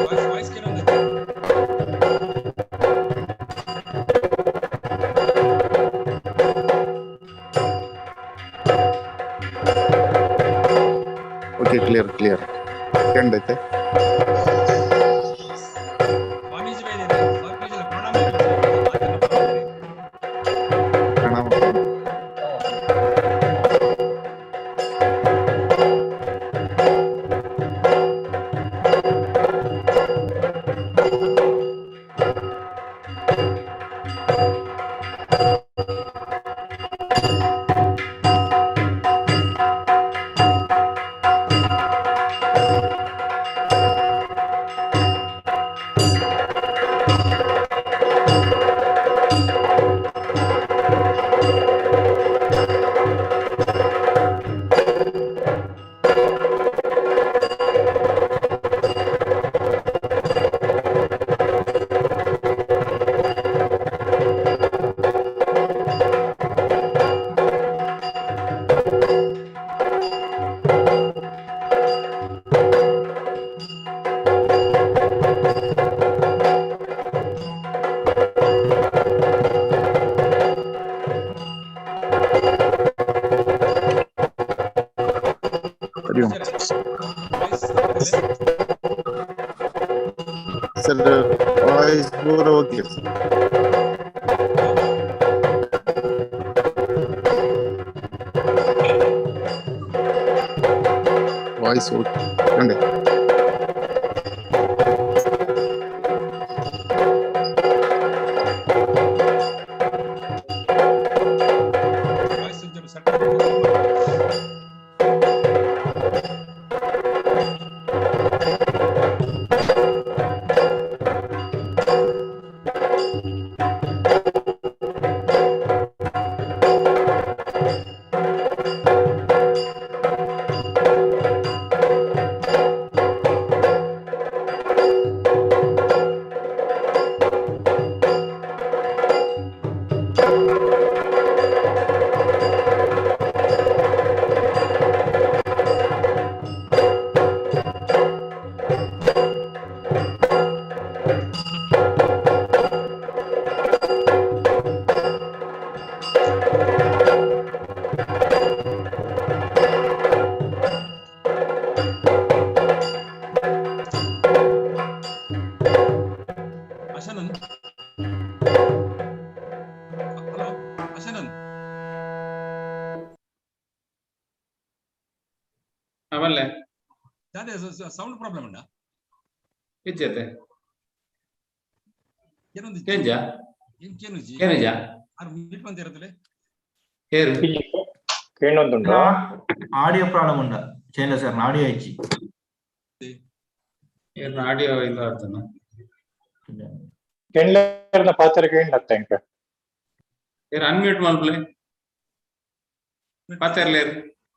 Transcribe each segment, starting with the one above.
Voice voice ಕೇಳೊಂದೈತೆ. Okay, clear clear ಕಂಡೈತೆ. Swamiji ಬೇದಿದೆ, Swamiji ಪ್ರಣಾಮ ಮಾತಾಡ್ತಾರೆ. ಪ್ರಣಾಮ. ಸರ್, ವಾಯ್ಸ್ ಪೂರ ಓಕೆ ಸರ್. ವಾಯ್ಸ್ ಓಕೆ ಕಂಡೆ. ವಾಯ್ಸ್ ಒಂಚೂರು ಸೆಟ್. ಆಶಾನಂದ್, ಹಲೋ ಆಶಾನಂದ್. ಅವಲ್ಲೇ. ದಾದೆ ಸೌಂಡ್ ಪ್ರಾಬ್ಲಮ್ ಉಂಡಾ? ಇಜ್ಜತೆ. ಏನೊಂದು ಕೇಂಜ. ಕೇನುಜಿ. ಕೇನುಜ. ಆರ್ ಮ್ಯೂಟ್ ಬಂದಿರತ್ತಲೆ. ಹೇರು. ಕೇಳೊಂದುಂಡು. ಆಡಿಯೋ ಪ್ರಾಬ್ಲಮ್ ಉಂಡ ಚೇಂಜ್ ಸರ್, ಆಡಿಯೋ ಇಜ್ಜಿ. ಏನು ಆಡಿಯೋ ಇದು ಆಗ್ತದ? ಕೆಂಡ್ಲೇರ್ನ ಪಾತ್ರ ಕೇಂಡ್ ಇಂಕ. ಏರು ಅನ್ಮ್ಯೂಟ್ ಮಲ್ಪಲೆ, ಪಾತೆರ್ಲೇರು.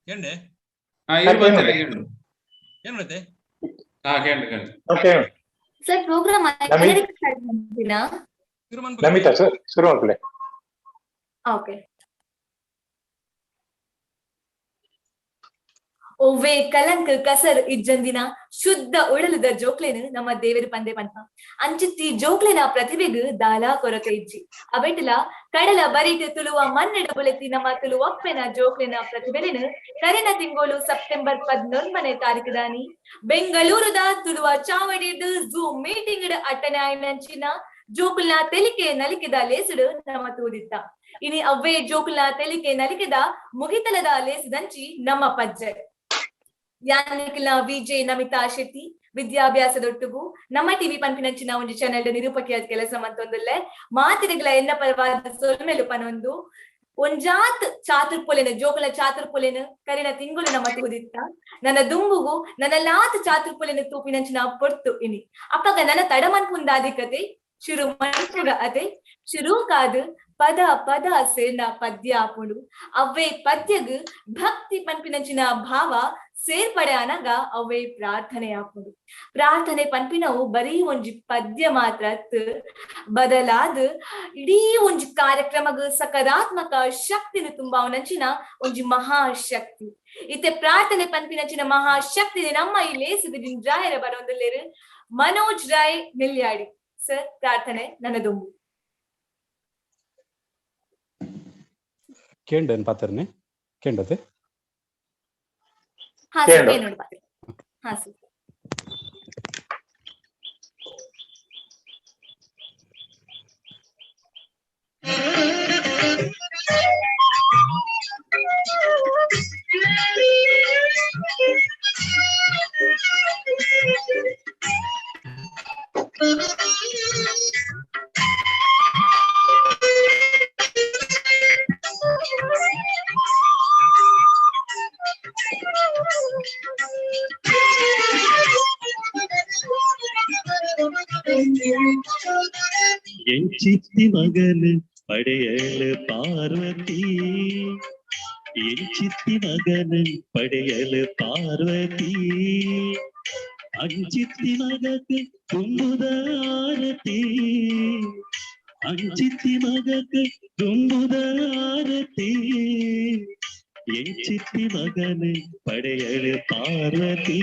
ಕೇಂಡೆ. ಹಾ, ಇರು, ಪಾತೆರ ಕೇಂಡು. ಏನ್ ಮಾಡುತ್ತೆ? ಹಾ, ಕೇಂಡು ಕೇಂಡು. Okay. Sir, program Namith. Namitha, sir, ಶುರು ಮಾಡ್ಕೊಳ್ಳಿ. ಓಕೆ. ಒವ್ವೆ ಕಲಂಕ ಕಸರ್ ಇಜ್ಜಂದಿನ ಶುದ್ಧ ಉಡಲದ ಜೋಕ್ಲೆನ್ ನಮ್ಮ ದೇವರು ಪಂದೆ ಪನ್ಪ. ಅಂಚಿತ್ತಿ ಜೋಕ್ಲೆನ ಪ್ರತಿಭೆಗ್ ದಾಲಾ ಕೊರತೆ ಇಜ್ಜಿ. ಅವೆಟ್ಲ ಕಡಲ ಬರಿಟ್ ತುಳುವ ಮನ್ನಡ ಬುಲೆತಿ ನಮ್ಮ ತುಳುವಪ್ಪೆನ ಜೋಕ್ಲೆನ ಪ್ರತಿಭೆಲೆನ್ ಕರಿನ ತಿಂಗೋಳು ಸೆಪ್ಟೆಂಬರ್ 19ನೇ ತಾರೀಕು ದಾನಿ ಬೆಂಗಳೂರುದ ತುಳುವ ಚಾವಡಿಡ್ ಝೂಮ್ ಮೀಟಿಂಗ್ ಅಟ್ಟನೆ ಆಯಿನಂಚಿನ ಜೋಕುಲ್ನ ತೆಲಿಕೆ ನಲಿಕೆದ ಲೇಸುಡು ನಮ್ಮ ತೂದಿತ್ತ. ಇನಿ ಅವ್ವೇ ಜೋಕುಲ್ನ ತೆಲಿಕೆ ನಲಿಕೆದ ಮುಗಿತಲದ ಲೇಸುದಂಚಿ ನಮ್ಮ ಪಜ್ಜೆ. ಯಾನಿಕ್ಲ ವಿಜೆ ನಮಿತಾ ಶೆಟ್ಟಿ ವಿದ್ಯಾಭ್ಯಾಸದೊಟ್ಟುಗು ನಮ್ಮ ಟಿವಿ ಪನ್ಪಿನಂಚಿನ ಒಂಜಿ ಚಾನೆಲ್ ನಿರೂಪಕಿಯಾದ ಕೆಲಸ ಮಂತೊಂದುಲ್ಲೆ. ಮಾತಿರಿಗಳ ಎನ್ನ ಪರವಾದ ಸೊಲ್ಮೆಲು ಪನೊಂದು ಒಂಜಾತ್ ಚಾತುರ್ಪೊಲೆನ ಜೋಕುಲ ಚಾತುರ್ಪೊಲೆನ ಕರಿನ ತಿಂಗಳು ನಮ್ಮ ತೂದಿತ್ತ. ನನ್ನ ದುಂಬುಗು ನನ್ನ ಲಾತ್ ಚಾತುರ್ಪೊಲೆನ ತೂಪಿನಂಚಿನ ಪೊರ್ತು ಇನಿ. ಅಪ್ಪಗ ನನ್ನ ತಡಮನ್ಪುಂದಾದಿಕತೆ ಶುರು ಮನ್ಪುಗ ಅತೆ ಶುರು ಕಾದು ಪದ ಪದ ಸೇರ್ನ ಪದ್ಯ ಆಪುಂಡು. ಅವ್ವೇ ಪದ್ಯಗ್ ಭಕ್ತಿ ಪನ್ಪಿನಂಚಿನ ಭಾವ ಸೇರ್ಪಡೆ ಅನಗ ಅವ್ವೇ ಪ್ರಾರ್ಥನೆ ಆಪುಂಡು. ಪ್ರಾರ್ಥನೆ ಪನ್ಪಿನವು ಬರೀ ಒಂಜಿ ಪದ್ಯ ಮಾತ್ರ ಅತ್ತ್, ಬದಲಾದ ಇಡೀ ಒಂಜಿ ಕಾರ್ಯಕ್ರಮಗ್ ಸಕಾರಾತ್ಮಕ ಶಕ್ತಿನ ತುಂಬಾವನಂಚಿನ ಒಂಜಿ ಮಹಾಶಕ್ತಿ. ಇತ್ತೆ ಪ್ರಾರ್ಥನೆ ಪನ್ಪಿನಂಚಿನ ಮಹಾಶಕ್ತಿ ನಮ್ಮ ಈ ಲೇಸುಗು ಜಿಂಜಾಯರ ಬರೋಂದುಲ್ಲೇರು ಮನೋಜ್ ರಾಯ್ ನೆಲ್ಯಾಡಿ ಸರ್. ಪ್ರಾರ್ಥನೆ ನನ್ನ ದುಂಬು. ಕೇಂಡನ್ ಪಾತೆರ್ನೆ ಕೇಂಡತೆ. ಹಾ ಸರ್. ಕೇಂಡು. ಏನು ಹಾ ಸರ್. ಎಂಚಿತ್ತಿ ಮಗನು ಪಡೆಯಲು ಪಾರ್ವತಿ, ಎಂಚಿತ್ತಿ ಮಗನು ಪಡೆಯಲು ಪಾರ್ವತಿ, ಅಂಚಿತ್ತಿ ಮಗಕ್ಕೆ ತುಂಬುದ ಆರತಿ, ಅಂಚಿತ್ತಿ ಮಗಕ್ಕೆ ತುಂಬುದ ಆರತಿ, ಎಂಚಿತ್ತಿ ಮಗನು ಪಡೆಯಲು ಪಾರ್ವತಿ,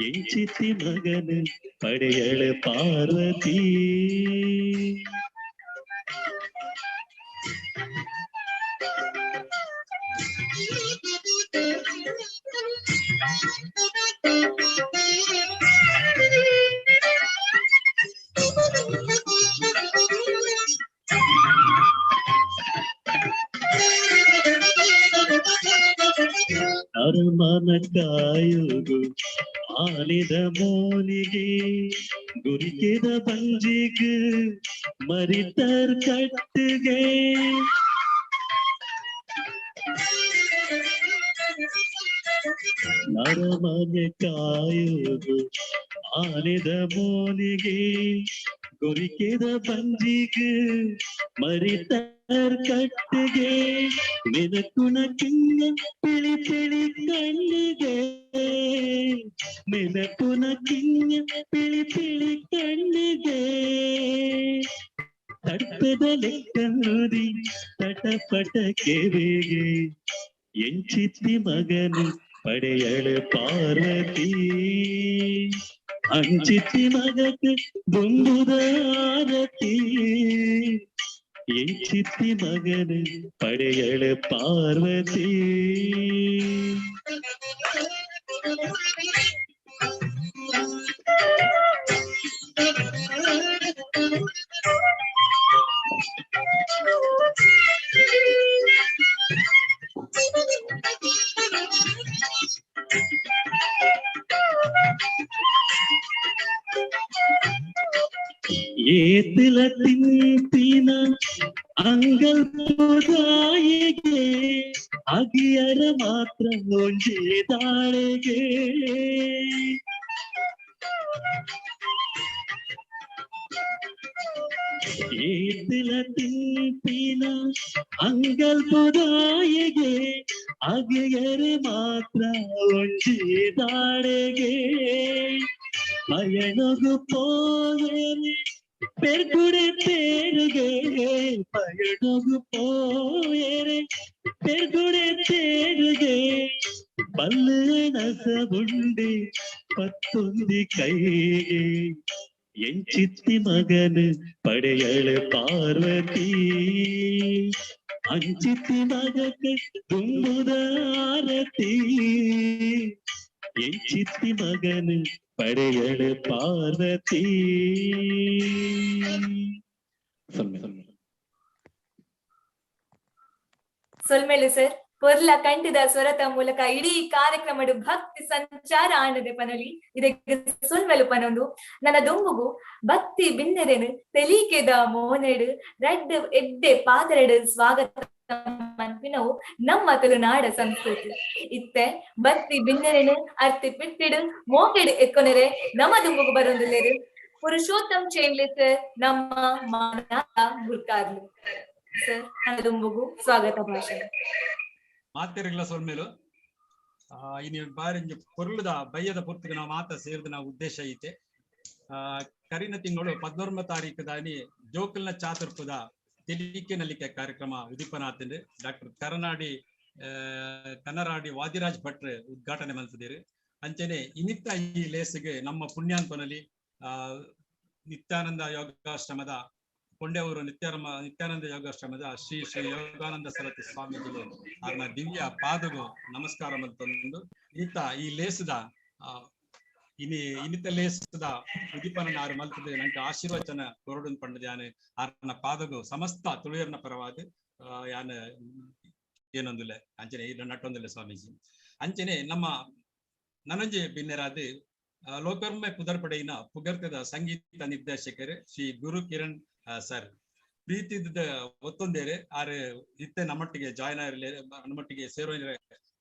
ಎಂಚಿತ್ತಿ ಮಗನು ಪಡೆಯಲು ಪಾರ್ವತಿ. ನರಮನ ಕಾಯುಗು ಆನಿದ ಮೋನಿಗೆ ಗುರಿಕೆದ ಬಂಜಿಗೆ ಮರಿತರ್ ಕಟ್ಟಿಗೆ. ನರಮನ ಕಾಯುಗು ಆನಿದ ಮೋನಿಗೆ ಗುರಿಕೆದ ಬಂಜಿಗೆ ಮರಿತರ್ ಕಟ್ಟಿಗೆ. ನೆನಕುಣ ಕಿಂಗ ಪಿಳಿ ಪಿಳಿ ಕಣ್ಣಿಗೆ, ನೆನಪುನ ಕಿಂಗ ಪಿಳಿ ಪಿಳಿ ಕಣ್ಣಿಗೆ. ತಡ್ಪದ ಲೆಕ್ಕನುದಿ ತಟಪಟ ಕೆವಿಗೆ, ಎಂಚಿತ್ತಿ ಮಗನು ಪಡೆಯಳು ಪಾರ್ವತಿ. ಅಂಚಿತ್ತಿ ಮಗಕ್ ದುಂಬುದ ಆರತಿ, ಎಂಚಿತ್ತಿ ಮಗನು ಪಡೆಯಳು ಪಾರ್ವತಿ. ಏತಿಲ ತಿಂತಿನ ಅಂಗಲ್ ಪುದಾಯಿಗೆ, ಅಗಿಯರ ಮಾತ್ರ ಒಂಜಿ ದಾಳಿಗೆ. ಏತಿಲ ತಿಂತಿನ ಅಂಗಲ್ ಪುದಾಯಿಗೆ, ಅಗಿಯರ ಮಾತ್ರ ಒಂಜಿ ದಾಳಿಗೆ. ಪಯಣಗು ಪೋಯರೆ ಪೆರ್ಗುಡೆ ತೇರುಗೆ, ಪಯಣಗು ಪೋಯರೆ ಪೆರ್ಗುಡೆ ತೇರುಗೆ. ಬಲ್ಲಣಸ ಉಂಡೆ ಪತ್ತೊಂದಿ ಕೈಗೆ, ಎಂಚಿತ್ತಿ ಮಗನು ಪಡೆಯಳು ಪಾರ್ವತಿ. ಅಂಚಿತ್ತಿ ಮಗಕ್ ದುಂಬುದ ಆರತಿ, ಎಂಚಿತ್ತಿ ಮಗನು ಪಡೆಯಳು ಪಾರ್ವತಿ. ಸೊಲ್ಮೆಲು ಸರ್, ಪೊರ್ಲ ಕಂಠದ ಸ್ವರತ ಮೂಲಕ ಇಡೀ ಕಾರ್ಯಕ್ರಮಡು ಭಕ್ತಿ ಸಂಚಾರ ಆನದೆ ಪನಲಿ. ಇದಕ್ಕೆ ಸೊಲ್ಮೆಲು ಪನೊಂದು ನನ್ನ ದೊಂಬುಗು ಭಕ್ತಿ ಬಿನ್ನೆರೆನು ತೆಲಿಕೆದ ಮೋನೆಡು ರಡ್ಡು ಎಡ್ಡೆ ಪಾತ್ರೆಡು ಸ್ವಾಗತ ಮನ್ಪಿನವು ನಮ್ಮ ತುಳುನಾಡ ಸಂಸ್ಕೃತಿ. ಇತ್ತೆ ಭಕ್ತಿ ಬಿನ್ನೆರೆನು ಅರ್ತಿ ಪಿಟ್ಟಿಡು ಮೋಕೆಡು ಎಕ್ಕೊನೆರೆ ನಮ್ಮ ದುಂಬುಗು ಬರೊಂದುಲ್ಲೇರು ಪುರುಷೋತ್ತಮ್ ಚೇಂಡ್ಲೆ ಸರ್, ನಮ್ಮ ಮಾನ ಗುರ್ಕಾರ್ಲು ಸರ್, ನನ್ನ ದುಂಬುಗು ಸ್ವಾಗತ ಭಾಷಣ. ಮಾತೆರ್ಗ್ಲ ಸೊಲ್ಮೇಲು. ಇನಿ ಬಾರಿ ಪೊರ್ಲುದ ಬಯ್ಯದ ಪೊರ್ತುಗು ನಾವು ಮಾತ ಸೇರ್ದ ನಾವು ಉದ್ದೇಶ ಐತೆ. ಕರಿನ ತಿಂಗಳು 11 ತಾರೀಕು ದಾನಿ ಜೋಕಲ್ನ ಚಾತುರ್ಪುದ ತೆಲಿಕೆ ನಲಿಕೆ ಕಾರ್ಯಕ್ರಮ ಉದೀಪನ ಆತಂದ್ರೆ ಡಾಕ್ಟರ್ ಕನ್ನರಾಡಿ ವಾದಿರಾಜ್ ಭಟ್ರು ಉದ್ಘಾಟನೆ ಮಲ್ತಿದ್ದೀರಿ. ಅಂಚನೆ ಇನ್ನಿತ್ತ ಈ ಲೇಸಿಗೆ ನಮ್ಮ ಪುಣ್ಯಾಂತನಲ್ಲಿ ನಿತ್ಯಾನಂದ ಯೋಗಾಶ್ರಮದ ಕೊಂಡೆಯವರು ನಿತ್ಯಾನಂದ ಯೋಗಾಶ್ರಮದ ಶ್ರೀ ಶ್ರೀ ಯೋಗಾನಂದ ಸರಸ್ವತಿ ಸ್ವಾಮೀಜಿಗಳು ಅವರ ದಿವ್ಯ ಪಾದಗು ನಮಸ್ಕಾರ ಮಲ್ತೊಂದು ಇನ್ನಿತ್ತ ಈ ಲೇಸದ ಇನ್ನಿತ್ತ ಲೇಸದ ಉದೀಪನ ಆರು ಮಲ್ತದೆ ನಂಗೆ ಆಶೀರ್ವಚನ ಕೊರಡು ಪಂಡದ ಯಾನೆ ಆರ್ನ ಪಾದಗು ಸಮಸ್ತ ತುಳಿಯರ್ನ ಪರವಾದ ಯಾನ ಏನೊಂದಿಲ್ಲ ಅಂಚನೆ ನಟ್ಟೊಂದಿಲ್ಲ ಸ್ವಾಮೀಜಿ. ಅಂಚನೆ ನಮ್ಮ ನನಂಜೆ ಬಿನ್ನೆರಾದ ಲೋಕರ್ಮೆ ಪುದರ್ಪಡೆಯಿನ ಪುಗರ್ತದ ಸಂಗೀತ ನಿರ್ದೇಶಕರು ಶ್ರೀ ಗುರು ಕಿರಣ್ ಸರ್ ಪ್ರೀತಿದ ಒತ್ತೊಂದೇರೆ ಆರು ಇತ್ತೆ ನಮ್ಮೊಟ್ಟಿಗೆ ಜಾಯ್ನ್ ಆಗಿರ್ಲಿ, ನಮ್ಮೊಟ್ಟಿಗೆ ಸೇರೋ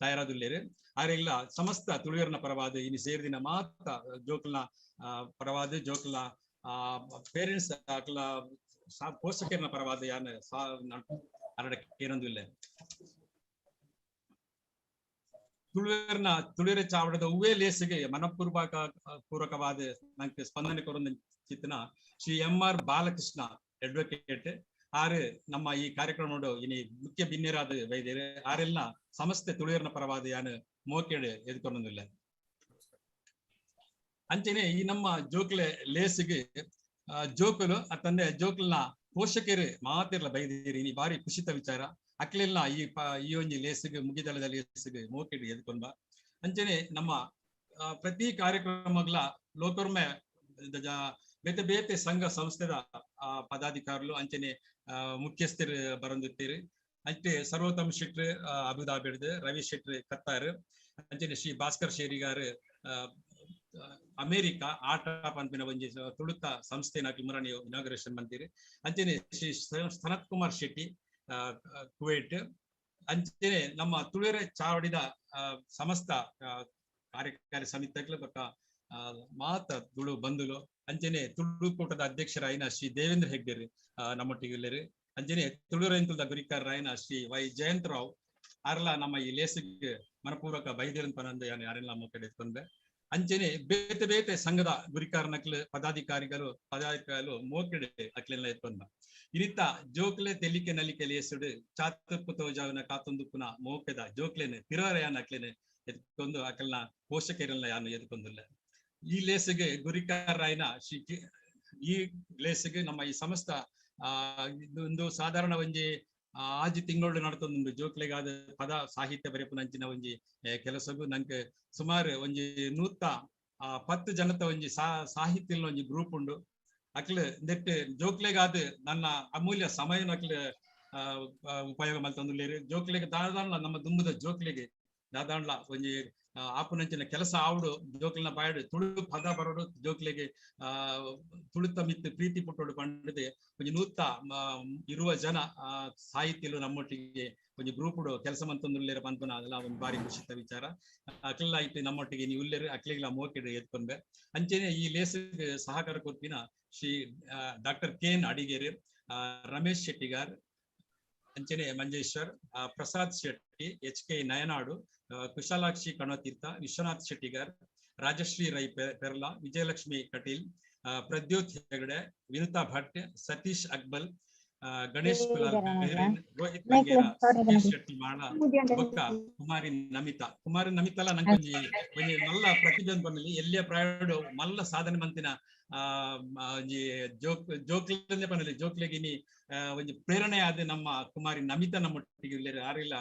ತಯಾರಾದುಲ್ಲೇರು. ಆರೆಲ್ಲ ಸಮಸ್ತ ತುಳಿಯರ್ನ ಪರವಾದ ಇನಿ ಸೇರಿದಿನ ಮಾತ ಜೋಕ್ಲನ ಪರವಾದ ಜೋಕ್ಲನ ಪೇರೆಂಟ್ಸ್ ಅಕ್ಲ ಪೋಷಕರನ ಪರವಾದ ಯಾನ ಏನೊಂದು ಇಲ್ಲ. ತುಳುವರ್ನ ತುಳಿಯರ ಚಾವಡದ ಹೂವೇ ಲೇಸಿಗೆ ಮನಪೂರ್ವಕ ಪೂರಕವಾದ ನಂಗೆ ಸ್ಪಂದನೆ ಕೊರೊಂದು ಚಿತ್ತನ Shri M R Balakrishna advocate ಆರು ನಮ್ಮ ಈ ಕಾರ್ಯಕ್ರಮ ಇನಿ ಮುಖ್ಯ ಬಿನ್ನೆರಾದ ವೈದ್ಯರು ಆರೆಲ್ಲ ಸಮಸ್ತ ತುಳಿಯರ್ನ ಪರವಾದ ಯಾನು ಮೋಕೇಡು ಎದುಕೊಂಡಿಲ್ಲ. ಅಂಚನೆ ಈ ನಮ್ಮ ಜೋಕ್ಲೆ ಲೇಸಿಗೆ ಜೋಕುಲು ಅತ್ತಂದೆ ಜೋಕ್ಲನ ಪೋಷಕರು ಮಾತಿರ್ಲ ಬೈದಿರಿ. ಇನಿ ಬಾರಿ ಖುಷಿತ ವಿಚಾರ. ಅಕ್ಲೆಲ್ಲ ಈ ಈ ಒಂಜಿ ಲೇಸಿಗೆ ಮುಗಿದಳದ ಲೇಸಿಗೆ ಮೋಕೆಡ್ ಎದ್ಕೊಂಡ. ಅಂಚನೆ ನಮ್ಮ ಪ್ರತಿ ಕಾರ್ಯಕ್ರಮಗಳ ಲೋಕರ್ಮೆ ಬೇತೆ ಬೇತೆ ಸಂಘ ಸಂಸ್ಥೆದ ಪದಾಧಿಕಾರಿಗಳು ಅಂಚನೆ ಮುಖ್ಯಸ್ಥರು ಬರಂದಿತ್ತೀರಿ. ಅಂಚೆ ಸರ್ವೋತ್ತಮ ಶೆಟ್ರು ಅಬುದಾಬಿಡ್ದು, ರವಿ ಶೆಟ್ರು ಕತ್ತಾರ್, ಅಂಚನೆ ಶ್ರೀ ಭಾಸ್ಕರ್ ಶೇರಿಗಾರ್ ಅಮೇರಿಕಾ ಆಟ ಪನ್ಪಿನ ಒಂಜಿ ತುಳುತ ಸಂಸ್ಥೆ ಮುರಣಿ ಇನಾಗ್ರೇಷನ್ ಬಂದಿರಿ. ಅಂಚನೆ ಶ್ರೀ ಸನತ್ ಕುಮಾರ್ ಶೆಟ್ಟಿ ಕುವೈಟ್. ಅಂಚನೆ ನಮ್ಮ ತುಳುವೆರೆ ಚಾವಡಿದ ಸಮಸ್ತ ಕಾರ್ಯಕಾರಿ ಸಮಿತಿಗಳು ಬೊಕ್ಕ ಮಾತ ತುಳು ಬಂಧುಲು, ಅಂಚನೆ ತುಳುಕೂಟದ ಅಧ್ಯಕ್ಷರಾಯಿನ ಶ್ರೀ ದೇವೇಂದ್ರ ಹೆಗ್ಡೆರ್ ನಮ್ಮೊಟ್ಟಿಗೆ ಇಲ್ಲೆರ್. ಅಂಚನೆ ತುಳುರೆಂತುದ ಗುರಿಕಾರರಾಯಿನ ಶ್ರೀ ವೈ ಜಯಂತ್ ರಾವ್ ಅರ್ಲ ನಮ್ಮ ಈ ಲೇಸಿಗೆ ಮನಪೂರ್ವಕ ಬೈದೇರನ್ ಪನಂದ ಯಾರೆಲ್ಲ ನಮ್ಮ ಕಡೆ. ಅಂಚನೆ ಬೇತೆ ಬೇತೆ ಸಂಘದ ಗುರಿಕಾರನಕ್ಲು ಪದಾಧಿಕಾರಿಗಳು ಪದಾಧಿಕಾರಿಗಳು ಮೋಕೆಡೆ ಅಕ್ಲೆಲ್ಲ ಎತ್ಕೊಂಡ. ಇನಿತ ಜೋಕ್ಲೆ ತೆಲಿಕೆ ನಲಿಕೆ ಲೇಸುಡು ಚಾತುರ್ಪು ತೋಜಾವಿನ ಕಾತೊಂದುಪ್ಪುನ ಮೋಕೆದ ಜೋಕ್ಲೆನೆ ತಿರುವರೆಯನ್ನ ಅಕ್ಲೆನೆ ಎತ್ಕೊಂಡು ಅಕಲ್ನ ಪೋಷಕರೆಲ್ಲ ಯಾನು ಎತ್ಕೊಂದಿಲ್ಲ. ಈ ಲೇಸಿಗೆ ಗುರಿಕಾರರಾಯಿನ ಶ್ರೀ ಈ ಲೇಸಿಗೆ ನಮ್ಮ ಈ ಸಮಸ್ತ ಒಂದು ಸಾಧಾರಣ ಒಂಜಿ ಆಜಿ ತಿಂಗಳು ನಡತೊಂದುಂಡು ಜೋಕ್ಲೆಗಾದ ಪದ ಸಾಹಿತ್ಯ ಬರೆಪುನಂಚಿನ ಒಂಜಿ ಕೆಲಸಗು ನಂಗೆ ಸುಮಾರು ಒಂಜಿ 110 ಜನತ ಒಂಜಿ ಸಾಹಿತ್ಯ ಒಂಜಿ ಗ್ರೂಪ್ ಉಂಡು. ಅಕ್ಲು ನೆಟ್ ಜೋಕ್ಲೆಗಾದ ನನ್ನ ಅಮೂಲ್ಯ ಸಮಯನ ಅಕ್ಲು ಉಪಯೋಗ ಮಲ್ತೊಂದುಲ್ಲೆರ್. ಜೋಕ್ಲೆಗ್ ದಾದಾಂಡ್ಲ ನಮ್ಮ ದುಂಬುದ ಜೋಕ್ಲೆಗ್ ದಾದಾಂಡ್ಲ ಒಂಜಿ ಆಪುನಂಚಿನ ಕೆಲಸ ಆವಡು ಜೋಕ್ಲೆನ ಬಾಯಡು ತುಳು ಪದ ಬರೋಡು ಜೋಕ್ಲೆಗ್ ತುಳುತ ಮಿತ್ತು ಪ್ರೀತಿ ಪುಟ್ಟೋಡು ಪಂಡದೆ ಒಂಜಿ 120 ಜನ ಸಾಹಿತ್ಯಲು ನಮ್ಮೊಟ್ಟಿಗೆ ಒಂಜಿ ಗ್ರೂಪ್ ಕೆಲಸ ಮಂತೊಂದುಲ್ಲೆರ್ ಪನ್ಪುನ ಅದೆಲ್ಲ ಒಂದು ಬಾರಿ ಖುಷಿತ ವಿಚಾರ. ಅಕ್ಲೆಲ್ಲ ಇತ್ತು ನಮ್ಮೊಟ್ಟಿಗೆ ನೀವು ಉಲ್ಲೆರ್ ಅಕ್ಲೆಗ್ಲ ಮೋಕೆಡ್ ಎತ್ಕೊಂಬೆ. ಅಂಚೆನೆ ಈ ಲೇಸಿಗೆ ಸಹಕಾರ ಕೊರ್ಪಿನ Shri doctor K N Adiger, Ramesh Shettigar, ಅಂಚನೆ Manjeshwar, Prasad Shetty, H K Nayanadu, Kushalakshi Kanatheertha, Vishwanath Shettigar, Rajashree Rai Perla, Vijayalakshmi Kateel, Pradyot Hegde, Vinutha Bhat, Satish Akbal, Ganesh Kulal Bahrain, Rohit Bangera, Sudhir Shetty Mala, ಬೊಕ್ಕ ಕುಮಾರಿ ನಮಿತಾ. ಕುಮಾರಿ ನಮಿತಲ ನಂಗೆ ಒಂಜಿ ಒಂಜಿ ಮಲ್ಲ ಪ್ರತಿಭೆ ಬಂದಲ್ಲಿ ಎಲ್ಲಿಯ ಪ್ರಾಯಡು ಮಲ್ಲ ಸಾಧನೆ ಮಂತಿನ ಒಂಜಿ ಜೋಕ್ಲೆ ಪನಲಿ ಜೋಕ್ಲೆಗಿನಿ ಒಂಜಿ ಪ್ರೇರಣೆ ಆದ ನಮ್ಮ ಕುಮಾರಿ ನಮಿತಾ ನಮ್ಮೊಟ್ಟಿಗೆ ಇಲ್ಲೇರು ಆರಿಲ್ಲ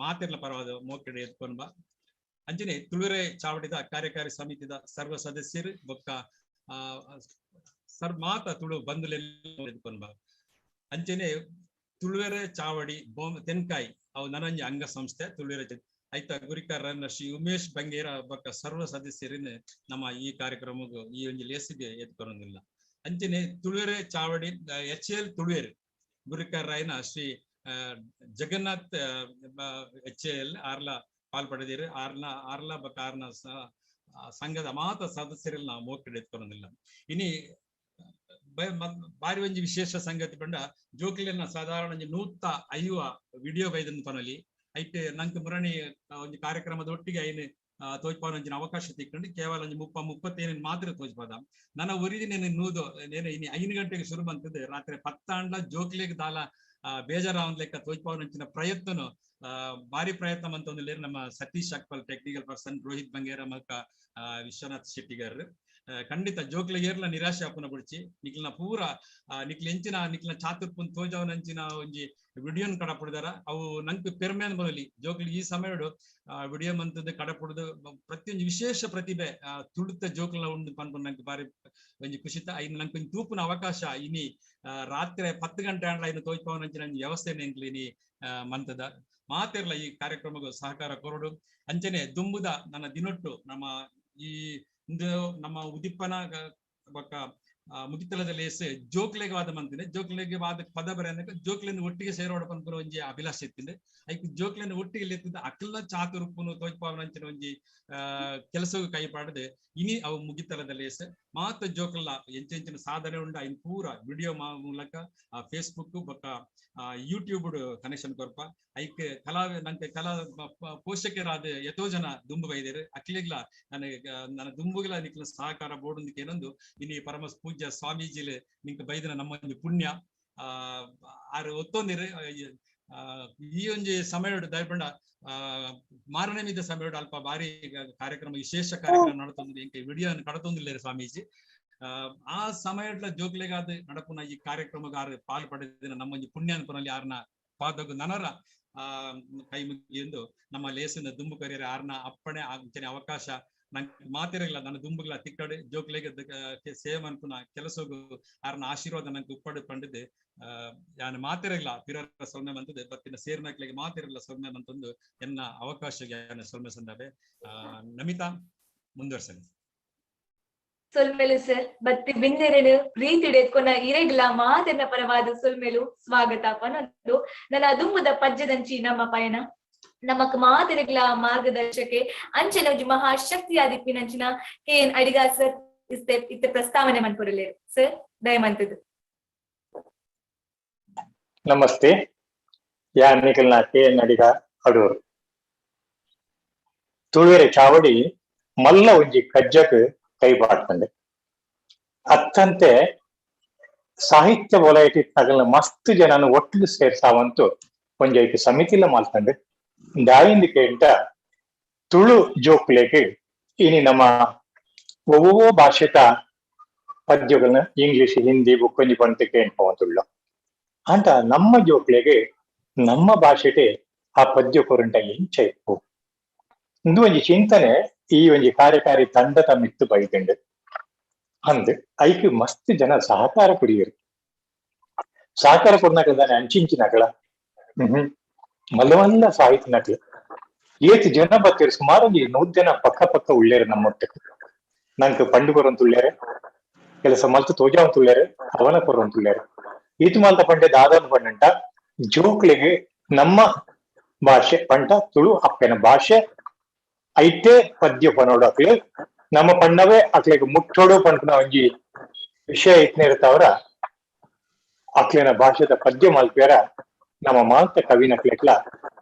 ಮಾತಿರ್ಲ ಪರವಾದ ಮೋಕೆಡೆ ಎತ್ಕೊಂಬ. ಅಂಚನೆ ತುಳುರೆ ಚಾವಡಿದ ಕಾರ್ಯಕಾರಿ ಸಮಿತಿದ ಸರ್ವ ಸದಸ್ಯರು ಬೊಕ್ಕ ಮಾತ ತುಳು ಬಂಧುಲೆಲ್ಲ ಎತ್ಕೊಂಬ. ಅಂಚನೆ ತುಳುವೆರೆ ಚಾವಡಿ ತೆನ್ಕಾಯಿ ಅವು ನನಂಜಿ ಅಂಗ ಸಂಸ್ಥೆ ತುಳುವೆರೆ ಐತ ಗುರಿಕಾರರನ್ನ ಶ್ರೀ ಉಮೇಶ್ ಬಂಗೇರ ಬೊಕ್ಕ ಸರ್ವ ಸದಸ್ಯರನ್ನ ನಮ್ಮ ಈ ಕಾರ್ಯಕ್ರಮಕ್ಕೂ ಈ ಒಂದು ಲೇಸಿಗೆ ಎತ್ಕೊಳೋದಿಲ್ಲ. ಅಂಚನೆ ತುಳುವೆರೆ ಚಾವಡಿ ಎಚ್ ಎಲ್ ತುಳುವೆರೆ ಗುರಿಕಾರರಾಯನ ಶ್ರೀ ಜಗನ್ನಾಥ್ ಎಚ್ ಎಲ್ ಆರ್ಲ ಪಾಲ್ ಪಡೆದಿರು. ಆರ್ಲ ಆರ್ಲ ಬೊಕ್ಕ ಆರ್ನ ಸಂಘದ ಮಾತ ಸದಸ್ಯರೆಲ್ಲ ನಾವು ಮೋಕೆಡೆ ಎತ್ಕೊಳೋದಿಲ್ಲ. ಇನಿ ಬಾರಿ ಒಂಜಿ ವಿಶೇಷ ಸಂಗತಿ ಪಂಡ ಜೋಕ್ಲೆನ ಸಾಧಾರಣ ಒಂಜಿ 150 ವಿಡಿಯೋ ಬೈದನ್ ಪನಲಿ ಐಟ್ ನಂಕ್ ಮುರಣಿ ಒಂಜಿ ಕಾರ್ಯಕ್ರಮದ ಒಟ್ಟಿಗೆ ಐನು ತೋಜ್ಪಾವನ ಅವಕಾಶ ತಿಕ್ಕೊಂಡು ಕೇವಲ ಒಂಜಿ 30-35 ಮಾತ್ರ ತೋಜ್ಪಾದ. ನನ್ನ ಒರಿದಿನ ನೂದು ನೇನು ಇನಿ 5 ಗಂಟೆಗೆ ಶುರು ಬಂತದ್ದು ರಾತ್ರಿ 10 ಅಂಡ್ಲ ಜೋಕ್ಲೆಗ್ ದಾಲ ಬೇಜಾರಾವನ್ ಲೆಕ್ಕ ತೋಜ್ಪಾವನಂಚಿನ ಪ್ರಯತ್ನನು ಬಾರಿ ಪ್ರಯತ್ನ ಮಂತೊಂದುಲ್ಲೆರ್ ನಮ್ಮ ಸತೀಶ್ ಅಕ್ಪಲ್ ಟೆಕ್ನಿಕಲ್ ಪರ್ಸನ್, ರೋಹಿತ್ ಬಂಗೇರ ಮಕ್ಕ ವಿಶ್ವನಾಥ್ ಶೆಟ್ಟಿಗಾರ್. ಖಂಡಿತ ಜೋಕ್ಲೆಗೇರ್ಲ ನಿರಾಶೆ ಆಪುನ ಬುಡ್ಚಿ ನಿಕ್ಲಿನ ಪೂರ ನಿಕ್ಲ ಎಂಚಿನ ನಿಕ್ಲಿನ ಚಾತುರ್ಪುನ್ ತೋಜವನಂಚಿನ ಒಂಜಿ ವಿಡಿಯೋನ್ ಕಡಪುಡ್ದಾರ ಅವು ನಂಕ್ ಪೆರ್ಮೆ ಬರಲಿ ಜೋಕ್ಲಿ ಈ ಸಮಯಡು ವಿಡಿಯೋ ಮಂತದ್ದು ಕಡಪುಡ್ದು ಪ್ರತಿಯೊಂಜಿ ವಿಶೇಷ ಪ್ರತಿಭೆ ತುಳುತ ಜೋಕ್ಲ ಉಂಡು ಪನ್ಪುನ ನಂಕ್ ಬಾರಿ ಒಂಜಿ ಖುಷಿತ. ಐನ್ ನಂಕ್ ಒಂಜಿ ತೂಪುನ ಅವಕಾಶ ಇನಿ ರಾತ್ರಿ 10 ಗಂಟೆ ಆಂಡ್ಲ ಐನು ತೋಜ್ಪಾವನಂಚಿನ ಒಂಜಿ ವ್ಯವಸ್ಥೆ ಎಂಕ್ಲು ಇನಿ ಮಂತದ ಮಾತಿರ್ಲ ಈ ಕಾರ್ಯಕ್ರಮಕ್ಕೆ ಸಹಕಾರ ಕೊರಡು. ಅಂಚನೆ ದುಂಬುದ ನನ್ನ ದಿನೊಟ್ಟು ನಮ್ಮ ಈ ನಮ್ಮ ಉದಿಪ್ಪನ ಬೊಕ್ಕ ಮುಗಿತಲದ ಲೇಸ್ ಜೋಕ್ಲೆಗೆ ವಾದ ಮಂತಿನಿ ಜೋಕ್ಲೆಗೆ ವಾದ ಪದ ಬರೆಯನಕ ಜೋಕ್ಲೆನ ಒಟ್ಟಿಗೆ ಸೇರೋಡ ಪನ್ಪುನ ಒಂಜಿ ಅಭಿಲಾಷೆ ಇತ್ತಿಂದೆ ಐಕ್ ಜೋಕ್ಲೆನ ಒಟ್ಟಿಗೆ ಲೆತ್ತಿದ್ದ ಅಕ್ಲ್ನ ಚಾತುರುಪ್ಪುನು ತೋಜ್ಪಾವನಂಚಿನ ಒಂಜಿ ಕೆಲಸವು ಕೈ ಪಾಡದೆ ಇನಿ ಅವು ಮುಗಿತಲದ ಲೇಸ್ ಮಾತ ಜೋಕ್ಲ ಎಂಚೆಂಚಿನ ಸಾಧನೆ ಉಂಡು ಐನ್ ಪೂರ ವಿಡಿಯೋ ಮೂಲಕ ಫೇಸ್ಬುಕ್ ಬೊಕ್ಕ ಯೂಟ್ಯೂಬ್ ಕನೆಕ್ಷನ್ ಕೊರ್ಪ ಐಕ್ ಕಲಾ ನಂಗೆ ಕಲಾ ಪೋಷಕರಾದ ಎತೋ ಜನ ದುಂಬು ಬೈದೇರು ಅಕ್ಲೆಗ್ಲ ನನಗೆ ನನ್ನ ದುಂಬುಗಳ ನಿಕ್ಲ ಸಹಕಾರ ಬೋರ್ಡ್ ಏನೊಂದು ಇನಿ ಪರಮ ಪೂಜ್ಯ ಸ್ವಾಮೀಜಿಲೆ ನಿಂಕ ಬೈದಿನ ನಮ್ಮ ಒಂಜಿ ಪುಣ್ಯ ಆರು ಒತ್ತೊಂದಿರು. ಈ ಒಂಜಿ ಸಮಯ ದಯಪಂಡ ಮಾರನೇ ಸಮಯ ಅಲ್ಪ ಬಾರಿ ಕಾರ್ಯಕ್ರಮ ವಿಶೇಷ ಕಾರ್ಯಕ್ರಮ ನಡತೊಂದು ಎಂಕ ವಿಡಿಯೋ ಕಡತೊಂದಿಲ್ಲ ಸ್ವಾಮೀಜಿ. ಆ ಸಮಯಡ್ಲ ಜೋಕ್ಲೆಗಾದ ನಡಪುನ ಈ ಕಾರ್ಯಕ್ರಮಗಾರ ಪಾಲ್ ಪಡೆದಿನ ನಮ್ಮೊಂಜಿ ಪುಣ್ಯ ಅನ್ಪುನಲ್ಲಿ ಆರ್ನ ಪಾದಗು ನನರ ಕೈ ಮುಗಿಯೆಂದು ನಮ್ಮ ಲೇಸಿನ ದುಂಬು ಕರಿಯರೆ ಆರ್ನ ಅಪ್ಪಣೆ ಅಂಚನೆ ಅವಕಾಶ ನಂಗೆ ಮಾತಿರಲ್ಲ ನನ್ನ ದುಂಬುಗಳ ತಿಕ್ಕಡು ಜೋಕ್ಲೆಗ್ ಸೇವೆ ಮನ್ಪುನ ಕೆಲಸಗು ಆರ್ನ ಆಶೀರ್ವಾದ ನಂಗೆ ಉಪ್ಪಡು ಪಂಡದು ಯಾನ್ ಮಾತಿರಲ್ಲ ಪಿರರ ಸೊಲ್ಮೆ ಮಂತದ್ದು ಬತ್ತಿನ ಸೇರ್ನಕ್ಲೆಗ್ ಮಾತಿರಲ್ಲ ಸೊಲ್ಮೆ ಮಂತೊಂದು ಎನ್ನ ಅವಕಾಶಕ್ಕೆ ಯಾನ್ ಸೊಲ್ಮೆ ಸಂದಾವೆ. ನಮಿತಾ ಮುಂದುವರ್ಸಲಿ. ಸೊಲ್ಮೆಲು ಸರ್, ಬತ್ತಿ ಬಿನ್ನೆರೆನು ಪ್ರೀತಿಡೆ ಕೊನ ಇರೆಗ್ಲ ಮಾತೆರ್ನ ಪರವಾದ ಸೊಲ್ಮೆಲು ಸ್ವಾಗತ ಪನೊಂದು ನನ್ನ ದುಂಬುದ ಪಜ್ಜದಂಚಿ ನಮ್ಮ ಪಯಣ ನಮಕ್ ಮಾತೆರೆಗ್ಲ ಮಾರ್ಗದರ್ಶಕೆ ಅಂಚೆನ ಒಂಜಿ ಮಹಾಶಕ್ತಿಯಾದಿಪ್ಪಿನಂಚಿನ ಕೆ ಎನ್ ಅಡಿಗ ಸರ್ ಇತ್ತೆ ಇತ್ತೆ ಪ್ರಸ್ತಾವನೆ ಮನ್ಪುರಲೇರು ಸರ್, ದಯಮಂತದ್ದು. ನಮಸ್ತೆ, ಯಾನ್ ನಿಕಲ್ನ ಕೆ ಎನ್ ಅಡಿಗ ಅಡೂರು. ತುಳುವೆರೆ ಚಾವಡಿ ಮಲ್ಲ ಒಂಜಿ ಕಜ್ಜಕ್ ಕೈ ಬಾಡ್ತಂಡೆ ಅತ್ತಂತೆ ಸಾಹಿತ್ಯ ವಲಯಟಿ ತಗಲ್ನ ಮಸ್ತ್ ಜನನ ಒಟ್ಟಿಗೆ ಸೇರ್ಸಾವಂತು ಒಂಜಿ ಐಕ್ ಸಮಿತಿಲ ಮಾಲ್ತಂಡೆ. ದಾಯಿಂದ ಕೇಂಟ ತುಳು ಜೋಕ್ಲೆಗ್ ಇನಿ ನಮ್ಮ ಒವ್ವೋ ಭಾಷೆತ ಪದ್ಯಗಳನ್ನ ಇಂಗ್ಲಿಷ್ ಹಿಂದಿ ಬುಕ್ಕೊಂಜಿ ಪಂತ ಕೇಳ್ಪವಂತುಳ್ಳ ಅಂತ ನಮ್ಮ ಜೋಕ್ಲೆಗ್ ನಮ್ಮ ಭಾಷೆಟೆ ಆ ಪದ್ಯ ಕೊರಂಟ ಎಂಚ ಇಪ್ಪು ಇಂದು ಒಂಜಿ ಚಿಂತನೆ ಈ ಒಂಜಿ ಕಾರ್ಯಕಾರಿ ತಂಡ ತಮ್ಮಿತ್ತು ಬೈದುಂಡು. ಅಂದ್ ಐಕ್ ಮಸ್ತ್ ಜನ ಸಹಕಾರ ಕೊಡಿಯರು. ಸಹಕಾರ ಕೊಡ್ನಕಲ ದಾನೆ ಅಂಚಿಂಚಿನಕಲ ಮಲ್ಲ ಮಲ್ಲ ಸಾಹಿತ್ಯ ನಕಲು ಏತ್ ಜನ ಬತ್ತೀರು, ಸುಮಾರು ಒಂಜಿ 100 ಜನ ಪಕ್ಕ ಪಕ್ಕ ಉಳ್ಳೇರು ನಮ್ಮೊಟ್ಟಕ್ಕೆ. ನಂಗೆ ಪಂಡು ಕೊರಂತುಳ್ಳೇರು, ಕೆಲಸ ಮಲ್ತು ತೋಜಾವಂತುಳ್ಳೇರು, ಅವನ ಕೊರಂತುಳ್ಳೇರು. ಈತು ಮಾಲ್ತ ಪಂಡೆ ದಾದನ್ ಪಂಡಂಟ ಜೋಕ್ಲಿಗೆ ನಮ್ಮ ಭಾಷೆ ಪಂಟ ತುಳು ಅಪ್ಪೆನ ಭಾಷೆ ಐತೆ ಪದ್ಯ ಪನೋಡು ಅಕ್ಲೆ ನಮ್ಮ ಪಣ್ಣವೇ ಅಕ್ಲೆಗ್ ಮುಟ್ಟೋಡು ಪಂಪುನ ಒಂಜಿ ವಿಷಯ ಇತ್ನಿರ್ತಾವ್ರ ಅಕ್ಲೆನ ಭಾಷೆದ ಪದ್ಯ ಮಲ್ಪೇರ ನಮ್ಮ ಮಾಲ್ತ ಕವಿನಕ್ಲೆಕ್ಲ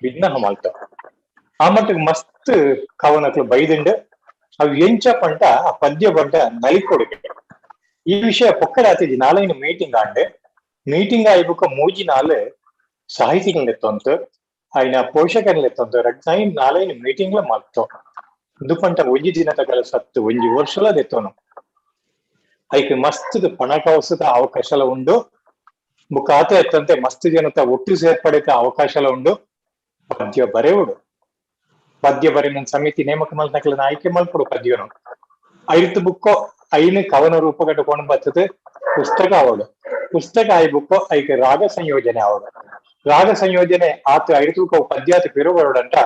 ಭಿನ್ನ ಮಾಲ್ತ ಆ ಮಟ್ಟಿಗೆ ಮಸ್ತ್ ಕವನಕ್ಲು ಬೈದಿಂಡು ಅವು ಎಂಚ ಪಂಟ ಆ ಪದ್ಯ ಪಂಟ ನಲಿಕೊಡುಗೆ. ಈ ವಿಷಯ ಪೊಕ್ಕಡಾತಿಜಿ ನಾಲೈನ ಮೀಟಿಂಗ್ ಆಂಡೆ. ಮೀಟಿಂಗ್ ಆಯ್ಬುಕ ಮೂಜಿ ನಾಲು ಸಾಹಿತಿಗಳನ್ನೆತ್ತೊಂತು ಆಯ್ನ ಪೋಷಕರನ್ನೆತ್ತೊಂತು ರಡ್ನೈನ್ ನಾಲೈನ ಮೀಟಿಂಗ್ಲ ಮಾಲ್ತೊ ದುಪಂಟ ಒಂಜಿ ದಿನದ ಸತ್ತು ಒಂಜಿ ವರ್ಷಲ ದೆತ್ತೋನು ಐಕ್ ಮಸ್ತ್ ಪಣಕವಸದ ಅವಕಾಶಲ ಉಂಡು. ಬುಕ್ಕ ಆತ ಎತ್ತಂತೆ ಮಸ್ತ್ ಜನತ ಒಟ್ಟು ಸೇರ್ಪಡೆತ ಅವಕಾಶಲ ಉಂಡು. ಪದ್ಯ ಬರೆಯುಡು, ಪದ್ಯ ಬರೆನ ಸಮಿತಿ ನೇಮಕ ಮಲ್ತನಕ್ಲೆನ ಆಯ್ಕೆ ಮಲ್ಪಡು ಪದ್ಯನು ಐರ್ತು ಬುಕ್ಕೋ ಐನು ಕವನ ರೂಪಗಟ್ಟ ಕೊಂಡು ಬರ್ತದೆ ಪುಸ್ತಕ ಅವಳು ಪುಸ್ತಕ ಆಯ್ ಬುಕ್ಕೋ ಐಕ್ ರಾಗ ಸಂಯೋಜನೆ ಅವಳು ರಾಗ ಸಂಯೋಜನೆ ಆತ ಐರ್ತು ಬುಕ್ಕ ಪದ್ಯಾತ ಪಿರುಬರೋಡಂಟ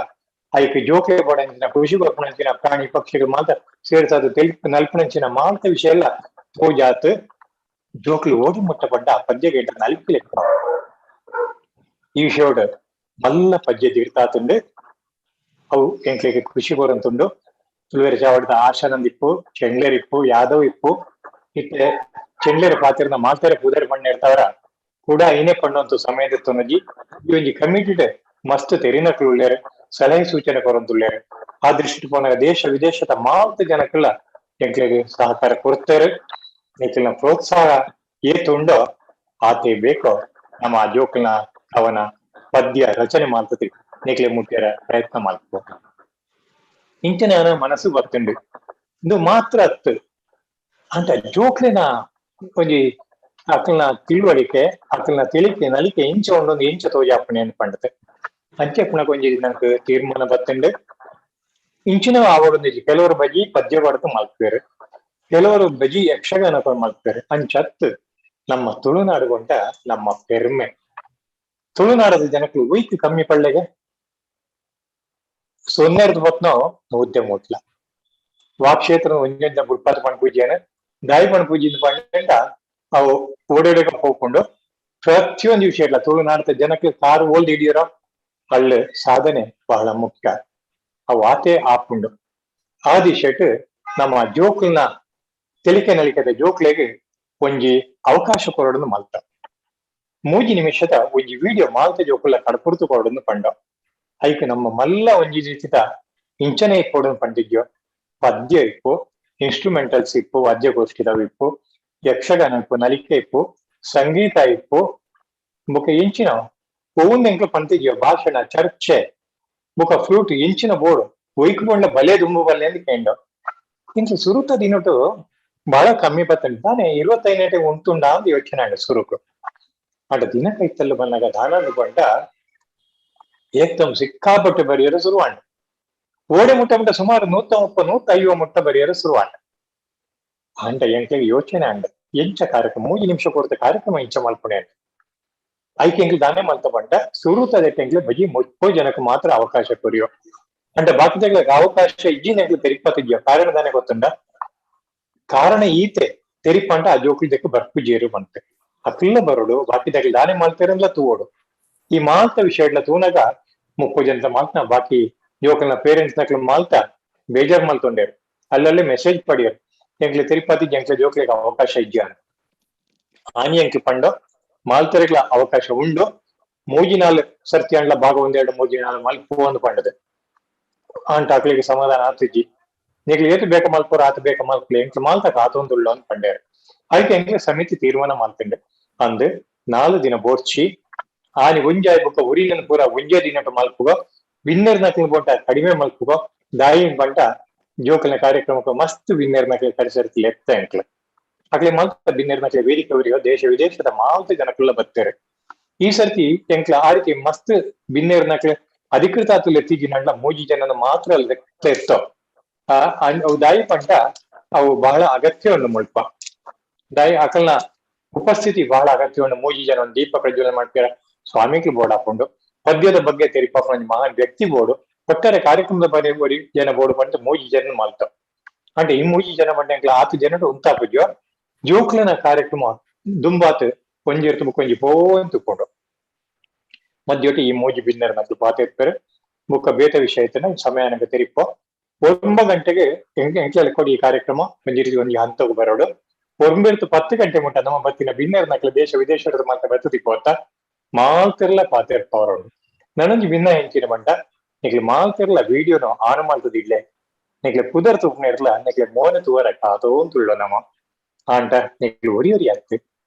ಐಕ್ ಜೋಕೆ ಬಡಂಚಿನ ಖುಷಿ ಬರ್ಪಣಂಚಿನ ಪ್ರಾಣಿ ಪಕ್ಷಿಗಳು ಮಾತ್ರ ಸೇರ್ಸಾದ ತೆಲ್ಪು ನಲ್ಪಣಂಚಿನ ಮಾಂತ ವಿಷಯ ಎಲ್ಲ ಪೂಜಾತ್ ಜೋಕ್ಲು ಓಡಿ ಮುಟ್ಟಪಡ್ಡ ಆ ಪದ್ಯ ಗೇಟ ನಲ್ಪಿ. ಈ ವಿಷಯೋಡು ಮಲ್ಲ ಪದ್ಯ ತೀರ್ತಾತುಂಡು ಅವು ಎಂಕ್ಲೆಗ್ ಖುಷಿ ಕೊರಂತುಂಡು. ತುಳುವೆರೆ ಚಾವಡಿದ ಆಶಾನಂದ್ ಇಪ್ಪು, ಚೆಂಡ್ಲೇರ್ ಇಪ್ಪು, ಯಾದವ್ ಇಪ್ಪು, ಇತ್ತೆ ಚೆಂಡ್ಲೇರ್ ಪಾತಿರ್ನ ಮಾಲ್ತೆರೆ ಪೂದರ್ ಪಣ್ಣ ಇರ್ತಾವ್ರ ಕೂಡ ಐನೇ ಪಣ್ಣಂತು ಸಮಯದ ತೊನಜಿ ಈ ಒಂಜಿ ಕಮಿಟಿಡ್ ಮಸ್ತ್ ತೆರಿನಕ್ಲು ಉಳ್ಳೇರು, ಸಲಹೆ ಸೂಚನೆ ಕೊರಂತುಳ್ಳೇರು. ಆ ದೃಷ್ಟಿ ಪೋನಾಗ ದೇಶ ವಿದೇಶದ ಮಾಲ್ತ ಜನಕ್ಕೆಲ್ಲ ಎಂಕ್ಲೆಗ್ ಸಹಕಾರ ಕೊಡ್ತಾರೆ. ನಿಖಿಲ್ನ ಪ್ರೋತ್ಸಾಹ ಏತುಂಡೋ ಆತೆ ಬೇಕೋ ನಮ್ಮ ಆ ಜೋಕ್ಲ್ನ ಕವನ ಪದ್ಯ ರಚನೆ ಮಾಡ್ತತಿ ನಿಕ್ಲೆ ಮುಟ್ಟ್ಯರ ಪ್ರಯತ್ನ ಮಾಡ್ಕೊ ಇಂಚಿನ ಮನಸ್ಸು ಬರ್ತುಂಡು. ಇದು ಮಾತ್ರ ಅತ್ತು ಅಂತ ಜೋಕ್ಲಿನ ಒಂಜಿ ಅಕಲ್ನ ತಿಳುವಳಿಕೆ ಅಕಲ್ನ ತಿಳಿಕೆ ನಲಿಕೆ ಇಂಚ ಒಂದೊಂದು ಇಂಚ ತೋಜಾಪಣೆ ಪಂಡತೆ ಅಂಚೆ ಪುಣಕ್ ಒಂಜಿ ನಂಕ್ ತೀರ್ಮಾನ ಬತ್ತುಂಡು. ಇಂಚಿನ ಆವಡೊಂದಿಜಿ ಕೆಲವರು ಬಜಿ ಪದ್ಯ ಬಡತು ಮಲ್ಪೇರು, ಕೆಲವರು ಬಜಿ ಯಕ್ಷಗಾನ ಮಲ್ಪೇರು. ಅಂಚತ್ ನಮ್ಮ ತುಳುನಾಡುಗೊಂಡ ನಮ್ಮ ಪೆರ್ಮೆ. ತುಳುನಾಡದ ಜನಕ್ಲು ಒಯ್ತು ಕಮ್ಮಿ ಪಳ್ಳೆಗೆ ಸೊನ್ನೆರ್ದು ಬತ್ನೋ ನೂದ್ಯ ಮೂಟ್ಲ ವಾಕ್ಷೇತ್ರ ಒಂಜೊಂಜ ಬುಡ್ಪಾತ ಪಣ್ ಪೂಜೆನ ದಾಯಿ ಪಣ್ ಪೂಜೆ ಪಂಡ ಅವು ಓಡೋಡೆಗ ಹೋಗ್ಕೊಂಡು ಪ್ರತಿಯೊಂದು ವಿಷಯ ಇಲ್ಲ ತುಳುನಾಡದ ಜನಕ್ಕೆ ಕಾರು ಓಲ್ದ್ ಹಿಡಿಯೋರ ಅಳ್ಳು ಸಾಧನೆ ಬಹಳ ಮುಖ್ಯ. ಅವು ಆತೆ ಆಪುಂಡು. ಆ ದಿಶೆಟ್ ನಮ್ಮ ಜೋಕ್ಲ್ನ ತಿಳಿಕೆ ನಲಿಕೆದ ಜೋಕ್ಲೆಗ್ ಒಂಜಿ ಅವಕಾಶ ಕೊರಡನ್ನು ಮಲ್ತ ಮೂಜಿ ನಿಮಿಷದ ಒಂಜಿ ವಿಡಿಯೋ ಮಾಲ್ತ ಜೋಕುಲ ಕಡಪುರ್ತು ಕೊರಡನ್ನು ಪಂಡ ಐಕ್ ನಮ್ಮ ಮಲ್ಲ ಒಂಜಿ ರೀತಿದ ಇಂಚನೆ ಇಪ್ಪೊಡನ್ನು ಪಂಡಿದ್ಯೋ ಪದ್ಯ ಇಪ್ಪು, ಇನ್ಸ್ಟ್ರೂಮೆಂಟಲ್ಸ್ ಇಪ್ಪು, ವಾದ್ಯಗೋಷ್ಠಿದವು ಇಪ್ಪು, ಯಕ್ಷಗಾನ ಇಪ್ಪು, ನಲಿಕೆ ಇಪ್ಪು, ಸಂಗೀತ ಇಪ್ಪು, ಬೊಕ ಎಂಚಿನ ಒವುಂದೆಂಕ್ಲು ಪಂತಿದ್ಯೋ ಭಾಷಣ ಚರ್ಚೆ ಬೊಕ ಫ್ಲೂಟ್ ಎಂಚಿನ ಬೋರ್ಡ್ ಒಯ್ಕು ಬೋಂಡ ಬಲೆ ದುಂಬು ಬಲ್ಲೆ ಅಂತ ಕೇಂಡ. ಇಂಚ ಸುರುತ ದಿನಟು ಬಹಳ ಕಮ್ಮಿ ಬತ್ತಂಡು ತಾನೆ 25 ಉಂಟುಂಡ ಅಂತ ಯೋಚನೆ ಆಂಡ ಸುರುಕು. ಆಂಡ ದಿನ ಕೈತಲ್ಲು ಬಂದಾಗ ದಾನಂದು ಕೊಂಡ ಏಕ್ದಮ್ ಸಿಕ್ಕಾಪಟ್ಟೆ ಬರೆಯಲು ಶುರುವಾಂಡ. ಓಡೆ ಮುಟ್ಟ ಮುಟ್ಟ ಸುಮಾರು 130 150 ಮುಟ್ಟ ಬರಿಯರ ಶುರುವಾಂಡ. ಆಂಡ ಎಂಕ್ಲೆಗ್ ಯೋಚನೆ ಅಂಡ ಎಂಚ ಕಾರ್ಯಕ್ರಮ 3 ನಿಮಿಷ ಕೊಡ್ತ ಕಾರ್ಯಕ್ರಮ ಇಂಚ ಮಲ್ಪುಣೆ ಅಂಡ. ಐಕೆ ಎಂಕ್ಲು ದಾನೆ ಮಲ್ತ ಪಂಡ ಸುರುತದೆಟ್ ಎಂಕ್ಲೆ ಬಜಿ 30 ಜನಕ್ಕೆ ಮಾತ್ರ ಅವಕಾಶ ಕೊರಿಯೋ ಅಂಡ ಬಾಕಿದಗ್ಲೆಗ್ ಅವಕಾಶ ಇಜ್ಜಿನ ಎಂಕ್ಲು ತೆರಿಪತ್ತಿದ್ಯೋ. ಕಾರಣ ದಾನೆ ಗೊತ್ತುಂಡ, ಕಾರಣ ಈತೆ ತೆರಿಪಂಡ ಆ ಜೋಕುಲ್ ದೆಕ್ಕು ಬರ್ಪುಜೇರು ಬಂತೆ ಅಕ್ಲ ಬರೋಡು ಬಾಕಿದಾಗ್ಲಿ ದಾನೆ ಮಲ್ತೇರನ್ಲ ತೂವೋಡು. ಈ ಮಾಲ್ತ ವಿಷಯ ತೂನಾಗ 30 ಜನದ ಮಾಲ್ತನ ಬಾಕಿ ಜೋಕಲ್ನ ಪೇರೆಂಟ್ಸ್ ನಕ್ಲು ಮಾಲ್ತ ಬೇಜಾರ್ ಮಲ್ತೊಂಡೇರು. ಅಲ್ಲಲ್ಲೇ ಮೆಸೇಜ್ ಪಡಿಯರು ಎಂಕ್ಲೆ ತಿರುಪತಿ ಎಂಕ್ಲೆ ಜೋಕ್ಲೆಗ್ ಅವಕಾಶ ಇಜ್ಜ ಆನಿ ಎಂಕ್ಲು ಪಂಡೋ ಮಾಲ್ತರೆಗ್ಲ ಅವಕಾಶ ಉಂಡು 3 4 ಸರ್ತಿ ಅಂಡ್ಲ ಭಾಗ 1 2 3 4 ಮಲ್ಪು ಒಂದು ಪಂಡದೆ. ಆಂಟ ಅಕ್ಲಿಗೆ ಸಮಾಧಾನ ಆತಿಜ್ಜಿ, ನಿಕ್ಲು ಏತು ಬೇಕ ಮಲ್ಪೋರು ಆತ ಬೇಕ ಮಲ್ಪಲೆ ಎಂಕ್ಲು ಮಾಲ್ತಕ ಆತೊಂದುಳ್ಳು ಅಂತ ಪಂಡೇರು. ಅದಕ್ಕೆ ಎಂಕ್ಲೆ ಸಮಿತಿ ತೀರ್ಮಾನ ಮಲ್ತಂಡೆ ಅಂದ್ 4 ದಿನ ಬೋರ್ಚಿ ಆನಿ ಒಂಜಾಯ್ ಬೊಕ್ಕ ಉರಿನನ್ ಪೂರ ಒಂಜೇ ದಿನಟ ಮಲ್ಪುಗ ವಿನ್ನರ್ ನಕ್ಲು ಬೋಂಟ ಕಡಿಮೆ ಮಲ್ಪುಗ ದಾಯಿನ್ ಬಂಟ ಜೋಕಲ್ನ ಕಾರ್ಯಕ್ರಮಕ್ಕೆ ಮಸ್ತ್ ವಿನ್ನರ್ ನಕ್ಲೆ ಕಡಿಸರ್ತಿ ಎತ್ತ ಎಂಕ್ಲೆ ಅಕ್ಲೆ ಮಲ್ತ ಬಿನ್ನರ್ ನಕ್ಲೆ ವೇದಿಕೆ ಉರಿಯೋ ದೇಶ ವಿದೇಶದ ಮಾಲ್ತ ಜನಕುಲ್ಲ ಬತ್ತೇರೆ. ಈ ಸರ್ತಿ ಎಂಕ್ಲ ಆ ರೀತಿ ಮಸ್ತ್ ಬಿನ್ನೇರ್ ನಕ್ಲೆ ಅಧಿಕೃತ ಆತುಲೆ ಎತ್ತಿಜಿನಂಡ 3 ಜನನ ಮಾತ್ರ ಎತ್ತೋ. ಅವು ದಾಯಿ ಪಂಟ ಅವು ಬಹಳ ಅಗತ್ಯವನ್ನು ಮುಲ್ಪ ದಾಯಿ ಅಕಲ್ನ ಉಪಸ್ಥಿತಿ ಬಹಳ ಅಗತ್ಯವನ್ನು. 3 ಜನ ಒಂದು ದೀಪ ಪ್ರಜ್ವಲನೆ ಮಾಡ್ತೀರ ಸ್ವಾಮಿಗಳು ಬೋರ್ಡ್ ಹಾಕೊಂಡು ಪದ್ಯದ ಬಗ್ಗೆ ತೆರಿಪಾಪ ಒಂದು ಮಹಾನ್ ವ್ಯಕ್ತಿ ಬೋರ್ಡು ಒಟ್ಟಾರೆ ಕಾರ್ಯಕ್ರಮದ ಬಗ್ಗೆ ಒರಿ ಜನ ಬೋರ್ಡು ಪಂಟ 3 ಜನ ಮಾಲ್ತ. ಅಂದ್ರೆ ಈ 3 ಜನ ಪಂಟ ಎಂಕ್ಲ ಆತು ಜನರು ಉಂತಾಪುಜ್ಯೋ ಜೋಕ್ಲನ ಕಾರ್ಯಕ್ರಮ ದುಂಬಾತ್ ಒಂಜಿರ್ತು ಬುಕ್ಕೊಂಜಿ ಪೋಂತುಕೊಂಡು ಮಧ್ಯೋಟಿ ಈ 3 ಬಿನ್ನರ್ ನಕ್ಲು ಪಾತ ಇರ್ತಾರೆ ಬುಕ್ಕ ಬೇತ ವಿಷಯ ಐತನ ಸಮಯ ನನಗೆ ತೆರಿಪೋ. 9 ಗಂಟೆಗೆ ಎಂಕ್ಲಲ್ಲಿ ಕೊಡಿ ಈ ಕಾರ್ಯಕ್ರಮ ಒಂಜಿ ಒಂಜಿ ಹಂತಕ್ಕೆ ಬರೋಡು. 9 10 ಗಂಟೆ ಮುಟ್ಟ ನಮ್ಮ ಬತ್ತಿನ ಬಿನ್ನರ್ ನಕ್ಲು ದೇಶ ವಿದೇಶದ ಮಾತ್ರ ಬತ್ತದಿಪ್ಪೋತ ಮಾಲ್ತಿರ್ಲ ಪಾತೇರ್ಪ ಅವರೋಡು. ನನೊಂಜಿ ಭಿನ್ನ ಹೆಂಚಿನ ಬಂಟ ನಿಕ್ಲೆ ಮಾಲ್ತಿರ್ಲ ವಿಡಿಯೋನು ಆನ್ ಮಾಲ್ತದಿಡ್ಲೆ ನಿಕ್ಲೆ ಪುದರ್ ತೂಪ್ನ ಇರ್ಲ ನಿಕ್ಲೆ ಮೋನ ತೂವರಕ್ಕ ಆತೋಂತುಳ್ಳೋ ನಮ್ಮ ಆಂಟ ನಿಕ್ಲೆ ಒರಿ ಒರಿ ಆಗ್ತೆ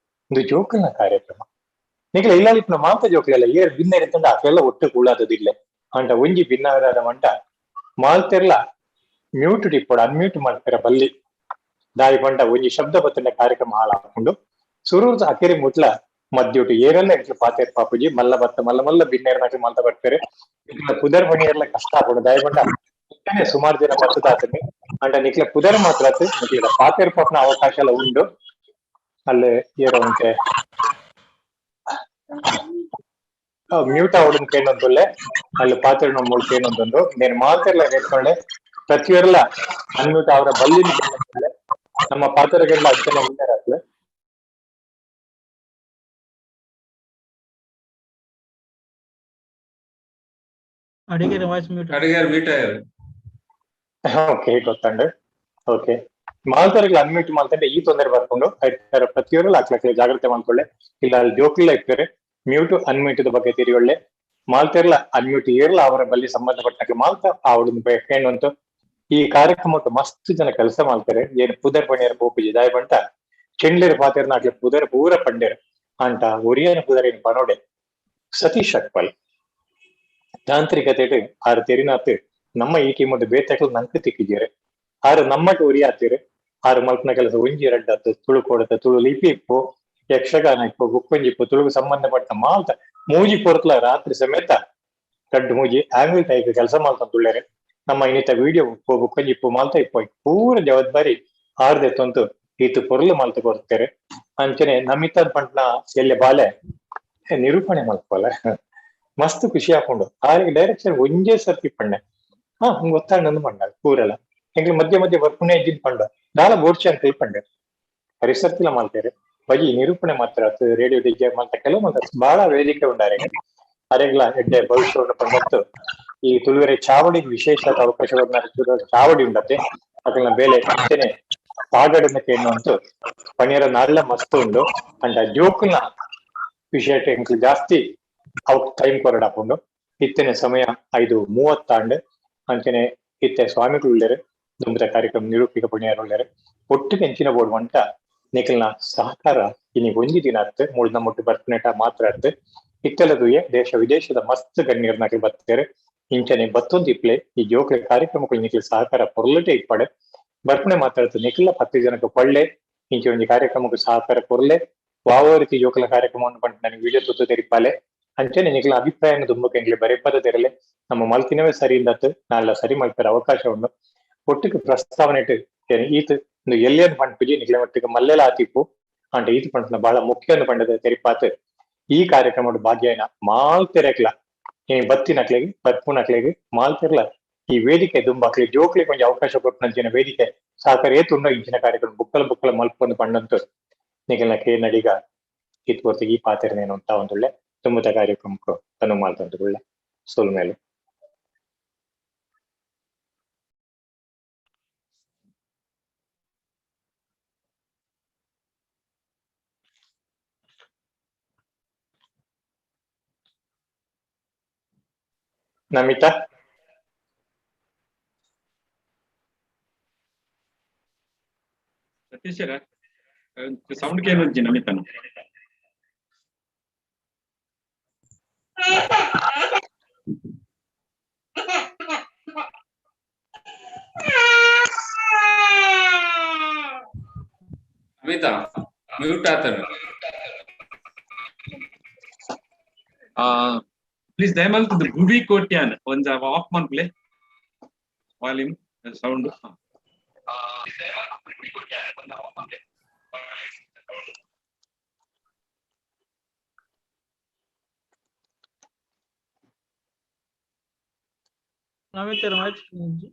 ಒಂದು ಜೋಕಲ್ನ ಕಾರ್ಯಕ್ರಮ ನಿಕ್ಲೆ ಇಲ್ಲ ಇಪ್ನ ಮಾತ ಜೋಕಲೆಲ್ಲ ಏರ್ ಭಿನ್ನ ಇರ್ತಂಡ ಅಕ್ಲೆಲ್ಲ ಒಟ್ಟು ಕೂಳಾದದಿಡ್ಲೆ ಆಂಟ ಒಂಜಿ ಭಿನ್ನ ಆದ ಮಂಟ ಮಾಲ್ತಿರ್ಲ ಮ್ಯೂಟ್ ಟಿಪ್ಪೋಡು ಅನ್ಮ್ಯೂಟ್ ಮಾಡ್ತಾರ ಬಲ್ಲಿ ದಾಯಿ ಬಂಟ ಒಂಜಿ ಶಬ್ದ ಬತ್ತಂಡ ಕಾರ್ಯಕ್ರಮ ಹಾಳಾಕೊಂಡು ಸುರೂರ್ ಅಕೆರೆ ಮುಟ್ಲ ಮದ್ಯೋಟು ಏರೆಲ್ಲ ಎಂಕ್ಲು ಪಾತೇರ್ ಪಾಪುಜಿ ಮಲ್ಲ ಬತ್ತ ಮಲ್ಲ ಮಲ್ಲ ಬಿನ್ನೇರ್ ನಕ್ಲು ಮಲ್ತ ಬರ್ತಾರೆ ನಿಕ್ಲ ಪುದರ್ ಬಣಿಯರ್ಲ ಕಷ್ಟ ಆಪುಂಡು. ದಾಯಿ ಬಂಟ ಸುಮಾರು ಜನ ಬತ್ತದಾತನೆ ಅಂಡ ನಿಕ್ಲ ಪುದರ್ ಮಾತ್ರ ಆತು ನಿಕ್ಲ ಪಾತೇರ್ ಪಾಪನ ಅವಕಾಶ ಎಲ್ಲ ಉಂಡು. ಅಲ್ಲೇ ಏರೋ ಉಂಟೆ ಮ್ಯೂಟ್ ಆವಡನ್ ಕೇಳೊಂದುಲ್ಲೆ ಅಲ್ಲಿ ಪಾತೇರ್ ಮೂಳು ಕೇಳೊಂದುಂಡು ನೇನು ಮಾತೆರ್ಲ ನೇರ್ಕೊಂಡೆ ಪ್ರತಿಯೊರ್ಲ ಅನ್ಮ್ಯೂಟ್ ಅವರ ಬಲ್ಲಿ ನಮ್ಮ ಪಾತ್ರಗೆಲ್ಲ ಅರ್ಚನೆ ವಿನ್ನರ್. ಅಡಿಗೆರೆ ವಾಯ್ಸ್ ಮ್ಯೂಟ್. ಅಡಿಗೆರೆ ಮ್ಯೂಟ್ ಆಯ್ತು. ಓಕೆ ಗೊತ್ತಂಡು. ಓಕೆ ಮಾಲ್ತಾರಿಗಳು ಅನ್ಮ್ಯೂಟ್ ಮಾಡ್ತಂಡೆ ಈ ತೊಂದರೆ ಬರ್ಕೊಂಡು ಪ್ರತಿಯೊಬ್ಬರು ಹಾಕ್ಲಕ್ಕೆ ಜಾಗ್ರತೆ ಮಾಡ್ಕೊಳ್ಳೆ. ಇಲ್ಲ ಅಲ್ಲಿ ಜೋಕ್ಲಿಲ್ಲ ಇರ್ತಾರೆ ಮ್ಯೂಟ್ ಅನ್ಮ್ಯೂಟ್ ಬಗ್ಗೆ ತಿರಿಯೊಳ್ಳೆ ಮಾಲ್ತಿರ್ಲ ಅನ್ಮ್ಯೂಟ್ ಇರಲ್ಲ ಅವರ ಬಲ್ಲಿ ಸಂಬಂಧಪಟ್ಟ ಮಾಲ್ತ ಅವಳು ಈ ಕಾರ್ಯಕ್ರಮಕ್ಕೆ ಮಸ್ತ್ ಜನ ಕೆಲಸ ಮಾಡ್ತಾರೆ. ಏನ್ ಪುದರ್ ಪಣಿಯರ್ ಪೋಪುಜಿ ದಾಯ ಬಂಟ ಚೆಂಡ್ಲೇರ್ ಪಾತೆರ್ನ ಅಕ್ಲೆ ಪುದರ್ ಪೂರ ಪಂಡೇರ್ ಅಂಟ ಒರಿಯನ ಪುದರ್ ಏನ್ ಪನೋಡೆ ಸತೀಶ್ ಅಕ್ಪಲ್ ತಾಂತ್ರಿಕತೆ ಆರು ತೆರಿನಾತ್ ನಮ್ಮ ಈ ಟೀಮ್ ಬೇತಕ್ಲು ನಂಕ್ ತಿಕ್ಕಿದ್ದೀರಿ ಆರು ನಮ್ಮಟ್ ಉರಿ ಆತೀರಿ ಆರು ಮಲ್ಪನ ಕೆಲಸ ಒಂಜಿ ರಡ್ಡಾತು ತುಳು ಕೊಡತ ತುಳು ಲಿಪಿ ಇಪ್ಪು ಯಕ್ಷಗಾನ ಇಪ್ಪು ಬುಕ್ಕೊಂಜಿ ಇಪ್ಪು ತುಳುಗು ಸಂಬಂಧಪಟ್ಟ ಮಾಲ್ತ ಮೂಜಿ ಪೊರ್ತಲ ರಾತ್ರಿ ಸಮೇತ ರಡ್ಡು ಮೂಜಿ ಆಂಗಲ್ ಟೈಪ್ ಕೆಲಸ ಮಾಡ್ತಾ ತುಳ್ಳೇರೆ ನಮ್ಮ ಇನ್ನಿತ ವಿಡಿಯೋ ಉಪ್ಪು ಬುಕ್ಕೊಂಜಿ ಇಪ್ಪು ಮಾಲ್ತ ಇಪ್ಪು ಪೂರ ಜವಾಬ್ದಾರಿ ಆರ್ದೆತ್ತಂತು ಈತು ಪೊರ್ಲು ಮಾಲ್ತ ಕೊಡ್ತಾರೆ. ಅಂಚನೆ ನಮಿತ ಪಂಟ್ನ ಎಲ್ಲೆ ಬಾಲೆ ನಿರೂಪಣೆ ಮಲ್ಪಲ್ಲ ಮಸ್ತ್ ಖುಷಿ ಹಾಕೊಂಡು ಆರಿಗೆ ಡೈರೆಕ್ಷನ್ ಒಂಜೇ ಸರ್ತಿ ಪಣ್ಣೆ ಹಾ ಹಂಗ ಗೊತ್ತಾಂಡ್ ಪಂಡ ಪೂರೆಲ್ಲ ಎಂಗ್ಲ ಮಧ್ಯೆ ಮಧ್ಯೆ ಬರ್ಪುಣೆ ಇದ್ದಿದ್ ಪಂಡ ದಾಲ ಬೋರ್ಚಿ ಅಂತ ಪಂಡೆ ಪರಿಸರ್ತಿಲ ಮಾಡ್ತಾರೆ ಬಜಿ ನಿರೂಪಣೆ ಮಾತ್ರ ರೇಡಿಯೋ ಡಿಜೆ ಮಾತ್ರ ಕೆಲವು ಮಾತ್ರ ಬಹಳ ವೇದಿಕೆ ಉಂಡಾರೆ ಅರೆಗ್ಲ ಎಡ್ಡೆ ಭವಿಷ್ಯವನ್ನು ಪಂಡತ್ತು ಈ ತುಳುವೆರೆ ಚಾವಡಿಗೆ ವಿಶೇಷ ಅವಕಾಶಗಳನ್ನ ಚಾವಡಿ ಉಂಡತೆ ಅಕಲ್ನ ಬೇಲೆ ಅಂಚನೆ ಪಾಗಡನ ಕೇಳುವಂತು ಪಣಿಯರ ನಾಳ್ಲ ಮಸ್ತ್ ಉಂಡು ಅಂಡ ಜೋಕುನ ವಿಷಯ ಎಂಕ್ಲು ಜಾಸ್ತಿ ಅವ್ ಟೈಮ್ ಕೊರಡಾಪುಂಡು. ಇತ್ತನೆ ಸಮಯ 5:30 ಅಂಚನೆ ಇತ್ತೆ ಸ್ವಾಮಿಗಳು ಉಳ್ಳೇರು ದುಂಬದ ಕಾರ್ಯಕ್ರಮ ನಿರೂಪಿಕ ಪುಣ್ಯರು ಉಳ್ಳೇರು ಒಟ್ಟಿಗೆ ಎಂಚಿನ ಬೋರ್ಡ್ ಮಂಟ ನಿಖಲ್ನ ಸಹಕಾರ ಇನಿ ಒಂಜಿ ದಿನ ಅರ್ಥ ಮೂಳ್ನ ಮುಟ್ಟು ಬರ್ತನೇಟ ಮಾತ್ರ ಅರ್ಥ ಇತ್ತೆಲ್ಲದುಯೆ ದೇಶ ವಿದೇಶದ ಮಸ್ತ್ ಗಣ್ಯರ್ನಕಲ್ ಬತ್ತೇರು ಇಂಚನೆ ಬತ್ತೊಂದು ಇಪ್ಲೆ ಈ ಜೋಕ್ಲೆ ಕಾರ್ಯಕ್ರಮಗಳು ನಿಖಲ್ ಸಹಕಾರ ಪೊರ್ಲಟೆ ಇಪ್ಪಡೆ ಬರ್ಪಣೆ ಮಾತಾಡ್ತು ನಿಖಲ 10 ಜನಕ್ಕೆ ಪಳ್ಳೆ ಇಂಚೆ ಒಂಜಿ ಕಾರ್ಯಕ್ರಮಕ್ಕೆ ಸಹಕಾರ ಕೊರ್ಲೆ ವಾವ ರೀತಿ ಜೋಕಲ ಕಾರ್ಯಕ್ರಮವನ್ನು ಪಂಡ ನನಗೆ ವಿಡಿಯೋ ತುತ್ತು ತೆರಿಪಾಲೆ ಅಂಚನೆ ನಿಕ್ಲ ಅಭಿಪ್ರಾಯನ ದುಂಬಕ್ಕೆ ಎಂಗ್ಲೆ ಬರೆಪದ ತೆರಲೆ ನಮ್ಮ ಮಲ್ತಿನವೇ ಸರಿ ಇಂದತ್ತು ನಾಳೆ ಸರಿ ಮಲ್ಪೆರ ಅವಕಾಶ ಉಂಡು. ಒಟ್ಟಿಗೆ ಪ್ರಸ್ತಾವನೆ ಇಟ್ಟು ಈತ ಎಲ್ಲಿಯನ್ ಪಂಡ್ಪುಜಿ ನಿಕ್ಲೆ ಒಟ್ಟಿಗೆ ಮಲ್ಲೆಲ ಆತಿಪ್ಪು ಅಂಟ ಈತ ಪಂಡ್ನ ಬಹಳ ಮುಖ್ಯ ಪಂಡದ ತೆರಿಪಾತ್ ಈ ಕಾರ್ಯಕ್ರಮದ ಭಾಗ್ಯನ ಮಾಲ್ತೆರೆಕ್ಲ ಈ ಬತ್ತಿನಕ್ಲೆಗ್ ಬರ್ಪುನಕ್ಲೆಗ್ ಮಾಲ್ತೆರ್ಲ ಈ ವೇದಿಕೆ ದುಂಬಾಕ್ಲಿ ಜೋಕ್ಲಿ ಕೊಂಚ ಅವಕಾಶ ಕೊಟ್ಟನಂಚಿನ ವೇದಿಕೆ ಸಹಕಾರ ಏತುಂಡ ಇಂಚಿನ ಕಾರ್ಯಕ್ರಮ ಬುಕ್ಕಲ ಬುಕ್ಕಲ ಮಲ್ಪೊಂದು ಪಂಡಂತು ನಿಗಲ್ನ ಕೇ ನಡಿಗ ಇತ್ವರ್ತಿಗೆ ಈ ಪಾತೆರನೇನು ಅಂತ ಒಂದುಳ್ಳೆ ತುಂಬುತ ಕಾರ್ಯಕ್ರಮಕ್ಕೆ ತನು ಮಾಲ್ತಂದುಳ್ಳೆ ಸೋಲ್ಮೇಲೆ. ನಮಿತಾ. ಸತೀಶರ ಸೌಂಡ್ ಕೇಳುಂಜಿ ನಮಿತನ. ನಮಿತಾ ಮ್ಯೂಟ್ ಆತನು. ಪ್ಲೀಸ್ ದಯಮಾಲ್ತದ್ದು ಭುವಿ ಕೋಟ್ಯಾನ್ ಒಂಜ ಆಫ್ ಮನ್ಪ್ಲೆ ವಾಲ್ಯೂಮ್ ಸೌಂಡ್. ನಮಿತರ ವಾಯ್ಸ್ ಇಜ್ಜಿ.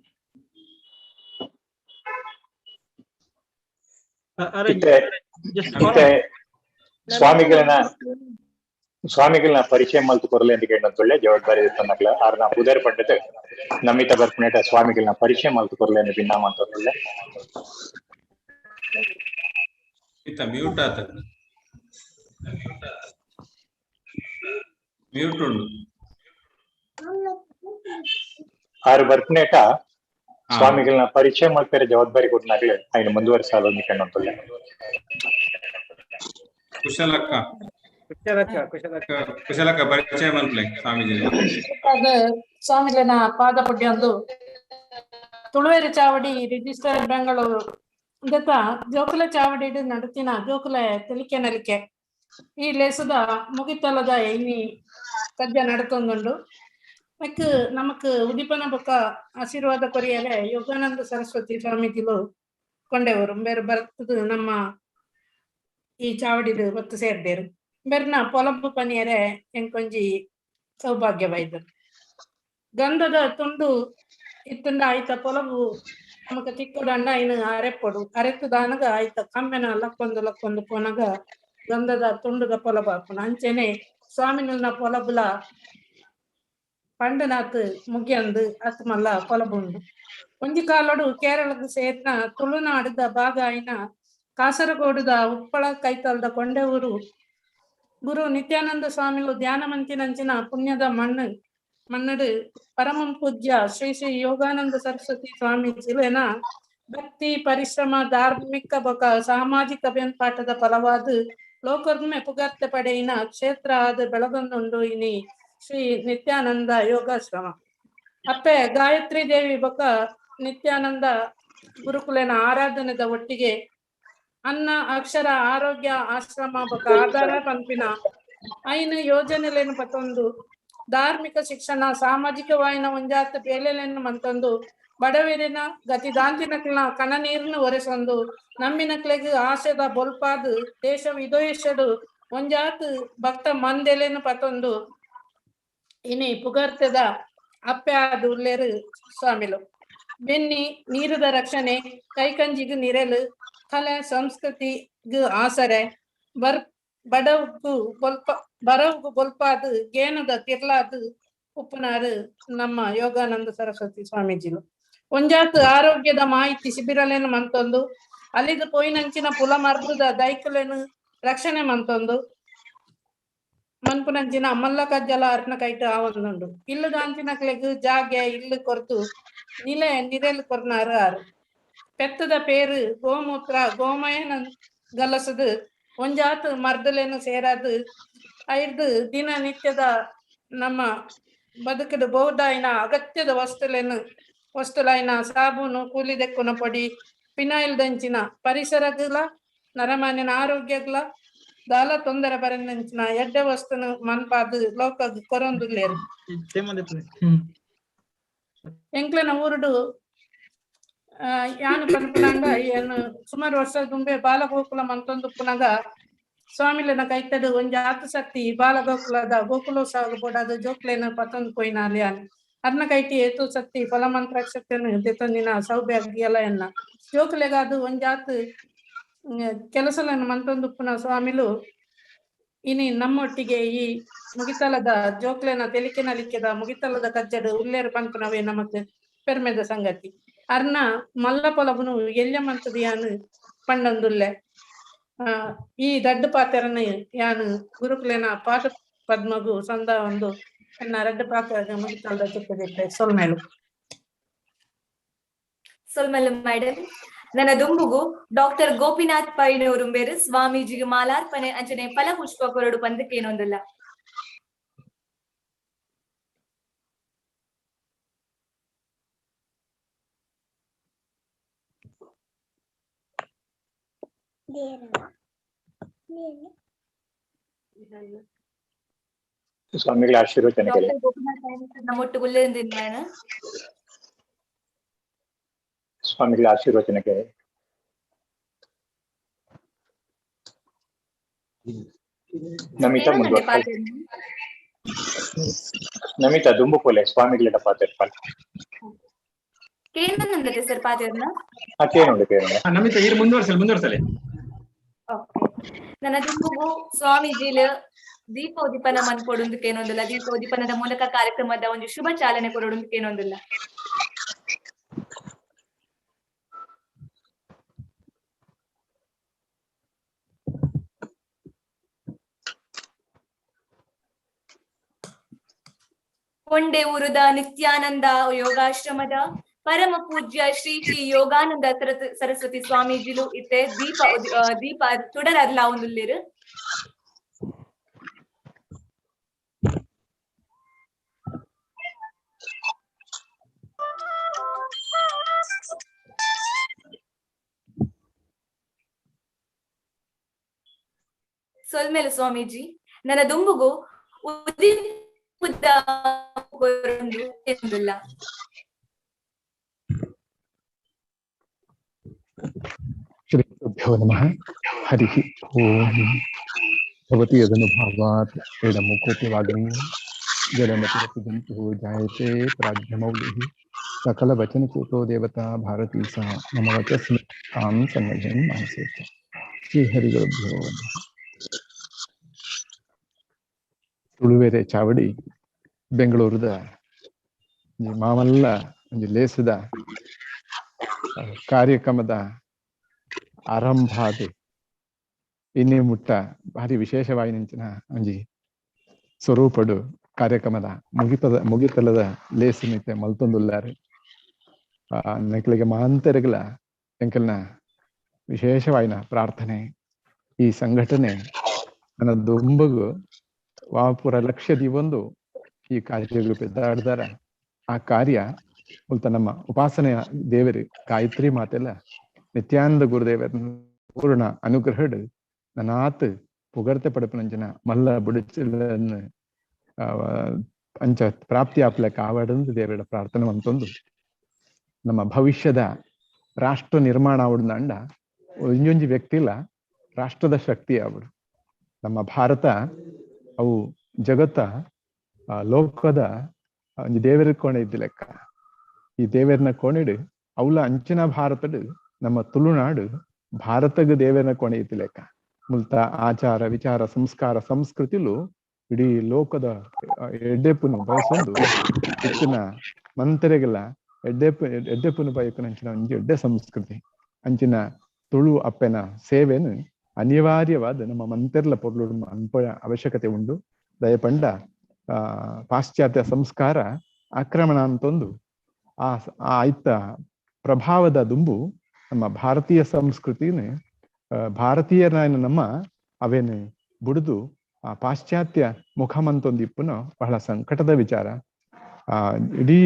ಅರೆ ಇತ್ತೆ ಜಸ್ಟ್ ಇತ್ತೆ ಸ್ವಾಮಿಗಳನ್ನ ಸ್ವಾಮಿಗಳನ್ನ ಪರಿಚಯ ಮಲ್ತು ಕೊರಲೆ ಅಂತ ಕೇಳಿದಂತೊಳ್ಳೆ ಜವಾಬ್ದಾರಿ ತನ್ನಕ್ಲ ಆರ್ನ ಉದರ್ ಪಂಡಿತ ನಮಿತ ಬರ್ಪುನೇಟ ಸ್ವಾಮಿಗಳನ್ನ ಪರಿಚಯ ಮಲ್ತು ಕೊರಲೆ ಅಂತ ಭಿನ್ನ ಅಂತೊಳ್ಳೆ. ನಮಿತಾ ಮ್ಯೂಟ್ ಆತನು. ಮ್ಯೂಟ್ ಉಂಡು. ಆರು ಬರ್ಪುನೇಟ ಸ್ವಾಮಿಗಳನ್ನ ಪರಿಚಯ ಮಲ್ಪೆರೆ ಜವಾಬ್ದಾರಿ ಕೊಟ್ಟನಾಗ್ಲೆ ఆయన ಮುಂದುವರಿಸಾಲ ಅಂತ ಕೇಳಿದಂತೊಳ್ಳೆ. ಕುಶಲಕ್ಕ ಕುಶಲಕ್ಕ ಕುಶಲಕ್ಕ ಕುಶಲಕ್ಕ ಪರಿಚಯ ಮಲ್ಪ್ಲೆ ಸ್ವಾಮೀಜಿ. ಸ್ವಾಮಿಲೆನ ಪಾದ ಪುಡ್ಯೊಂದು ತುಳುವೇರು ಚಾವಡಿ ರಿಜಿಸ್ಟರ್ ಬೆಂಗಳೂರು ದತ್ತ ಜೋಕುಲ ಚಾವಡಿ ನಡತಿನ ಜೋಕುಲ ತೆಲಿಕೆ ನಲಿಕೆ ಈ ಲೇಸದ ಮುಗಿತಲದ ಇನಿ ಕಜ್ಜ ನಡತೊಂದುಂಡು. ಮಕ್ ನಮಕ್ ಉದಿಪನ ಬೊಕ್ಕ ಆಶೀರ್ವಾದ ಕೊರಿಯರೆ ಯೋಗಾನಂದ ಸರಸ್ವತಿ ಸ್ವಾಮೀಜಿಲು ಕೊಂಡೆವರು ಬೇರೆ ಬರ್ತದ ನಮ್ಮ ಈ ಚಾವಡಿದು ಬತ್ತು ಸೇರ್ದೇರು ಬೆರ್ನ ಪೊಲಂಬು ಪನಿಯರೆ ಎಂಕೊಂಜಿ ಸೌಭಾಗ್ಯ ಬೈದು ಗಂಧದ ತುಂಡು ಇತ್ತುಂಡ ಆಯ್ತ ಪೊಲಬು ನಮಕ ತಿಕ್ಕುಡಂಡ ಇನ್ನು ಅರೆಪೊಡು ಅರೆತ್ತುದಾನಗ ಆಯ್ತ ಕಮ್ಮೆನ ಲಕ್ಕೊಂದು ಲಕ್ಕೊಂದು ಪೋನಗ ಗಂಧದ ತುಂಡುದ ಪೊಲಬು ಆಪುಂಡು. ಅಂಚೆನೆ ಸ್ವಾಮಿನ ಪೊಲಬುಲ ಪಂಡನಾಥ್ ಮುಗಿಯಂದು ಅತ್ ಮಲ್ಲ ಪೊಲಬುಂಡು. ಒಂಜಿ ಕಾಲೋಡು ಕೇರಳದ ಸೇರಿನ ತುಳುನಾಡದ ಭಾಗ ಆಯಿನ ಕಾಸರಗೋಡುದ ಉಪ್ಪಳ ಕೈತಲ್ದ ಕೊಂಡೆಊರು ಗುರು ನಿತ್ಯಾನಂದ ಸ್ವಾಮಿಗಳು ಧ್ಯಾನ ಮಂತಿನಂಚಿನ ಪುಣ್ಯದ ಮಣ್ಣು ಮನ್ನಡು ಪರಮ ಪೂಜ್ಯ ಶ್ರೀ ಶ್ರೀ ಯೋಗಾನಂದ ಸರಸ್ವತಿ ಸ್ವಾಮೀಜಿಲೇನ ಭಕ್ತಿ ಪರಿಶ್ರಮ ಧಾರ್ಮಿಕ ಬೊಕ ಸಾಮಾಜಿಕ ಬೆನ್ಪಾಟದ ಫಲವಾದ ಲೋಕರ್ಮೆ ಪುಗರ್ತೆ ಪಡೆಯಿನ ಕ್ಷೇತ್ರ ಆದ ಬೆಳಗನ್ನುಂಡು ಇನಿ ಶ್ರೀ ನಿತ್ಯಾನಂದ ಯೋಗಾಶ್ರಮ. ಅಪ್ಪೆ ಗಾಯತ್ರಿ ದೇವಿ ಬೊಕ ನಿತ್ಯಾನಂದ ಗುರುಕುಲೇನ ಆರಾಧನೆದ ಒಟ್ಟಿಗೆ ಅನ್ನ ಅಕ್ಷರ ಆರೋಗ್ಯ ಆಶ್ರಮ ಬೊಕ ಆಧಾರ ಪನ್ಪಿನ ಐನು ಯೋಜನೆಲೇನು ಪತ್ತೊಂದು ಧಾರ್ಮಿಕ ಶಿಕ್ಷಣ ಸಾಮಾಜಿಕ ವಾಯಿನ ಒಂಜಾತ ಬೇಲೆಲೇನು ಮಂತೊಂದು ಬಡವರಿನ ಗತಿದಾಂತಿನಕ್ಲೆನ ಕಣ ನೀರನ್ನು ಒರೆಸೊಂದು ನಮ್ಮಿನಕ್ಲೆಗ್ ಆಶೆದ ಬೊಲ್ಪಾದ್ ದೇಶ ವಿದೇಶಡು ಒಂಜಾತ್ ಭಕ್ತ ಮಂದೆಲೇನು ಪತ್ತೊಂದು ಇನಿ ಪುಗರ್ತೆದ ಅಪ್ಪೆ ಆದ್ ಉಲ್ಲೇರು ಸ್ವಾಮಿಲು. ಬೆನ್ನಿ ನೀರುದ ರಕ್ಷಣೆ ಕೈಕಂಜಿಗ್ ನಿರೆಲು ಕಲೆ ಸಂಸ್ಕೃತಿಗ್ ಆಸರೆ ಬರ್ ಬಡವ್ಗು ಬೊಲ್ಪ ಬರವ್ಗು ಬೊಲ್ಪಾದ್ ಗೇನದ ತಿರ್ಲಾದ್ ಉಪ್ಪುನಾರು ನಮ್ಮ ಯೋಗಾನಂದ ಸರಸ್ವತಿ ಸ್ವಾಮೀಜಿಲು. ಒಂಜಾತ್ ಆರೋಗ್ಯದ ಮಾಹಿತಿ ಶಿಬಿರಲೇನು ಮಂತೊಂದು ಅಲ್ಲಿದ ಪೋಯಿನಂಚಿನ ಪುಲ ಮರ್ದುದ ದೈಕುಲೇನು ರಕ್ಷಣೆ ಮಂತೊಂದು ಮನ್ಪುನಂಚಿನ ಮಲ್ಲ ಕಜ್ಜಲ ಅರ್ನ ಕೈಟ್ ಆವೊಂದುಂಡು. ಇಲ್ಲದಾಂಚಿನಕ್ಲೆಗ್ ಜಾಗೆ ಇಲ್ಲು ಕೊರ್ತು ನಿಲೆ ನಿರೆಲ್ ಕೊರ್ನಾರು ಆರು. ಪೆತ್ತದ ಪೇರು ಗೋಮೂತ್ರ ಗೋಮಯನ ಗಲಸದು ಒಂಜಾತ್ ಮರ್ದಲೇನು ಸೇರಾದು ಐರ್ದು ದಿನ ನಿತ್ಯದ ನಮ್ಮ ಬದುಕುಡು ಬಹುದಾಯಿನ ಅಗತ್ಯದ ವಸ್ತುಲೇನು ವಸ್ತುಲಾಯಿನ ಸಾಬೂನು ಕೂಲಿ ದೆಕ್ಕುನ ಪೊಡಿ ಪಿನಾಯಿಲ್ ದಂಚಿನ ಪರಿಸರಗ್ಲ ನರಮಾನ್ಯನ ಆರೋಗ್ಯಗ್ಲ ದಾಲ ತೊಂದರೆ ಬರೆಂಚಿನ ಎಡ್ಡೆ ವಸ್ತುನು ಮನ್ಪಾದ್ ಲೋಕಗ್ ಕೊರೊಂದುಲ್ಲೆರ್. ಎಂಕ್ಲೆನ ಊರುಡು ಯಾನ್ ಪನ್ಪುನಂಡ ಏನು ಸುಮಾರು ವರ್ಷ ದುಂಬೆ ಬಾಲಗೋಕುಲ ಮಂತೊಂದುಪ್ಪುನಗ ಸ್ವಾಮಿಲೆನ ಕೈತಡ್ ಒಂಜಿ ಆತು ಸಕ್ತಿ ಬಾಲಗೋಕುಲದ ಗೋಕುಲೋತ್ಸವ ಬೋಡಾದ್ ಜೋಕ್ಲೆನ ಪತ್ತೊಂದು ಪೋಯಿನಾಲ್ ಯಾನ್. ಅರ್ನ ಕೈಟಿ ಏತೋ ಸಕ್ತಿ ಫಲಮಂತ್ರಾಕ್ಷತೆನ್ ದೆತೊಂದಿನ ಸೌಭಾಗ್ಯಲ ಎನ್ನ ಜೋಕುಲೆಗಾದ್ ಒಂಜಾತ್ ಕೆಲಸಲನ್ನು ಮಂತೊಂದುಪ್ಪುನ ಸ್ವಾಮಿಲು ಇನಿ ನಮ್ಮೊಟ್ಟಿಗೆ ಈ ಮುಗಿತಲದ ಜೋಕ್ಲೆನ ತೆಲಿಕೆ ನಲಿಕೆದ ಮುಗಿತಲದ ಕಜ್ಜಡು ಉಲ್ಲೇರು ಪನ್ಪುನವೇ ನಮಕ್ ಪೆರ್ಮೆದ ಸಂಗತಿ. ಅರ್ನ ಮಲ್ಲ ಪೊಲಬುನು ಎಲ್ಯ ಮಂತದ ಯಾನ್ ಪಂಡೊಂದುಲ್ಲೆ. ಈ ದಡ್ಡು ಪಾತೆರನ್ ಯಾನ್ ಗುರುಕುಲೆನ ಪಾಠ ಪದ್ಮಗು ಸಂದ ಒಂದು ಎನ್ನ ರಡ್ಡು ಪಾತೆರ ಮುಗಿತಲದ ಚುಕ್ಕದಿತ್ತೆ. ಸೊಲ್ಮೆಲು. ಸೊಲ್ಮೆಲು ಮೇಡಮ್. ನನ್ನ ದುಂಬುಗು ಡಾಕ್ಟರ್ ಗೋಪಿನಾಥ್ ಪೈನೂರುಂಬೇರು ಸ್ವಾಮೀಜಿಗೆ ಮಾಲಾರ್ಪಣೆ ಅಂಚನೆ ಫಲಪುಷ್ಪ ಕೊರಡು ಪಂದಕ್ಕೇನೊಂದಿಲ್ಲ. ಸ್ವಾಮಿಗಳ ಆಶೀರ್ವಚನಗಳು. ಡಾಕ್ಟರ್ ಗೋಪಿನಾಥ್ ಪೈನೂರು ನಮ್ಮೊಟ್ಟುಗುಲ್ಲೇಂದಿನ ಸ್ವಾಮಿಗಳ ಆಶೀರ್ವಚನಕ್ಕೆ ನಮಿತಾ ಮುಂದುವರ್ಸಲೆ. ನಮಿತಾ ದುಂಬುಕೋಲೆ ಸ್ವಾಮಿಗಳ ಪಾತ್ರ. ಕೇಂದ್ರ ಸರ್ ಪಾತೆರ್ನ. ಕೇನುಂಡು ಕೇನುಂಡು. ನಮಿತಾ ಈರ್ ಮುಂದುವರ್ಸಲೆ ಮುಂದುವರ್ಸಲೆ. ನನ್ನ ದುಂಬುಗು ಸ್ವಾಮೀಜಿಲ ದೀಪೋದೀಪನ ಮನ್ಪೊಡುಂದಕ್ಕೇನೊಂದಿಲ್ಲ, ದೀಪೋದೀಪನದ ಮೂಲಕ ಕಾರ್ಯಕ್ರಮದ ಒಂದು ಶುಭ ಚಾಲನೆ ಕೊರೊಡುಂದಕ್ಕೇನೊಂದಿಲ್ಲ. ಕೊಂಡೆ ಊರುದ ನಿತ್ಯಾನಂದ ಯೋಗಾಶ್ರಮದ ಪರಮ ಪೂಜ್ಯ ಶ್ರೀ ಶ್ರೀ ಯೋಗಾನಂದ ಸರಸ್ವತಿ ಸ್ವಾಮೀಜಿಲು ಇತ್ತೆ ದೀಪ ದೀಪ ತುಡರರ್ಲ ಒಂದುಲ್ಲೇರು. ಸೊಲ್ಮೇಲು ಸ್ವಾಮೀಜಿ. ನನ್ನ ದುಂಬುಗು ಎಂದಿಲ್ಲ. ಶ್ರೀ ಗುರುಭ್ಯೋ ನಮಃ. ಹರಿ ಓಂ. ಭವತಿ ಯದನುಭಾವಾತ್ ಎಡಮುಖೋಪಿ ವಾಗ್ಮಿ ಜಲಮತಿರಪಿ ಜಂತುಃ ಜಾಯತೆ ಪ್ರಾಜ್ಞಮೌಲಿಃ ಸಕಲವಚನಚೇತೋ ದೇವತಾ ಭಾರತೀ ಸಹ ಮಮ ವಚಸ್ಮಿ ತಾಂ ಸನ್ನಿಧಿಂ ಮಾನಸೇ. ಶ್ರೀ ಹರಿಗುರುಭ್ಯೋ ನಮಃ. ತುಳುವೆರೆ ಚಾವಡಿ ಬೆಂಗಳೂರದ ಮಾಮಲ್ಲ ಒಂಜಿ ಲೇಸದ ಕಾರ್ಯಕ್ರಮದ ಆರಂಭ ಆದ ಇನ್ನೇ ಮುಟ್ಟ ಭಾರಿ ವಿಶೇಷವಾಗಿ ನಿಂಚಿನ ಒಂಜಿ ಸ್ವರೂಪಡು ಕಾರ್ಯಕ್ರಮದ ಮುಗಿತಲದ ಲೇಸು ಮಿತ್ತೆ ಮಲ್ತೊಂದುಲ್ಲಾರು. ನೆಕ್ಲಿಗೆ ಮಾಂತರಗಳ ಎಂಕಲ್ನ ವಿಶೇಷವಾಯಿನ ಪ್ರಾರ್ಥನೆ. ಈ ಸಂಘಟನೆ ನನ್ನ ದುಂಬಗು ವಾಪುರ ಲಕ್ಷ್ಯ ದಿವೊಂದು ಈ ಕಾರ್ಯಗಳು ಪೆದ್ದಾಡ್ದಾರ. ಆ ಕಾರ್ಯ ಮುಲ್ತ ನಮ್ಮ ಉಪಾಸನೆಯ ದೇವರು ಗಾಯತ್ರಿ ಮಾತೆಲ್ಲ ನಿತ್ಯಾನಂದ ಗುರುದೇವರ ಪೂರ್ಣ ಅನುಗ್ರಹಡು ನನಾತ್ ಪುಗರ್ತೆ ಪಡಪನಂಚಿನ ಮಲ್ಲ ಬುಡಿಚಲನ್ನು ಅಂಚ ಪ್ರಾಪ್ತಿ ಆಪ್ಲಕ್ಕ ಆವಡಂದು ದೇವರ ಪ್ರಾರ್ಥನೆ ಅಂತೊಂದು ನಮ್ಮ ಭವಿಷ್ಯದ ರಾಷ್ಟ್ರ ನಿರ್ಮಾಣ ಆವಡ್ದಂಡ ಒಂಜೊಂಜಿ ವ್ಯಕ್ತಿ ಇಲ್ಲ ರಾಷ್ಟ್ರದ ಶಕ್ತಿ ಆವಡು. ನಮ್ಮ ಭಾರತ ಅವು ಜಗತ್ತ ಲೋಕದ ಒಂಜಿ ದೇವರ ಕೋಣೆ ಇದ್ದ ಲೆಕ್ಕ. ಈ ದೇವರನ ಕೋಣೆಡು ಅವಲ ಅಂಚಿನ ಭಾರತಡು ನಮ್ಮ ತುಳುನಾಡು ಭಾರತಗ ದೇವರನ ಕೋಣೆ ಇದ್ದ ಲೆಕ್ಕ. ಮುಲ್ತ ಆಚಾರ ವಿಚಾರ ಸಂಸ್ಕಾರ ಸಂಸ್ಕೃತಿಲು ಇಡೀ ಲೋಕದ ಎಡ್ಡೆಪ್ಪುನು ಬಯಸೊಂದು ಹೆಚ್ಚಿನ ಮಂತರೆಗೆಲ್ಲ ಎಡ್ಡೆಪ್ಪುನು ಬಯಕುನ ಅಂಚಿನ ಒಂಜಿ ಎಡ್ಡೆ ಸಂಸ್ಕೃತಿ ಅಂಚಿನ ತುಳು ಅಪ್ಪೆನ ಸೇವೆನು ಅನಿವಾರ್ಯವಾದ ನಮ್ಮ ಮಂತೆರ್ಲ ಪೊರ್ಲು ಅನ್ಪ ಅವಶ್ಯಕತೆ ಉಂಡು. ದಯಪಂಡ ಪಾಶ್ಚಾತ್ಯ ಸಂಸ್ಕಾರ ಆಕ್ರಮಣ ಅಂತೊಂದು ಆ ಆಯ್ತ ಪ್ರಭಾವದ ದುಂಬು ನಮ್ಮ ಭಾರತೀಯ ಸಂಸ್ಕೃತಿನ ಭಾರತೀಯರ ನಮ್ಮ ಅವೇನು ಬುಡಿದು ಆ ಪಾಶ್ಚಾತ್ಯ ಮುಖಮಂತೊಂದು ಇಪ್ಪುನ ಬಹಳ ಸಂಕಟದ ವಿಚಾರ. ಆ ಇಡೀ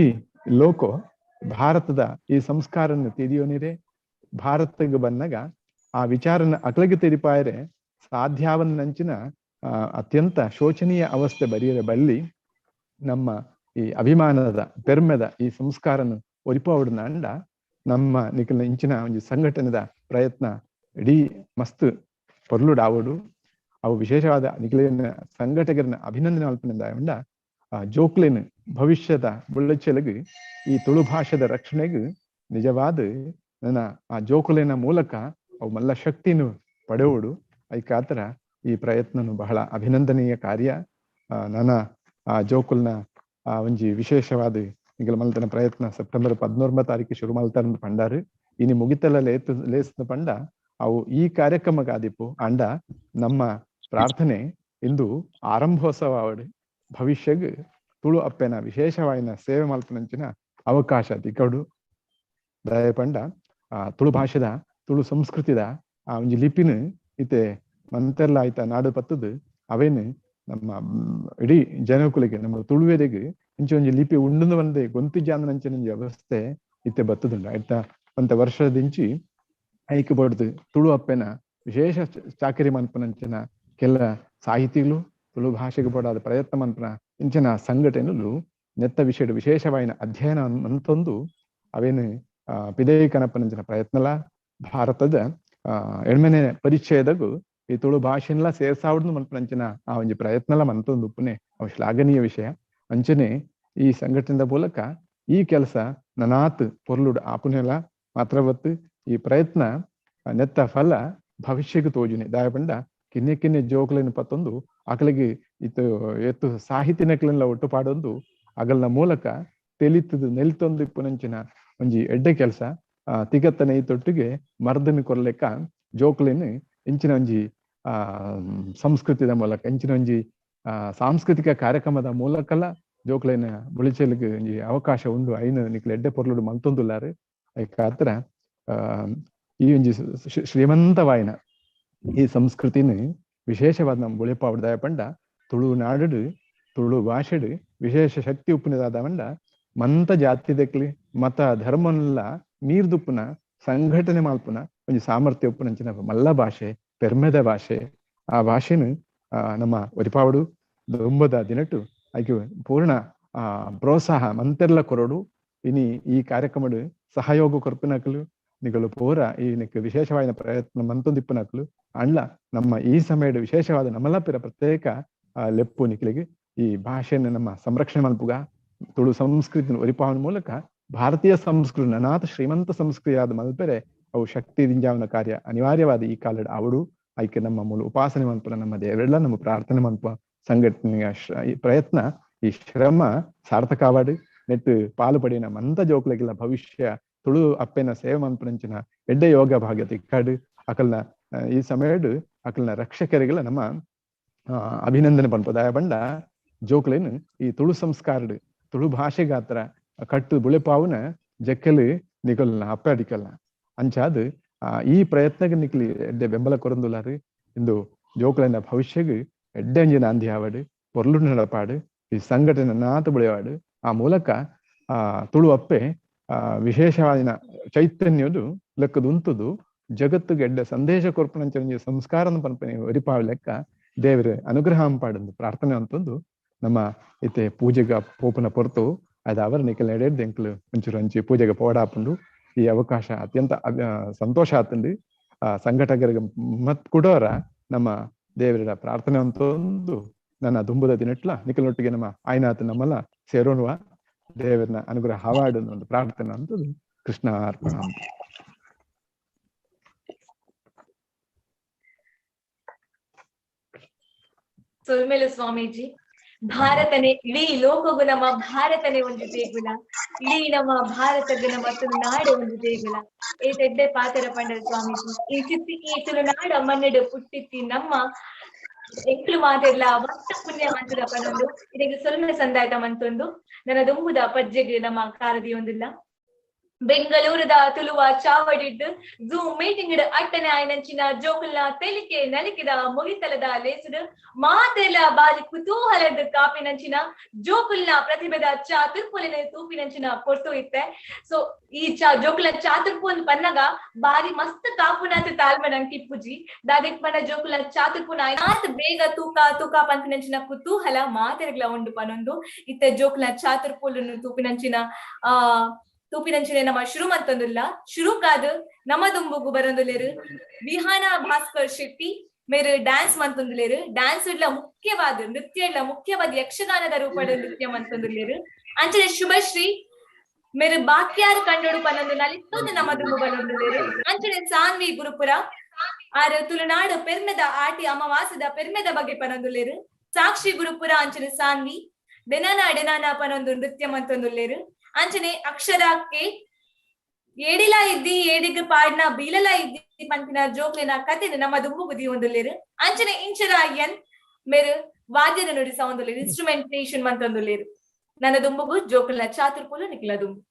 ಲೋಕೋ ಭಾರತದ ಈ ಸಂಸ್ಕಾರನ್ನು ತಿಳಿಯೋನಿರೆ ಭಾರತಕ್ಕೆ ಬಂದಾಗ ಆ ವಿಚಾರನ ಅಕಲಗೆ ತೆರಿಪಾಯರೆ ಸಾಧ್ಯಾವನ್ನಂಚಿನ ಅತ್ಯಂತ ಶೋಚನೀಯ ಅವಸ್ಥೆ ಬರಿಯರೆ ಬಲ್ಲಿ ನಮ್ಮ ಈ ಅಭಿಮಾನದ ಪೆರ್ಮೆದ ಈ ಸಂಸ್ಕಾರನ ಒರಿಪಾವಡ್ನ ನಮ್ಮ ನಿಖಿಲ ಇಂಚಿನ ಒಂಜಿ ಸಂಘಟನೆದ ಪ್ರಯತ್ನ ಇಡೀ ಮಸ್ತ್ ಪೊರ್ಲುಡಾವಡು. ಅವು ವಿಶೇಷವಾದ ನಿಖಿಲಿನ ಸಂಘಟಕರನ್ನ ಅಭಿನಂದನೆ ಅಲ್ಪನಿಂದ ಉಂಡ ಜೋಕ್ಲಿನ ಭವಿಷ್ಯದ ಬುಳ್ಳಚ್ಚೆಲಗು ಈ ತುಳು ಭಾಷೆದ ರಕ್ಷಣೆಗೆ ನಿಜವಾದ ನನ್ನ ಆ ಜೋಕುಲಿನ ಮೂಲಕ ಅವು ಮಲ್ಲ ಶಕ್ತಿನು ಪಡೆಯುವುದು. ಐಕಾತರ ಈ ಪ್ರಯತ್ನನು ಬಹಳ ಅಭಿನಂದನೀಯ ಕಾರ್ಯ. ನನ್ನ ಆ ಜೋಕುಲ್ನ ಆ ಒಂಜಿ ವಿಶೇಷವಾದ ನಿಗಲ ಮಲ್ತನ ಪ್ರಯತ್ನ ಸೆಪ್ಟೆಂಬರ್ 19 ತಾರೀಕು ಶುರು ಮಲ್ತಾರ ಪಂಡಾರು ಇನಿ ಮುಗಿತಲ್ಲ ಲೇಸ್ನ ಪಂಡ ಅವು ಈ ಕಾರ್ಯಕ್ರಮಕ್ಕಾದಿಪ್ಪು ಅಂಡ ನಮ್ಮ ಪ್ರಾರ್ಥನೆ ಇಂದು ಆರಂಭೋತ್ಸವ ಆವಡು ಭವಿಷ್ಯಗ್ ತುಳು ಅಪ್ಪೆನ ವಿಶೇಷವಾಯಿನ ಸೇವೆ ಮಲ್ಪನಂಚಿನ ಅವಕಾಶ ತಿಕ್ಕಡು. ದಯ ಪಂಡ ಆ ತುಳು ಭಾಷೆದ ತುಳು ಸಂಸ್ಕೃತಿದ ಆ ಒಂಜಿ ಲಿಪಿನ ಇತ್ತೆ ಮಂತೆಲ್ಲ ಆಯ್ತಾ ನಾಡು ಪತ್ತದು ಅವೇನು ನಮ್ಮ ಇಡೀ ಜನಕುಲಿಗೆ ನಮ್ಮ ತುಳುವೆರೆಗ್ ಇಂಚ ಒಂಜಿ ಲಿಪಿ ಉಂಡು ಒಂದೇ ಗೊಂತಿಜಾಂದನಂಚಿನ ಒಂಜಿ ವ್ಯವಸ್ಥೆ ಇತ್ತೆ ಬತ್ತದುಂಡು. ಆಯ್ತಾ ಒಂತ ವರ್ಷದಿಂಚಿ ಐಕ್ ಬಡ್ದು ತುಳು ಅಪ್ಪೆನ ವಿಶೇಷ ಚಾಕರಿ ಮನ್ಪನಂಚಿನ ಕೆಲ ಸಾಹಿತಿಗಳು ತುಳು ಭಾಷೆಗೆ ಬಡಾದ ಪ್ರಯತ್ನ ಮನ್ಪನ ಇಂಚಿನ ಸಂಘಟನೆಲು ನೆತ್ತ ವಿಷಯದ ವಿಶೇಷವಾಯಿನ ಅಧ್ಯಯನ ಅಂತಂದು ಅವೇನು ಪಿದೇ ಕನಪನಂಚಿನ ಪ್ರಯತ್ನಲ ಭಾರತದ ಎಣ್ಮನೆ ಪರಿಚ್ಛೇದಗು ಈ ತುಳು ಭಾಷೆನೆಲ್ಲ ಸೇರ್ಸಾವಡ್ದು ಮನ್ಪನಂಚಿನ ಆ ಒಂಜಿ ಪ್ರಯತ್ನಲ ಮಂತೊಂದು ಉಪ್ಪುನೆ ಅವು ಶ್ಲಾಘನೀಯ ವಿಷಯ. ಅಂಚನೆ ಈ ಸಂಘಟನೆದ ಮೂಲಕ ಈ ಕೆಲಸ ನನಾತ್ ಪೊರ್ಲುಡ್ ಆಪುನೆಲ ಮಾತ್ರವತ್ತು ಈ ಪ್ರಯತ್ನ ನೆತ್ತ ಫಲ ಭವಿಷ್ಯಕ್ಕೆ ತೋಜುನೆ. ದಾಯಪಂಡ ಕಿನ್ನೆ ಕಿನ್ನೆ ಜೋಕ್ಲೇನು ಪತ್ತೊಂದು ಅಕಲಿಗೆ ಇತ್ತು ಎತ್ತು ಸಾಹಿತ್ಯನಕ್ಲೆಲ್ಲ ಒಟ್ಟು ಪಾಡೊಂದು ಅಗಲ್ನ ಮೂಲಕ ತೆಲಿತದು ನೆಲ್ತೊಂದು ಇಪ್ಪುನಂಚಿನ ಒಂಜಿ ಎಡ್ಡೆ ಕೆಲಸ ತಿಗತ್ತನೆ ಈ ತೊಟ್ಟಿಗೆ ಮರ್ದನ ಕೊರ್ಲೆಕ್ಕ ಜೋಕ್ಲೇನು ಇಂಚಿನ ಒಂಜಿ ಸಂಸ್ಕೃತಿದ ಮೂಲಕ ಇಂಚಿನ ಒಂಜಿ ಸಾಂಸ್ಕೃತಿಕ ಕಾರ್ಯಕ್ರಮದ ಮೂಲಕಲ ಜೋಕ್ಲೇನ ಬುಳಿಚೆಲಿಗೆ ಒಂಜಿ ಅವಕಾಶ ಉಂಡು. ಐನು ನಿಕ್ಲೆ ಎಡ್ಡೆ ಪೊರ್ಲುಡು ಮಲ್ತೊಂದುಲ್ಲಾರು. ಐಕಾತ್ರ ಈ ಒಂಜಿ ಶ್ರೀಮಂತವಾಯಿನ ಈ ಸಂಸ್ಕೃತಿನ ವಿಶೇಷವಾದ ನಮ್ಮ ಬುಳಿಪಾವಡ್ದಾಯ ಪಂಡ ತುಳು ನಾಡು ತುಳು ಭಾಷೆಡು ವಿಶೇಷ ಶಕ್ತಿ ಉಪ್ಪುನದಾದ ಪಂಡ ಮಂತ ಜಾತಿ ದಕ್ಲಿ ಮತ ಧರ್ಮನೆಲ್ಲ ಮೀರ್ದುಪ್ಪುನ ಸಂಘಟನೆ ಮಾಲ್ಪುನ ಒಂಜಿ ಸಾಮರ್ಥ್ಯ ಉಪ್ಪುನಂಚಿನ ಮಲ್ಲ ಭಾಷೆ ಪೆರ್ಮೆದ ಭಾಷೆ. ಆ ಭಾಷೆನು ನಮ್ಮ ಒರಿಪಾವಡು ದುಂಬದ ದಿನಟು ಐಕೆ ಪೂರ್ಣ ಪ್ರೋತ್ಸಾಹ ಮಂತೆರ್ಲ ಕೊರಡು. ಇನಿ ಈ ಕಾರ್ಯಕ್ರಮಡು ಸಹಯೋಗ ಕೊರ್ಪಿನಕಲು ನಿಗಲು ಪೂರ ಈ ನಿಕ್ ವಿಶೇಷವಾದ ಪ್ರಯತ್ನ ಮಂತೊಂದಿಪ್ಪುನಕಲು ಅಂಡ್ಲ ನಮ್ಮ ಈ ಸಮಯದ ವಿಶೇಷವಾದ ನಮ್ಮಲ್ಲ ಪಿರ ಪ್ರತ್ಯೇಕ ಲೆಪ್ಪು ನಿಕ್ಲಿಗೆ ಈ ಭಾಷೆಯನ್ನು ನಮ್ಮ ಸಂರಕ್ಷಣೆ ಮಲ್ಪುಗ ತುಳು ಸಂಸ್ಕೃತಿನ ಒರಿಪಾವನ ಮೂಲಕ ಭಾರತೀಯ ಸಂಸ್ಕೃತಿ ಅನಾಥ ಶ್ರೀಮಂತ ಸಂಸ್ಕೃತಿಯಾದ ಮಲ್ಪೆರೆ ಅವು ಶಕ್ತಿ ದಿಂಜಾವನ ಕಾರ್ಯ ಅನಿವಾರ್ಯವಾದ ಈ ಕಾಲದ ಅವಡು. ಐಕೆ ನಮ್ಮ ಮೂಲ ಉಪಾಸನೆ ಮನ್ಪುನ ನಮ್ಮ ದೇವರೆಲ್ಲ ನಮ್ಮ ಪ್ರಾರ್ಥನೆ ಮನ್ಪ ಸಂಘಟನೆಯ ಪ್ರಯತ್ನ ಈ ಶ್ರಮ ಸಾರ್ಥಕವಾಡು ನೆಟ್ಟು ಪಾಲು ಪಡಿನ ಮಂತ ಜೋಕ್ಲಿಗೆಲ್ಲ ಭವಿಷ್ಯ ತುಳು ಅಪ್ಪೆನ ಸೇವೆ ಮನ್ಪುನಂಚಿನ ಎಡ್ಡೆ ಯೋಗ ಭಾಗ್ಯ ತಿಕ್ಕಾಡು. ಅಕಲ್ನ ಈ ಸಮಯಡು ಅಕಲ್ನ ರಕ್ಷಕರಿಗೆಲ್ಲ ನಮ್ಮ ಅಭಿನಂದನೆ ಪನ್ಪದಾಯ ಬಂಡ ಜೋಕ್ಲೇನು ಈ ತುಳು ಸಂಸ್ಕಾರಡು ತುಳು ಭಾಷೆಗಾತ್ರ ಕಟ್ಟು ಬುಳೆಪಾವುನ ಜಕ್ಕಲು ನಿಕೊಲ್ನ ಅಪ್ಪೆ ಅಡಿಕಲ್ನ ಅಂಚಾದು ಈ ಪ್ರಯತ್ನಕ್ಕೆ ನಿಕ್ಲಿ ಎಡ್ಡೆ ಬೆಂಬಲ ಕೊರಂದುಲಾರು. ಇಂದು ಜೋಕ್ಲೈನ ಭವಿಷ್ಯಗ್ ಎಡ್ಡೆ ಅಂಜಿನ ನಾಂದಿ ಆವಡು ಪೊರ್ಲು ನಡಪಾಡು ಈ ಸಂಘಟನೆ ನಾತು ಬುಳೆವಾಡು. ಆ ಮೂಲಕ ತುಳು ಅಪ್ಪೆ ವಿಶೇಷವಾದ ಚೈತನ್ಯದು ಲೆಕ್ಕದ ಉಂತುದು ಜಗತ್ತಿಗೆ ಎಡ್ಡೆ ಸಂದೇಶ ಕೊರ್ಪುನಂಚಿನ ಸಂಸ್ಕಾರನ ಪನ್ಪನೆ ಒರಿಪಾವ್ ಲೆಕ್ಕ ದೇವರ ಅನುಗ್ರಹ ಪಾಡೊಂದು ಪ್ರಾರ್ಥನೆ ಅಂತಂದು ನಮ್ಮ ಇತ್ತೆ ಪೂಜೆಗ ಪೋಪುನ ಪೊರ್ತು ಅದು ಅವರ ನಿಕಲ್ ಎಡೆಡ್ದು ಎಂಕ್ಲು ಒಂಚೂರು ಅಂಚಿ ಪೂಜೆಗೆ ಪೋಡಾಪುಂಡು. ಈ ಅವಕಾಶ ಅತ್ಯಂತ ಸಂತೋಷ ಆತಂದು ಸಂಘಟಕರಿಗೆ ಮತ್ ಕುಡೋರ ನಮ್ಮ ದೇವರ ಪ್ರಾರ್ಥನೆ ಅಂತಂದು ನನ್ನ ದುಂಬದ ದಿನಟ್ಲ ನಿಕಲ್ನೊಟ್ಟಿಗೆ ನಮ್ಮ ಆಯ್ನಾಥ ನಮ್ಮಲ್ಲ ಸೇರೋಣುವ ದೇವರನ್ನ ಅನುಗ್ರಹ ಹಾವಾಡು ಒಂದು ಪ್ರಾರ್ಥನೆ ಅಂತದ್ದು ಕೃಷ್ಣ ಅರ್ಪಣ. ಸೊಲ್ಮೇಲು ಸ್ವಾಮೀಜಿ, ಭಾರತನೇ ಇಡೀ ಲೋಕಗೂ ನಮ್ಮ ಭಾರತನೇ ಒಂದು ದೇಗುಲ, ಇಡೀ ನಮ್ಮ ಭಾರತದ ನಮ್ಮ ತುಳುನಾಡು ಒಂದು ದೇಗುಲ. ಈ ತೆಡ್ಡೆ ಪಾತರ ಪಂಡರ ಸ್ವಾಮೀಜಿ, ಈ ಚಿತ್ತಿ ಈ ತುಳುನಾಡ ಮಣ್ಣೆಡು ಪುಟ್ಟಿತ್ತಿ ನಮ್ಮ ಎಂಕ್ಲು ಮಾತೆರ್ಲ ಮಸ್ತ ಪುಣ್ಯ ಮಂತದ ಪನೊಂದು ಇದಕ್ಕೆ ಸೊಲ್ಮೆ ಸಂದಾಯ್ತ ಮಂತೊಂದು ನನ್ನ ದುಂಬುದ ಪಜ್ಜೆಗೆ ನಮ್ಮ ಕಾರದಿ ಒಂದಿಲ್ಲ. ಬೆಂಗಳೂರದ ತುಳುವ ಚಾವಡಿಡ್ ಝೂಮ್ ಮೀಟಿಂಗ್ ಅಟ್ಟನೆ ಆಯ್ನಂಚಿನ ಜೋಕುಲ್ನ ತೆಲಿಕೆ ನಲಿಕೆದ ಮುಗಿತಲದ ಲೇಸುಡು ಮಾತೆಲ್ಲ ಬಾರಿ ಕುತೂಹಲದ ಕಾಪಿನಂಚಿನ ಜೋಕುಲ್ನ ಪ್ರತಿಭೆದ ಚಾತುರ್ಪುಲಿನ ತೂಪಿನಂಚಿನ ಪೊರ್ತು ಇತ್ತೆ. ಸೊ ಈ ಜೋಕುಲ್ನ ಚಾತುರ್ಪು ಅಂದ್ ಪನ್ನಗ ಬಾರಿ ಮಸ್ತ್ ಕಾಪುನಾತ್ ತಾಳ್ಮೆ ನಂಗೆ ಇಪ್ಪುಜಿ ದಾದೆಕ್ ಪಂಡ ಜೋಕುಲ್ನ ಚಾತುರ್ಪುನ ಆತ್ ಬೇಗ ತೂಕ ತೂಕ ಪನ್ಪಿನಂಚಿನ ಕುತೂಹಲ ಮಾತೆರ್ಗ್ಲ ಉಂಡು ಪನೊಂದು ಇತ್ತೆ ಜೋಕುಲ್ನ ಚಾತುರ್ಪುಲನ್ನು ತೂಪಿನಂಚಿನ ತೂಪಿನಂಚಿನ ನಮ್ಮ ಶುರು ಮಂತೊಂದುಲ್ಲ. ಶುರುಕಾದ್ ನಮ್ಮ ದುಂಬುಗು ಬರೊಂದುಲ್ಲೆರ್ ವಿಹಾನ ಭಾಸ್ಕರ್ ಶೆಟ್ಟಿ ಮೇರು ಡ್ಯಾನ್ಸ್ ಮಂತೊಂದುಲ್ಲೆರ್. ಡ್ಯಾನ್ಸ್ ಇಡ್ಲ ಮುಖ್ಯವಾದ ನೃತ್ಯ ಇಡ್ಲ ಮುಖ್ಯವಾದ ಯಕ್ಷಗಾನದ ರೂಪದ ನೃತ್ಯ ಮಂತೊಂದುಲ್ಲೆರ್. ಅಂಚನೆ ಶುಭಶ್ರೀ ಮೇರು ಬಾಕ್ಯಾರ್ ಕಂಡೋಡು ಪನ್ನೊಂದು ನಲಿತ್ತೊಂದು ನಮ್ಮ ದುಂಬು ಬರೊಂದುಲ್ಲೆರ್. ಅಂಚನೆ ಸಾನ್ವಿ ಗುರುಪುರ ಆರ್ ತುಳುನಾಡು ಪೆರ್ಮೆದ ಆಟಿ ಅಮಾವಾಸ್ಯದ ಪೆರ್ಮೆದ ಬಗ್ಗೆ ಪನೊಂದುಲ್ಲೆರ್. ಸಾಕ್ಷಿ ಗುರುಪುರ ಅಂಚನೆ ಸಾನ್ವಿ ಡೆನಾನ ಡೆನಾನ ಪನೊಂದು ನೃತ್ಯ ಮಂತೊಂದುಲ್ಲೆರ್. ಅಂಚನೆ ಅಕ್ಷರ ಕೆ ಏಡಿಲ ಇದ್ದಿ ಏಡಿಗ್ ಪಾಡ್ನ ಬೀಲಲ ಇದ್ದಿ ಪನ್ಪಿನ ಜೋಕ್ಲೆನ ಕತೆನ ನಮ್ಮ ದುಂಬುಗು ದೀವೊಂದುಲ್ಲೆರ್. ಅಂಚನೆ ಇಂಚರ ಎನ್ ಮೇರು ವಾದ್ಯದ ನುಡಿಸವೊಂದುಲ್ಲೆರ್, ಇನ್ಸ್ಟ್ರುಮೆಂಟೇಶನ್ ಮಂತೊಂದುಲ್ಲೆರ್. ನನ್ನ ದುಂಬುಗು ಜೋಕುಲ್ನ ಚಾತುರ್ಪುಲು ನಿಕ್ಲ ದುಂಬು.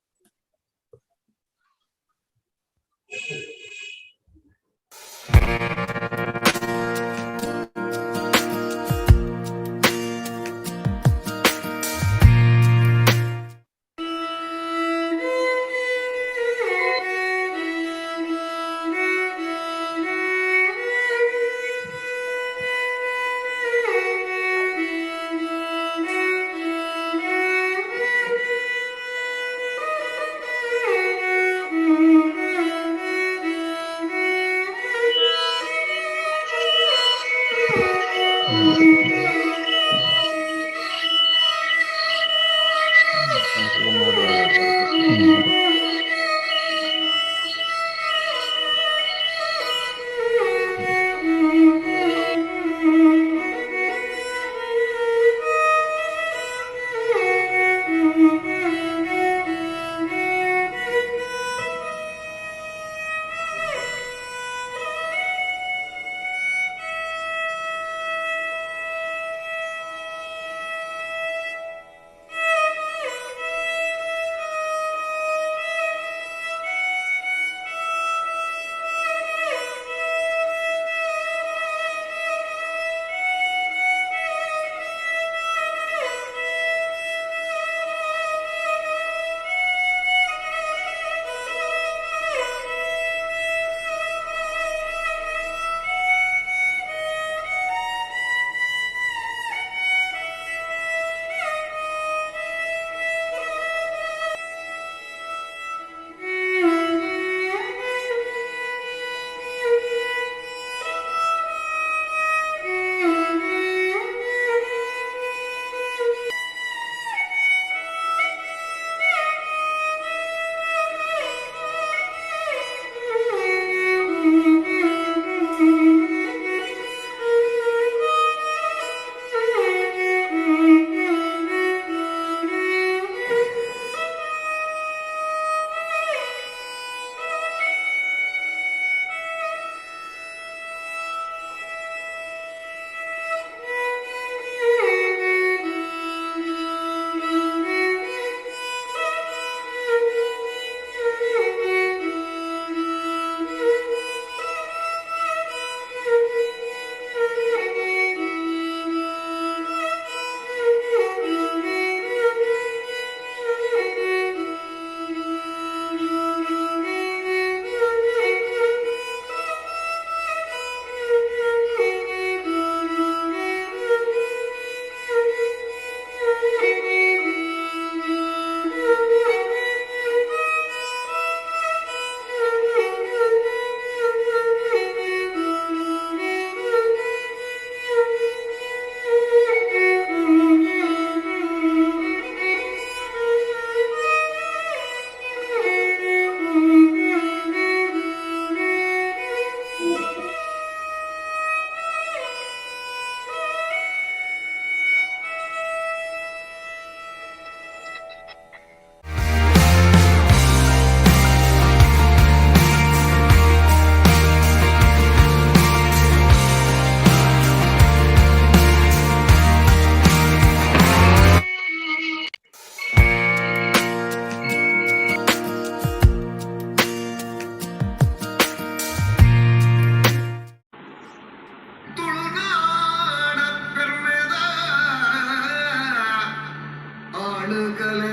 ಹಾಡುಕಲೆ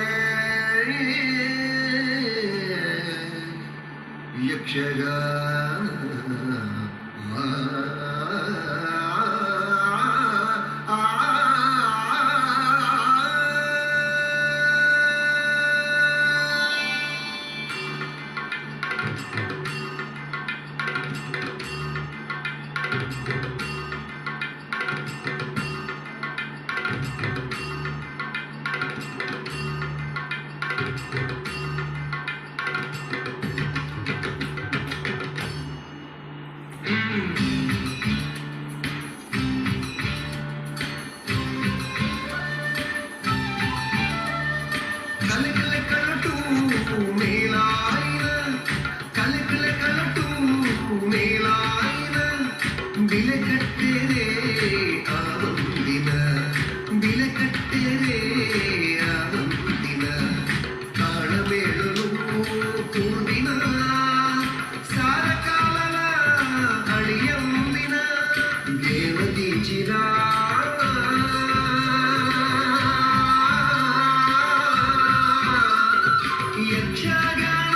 ಯಕ್ಷಗಾನ. ಕಲಕಲ ಕಲಟು ಮೇಲಾಯಿನ, ಕಲಕಲ ಕಲಟು ಮೇಲಾಯಿನ, ಬಿಲೆ ಕಟ್ಟೆರೆ ಆವಂದಿನ, ಬಿಲೆ ಕಟ್ಟೆರೆ ಆವಂದಿನ, ತಾಳಮೇಳಲು ಕೂರ್ದಿನ, ಸಾರಕಾಲನ ಅಳಿಯಂದಿನ, ದೇವದೀಚಿನ ಯಕ್ಷಗಾನ.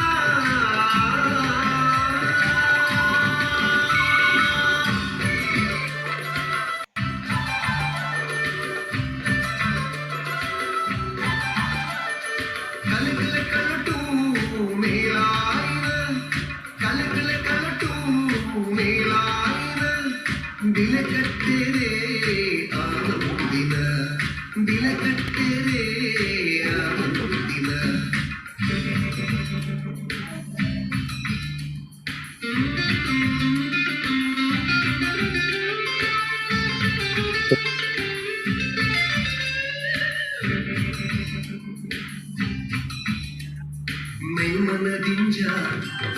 ಕಲಕಲ ಕಲಟು ಮೇಲಾಯಿನ, ಕಲಕಲ ಕಲಟು ಮೇಲಾಯಿನ, ಬಿಲೆ ಕಟ್ಟೆರೆ ಆನಂದಿನ, ಬಿಲೆ ಕಟ್ಟೆರೆ ಆನಂದಿನ. ಮೈಮನದಿಂಜ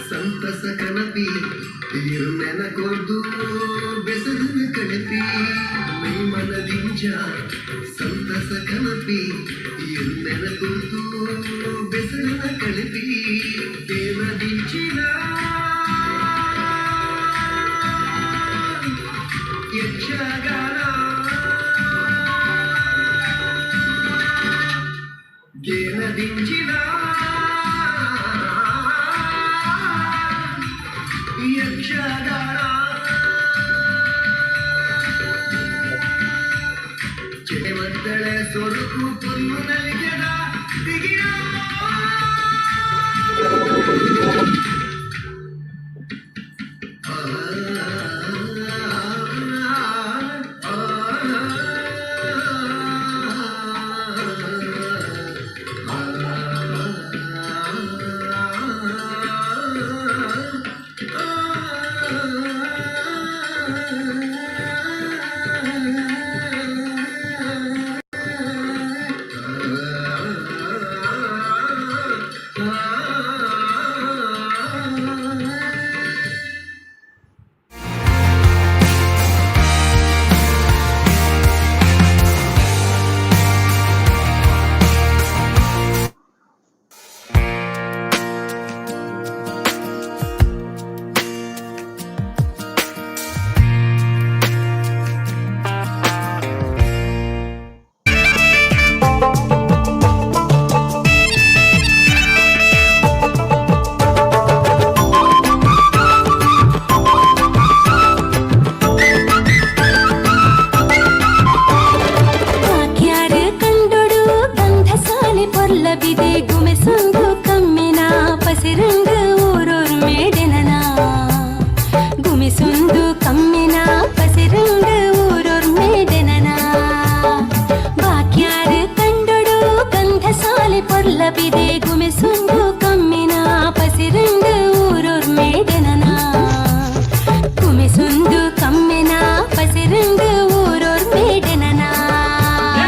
ಸಂತಸ ಕನಪಿ, ಇರ್ಮೆನ ಕೊರ್ದು ಬೆಸರನ ಕಣಪಿ. ಮೈಮನದಿಂಜ ಸಂತಸ ಕನಪಿ, ಇರ್ಮೆನ ಕೊರ್ದು ಬೆಸರನ ಕಣಪಿ, ದೇವದಿಂಚಿನ ಯಕ್ಷಗಾನ, ಗೇನದಿಂಚಿನ ಯಕ್ಷಗಾನ. ಚೆಮತ್ತಳೆ ಸೊರುಕು ಪೊನ್ನು ನಲಿಗೆದ ದಿಗಿಣ. ವಾಕ್ಯಾರ ಕಂಡೊಡು ಗಂಧಸಾಲಿ ಪೊರ್ಲಬಿದೆ ಗುಮೆಸುಂದು ಕಮ್ಮಿನ ಪಸಿರಂಗ ಊರೂರ್ ಮೇಡೆನನ. ಗುಮಿಸುಂದು ಕಮ್ಮಿನ ಪಸಿರಂಗ ಊರೂರ್ ಮೇಡೆನನ. ವಾಕ್ಯಾರ ಕಂಡೊಡು ಗಂಧಸಾಲಿ ಪೊರ್ಲಬಿದೆ ಗುಮೆಸುಂದು ಕಮ್ಮಿನ ಪಸಿರಂಗ ಊರೂರ್ ಮೇಡೆನನ. ಗುಮಿಸುಂದು ಕಮ್ಮಿನ ಪಸಿರಂಗ ಊರೂರ್ ಮೇಡೆನನ. ಆ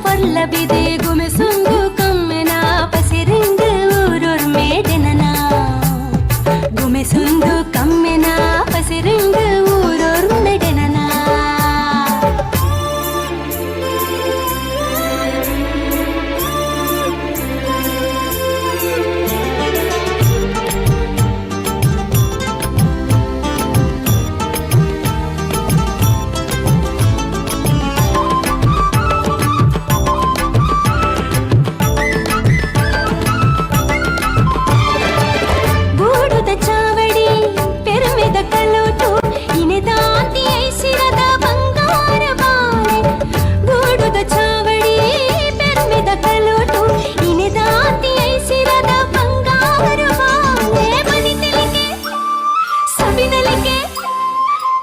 ಪೊರ್ಲ ಬಿದೆ ಗುಮೆಸುಂದು ಕಮ್ಮೆನ ಪಸಿರಿಂಗ್ ಊರೊರ್ಮೆ ಜನನ. ಗುಮೆಸುಂದು ಕಮ್ಮೆನ ಪಸಿರಿಂಗ್ ಊರೊರ್ಮೆ ಜನನ. ಗೂಡುದ ಚಾವಡಿ ಪೆರುಮೆದ ಕಲೋಟು ಇನೆದಾಂತಿ ಐಸಿರದ ಬಂಗಾರ ಬಾಳೆ. ಗೂಡುದ ಚಾವಡಿ ಪೆರುಮೆದ ಕಲೋಟು ಇನೆದಾಂತಿ ಐಸಿರದ ಬಂಗಾರ ಬಾಳೆ. ಬನಿತಲಿಕೆ ಸಬಿನಲಿಕೆ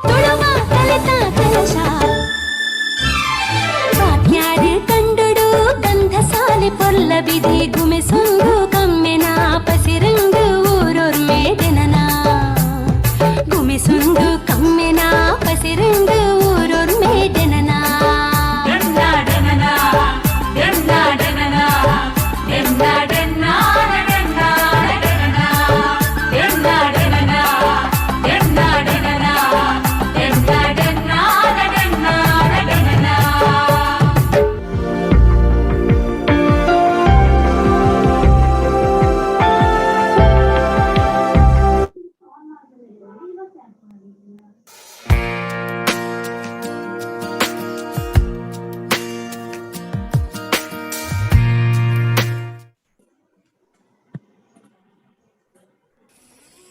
ತುಳುವ ಕಲೆತ ಕಲಶ. ಬಾಕ್ಯಾರು ಕಂಡೊಡು ಗಂಧಸಾಲೆ ಪೊರ್ಲ ಬಿದೆ ಗುಮೆಸುಂದು ಕಮ್ಮೆನ ಪಸಿರಂಗು ಊರೊರ್ಮೆ ಜನನ. ಗುಮೆಸುಂದು ಕಮ್ಮೆನ ಪಸಿರಂಗು ಊರೊರ್ಮೆ ಜನನ.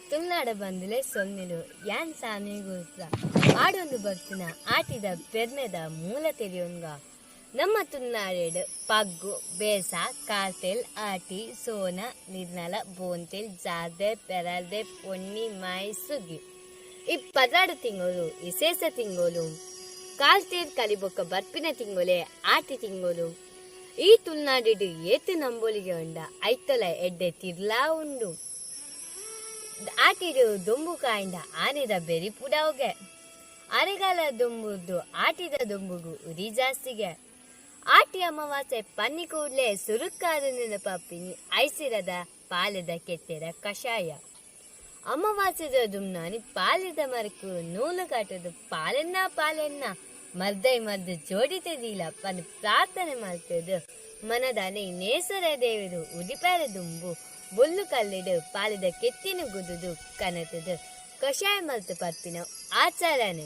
ತುಳುನಾಡ ಬಂದಲೆ ಸೊನ್ನೆಲು ಯಾನ್ ಸಾನಿ ಗುರುತ್ರ ಆಡೊಂದು ಬರ್ತಿನ ಆಟಿದ ಪೆರ್ಮೆದ ಮೂಲ ತೆರಿಯೊಂಗ. ನಮ್ಮ ತುಳುನಾಡೆಡ್ ಪಗ್ಗು, ಬೇಸ, ಕಾರ್ತೆಲ್, ಆಟಿ, ಸೋನ, ನಿರ್ನಲ, ಬೋಂತೆಲ್, ಜಾರ್ದೆ, ಪೆರಲ್ದೆ, ಪೊನ್ನಿ, ಮಾಯಿ, ಸುಗ್ಗಿ ಈ 12 ತಿಂಗಳು ವಿಶೇಷ ತಿಂಗಳು. ಕಾರ್ತೇರ್ ಕಲಿಬೊಕ್ಕ ಬರ್ಪಿನ ತಿಂಗೊಲೆ ಆಟಿ ತಿಂಗಳು. ಈ ತುಳುನಾಡೆಡ್ ಏತ್ ನಂಬೊಲಿಗೆ ಉಂಡ ಐತೊಲ ಎಡ್ಡೆ ತಿರ್ಲಾ ಉಂಡು. ಆಟಿಡು ದೊಂಬು ಕಾಯಿಂಡ ಆನೆದ ಬೆರಿ ಪುಡಾವ್ಗೆ. ಅರೆಗಾಲ ದೊಂಬುದು ಆಟಿದ ದೊಂಬುಗು ಉರಿ ಜಾಸ್ತಿಗೆ. ಆಟಿ ಅಮಾವಾಸ್ಯೆ ಪನ್ನಿ ಕೂಡ್ಲೆ ಸುರುಕಾದ ನೆನಪಾಪಿನಿ ಐಸಿರದ ಪಾಲೆದ ಕೆತ್ತೆರ ಕಷಾಯ. ಅಮಾವಾಸ್ಯೆದ ದುಮ್ನಾನಿ ಪಾಲೆದ ಮರಕು ನೂಲು ಕಾಟದು ಪಾಲೆನ್ನ ಪಾಲೆನ್ನ ಮರ್ದೈ ಮರ್ದು ಜೋಡಿತೆದೀಲ ಪನ್ ಪ್ರಾರ್ಥನೆ ಮಾಡ್ತದು ಮನದಾನೆ ನೇಸರ ದೇವರು ಉದಿಪಾರ ದುಂಬು ಬೊಲ್ಲು ಕಲ್ಲಿಡು ಪಾಲೆದ ಕೆತ್ತಿನ ಗುದುದು ಕನತದು ಕಷಾಯ ಮಲ್ತು ಪರ್ಪಿನ ಆಚಾರನೆ.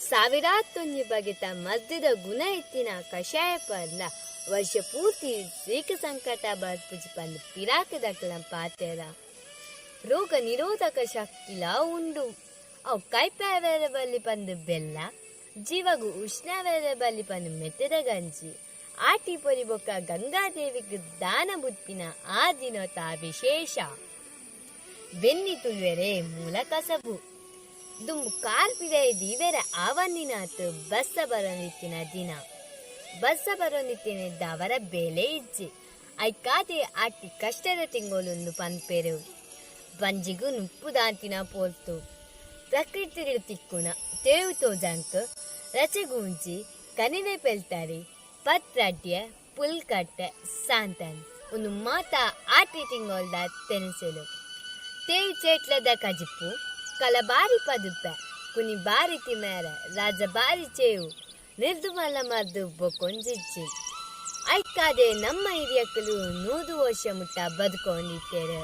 ಸಾವಿರಾತ್ತೊಂಜಿ ಬಗೆತ ಮದ್ದದ ಗುಣ ಎತ್ತಿನ ಕಷಾಯ ಪರ್ಲ ವರ್ಷ ಪೂರ್ತಿ ಸೀಕ ಸಂಕಟ ಬರ್ಪುಜಿ ಪಂದ್ ಪಿರಾಕದಕ್ಲ ಪಾತೆರ. ರೋಗ ನಿರೋಧಕ ಶಕ್ತಿಲಾ ಉಂಡು. ಅವು ಕೈಪ್ಯಾವೇರ ಬಲ್ಲಿ ಪಂದು ಬೆಲ್ಲ, ಜೀವಗು ಉಷ್ಣವೇರ ಬಲ್ಲಿ ಪಂದು ಮೆತ್ತದ ಗಂಜಿ, ಆಟಿ ಪೊರಿ ಬೊಕ್ಕ ಗಂಗಾದೇವಿಗೆ ದಾನ ಬುತ್ತಿನ ಆ ದಿನತ ವಿಶೇಷ. ಬೆನ್ನಿ ತುಳುವೆರೆ ಮೂಲ ಕಸಬು ದುಂಬು ಕಾರ್ಪಿದ ದೀವೆರ ಆವನ್ನಿನಾತ್ ಬಸ್ಸ ಬರೋನಿತ್ತಿನ ದಿನ. ಬಸ್ಸ ಬರೋನಿತ್ತಿನ ದವರ ಬೆಲೆ ಇಜ್ಜಿ ಐಕಾದೆ ಆಟಿ ಕಷ್ಟದ ತಿಂಗೊಲುಂದು ಪನ್ಪೆರು. ಬಂಜಿಗು ನುಪ್ಪು ದಾಂತಿನ ಪೋಲ್ತು ಪ್ರಕೃತಿ ತಿಕ್ಕುನ ತೇವು ತೋಜಂಕ್ ರಚೆಗೂಂಜಿ ಕನಿವೆ ಪೆಲ್ತಾರಿ ಪತ್ರಡ್ಯ ಪುಲ್ಕಟ್ಟೆ ಸಾಂತನ್ ಒಂದು ಮಾತಾ ಆಟಿ ತಿಂಗೊಲ್ದ ತೆನಸೆಲು. ತೇವು ಚೇಟ್ಲದ ಕಜಿಪ್ಪು ಕಲಬಾರಿ ಪದುಪ್ಪೆ ಕುನಿ ಬಾರಿ ತಿಮೇರ ರಾಜಬಾರಿ ಚೇವು ನಿರ್ದುಮಲ್ಲ ಮದ್ದು ಬೊಕ್ಕೊಂಜಿಜ್ಜಿ. ಐಕಾದೆ ನಮ್ಮ ಹಿರಿಯಕ್ಕಲು 100 ವರ್ಷ ಮುಟ್ಟ ಬದುಕೊಂಡಿತ್ತೇರು.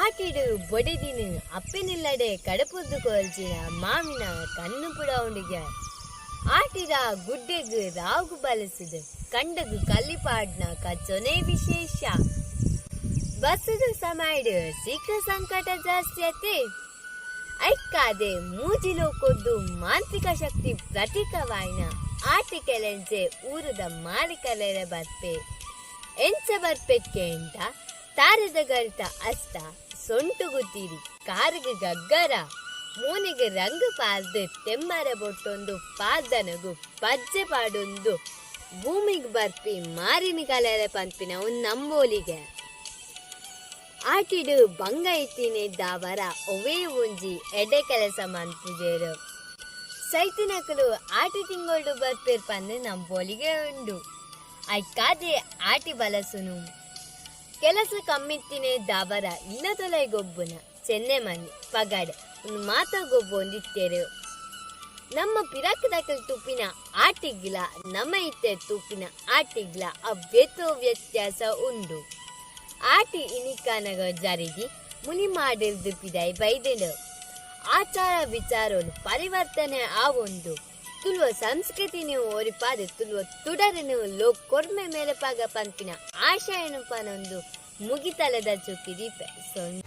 ಆಟಿಡು ಬೊಡೆದಿನ ಅಪ್ಪೆನಿಲ್ಲಡೆ ಕಡಪುದ್ದು ಕೊಲ್ಚಿನ ಮಾಮಿನ ಕಣ್ಣು ಪುಡೌಂಡಿಗೆ. ಆಟಿದ ಗುಡ್ಡೆಗು ರಾಗು ಬಲಸಿದ ಕಂಡಗು ಕಲ್ಲಿಪಾಡ್ನ ಕಚ್ಚೊನೆ ವಿಶೇಷ. ಬಸ್ಸದ ಸಮಯಡು ಸೀಕ ಸಂಕಟ ಜಾಸ್ತಿ ಅತೆ. ಐಕಾದೆ ಮೂಜಿಲೋಕೊದ್ದು ಮಾಂತ್ರಿಕ ಶಕ್ತಿ ಪ್ರತೀಕವಾಯಿನ ಆಟಿ ಕೆಲೆಂಚೆ ಊರದ ಮಾಲಿಕಲೆರ ಬರ್ಪೆ. ಎಂಚ ಬರ್ಪೆಕ್ಕೆ ಎಂಟ ತಾರದ ಗರಿತ ಅಸ್ತ ಸೊಂಟು ಗುತ್ತೀರಿ ಕಾರಿಗೆ ಗಗ್ಗರ ಮೋನೆಗೆ ರಂಗು ಪಾರ್ದು ತೆಮ್ಮರ ಬೊಟ್ಟೊಂದು ಪಾರ್ದನಗು ಪಜ್ಜೆ ಪಾಡೊಂದು ಭೂಮಿಗೆ ಬರ್ಪಿ ಮಾರಿನ ಕಲೆರ ಪಂಪಿನ ಒಂದು ನಂಬೋಲಿಗೆ. ಆಟಿಡು ಬಂಗ ಇತ್ತಿನ ದಾವರ ಒವೇ ಒಂಜಿ ಎಡೆ ಕೆಲಸ ಮನ್ಪುಜೇರು. ಸೈತಿನಕಲು ಆಟಿ ತಿಂಗೊಳ್ಡು ಬರ್ಪೇರ್ ಪಂದ್ ನಂಬೋಲಿಗೆ ಉಂಡು. ಐಕಾದೆ ಆಟಿ ಬಲಸುನು. ಕೆಲಸ ಕಮ್ಮಿತ್ತಿನೇ ದಾಬರ ಇಲ್ಲ ತೊಲೈ ಗೊಬ್ಬುನ ಚೆನ್ನೆ ಮನಿ ಪಗಾಡೆ ಮಾತ ಗೊಬ್ಬೊಂದಿತ್ತೇರು. ನಮ್ಮ ಪಿರಾಕದಕಲ್ ತುಪ್ಪಿನ ಆಟಿಗ್ಲ ನಮ್ಮ ಇತ್ತೆ ತುಪ್ಪಿನ ಆಟಿಗ್ಲ ಅವ್ಯತೋ ವ್ಯತ್ಯಾಸ ಉಂಡು. ಆಟಿ ಇನಿಕಾನಗ ಜರಿದಿ ಮುನಿ ಮಾಡಿರ್ದು ಪಿದೈ ಬೈದೆಂಡು. ಆಚಾರ ವಿಚಾರೋನು ಪರಿವರ್ತನೆ ಆವೊಂದು ತುಳುವ ಸಂಸ್ಕೃತಿನು ಒರಿಪಾದ ತುಳುವ ತುಡರನು ಲೋಕ ಕೊರ್ಮೆ ಮೇಲೆ ಪಾಗ ಪಂಪಿನ ಆಶಯನು ಪನೊಂದು ಮುಗಿತಲದ ಚುಕ್ಕಿ ದೀಪ ಸೊನ್.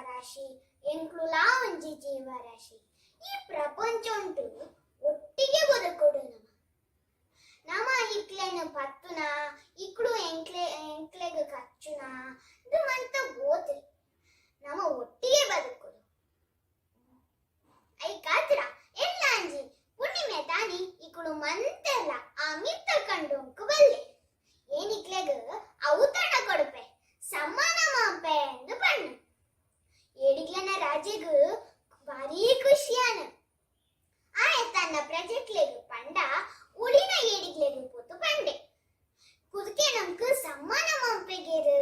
ಜೀವರಾಶಿ, ಎಂಕ್ಲುಲಾ ಒಂಜಿ ಜೀವರಾಶಿ. ಈ ಪ್ರಪಂಚ ಉಂಟು ಒಟ್ಟಿಗೆ ಬದುಕೊಡು ನಮ. ನಮ ಇಕ್ಲೆನ ಪತ್ತುನ ಇಕ್ಳು ಎಂಕ್ಲೆ ಎಂಕ್ಲೆಗ್ ಕಚ್ಚುನ ಇದು ಮಂತ ಗೋತ್ರಿ. ನಮ ಒಟ್ಟಿಗೆ ಬದುಕೊಡು. ಐಕಾತ್ರ ಎಲ್ಲಾಂಜಿ ಪುಣ್ಣಿಮೆ ತಾನಿ ಇಕುಳು ಮಂತೆಲ್ಲ ಆ ಮಿತ್ತ ಕಂಡೊಂಕು ಬಲ್ಲೆ. ಏನಿಕ್ಲೆಗ್ ಔತಣ ಕೊಡುಪೆ, ಸಮ್ಮಾನ ಮಾಂಪೆ ಎಂದು ಪಣ್ಣು. ಏಡಿಗ್ಲನ ರಾಜೆಗ್ ಭಾರೀ ಖುಷಿಯಾನ. ಆಯೆ ತನ್ನ ಪ್ರಜೆಕ್ಲೆಗ್ ಪಂಡ ಉಳಿನ ಏಡಿಗ್ಲೆಗ್ ಪೋತು ಪಂಡೆ, ಕುದುಕೆ ನಮ್ಕ್ ಸಮ್ಮಾನ ಮಾಂಪೆಗೇರು,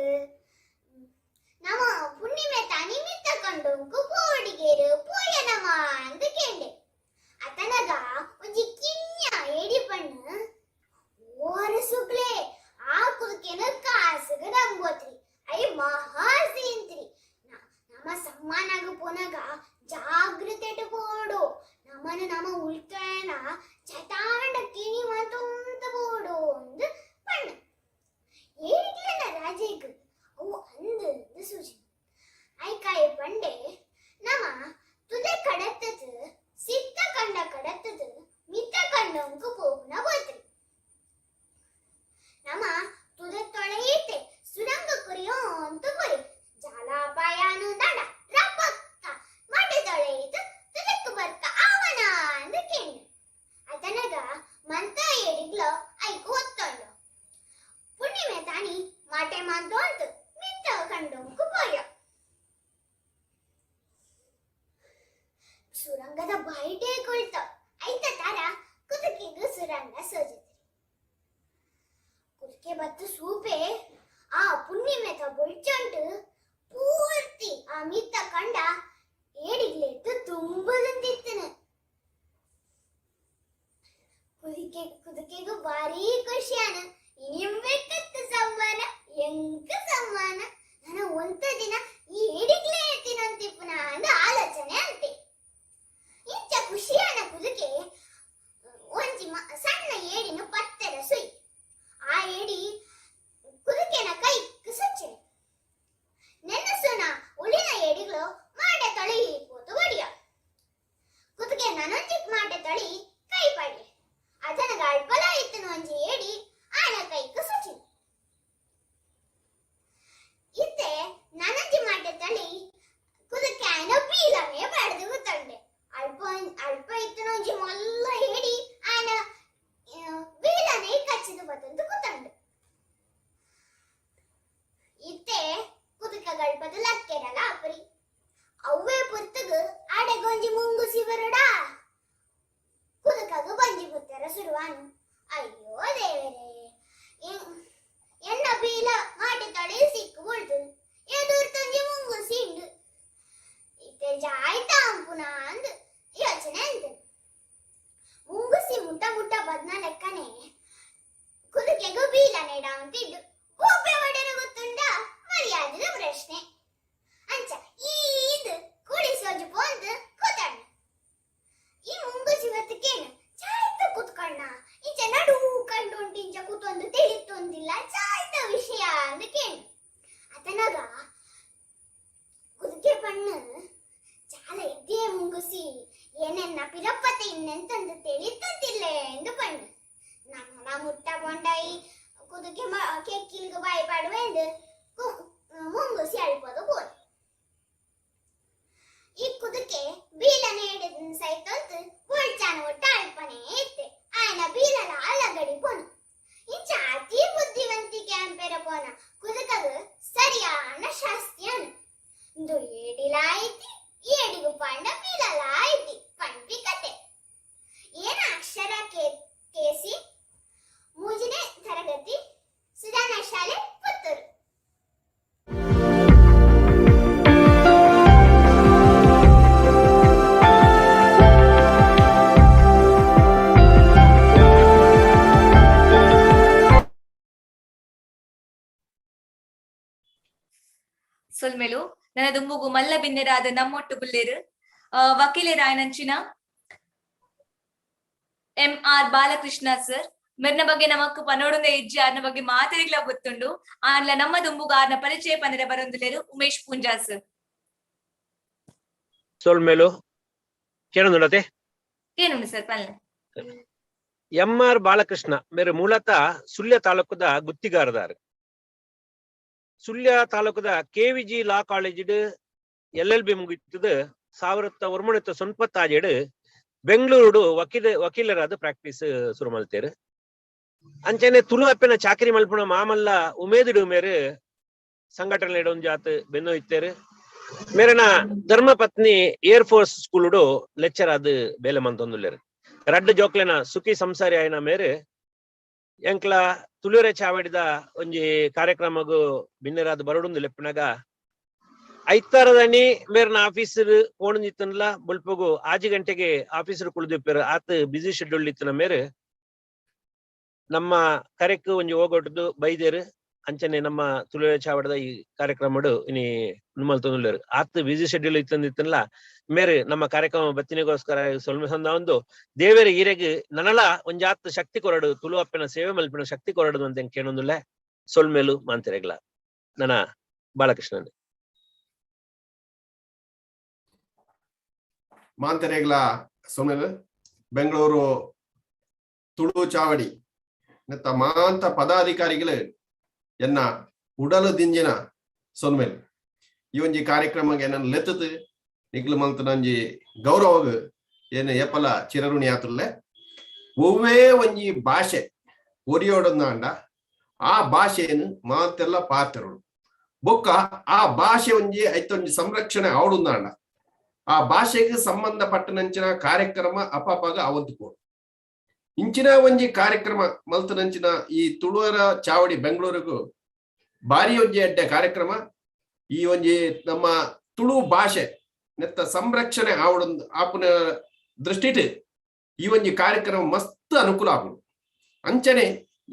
ನಮ ಪುಣ್ಣಿಮೆ ತಾನಿ ಮಿತ್ತ ಕಂಡೊಂಕು ಪೋಡಿಗೇರು ಪೋಯ ನಮ ಅಂದ್ ಕೇಂಡೆ. ಅತನಗ ಒಂಜಿ ಕಿನ್ಯ ಏಡಿ ಪಣ್ಣು, ಓರಸುಗ್ಲೆ ಆ ಕುದುಕೆನ ಕಾಸುಗ ನಂಬೋತ್ರಿ, I ಮಹಾ ಸೀಂತ್ರಿ. ನಮ ಸಮ್ಮಾನಾಗ ಪೋನಾಗ ಜಾಗ್ರತೆ ಪೋಡು, ನಮನ ನಮ ಉಳ್ತೇನ ಚಟಾಂಡ ಕಿಣಿ ಮಾತೊಂತ ಪೋಡು ಅಂದ್ ಪಣ್ಣು. ಏಡಿಗ್ಲನ ರಾಜೆಗ್ ಅವು ಅಂದ್ ಅಂದ್ ಸೂಚನೆ. ಐಕಾಯಿ ಪಂಡೆ, ನಮ ತುದೆ ಕಡತ್ತದು ಸಿತ್ತ ಕಂಡ ಕಡತ್ತದು ಮಿತ್ತ ಕಂಡಂಕು ಪೋಪುನ ಬೋತ್ರಿ. ನಮ ತುದೆ ತೊಳೆಯಿತೆ ಸುರಂಗ ಕುರಿಯೋ ಅಂತ ಪೋರಿ ಜಾಲಾಪಾಯನು ದಂಡ ರಪಕ್ಕ ಮಡೆ ತೊಳೆಯಿತು ತುದಕ್ಕು ಬರ್ಕ ಅವನ ಅಂದ್ ಕೇಂಡು. ಅತನಗ ಮಂತ ಏಡಿಗ್ಲೋ ಐಕು ಒತ್ತೊಂಡು. ಪುಣ್ಣಿಮೆ ತಾನಿ ಮಾಟೆ ಮಾಂತು ಅಂತ ಮಿತ್ತ ಕಂಡಂಕು ಪೋಯ. ಸುರಂಗದ ಬಾಯಿಟೇ ಕೊಳ್ತ ಐತ ತಾರ ಕುದುಕೆಗು ಸುರಂಗ ಸೋಜಿತ್ರಿ. ಕುದುಕೆ ಬತ್ತು ಸೂಪೆ ಆ ಪುಣ್ಣಿಮೆತ ಬೊಳ್ಚಂಟು ಪೂರ್ತಿ ಆ ಮಿತ್ತ ಕಂಡ ಏಡಿಗ್ಲೆಟ್ಟು ತುಂಬದಂತಿತ್ತನು. ಕುದುಕೆಗೂ ಭಾರೀ ಖುಷಿಯಾನ. ಇನಿಂಬೆಕ್ಕತ್ತು ಸಮ್ಮಾನ ಎಂಕ ಸಮ್ಮಾನ, ನಾನು ಒಂತ ದಿನ ಈ ಏಡಿಗ್ಲೇ ತಿನ್ನಂತಿಪ್ಪುನ ಅಂದ ಆಲೋಚನೆ ಅಂತೆ. ಇಂಚ ಖುಷಿಯಾನ ಕುದುಕೆ ಒಂಜಿ ಸಣ್ಣ ಏಡಿನ ಪತ್ತೆರ ಸುಯ್. ಆ ಏಡಿ ಕುದುಕೆನ ಕೈ ಸುಚ್ಚೆ. ನೆನಸುನ ಉಳಿನ ಏಡಿಗಳು ಮಾಡೆ ತೊಳಿ ಪೋತು ಬಡಿಯ. ಕುದುಕೆ ನನೊಂಜಿ ಮಾಡೆ ತೊಳಿ ಕೈ ಪಡಿ. ಅದನಗ ಅಳ್ಪಲ ಇತ್ತನು ಒಂಜಿ ಏಡಿ ಆನ ಕೈಕು ಸುಚಿ. ಇತ್ತೆ ನನೊಂಜಿ ಮಾಡೆ ತೊಳಿ ಕುದುಕೆ ಆಯನ ಬೀಲವೇ ಬಡ್ದು ಗೊತ್ತಂಡೆ. ಅಲ್ಪ ಅಲ್ಪ ಇತ್ತನು ಒಂಜಿ ಮೊಲ್ಲ ಏಡಿ ಆಯನ ಬೀಲನೆ ಕಚ್ಚಿದು ಬತ್ತಂದು ಕೂತಂಡು. ಇತ್ತೆ ಕುದುಕ ಗಳ್ಪದ ಲಕ್ಕೆರಲ ಅಪರಿ ಅವ್ವೇ ಪುರ್ತಗು ಆಡೆಗೊಂಜಿ ಮುಂಗುಸಿ ಬರುಡಾ ಕುದುಕಗು ಬಂಜಿ ಪುತ್ತರ ಸುರುವಾನು. ಅಯ್ಯೋ ದೇವರೇ, ಎನ್ನ ಬೀಲ ಮಾಟಿ ತಳಿ ಸಿಕ್ಕು ಬುಳ್ತು ಎದುರ್ತೊಂಜಿ ಮುಂಗುಸಿ ಇಂಡು ಇತ್ತೆ ಜಾಯ್ತ ಅಂಪುನ ಅಂದ್ ಯೋಚನೆ ಅಂತು. ಮುಂಗುಸಿ ಮುಟ್ಟ ಮುಟ್ಟ ಬದ್ನ ಲೆಕ್ಕನೆ ಕುದುಕೆಗು ಬೀಲ ನೆಡ ಅಂತಿದ್ದು ಒಬ್ಬೆ ಒಡೆನ ಗೊತ್ತುಂಡ ಮರ್ಯಾದದ ಪ್ರಶ್ನೆ. ಅಂಚ ಈದ್ ಕೂಡಿ ಸೋಜು ಪೋಂದು ಕೂತಣ್ಣ. ಈ ಮುಂಗುಸಿ ಹೊತ್ತಕ್ಕೇನು ಚಾಯ್ತ ಕೂತ್ಕಣ್ಣ ಇಂಚ ನಡು ಕಂಡು ಉಂಟು ಇಂಚ ಕೂತೊಂದು ತಿಳಿತೊಂದಿಲ್ಲ ಚಾಯ್ತ ವಿಷಯ ಅಂದಕೇನು. ಅತನಗ ಕುದುಕೆ ಪಣ್ಣು ಚಾಲ ಇದ್ದೇ ಮುಂಗುಸಿ ಏನೆನ್ನ ಪಿರಪ್ಪತೆ ಇನ್ನೆಂತಂದು ತಿಳಿತಂತಿಲ್ಲ ಎಂದು ಪಣ್ಣು. ನಮ್ಮ ಮುಟ್ಟ ಪೊಂಡೈ ಕುದುಕೆ ಕೆಕ್ಕಿಲ್ಗು ಬಾಯಿ ಪಾಡುವೆ ಎಂದು ಮುಂಗುಸಿ ಅಳ್ಪೋದು ಬೋಲ್. ಈ ಕುದುಕೆ ಬೀಲನೆ ಹಿಡಿದ ಸೈತಂತು ಬೊಳ್ಚಾನ ಒಟ್ಟ ಅಳ್ಪನೆ ಇತ್ತೆ ಆಯನ ಬೀಲಲ ಅಲಗಡಿ ಪೋನು. ಇಂಚ ಅತಿ ಬುದ್ಧಿವಂತಿಕೆ ಅಂಪೆರ ಪೋನ ಕುದುಕಗು ಸರಿಯಾನ ಶಾಸ್ತಿಯನು. ಇಂದು ಏಡಿಲ ಐತಿ ಏಡಿಗು ಪಂಡ ಬೀಲಲ ಐತಿ ಪಂಪಿ ಕತೆ. ಏನ ಅಕ್ಷರ ಕೇಸಿ ಮೂಜನೇ ತರಗತಿ, ಸುಧಾನ ಶಾಲೆ, ಪುತ್ತೂರು. ಸೊಲ್ಮೆಲು ನನ್ನ ದುಂಬುಗು ಮಲ್ಲ ಬಿನ್ನೆರಾದ ನಮ್ಮೊಟ್ಟು ಬುಲ್ಲೇರು ವಕೀಲರಾಯನಂಚಿನ ಎಂ ಆರ್ ಬಾಲಕೃಷ್ಣ ಸರ್ ಮೆರ್ನ ಬಗ್ಗೆ ನಮಕ್ ಪನೋಡುಂದ ಇಜ್ಜಿ ಆರ್ನ ಬಗ್ಗೆ ಮಾತೆರಿಗ್ಲ ಗೊತ್ತುಂಡು. ಆನ್ಲ ನಮ್ಮ ದುಂಬುಗು ಆರ್ನ ಪರಿಚಯ ಪನರ ಬರೊಂದುಲೇರು ಉಮೇಶ್ ಪೂಂಜಾ ಸರ್. ಸೊಲ್ಮೆಲು ಕೇಳೊಂದುಂಡತೆ ಕೇನುಂಡು ಸರ್ ಪಲ್ಲೆ. ಎಂ ಆರ್ ಬಾಲಕೃಷ್ಣ ಮೇರೆ ಮೂಲತಃ ಸುಳ್ಯ ತಾಲೂಕುದ ಗುತ್ತಿಗಾರದಾರ್. ಸುಳ್ಯ ತಾಲೂಕುದ KVG law college L L B ಮುಗಿತದ 1997 ಬೆಂಗಳೂರು ವಕೀಲರಾದ ಪ್ರಾಕ್ಟೀಸ್ ಶುರು ಮಲ್ತೇರು. ಅಂಚನೆ ತುಳು ಅಪ್ಪೆನ ಚಾಕರಿ ಮಲ್ಪುನ ಮಾಮಲ್ಲ ಉಮೇದುಡು ಮೇರು ಸಂಘಟನೆ ಜಾತ್ ಬೆನ್ನು ಇತ್ತೇರು. ಮೇರನ ಧರ್ಮ ಪತ್ನಿ ಏರ್ ಫೋರ್ಸ್ ಸ್ಕೂಲುಡು ಲೆಕ್ಚರ್ ಆದ್ ಬೇಲೆ ಮಂತೊಂದುಲ್ಲೇರು. ರಡ್ಡ್ ಜೋಕ್ಲೆನ ಸುಖಿ ಸಂಸಾರಿ ಆಯ್ನ ಮೇರು ಎಂಕ್ಲ ತುಳುರೆ ಚಾವಡಿದ ಒಂಜಿ ಕಾರ್ಯಕ್ರಮಗು ಬಿನ್ನೆರಾದ್ ಬರಡುಂದು ಲೆಪ್ಪುನಗ ಐತಾರದನಿ ಮೇರ್ನ ಆಫೀಸರ್ ಪೋಣಂಜಿತ್ತನ್ಲ ಬೊಲ್ಪುಗು 6 ಗಂಟೆಗೆ ಆಫೀಸರ್ ಕುಳಿದಿಪ್ಪೇರು. ಆತ್ ಬಿಸಿ ಶೆಡ್ಯೂಲ್ ಇತ್ತನ ಮೇರು ನಮ್ಮ ಕರೆಕ್ ಒಂಜಿ ಹೋಗೊಟ್ಟದು ಬೈದೇರು. ಅಂಚನೆ ನಮ್ಮ ತುಳುವೆ ಚಾವಡದ ಈ ಕಾರ್ಯಕ್ರಮಡು ಇನಿ ನುಮ್ಮಲ್. ಆತ್ ಬಿಸಿ ಶೆಡ್ಯೂಲ್ ಇತ್ತಂದಿತ್ತನ್ಲ ಮೇರು ನಮ್ಮ ಕಾರ್ಯಕ್ರಮ ಬತ್ತಿನಿಗೋಸ್ಕರ ಸೊಲ್ಮೆ ಸಂದ ಒಂದು ದೇವೇರ ಈರೆಗ್ ನನಲ ಒಂಜಾತ್ ಶಕ್ತಿ ಕೊರಡು, ತುಳು ಅಪ್ಪನ ಸೇವೆ ಮಲ್ಪಿನ ಶಕ್ತಿ ಕೊರಡು ಅಂತ ಕೇಳೊಂದುಲ್ಲೆ. ಸೊಲ್ಮೇಲು ಮಾಂತಿರೆಗ್ಲ. ನನ್ನ ಬಾಲಕೃಷ್ಣನ್. ಮಾಂತರೆಗ್ಲ ಸೊಲ್ಮೆಲು. ಬೆಂಗಳೂರು ತುಳು ಚಾವಡಿ ನೆತ್ತ ಮಾಂತ ಪದಾಧಿಕಾರಿಗಳು ಎನ್ನ ಉಡಲು ದಿಂಜಿನ ಸೊಲ್ಮೆಲ್. ಈ ಒಂಜಿ ಕಾರ್ಯಕ್ರಮಕ್ಕೆ ಏನನ್ನ ಲೆತ್ತದು ನಿಗ್ಲು ಮಲ್ತನಂಜಿ ಗೌರವಗ್ ಏನು ಏಪಲ ಚಿರಋಣಿ ಆತುಲ್ಲೆ. ಒವ್ವೇ ಒಂಜಿ ಭಾಷೆ ಒರಿಯೋಡಂದಾಂಡ ಆ ಭಾಷೆಯನ್ನು ಮಾತೆಲ್ಲ ಪಾತೆರಡು ಬೊಕ್ಕ ಆ ಭಾಷೆ ಒಂಜಿ ಐತೊಂಜಿ ಸಂರಕ್ಷಣೆ ಆವಡುಂದಾಂಡ ಆ ಭಾಷೆಗೆ ಸಂಬಂಧಪಟ್ಟನಂಚಿನ ಕಾರ್ಯಕ್ರಮ ಅಪಪಾಗ ಅವಂತುಕೋಡು. ಇಂಚಿನ ಒಂಜಿ ಕಾರ್ಯಕ್ರಮ ಮಲ್ತನಂಚಿನ ಈ ತುಳುವರ ಚಾವಡಿ ಬೆಂಗಳೂರಿಗೂ ಭಾರಿ ಒಂಜಿ ಅಡ್ಡೆ ಕಾರ್ಯಕ್ರಮ. ಈ ಒಂಜಿ ನಮ್ಮ ತುಳು ಭಾಷೆ ನೆತ್ತ ಸಂರಕ್ಷಣೆ ಆವಡ ಆಪುನ ದೃಷ್ಟಿಟ್ ಈ ಒಂಜಿ ಕಾರ್ಯಕ್ರಮ ಮಸ್ತ್ ಅನುಕೂಲ ಆಪುಂಡು. ಅಂಚನೆ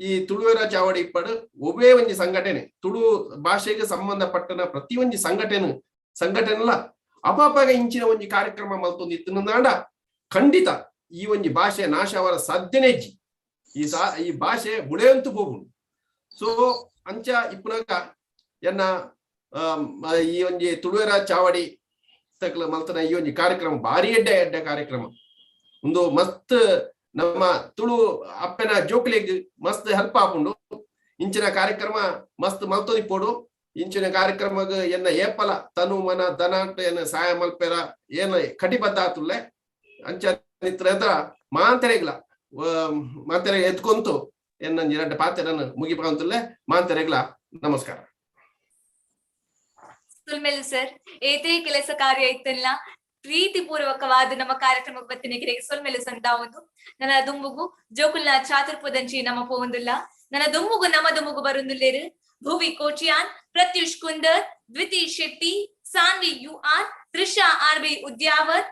ಈ ತುಳುವರ ಚಾವಡಿ ಇಪ್ಪಡು ಒವ್ವೇ ಒಂಜಿ ಸಂಘಟನೆ ತುಳು ಭಾಷೆಗೆ ಸಂಬಂಧಪಟ್ಟನ ಪ್ರತಿ ಒಂಜಿ ಸಂಘಟನೆಲ ಅಪಾಪಾಗ ಇಂಚಿನ ಒಂಜಿ ಕಾರ್ಯಕ್ರಮ ಮಲ್ತೊಂದು ಇತ್ತುಂದಾಂಡ ಖಂಡಿತ ಈ ಒಂಜಿ ಭಾಷೆ ನಾಶವರ ಸಾಧ್ಯನೇ ಇಜ್ಜಿ. ಈ ಭಾಷೆ ಬುಳೆಯಂತೂ ಹೋಗುಂಡು. ಸೊ ಅಂಚ ಇಪ್ಪುನಗ ಎನ್ನ ಈ ಒಂಜಿ ತುಳುವರ ಚಾವಡಿ ತಕ್ಲ ಮಲ್ತನ ಈ ಒಂಜಿ ಕಾರ್ಯಕ್ರಮ ಭಾರಿ ಎಡ್ಡೆ ಎಡ್ಡೆ ಕಾರ್ಯಕ್ರಮ. ಒಂದು ಮಸ್ತ್ ನಮ್ಮ ತುಳು ಅಪ್ಪೆನ ಜೋಕ್ಲೆಗ್ ಮಸ್ತ್ ಹೆಲ್ಪ್ ಆಪುಂಡು. ಇಂಚಿನ ಕಾರ್ಯಕ್ರಮ ಮಸ್ತ್ ಮಲ್ತೊದಿಪ್ಪೋಡು. ಇಂಚಿನ ಕಾರ್ಯಕ್ರಮಗ್ ಎನ್ನ ಏಪಲ ತನು ಮನ ಧನ ಏನ ಸಹಾಯ ಮಲ್ಪೆರ ಏನ ಕಟಿಬದ್ಧ ಆತುಲ್ಲೆ. ಅಂಚ ನಿತ್ರ ಮಾಂತೆರೆಗ್ಲ ಮಾಂತೆರೆ ಎತ್ಕೊಂತು ಎನ್ನ ಎರಡು ಪಾತೆರನ್ನು ಮುಗಿಪಂತುಲ್ಲೆ. ಮಾಂತೆರೆಗ್ಲ ನಮಸ್ಕಾರ. ಸುಲ್ಮೆಲ್ ಸರ್, ಏತೇ ಕೆಲಸ ಕಾರ್ಯ ಇತ್ತಲ್ಲ ಪ್ರೀತಿಪೂರ್ವಕವಾದ ನಮ್ಮ ಕಾರ್ಯಕ್ರಮಕ್ಕೆ ಬತ್ತಿನ ಸೊಲ್ಮೆಲು ಸಂದಾವುದು. ನನ್ನ ದುಂಬುಗು ಜೋಕುಲ್ನ ಚಾತುರ್ಪದಂಚಿ ನಮ್ಮ ಪೋವಂದುಲ್ಲ. ನನ್ನ ದುಂಬುಗು ನಮ್ಮ ದುಂಬುಗು ಬರುಂದುಲ್ಲೇರು Bhuvi Kotian, Pratyush Kundar, Dviti Shetty, Sanvi U R, Trisha R B Udyavar,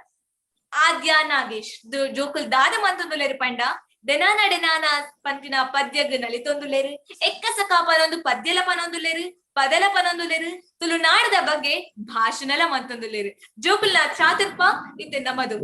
Aadya Nagesh. ಜೋಕುಲ್ ದಾದ ಮಂತೊಂದುಲ್ಲೇರು ಪಂಡ ಡೆನಾನ ಡೆನಾನ ಪಂತಿನ ಪದ್ಯಗ್ ನಲಿತೊಂದುಲ್ಲೇರು, ಎಕ್ಕಸ ಕಾಪನೊಂದು ಪದ್ಯಲ ಪನೊಂದುಲ್ಲೇರು, ಪದಲ ಪನೊಂದುಲ್ಲೇರು, ತುಳುನಾಡದ ಬಗ್ಗೆ ಭಾಷಣಲ ಮಂತೊಂದುಲ್ಲೇರು. ಜೋಕುಲ್ನ ಚಾತುರ್ಪ ಇತ್ತೆ ನಮ್ಮದು.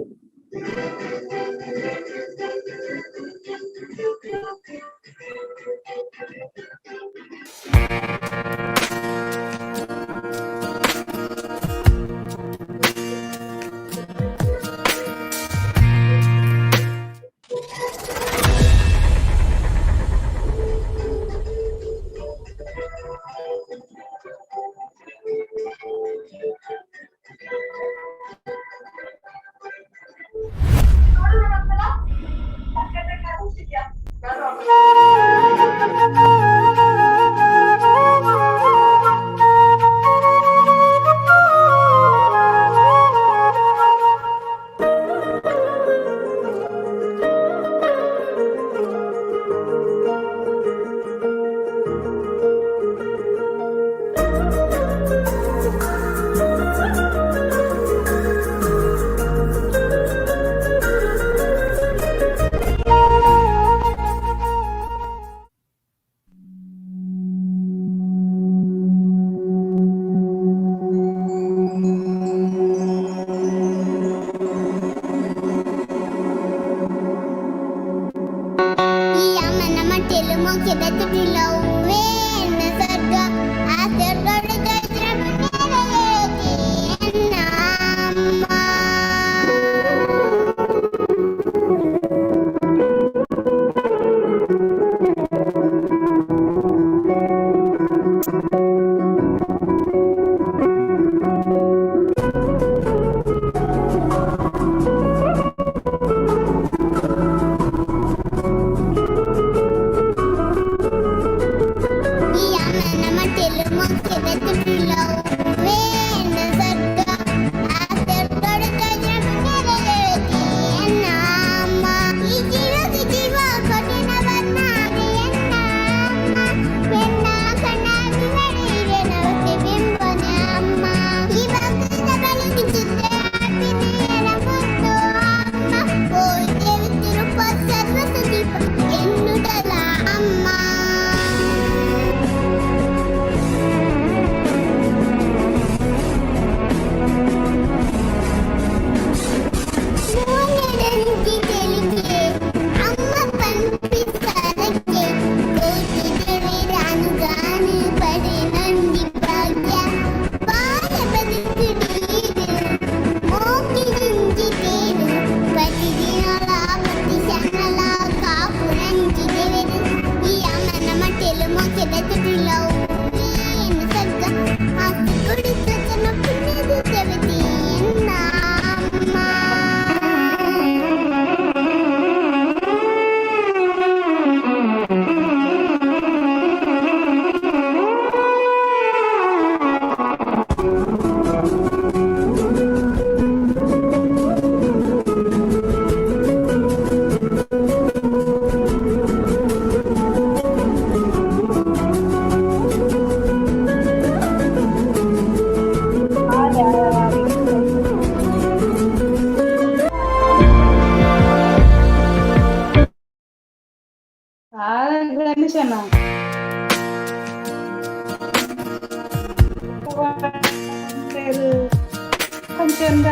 ಚಂದ.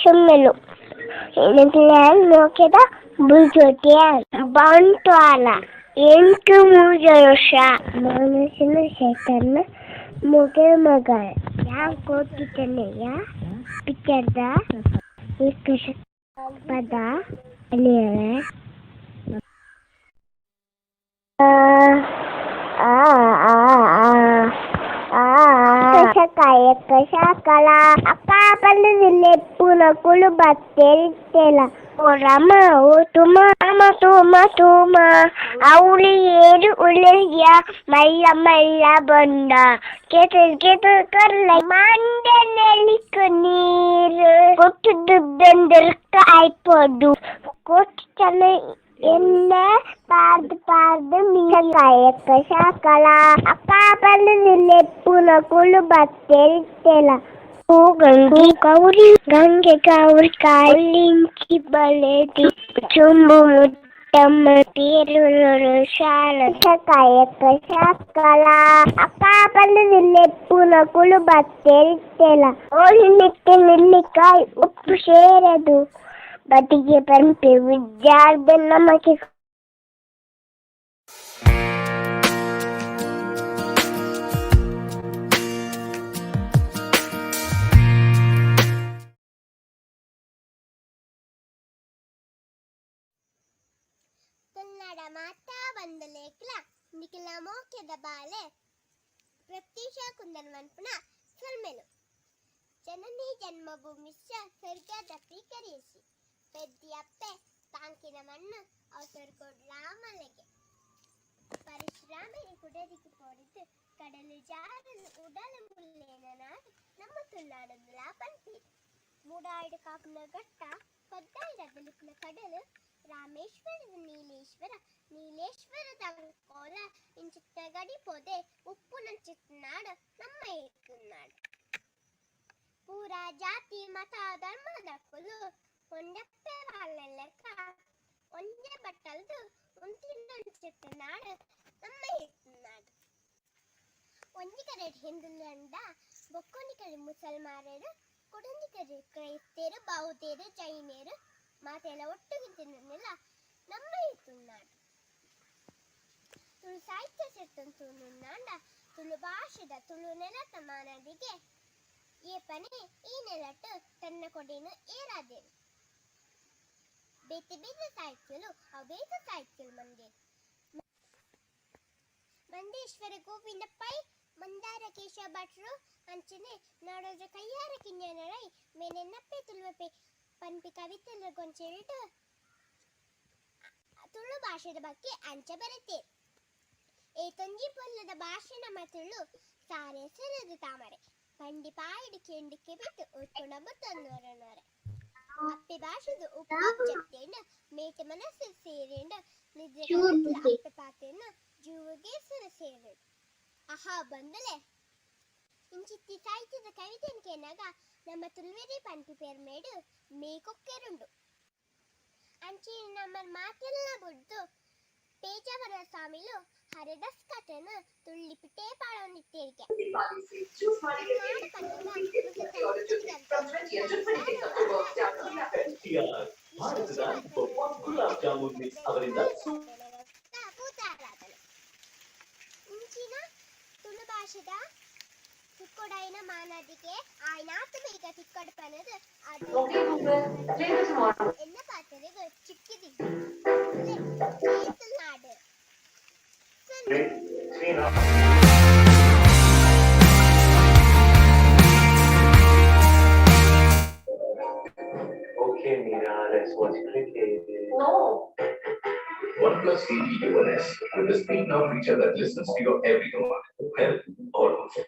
ಸುಮ್ಮೆಲು ಮೋಕೆದ ಬುಜೋಟಿಯ ಬಂಟ್ವಾಳ 8 3 ವರ್ಷ ಮನಸ್ಸಿನ ಶೇತನ ಮೊಗೆ ಮಗ ಯಾವ ಕೋಟಿತನೆಯ ಪಿಕ್ಚರ್ದ ಪದ ಆ ಆ ಆ ಆ ಕಾಯಕ ಶಾಕಲ ಅಕ್ಕ ಬಂದಿಲ್ಲ ಬತ್ತೇರಿತ್ತೇಲ ಓ ರಮ ಓ ತುಮ ಅಮ ತುಮ ತುಮ ಅವಳಿ ಏರು ಉಳಿಯ ಮಲ್ಲ ಮಲ್ಲ ಬಂದ ಕೇತು ಕೇತು ಕರ್ಲ ಮಂಡನೆಲಿಕ್ಕು ನೀರು ಕೊಟ್ಟು ದುಡ್ಡಂದಿರ್ಕ ಆಯ್ಪೋದು ಕೊಟ್ಟು என்ன பார்த்து பார்த்து மீன் ಶಾಕಲ ಅಕ್ಕ ಬಂದಿಲ್ಲ ಪುನಕುಳು ಬತ್ತೇರಿತ್ತೇಲ ಗಂಗೆ ಗೌರಿ ಗಂಗೆ ಗೌರಿ ಕಾಲಿಂಚಿ ಬಲೆದಿ ಚುಂಬು ಮುತ್ತಮ್ಮ ಪೇರು ಶಾಲ ಕಾಯಕ ಶಾಕಲ ಅಕ್ಕ ಬಂದಿಲ್ಲ ಪುನಕುಳು ಬತ್ತೇರಿತ್ತೇಲ ಓಲಿ ನಿತ್ಯ ನೆಲ್ಲಿಕಾಯಿ ಉಪ್ಪು ಸೇರದು ಬದಿಗೆ ಪಂಪೆ ವಿದ್ಯಾರ್ಧ ನಮಗೆ. ತುಳುನಾಡ ಮಾತಾ ಬಂದಲೇಕ್ಲ ನಿಖಿಲ ಮೋಕ್ಯದ ಬಾಲೆ ಪ್ರತ್ಯೂಷ ಕುಂದನ್ ಮನ್ಪುನ ಸೊಲ್ಮೆಲು. ಜನನಿ ಜನ್ಮಭೂಮಿಶ್ಚ ಸ್ವರ್ಗದಪಿ ಕರೆಯಿಸಿ ಪೆದ್ದಿ ಅಪ್ಪೆ ತಾಂಕಿನ ಮಣ್ಣು ಅವಸರ ಕೊಡ್ಲಾ ಮಲೆಗೆ. ಪರಶುರಾಮನಿ ಕುಡದಿಗೆ ಪೋಡಿದ್ದು ಕಡಲು ಜಾರಲು ಉಡಲ ಮುಲ್ಲೇನ ನಾಡು ನಮ್ಮ ತುಳುನಾಡೊಂದುಲಾ ಪನ್ಪೆರ್. ಮೂಡಾಯಿಡು ಕಾಪುನ ಘಟ್ಟ ಪದ್ದಾಯಿದ ಅಗಲಿಪ್ಪುನ ಕಡಲು ರಾಮೇಶ್ವರದ ನೀಲೇಶ್ವರ ನೀಲೇಶ್ವರದ ಅಂಕೋಲ ಇಂಚಿತ್ತ ಗಡಿ ಪೋದೆ ಉಪ್ಪುನಂಚಿತ್ತ ನಾಡು ನಮ್ಮ ನಾಡು. ಪೂರ ಜಾತಿ ಮತ ಧರ್ಮದಕುಲು ಒಂಜಪ್ಪೆ ಲೆಕ್ಕ ಒಂಜೆ ಬಟ್ಟಲ್ದು ಉಂತಿನಂಚಿತ್ತ ನಾಡು ನಮ್ಮ ನಾಡು. ಒಂಜಿ ಕಡೆ ಹಿಂದುಲಂಡ ಬೊಕ್ಕೊಂಜಿ ಕಡೆ ಮುಸಲ್ಮಾನರು ಕೊಡೊಂಜಿ ಕಡೆ ಕ್ರೈಸ್ತರು ಬೌದ್ಧರು ಜೈನರು ಮಾತೆಲ್ಲ ಒಟ್ಟುಗೆ ತಿನ್ನುನಿಲ್ಲ ನಮ್ಮ ತುಳುನಾಡು. ತುಳು ಸಾಹಿತ್ಯ ಸೇರ್ತನ್ ತುಳುನಾಡ ತುಳು ಭಾಷೆದ ತುಳು ನೆಲತ ಮಾನದಿಗೆ ಏಪನೆ ಈ ನೆಲಟ್ಟು ತನ್ನ ಕೊಡೆನು ಏರಾದೆರು. ಬೇತೆ ಬೇತೆ ಸಾಹಿತ್ಯಲು ಅವು ಬೇತೆ ಸಾಹಿತ್ಯಲು ಮಂದೇರು. ಮಂದೇಶ್ವರ ಗೋವಿಂದ ಪೈ ಮಂದಾರ ಕೇಶವ ಭಟ್ರು ಅಂಚನೆ ನಾಡೋಜ ಕಯ್ಯಾರ ಕಿಞ್ಞನರೈ ಮೇನೆನ್ನಪ್ಪೆ ತುಳುವಪೆ ಪನ್ಪಿ ಕವಿತೆಲ ಗೊಂಚೆಲ್ಟ್ ತುಳು ಭಾಷೆದ ಬಗ್ಗೆ ಅಂಚ ಬರೆತೇರ್. ಏತೊಂಜಿ ಪೊಲ್ಲದ ಭಾಷೆ ನಮ್ಮ ತುಳು ಸಾರೆ ಸೆರೆದು ತಾಮರೆ ಪಂಡಿ ಪಾಯಿಡು ಕೆಂಡು ಕೆಬಿತು ಉಟ್ಕೊಂಡ ಬತ್ತೊಂದೊರನೊರೆ ಅಪ್ಪೆ ಭಾಷೆದು ಉಪ್ಪು ಜತ್ತೇಂಡ ಮೇಟ ಮನಸ್ಸು ಸೇರೇಂಡ ನಿದ್ರೆ ಅಪ್ಪೆ ಪಾತೆನ ಜೂವಗೆ ಸುರ ಸೇರು ಆಹಾ ಬಂದಲೆ. ಇಂಚಿತ್ತಿ ಸಾಹಿತ್ಯದ ಕವಿತೆನ್ ಕೇನಾಗ ನಮ್ಮ ತುಳುವೆರೆ ಪನ್ಪಿ ಪೆರ್ಮೇಡು ಮೇಕೊಕ್ಕೆರುಂಡು. ಅಂಚೆನೆ ನಮ್ಮ ಮಾತೆಲ್ಲ ಬುಡ್ದು ಪೇಜಾವರ ಸ್ವಾಮಿಲು ಹರಿದಾಸ್ ಕಥೆನ್ ತುಳ್ಳಿಪಿಟೇ ಪಾಡೊಂದಿತ್ತೆರ್ಗೆ. ಭೂತಾರಾಧನೆ ಇಂಚಿನ ತುಳು ಭಾಷೆದ ತಿಕ್ಕೊಡೈನ ಮಾನದಿಗೆ ಆಯ್ನಾತ್ ಬೇಗ ತಿಕ್ಕೊಡು ಪನದು ಅದು ಎನ್ನ ಪಾತ್ರೆಗೆ ಚಿಕ್ಕಿದಿ ನಾಡು. Okay, Meera, let's watch cricket. No. OnePlus CE UNS with the Speak Now feature that listens to your every command. Well, almost.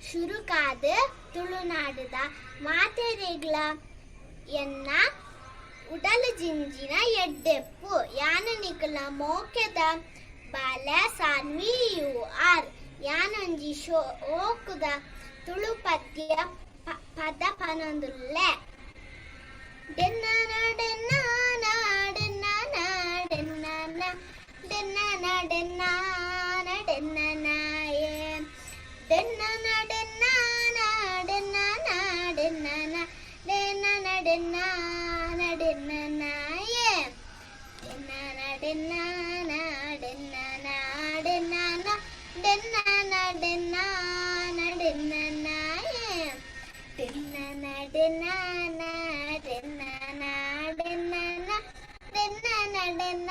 ಶುರುಕಾದ್ ತುಳುನಾಡುದ ಮಾತೆರೆಗ್ಲ ಎನ್ನ ಉಡಲು ಜಿಂಜಿನ ಎಡ್ಡೆಪ್ಪು. ಯಾನು ನಿಕಲ ಮೋಕೆದ ಬಾಲೆ ಸಾನ್ವಿ you are. ಯಾನೊಂಜಿ ಶೋಕುದ ತುಳು ಪದ್ಯ ಪದ ಪನೊಂದುಲ್ಲೆ. ಡೆನ್ನ ಡೆನ್ನ ಡೆನ್ನ ಡೆನ್ನ ಡೆನ್ನ ಡೆನ್ನ ಡೆನ್ನ ನಾಯೇ ಡೆನ್ನ ಡೆನ್ನ ಡೆನ್ನ ಡೆನ್ನ ಡೆನ್ನ ಡೆನ್ನ ಡೆನ್ನ ನಾಯೇ ಡೆನ್ನ ಡೆನ್ನ ಡೆನ್ನ ಡೆನ್ನ ಡೆನ್ನ ಡೆನ್ನ ಡೆನ್ನ ನಾಯೇ ಡೆನ್ನ ಡೆನ್ನ ಡೆನ್ನ ಡೆನ್ನ ಡೆನ್ನ ಡೆನ್ನ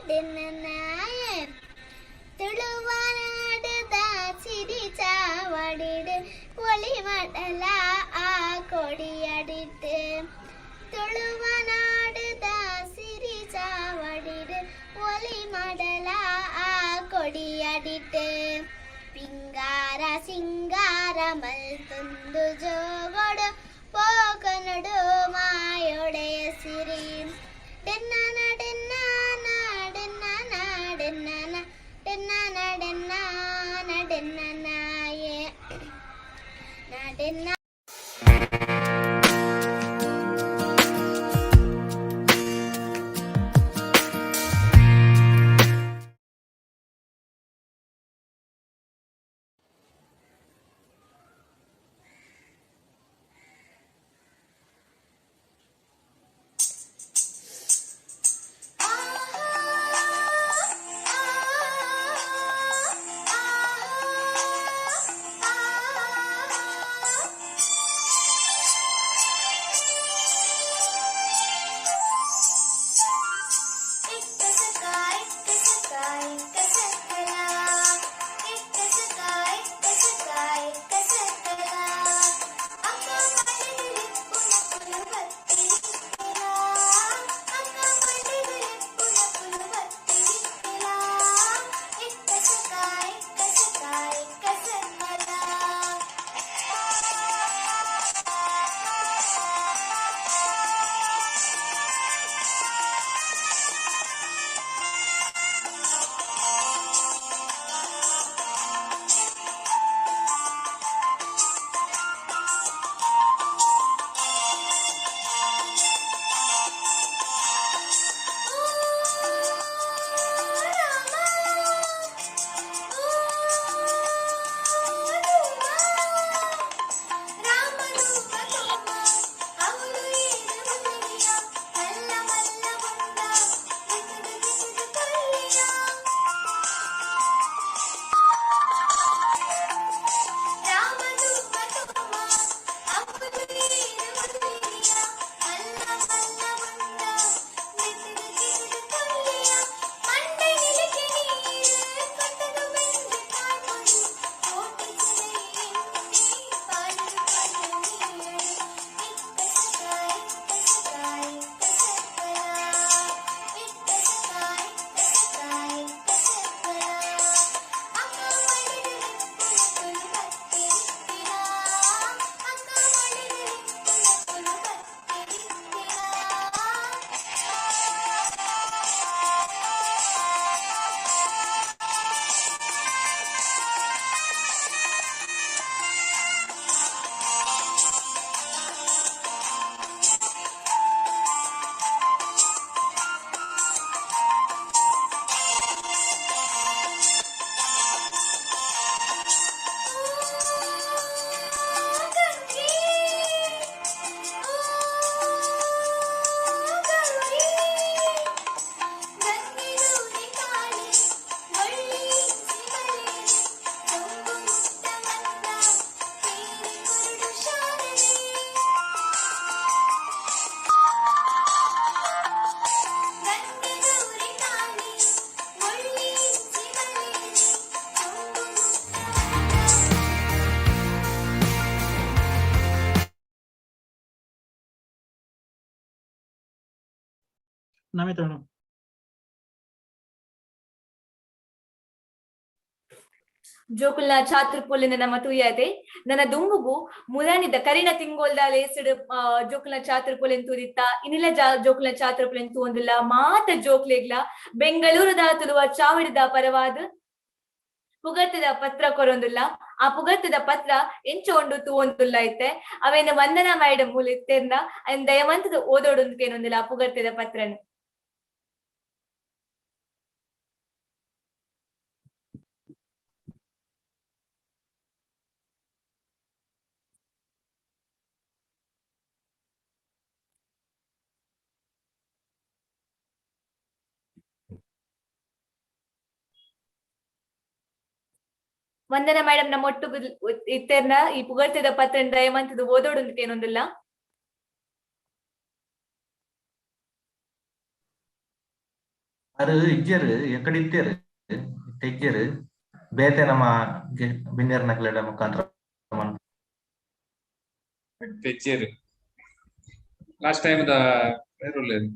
ಡೆನ್ನ ನಾಯೇ ತುಳುವನಾಡದ ಸಿರಿ ಚಾವಡಿಡು ಒಳಿ ಮಡಲ ಆ ಕೊಡಿಯಡಿಟ್ಟು. ತುಳುವನಾಡದ ಸಿರಿ ಚಾವಡಿಡು ಒಲಿ ಮಡಲ ಆ ಕೊಡಿಯಡಿಟ್ಟು. ಪಿಂಗಾರ ಸಿಂಗಾರ ಮಲ್ತೊಂದು ಜೋಗೊಡು ಪೋಕನಡು ಮಾಯೊಡೆಯ ಸಿರಿ. ಡೆನ್ನ ಡೆನ್ನ ಡೆನ್ನ ಡೆನ್ನ ಡೆನ್ನ ಡೆನ್ನ ಡೆನ್ನ ನಾಯೇ ಡೆನ್ನ. ನಮಿತಾ ಮೇಡಮ್. ಜೋಕುಲ್ನ ಚಾತುರ್ಪೊಲಿನ ನಮ್ಮ ತೂಯತೆ ನನ್ನ ದುಂಬುಗು ಮುರಾನಿದ ಕರಿನ ತಿಂಗೋಲ್ದ ಲೇಸಡ್ ಜೋಕುಲ್ನ ಚಾತುರ್ಪೊಲಿನ್ ತೂದಿತ್ತ ಇನಿಲ ಜೋಕುಲ್ನ ಚಾತುರ್ಪೊಲಿನ್ ತೂವೊಂದುಲ್ಲ ಮಾತ ಜೋಕ್ಲೆಗ್ಲ ಬೆಂಗಳೂರುದ ತುಳುವ ಚಾವಡಿದ ಪರವಾದ ಪುಗರ್ತದ ಪತ್ರ ಕೊರೊಂದುಲ್ಲ. ಆ ಪುಗರ್ತದ ಪತ್ರ ಎಂಚ ಉಂಡು ತೂವೊಂದುಲ್ಲ ಇತ್ತೆ ಅವೇನ ವಂದನಾ ಮೇಡಮ್ ಮೂಲ ಇತ್ತೆರ್ನ ಅಯ್ನ್ ದಯವಂತದ ಓದೋಡೊಂದು ಕೇನೊಂದಿಲ್ಲ ಆ ಪುಗರ್ತದ ಪತ್ರನ್. ವಂದನಾ ಮೇಡಮ್ ನಮ್ಮ ಒಟ್ಟು ಇತ್ತೆರ್ನ ಈ ಪುಗರ್ತೆದ ಪತ್ರನ್ ದಯವಂತದ ಓದೋಡೊಂದು ಕೇನೊಂದಿಲ್ಲ. ಅರು ಇಜ್ಜೆರ್ ಎಕಡೆ ಇತ್ತೇರು ಇಜ್ಜೆರ್ ಬೇತೆ ನಮ್ಮ ಬಿನ್ನೆರ್ ನಕ್ಲೆಡ ಮುಖಾಂತರ ತೆಜ್ಜೇರು ಲಾಸ್ಟ್ ಟೈಮ್ the ಬೇರುಲ್ಲೇರು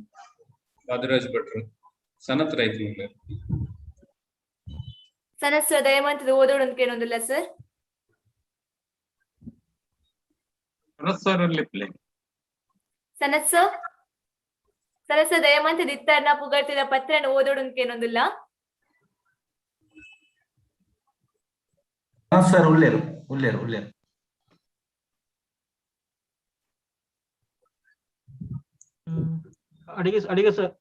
ಬಾದಿರಾಜ್ ಭಟ್ರು ಸನತ್ ರೈತರು ಉಲ್ಲೇರು. ಸನತ್ ಸರ್ ದಯವಂತದ ಓದೋಡೊಂದು ಕೇನೊಂದಿಲ್ಲ ಸರ್. ಸನತ್ ಸರ್ ಅಲ್ಲಿ play. Sanath sir, Sanath sir ದಯವಂತದ ಇತ್ತರ್ನ ಪುಗರ್ತೆದ ಪತ್ರನ ಓದೋಡೊಂದು ಕೇನೊಂದಿಲ್ಲ. ಸನತ್ ಸರ್ ಉಲ್ಲೇರು ಉಲ್ಲೇರು ಉಲ್ಲೇರು. ಅಡಿಗೆ ಅಡಿಗೆ ಸರ್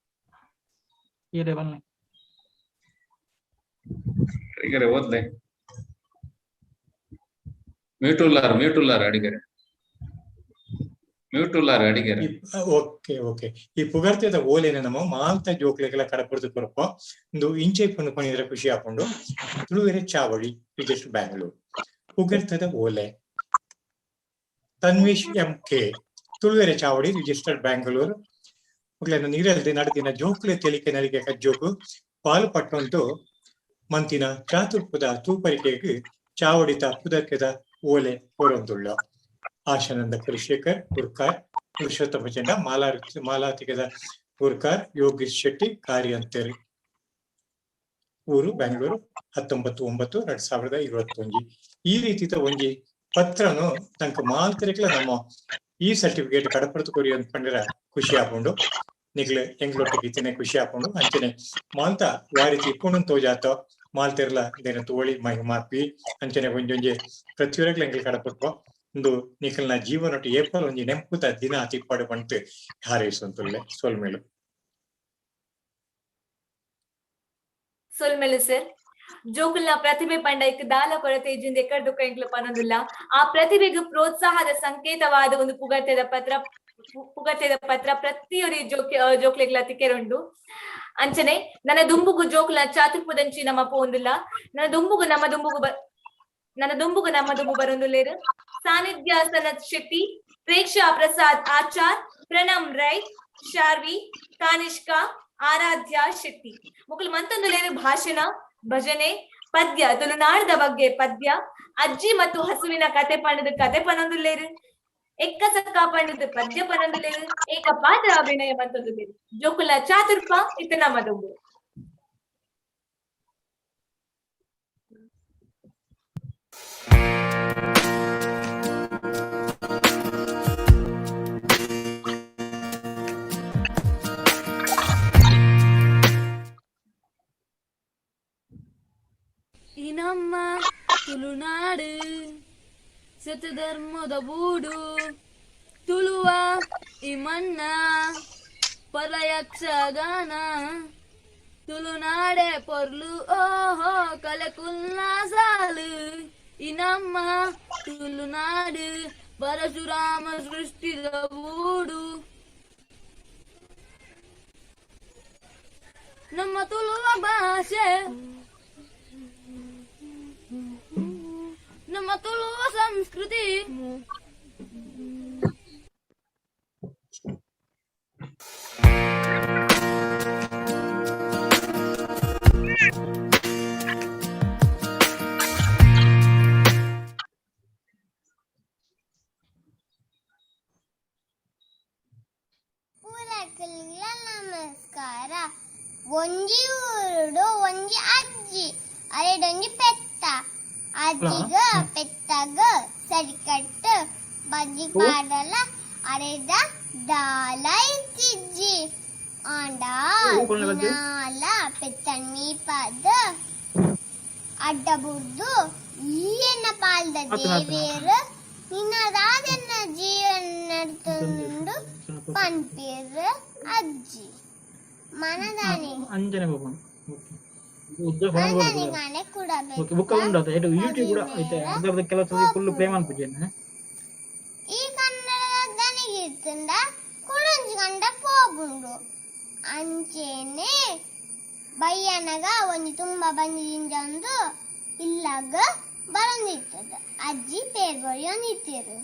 ಈರೆ ಬನ್ನಿ. ಅಡಿಗೆರೆ ಓದ್ಲೆ. ಮ್ಯೂಟ್ ಉಲ್ಲಾರ ಮ್ಯೂಟ್ ಉಲ್ಲಾರ ಅಡಿಗೆರೆ ಮ್ಯೂಟ್ ಉಲ್ಲಾರ ಅಡಿಗೆರೆ. ಓಕೆ ಓಕೆ ಈ ಪುಗರ್ತೆದ ಓಲೆನ ನಮ್ಮ ಮಾಲ್ತ ಜೋಕ್ಲೆಗಳ ಕಡಪುರ್ದು ಕೊರಪ ಒಂದು ಇಂಚೆ ಪಂಡು ಪಣಿದ್ರೆ ಖುಷಿ ಹಾಕೊಂಡು ತುಳುವೆರೆ ಚಾವಡಿ ರಿಜಿಸ್ಟರ್ ಬ್ಯಾಂಗ್ಳೂರ್. ಪುಗರ್ತೆದ ಓಲೆ ತನ್ವಿಶ್ ಎಂ ಕೆ ತುಳುವೆರೆ ಚಾವಡಿ ರಿಜಿಸ್ಟರ್ಡ್ ಬ್ಯಾಂಗ್ಳೂರ್. ಮೊಗ್ಲೆನ ನೀರಲ್ದೆ ನಡೆದಿನ ಜೋಕುಲೆ ತೆಲಿಕೆ ನಲಿಕೆ ಕಜ್ಜೋಕು ಪಾಲು ಪಟ್ಟೊಂತು ಮಂತಿನ ಚಾತುರ್ಪುದ ತೂಪರಿಕೆಗೆ ಚಾವಡಿತ ಪುದರ್ಕೆದ ಓಲೆ ಕೊರೊಂದುಳ್ಳ ಆಶಾನಂದ ಕುಲಶೇಖರ್ ಗುರ್ಕಾರ್, ಪುರುಷೋತ್ತಮ ಚಂಡ ಮಾಲಾತಿಗದ ಗುರ್ಕಾರ್, ಯೋಗೀಶ್ ಶೆಟ್ಟಿ ಕಾರ್ಯಂತೆರ್. ಊರು ಬೆಂಗಳೂರು 19/9/2021. ಈ ರೀತಿದ ಒಂಜಿ ಪತ್ರನು ತಂಕ ಮಾಲ್ತರಿಕ್ಲ ನಮ್ಮ ಈ ಸರ್ಟಿಫಿಕೇಟ್ ಕಡಪಡ್ತು ಕೊರಿ ಅಂತ ಪಂಡಿರ ಖುಷಿ ಆಪುಂಡು. ನಿಗ್ಲು ಎಂಗ್ಲೊಟ್ಟಿಗೆ ಇತ್ತನೆ ಖುಷಿ ಆಪುಂಡು. ಅಂಚನೆ ಮಾಲ್ತ ವಾರಿತಿ ಇಪ್ಪುಂಡು ತೋಜಾತ ಮಾಲ್ತಿರ್ಲ ಇದೇನ ತೋಳಿ ಮಹಿಮಾಪಿ ಅಂಚನೆ ಒಂಜೊಂಜಿ ಪ್ರತಿಯೊರಗ್ಲ ಎಂಗ್ಲು ಕಡಪಡ್ಪ ಒಂದು ನಿಖಲ್ನ ಜೀವನೊಟ್ಟು ಏಪಲ್ ಒಂಜಿ ನೆಂಪುತ ದಿನ ತಿಪ್ಪಾಡು ಪಂತು ಹಾರೈಸುವಂತುಲ್ಲೆ. ಸೊಲ್ಮೇಲು. ಸೊಲ್ಮೇಲು ಸರ್. ಜೋಕುಲ್ನ ಪ್ರತಿಭೆ ಪಂಡೈಕ್ ದಾಲ ಕೊರತೆ ಇಜ್ಜಿಂದ ಎಕ್ಕಡ್ ದುಃಖ ಎಂಕ್ಲು ಪನೊಂದುಲ್ಲ. ಆ ಪ್ರತಿಭೆಗೆ ಪ್ರೋತ್ಸಾಹದ ಸಂಕೇತವಾದ ಒಂದು ಪುಗರ್ತೆದ ಪತ್ರ ಪುಗರ್ತೆದ ಪತ್ರ ಪ್ರತಿಯೊರಿ ಜೋಕ್ಲೆಗ್ಲ ತಿಕ್ಕೆರುಂಡು. ಅಂಚನೆ ನನ್ನ ದುಂಬುಗು ಜೋಕುಲ ಚಾತುರ್ಪುದಂಚಿ ನಮ್ಮ ಪೋಂದುಲ್ಲ. ನನ್ನ ದುಂಬುಗು ನಮ್ಮ ದುಂಬುಗು ನನ್ನ ದುಂಬುಗು ನಮ್ಮ ದುಂಬು ಬರೊಂದುಲ್ಲೇರು ಸಾನ್ನಿಧ್ಯ ಸನತ್ ಶೆಟ್ಟಿ, ಪ್ರೇಕ್ಷಾ ಪ್ರಸಾದ್ ಆಚಾರ್, ಪ್ರಣಮ್ ರೈ, ಶಾರ್ವಿ, ಕಾನಿಷ್ಕಾ, ಆರಾಧ್ಯ ಶೆಟ್ಟಿ. ಮುಕುಲು ಮಂತೊಂದುಲೇರು ಭಾಷಣ, ಭಜನೆ, ಪದ್ಯ, ತುಳುನಾಡದ ಬಗ್ಗೆ ಪದ್ಯ, ಅಜ್ಜಿ ಮತ್ತು ಹಸುವಿನ ಕತೆ ಪಂಡದ ಕತೆ ಪನೊಂದುಲ್ಲೇರು, ಎಕ್ಕ ಸಕ್ಕ ಪಂಡದ ಪದ್ಯ ಪನೊಂದುಲ್ಲೇರು, ಏಕ ಪಾತ್ರ ಅಭಿನಯ ಮಂತೊಂದುಲ್ಲೇರು. ಜೋಕುಲ ಚಾತುರ್ಪ ಇತ್ತ ನಮ್ಮ ದುಂಬು. ಈ ನಮ್ಮ ತುಳುನಾಡು ಸತ್ಯಧರ್ಮದ ಬೂಡು ತುಳುವ ಈ ಮಣ್ಣ ಪರಯಕ್ಷಗಾನ ತುಳುನಾಡೆ ಪೊರ್ಲು ಓಹೋ ಕಲೆಕುಲ್ಲ ಸಾಲು. ಈ ನಮ್ಮ ತುಳುನಾಡು ಪರಶುರಾಮ ಸೃಷ್ಟಿದ ಬೂಡು ನಮ್ಮ ತುಳುವ ಭಾಷೆ ನಮ್ಮ ತುಳುವ ಸಂಸ್ಕೃತಿ. ನಮಸ್ಕಾರ. ಒಂಜಿ ಊರುಡು ಒಂಜಿ ಅಜ್ಜಿ, ಅರೆಡೊಂಜಿ ಪೆತ್ತ. ಅಜ್ಜಿಗ ಪೆತ್ತಗ ಸರಿಕಟ್ಟು ಬಜ್ಜಿ ಪಾಡಲ ಅರೆದ ದಾಲ ಇತ್ತಿಜ್ಜಿ. ಆಂಡ ದಿನಾಲ ಪೆತ್ತನ್ ಮೀಪಾದ ಅಡ್ಡ ಬುಡ್ದು ಈ ಎನ್ನ ಪಾಲ್ದ ದೇವೇರು ನಿನ್ನ ದಾದೆನ್ನ ಜೀವನ ನಡ್ತೊಂದು ಪನ್ಪೇರು ಅಜ್ಜಿ. ಮನದಾನಿ ಅಂಜನೆ ಬೋಪುಂಡು. ಉದ್ದ ಫೋನ್ ಮನದಾನಿಗಾನೆ ಕೂಡ ಓಕೆ, ಬುಕ್ ಉಂಡು ಅತ ಯೂಟ್ಯೂಬ್ ಕೂಡ ಐತೆ. ಅರ್ಧ ಕೆಲವು ಸಲ ಫುಲ್ ಪ್ಲೇ ಮನ್ಪುಜೆನ್. ಈ ಕನ್ನಡದ ದನಿಗಿರ್ತುಂಡ ಕುಡೊಂಜಿ ಗಂಡ ಪೋಪುಂಡು. ಅಂಚೆನೆ ಬಯ್ಯನಗ ಒಂಜಿ ತುಂಬ ಬಂಜಿ ದಿಂಜೊಂದು ಇಲ್ಲಗ ಬರೊಂದಿತ್ತದ. ಅಜ್ಜಿ ಪೇರ್ ಬೊರಿಯೊಂದಿತ್ತೆರ್.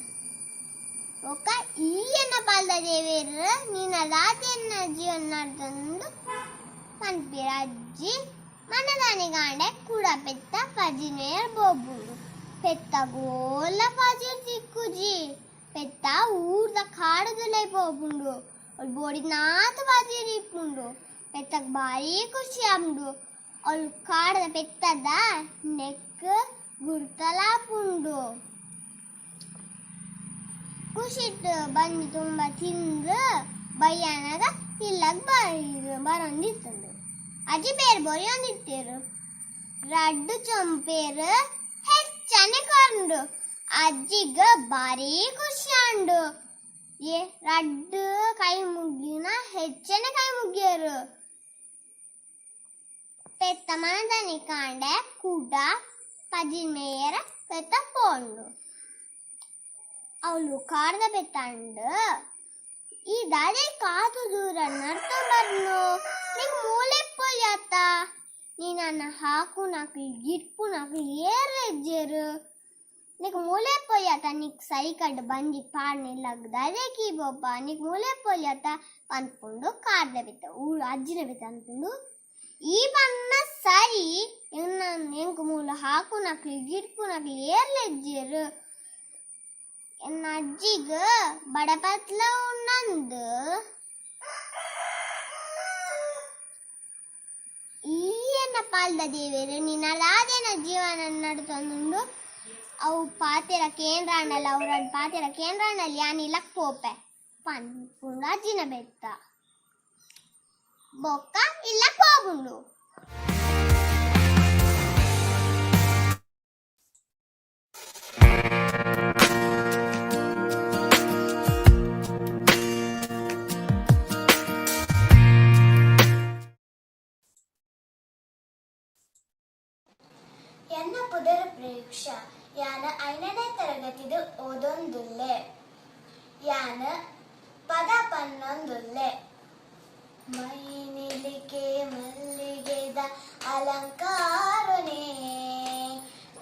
ಬೊಕ್ಕ ಈ ಎನ್ನ ಪಾಲ್ದ ದೇವೆರ್ ನಿನ್ನ ದಾತೆನ್ನ ಜೀವನ ನಡ್ತೊಂದು ಪನ್ಪೆರ್ ಅಜ್ಜಿ. ಮನದಾನಿಗಾಂಡೆ ಕುಡ ಪೆತ್ತ ಪಜಿನೇರ್ ಬೋಬುಂಡು. ಪೆತ್ತ ಗೋಲ ಪಜಿರ್ ತಿಕ್ಕುಜಿ. ಪೆತ್ತ ಊರ್ದ ಕಾಡುದುಲೈ ಪೋಪುಂಡು. ಅವ್ಲು ಬೋಡಿನಾತ್ ಪಜಿರ್ ಇಪ್ಪುಂಡು. ಪೆತ್ತಗ್ ಬಾರಿ ಖುಷಿ ಆಪುಂಡು. ಅವ್ಲು ಕಾಡ್ದ ಪೆತ್ತದ ನೆಕ್ ಗುರ್ತಲಾಪುಂಡು. ಖುಷಿಟ್ ಬಂಜಿ ತುಂಬ ತಿಂದು ಬಯ್ಯನಗ ಇಲ್ಲಗ್ ಬರೊಂದಿತ್ತುಂಡು. ಅಜ್ಜಿ ಪೇರ್ ಬೊರಿಯೊಂದಿತ್ತೆರ್. ರಡ್ಡ್ ಚೊಂಪೇರ್ ಹೆಚ್ಚನೆ ಕೊರ್ಂಡು. ಅಜ್ಜಿಗ್ ಬಾರಿ ಖುಷಿ ಆಂಡು. ಏ ರಡ್ಡ್ ಕೈ ಮುಗ್ಗಿನ ಹೆಚ್ಚನೆ ಕೈ ಮುಗ್ಗಿಯರು. ಪೆತ್ತ ಮನದನಿ ಕಾಂಡೆ ಕುಡ ಪಜಿಮೇಯರ ಪೆತ್ತ ಪೋಂಡು. ಅವಳು ಕಾಡ್ದ ಪೆತ್ತಂಡು ಈ ದಾದೆ ಕಾತು ದೂರ ನಡ್ತೊಂಬರ್ನು, ನಿಂಗ್ ಮೂಲೆ ಪೊಲ್ಯತ್ತ, ನೀನನ್ನ ಹಾಕು ನಕ್ಲು ಗಿಟ್ಪು ನಕ್ಲು ಏರೆಜ್ಜೆರು, ನಿಕ್ ಮೂಲೆ ಪೊಲ್ಯತ್ತ, ನಿಕ್ ಸರಿಕಡ್ ಬಂಜಿ ಪಾಡ್ನಿಲ್ಲಗ್ ದಾದೆ ಕೀ ಬೋಪ, ನಿಕ್ ಮೂಲೆ ಪೊಲ್ಯತ್ತ ಪನ್ಪುಂಡು ಕಾಡ್ದ ಪೆತ್ತ ಊರು ಅಜ್ಜಿನ ಪೆತ್ತ ಅನ್ಪುಂಡು. ಈ ಪನ್ನ ಸರಿ ಎನ್ನ ಎಂಕ್ ಮೂಲ ಹಾಕು ನಕ್ಲು ಗಿಟ್ಪು ನಕ್ಲು ಏರ್ಲೆಜ್ಜೆರು, ಎನ್ನ ಅಜ್ಜಿಗ್ ಬಡಪತ್ಲ ಉಂಡಂದು ಈ ಎನ್ನ ಪಾಲ್ದ ದೇವೆರ್ ನಿನ್ನ ದಾದೆನ ಜೀವನ ನಡ್ತೊಂದುಂಡು. ಅವು ಪಾತೆರ ಕೇಂದ್ರಾಂಡಲ ಅವ್ರಡ್ ಪಾತೆರ ಕೇಂದ್ರಾಂಡಲ ಯಾನ್ ಇಲ್ಲಕ್ ಪೋಪೆ ಪನ್ಪುಂಡು ಅಜ್ಜಿನ ಬೆತ್ತ. ಬೊಕ್ಕ ಇಲ್ಲಕ್ ಪೋಪುಂಡು. ಎನ್ನ ಪುದರ ಪ್ರೇಕ್ಷ. ಯಾನ 5ನೇ ತರಗತಿದು ಓದೊಂದುಲ್ಲೆ. ಯಾನ ಪದ ಪನ್ನೊಂದುಲ್ಲೆ. ಮೈ ನಿಲಿಕೆ ಮಲ್ಲಿಗೆದ ಅಲಂಕಾರನೇ,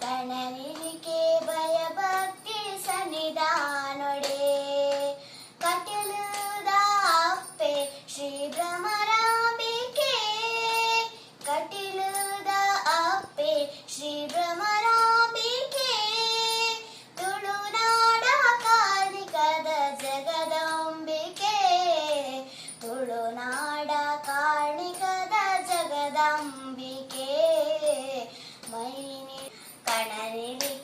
ಕಣನಿಲಿಕೆ ಭಯಭಕ್ತಿ ಸನ್ನಿಧಾನೊಡೆ, ಕಟಲುದ ಅಪ್ಪೆ ಶ್ರೀ ಭ್ರಮರಾಂಬಿಕೆ, ಕಟಿಲುದ ಅಪ್ಪೆ ಶ್ರೀ ಭ್ರಮರಾಂಬಿಕೆ, ತುಳುನಾಡ ಕಾರ್ಣಿಕದ ಜಗದಂಬಿಕೆ, ತುಳುನಾಡ ಕಾರ್ಣಿಕದ ಜಗದಂಬಿಕೆ, ಮೈನಿ ಕಣನಿಲಿಕೆ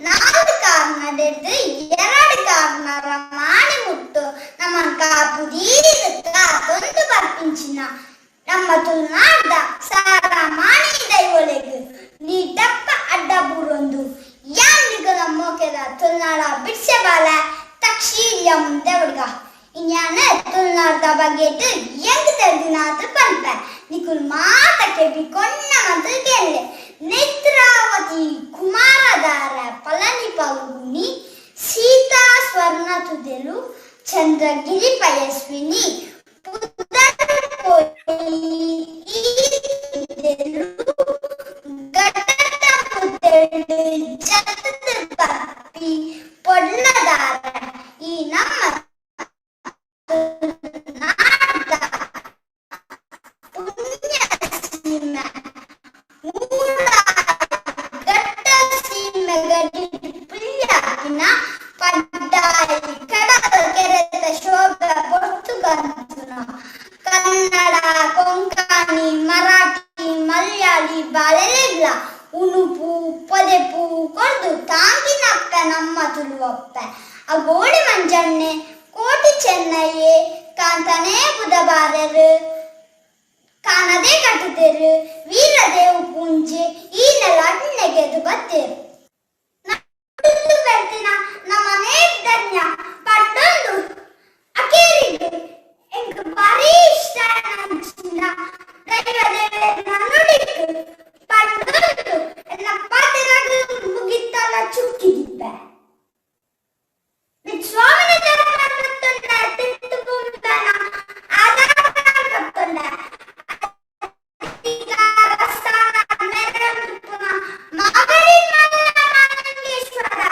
ನಾಲ್ ಕಾರ್ನಡೆರ್ದ್ ಎರಡ್ ಕಾರ್ನರ ಮಾಣಿ ಮುಟ್ಟು ನಮನ್ ಕಾಪುದೀದ್ ಕಾತೊಂದು ಬರ್ಪಿಂಚಿನ ನಮ್ಮ ತುಳುನಾಡ್ದ ಸಾರ ಮಾಣಿ ದೈವೊಲೆಗ್ ನೀಟಪ್ಪ ಅಡ್ಡ ಬೂರೊಂದು ಯಾನ್ ನಿಗಲ ಮೋಕೆದ ತುಳುನಾಡ ಬಿಡ್ಸೆ ಬಾಲೆ ತಕ್ಷೀಲ್ಯಂ ದೇವಡ್ಗ. ಇನ್ಯಾನ ತುಳುನಾಡ್ದ ಬಗೆಟ್ ಎಂಕ್ ತೆರ್ದಿನಾತ್ ಪನ್ಪೆ, ನಿಕುಲ್ ಮಾತ ಕೆಬಿ ಕೊನ್ನ ಮಂತ್ ಕೇನ್ಲೆ. ನೇತ್ರಾವತಿ ಕುಮಾರಧಾರ ಪಳನಿ ಪಲ್ಗುಣಿ ಸೀತಾ ಸ್ವರ್ಣ ತುದೆಲು ಚಂದ್ರಗಿರಿ ಪಯಸ್ವಿನಿ ಪಪ್ಪಿ ಪೊಡ್ಲದಾರ ಈ ನಮ್ಮ ನಾಡ್ದ ಪುಣ್ಯ ಸೀಮೆ ಘಟ್ಟ ಸೀಮೆ ಗಡಿ ಪುಲ್ಯಾಕಿನ ಪಡ್ಡಾಯಿ ಕಡಲ ಕೆರೆತ ಶೋಭೆ ಪೊರ್ತುಗಂತುನ ಕನ್ನಡ ಕೊಂಕಣಿ ಮರಾಠಿ ಮಲಯಾಳಿ ಬಾಳೆಲೆಗ್ಲ ಉಣುಪು ಪೊದೆಪು ಕೊರ್ದು ತಾಂಗಿನಪ್ಪೆ ನಮ್ಮ ತುಳುವಪ್ಪೆ. ಅಗೋಳಿ ಮಂಜಣ್ಣೆ ಕೋಟಿ ಚೆನ್ನಯ್ಯೆ ಕಾಂತನೇ ಬುಧಬಾರರು ಕಾಣದೆ ಕಟ್ಟುತ್ತೇರು ವೀರದೇವು ಪೂಂಜೆ ಈ ನೆಲ ಅಣ್ಣೆಗೆದು ಬತ್ತೇರು. ಬೆಳ್ತಿನ ನಮ್ಮನೇ ಧನ್ಯ ಪಟ್ಟೊಂದು ಅಕೇರಿಗೆ ಎಂಕ್ ಬಾರಿ ಇಷ್ಟ ನಂಚಿನ ದೈವದೇವನ ನುಡಿಕ್ ಪಂಡೊಂದು ಎನ್ನ ಪಾತೆರಗ್ ಮುಗಿತ್ತಲ ಚುಕ್ಕಿದಿಪ್ಪೆ. ಸ್ವಾಮಿನ ಪತ್ತೊಂಡ ತಿತ್ತು ಪೂಂಬನ ಆಧಾರ ಪತ್ತೊಂಡ ಅಧಿಕಾರ ಸ್ಥಾನ ಮೆರವಣಿಪುನ ಮಾಗಡಿ ಮಲ್ಲ ಮಾನಂಗೇಶ್ವರ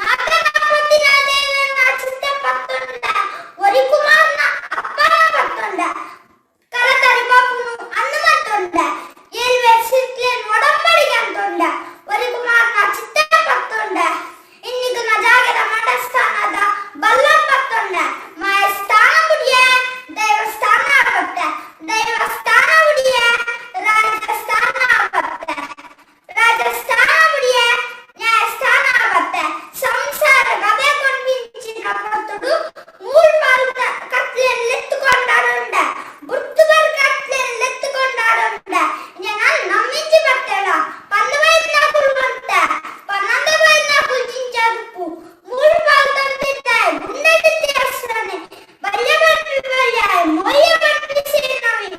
ಮಗನಪತಿನ ದೇವನ ಚಿತ್ತ ಪತ್ತೊಂಡ ಒರಿ ಕುಮಾರನ ಅಪ್ಪನ ಪತ್ತೊಂಡ ಕರತರಿ ಬಾಪುನು ಹನುಮಂತೊಂಡ ಏಳ್ವೆ ಸಿರ್ಕ್ಲೇನ್ ಒಡಂಬಡಿಗೆ ಅಂತೊಂಡ ಒರಿ ಕುಮಾರನ ಚಿತ್ತ ಪತ್ತೊಂಡ ಇನ್ನಿಗನ ಜಾಗದ ಮಠಸ್ಥಾನದ ಬಲ್ಲಂ ಪತ್ತೊಂಡ ಮಾಯ ಸ್ಥಾನ ಮುಡಿಯ ದೈವಸ್ಥಾನ ಪತ್ತೆ ದೈವಸ್ಥಾನ ಮುಡಿಯ ರಾಜಸ್ಥಾನ ಪತ್ತೆ ರಾಜಸ್ಥಾನ ಮುಡಿಯ ನ್ಯಾಯಸ್ಥಾನ ಪತ್ತೆ ಸಂಸಾರ ಗಬೆ ಕೊಂಬಿಂಚಿನ ಪೊರ್ತುಡು ಮೂರು ಪಾಲು ಕತ್ಲೆನ್ ಲೆತ್ತುಕೊಂಡಾಡುಂಡ ಬುರ್ತುಬರ್ ಕತ್ಲೆನ್ ಲೆತ್ತುಕೊಂಡಾಡುಂಡ ನಾನು ನಮ್ಮಿಂಚಿ ಬರ್ತೇಳ ಪಂದು ವಯಸ್ಸಿನ ಕುಲ್ವಂತ ಪನ್ನೊಂದು ವಯಸ್ಸಿನ ಕುಲ್ಚಿಂಚಾದುಪ್ಪು ಮೂರು ಪಾಲು ತಂದಿದ್ದಾಯ ಗುಂಡೆದಿತ್ತೆ ಅಸ್ರನೆ ಬಲ್ಯ ಬಂಪಿ ಬಲ್ಯಾಯ ಮೊಯ್ಯ ಬಂಪಿ ಸೇನವಿ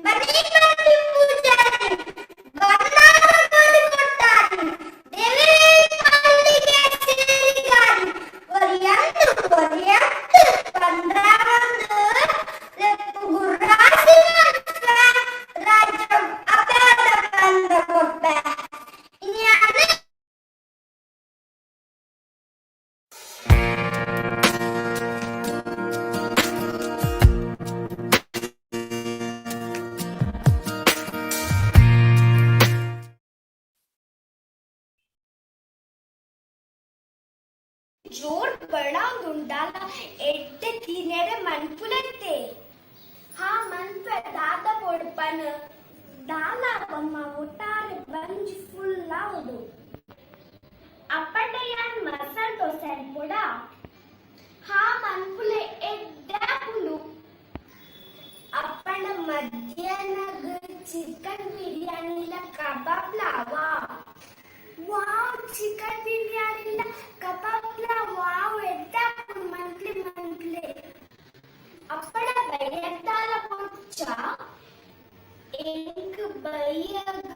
ಬನ್ನಿ ಬಂಪಿ ಪೂಜಾರಿ ಬಂದಾರ ಕೋಲಿ ಕೊಟ್ಟಾರಿ ದೇವರೇ ಮಲ್ಲಿಗೆ ಸೇರಿಗಾರಿ ಒರಿಯಂದು ಒರಿಯತ್ತು ಪಂದ್ರವಂದು ಲೆಪ್ಪು ಗುರ್ರಾಸಿ ಮನ್ಪೆ ರಾಜ್ಯ ಅಪೇದ ಬಂದ ಕೊಪ್ಪೆ. ಇನ್ಯಾನ ಜೋರ್ ಬಳಾಂದುಂಡಾಲ ಎಡ್ಡೆ ತಿನೆರೆ ಮನ್ಪುಲತ್ತೆ. ಹಾ ಮನ್ಪೆ ದಾದ ಪೊಡ್ಪನ್ ದಾಲ ಬೊಮ್ಮ ಒಟ್ಟಾರೆ ಬಂಜಿ ಫುಲ್ ಆವುದು. ಅಪ್ಪಟಯಾನ್ ಮಸಾಲ ದೋಸೆ ಪೊಡ. ಹಾ ಮನ್ಪುಲೆ ಎಡ್ಡೆ ಆಪುಂಡು. ಅಪ್ಪಣ ಮಧ್ಯಾಹ್ನಗ್ ಚಿಕನ್ ಬಿರಿಯಾನಿಲ ಕಬಾಬ್ ಲಾವಾ. ವಾವ್ ಚಿಕನ್ ಬಿರಿಯಾನಿಲ ಕಬಾಬ್ ಲಾ ವಾವ್ ಎಡ್ಡೆ ಆಪುಂಡು ಮನ್ಪ್ಲೆ ಮನ್ಪ್ಲೆ. ಅಪ್ಪಣ ಬಯ್ಯದ್ದಾಲ ಪೊಚ್ಚ ಎಂಕ್ ಬಯ್ಯಗ್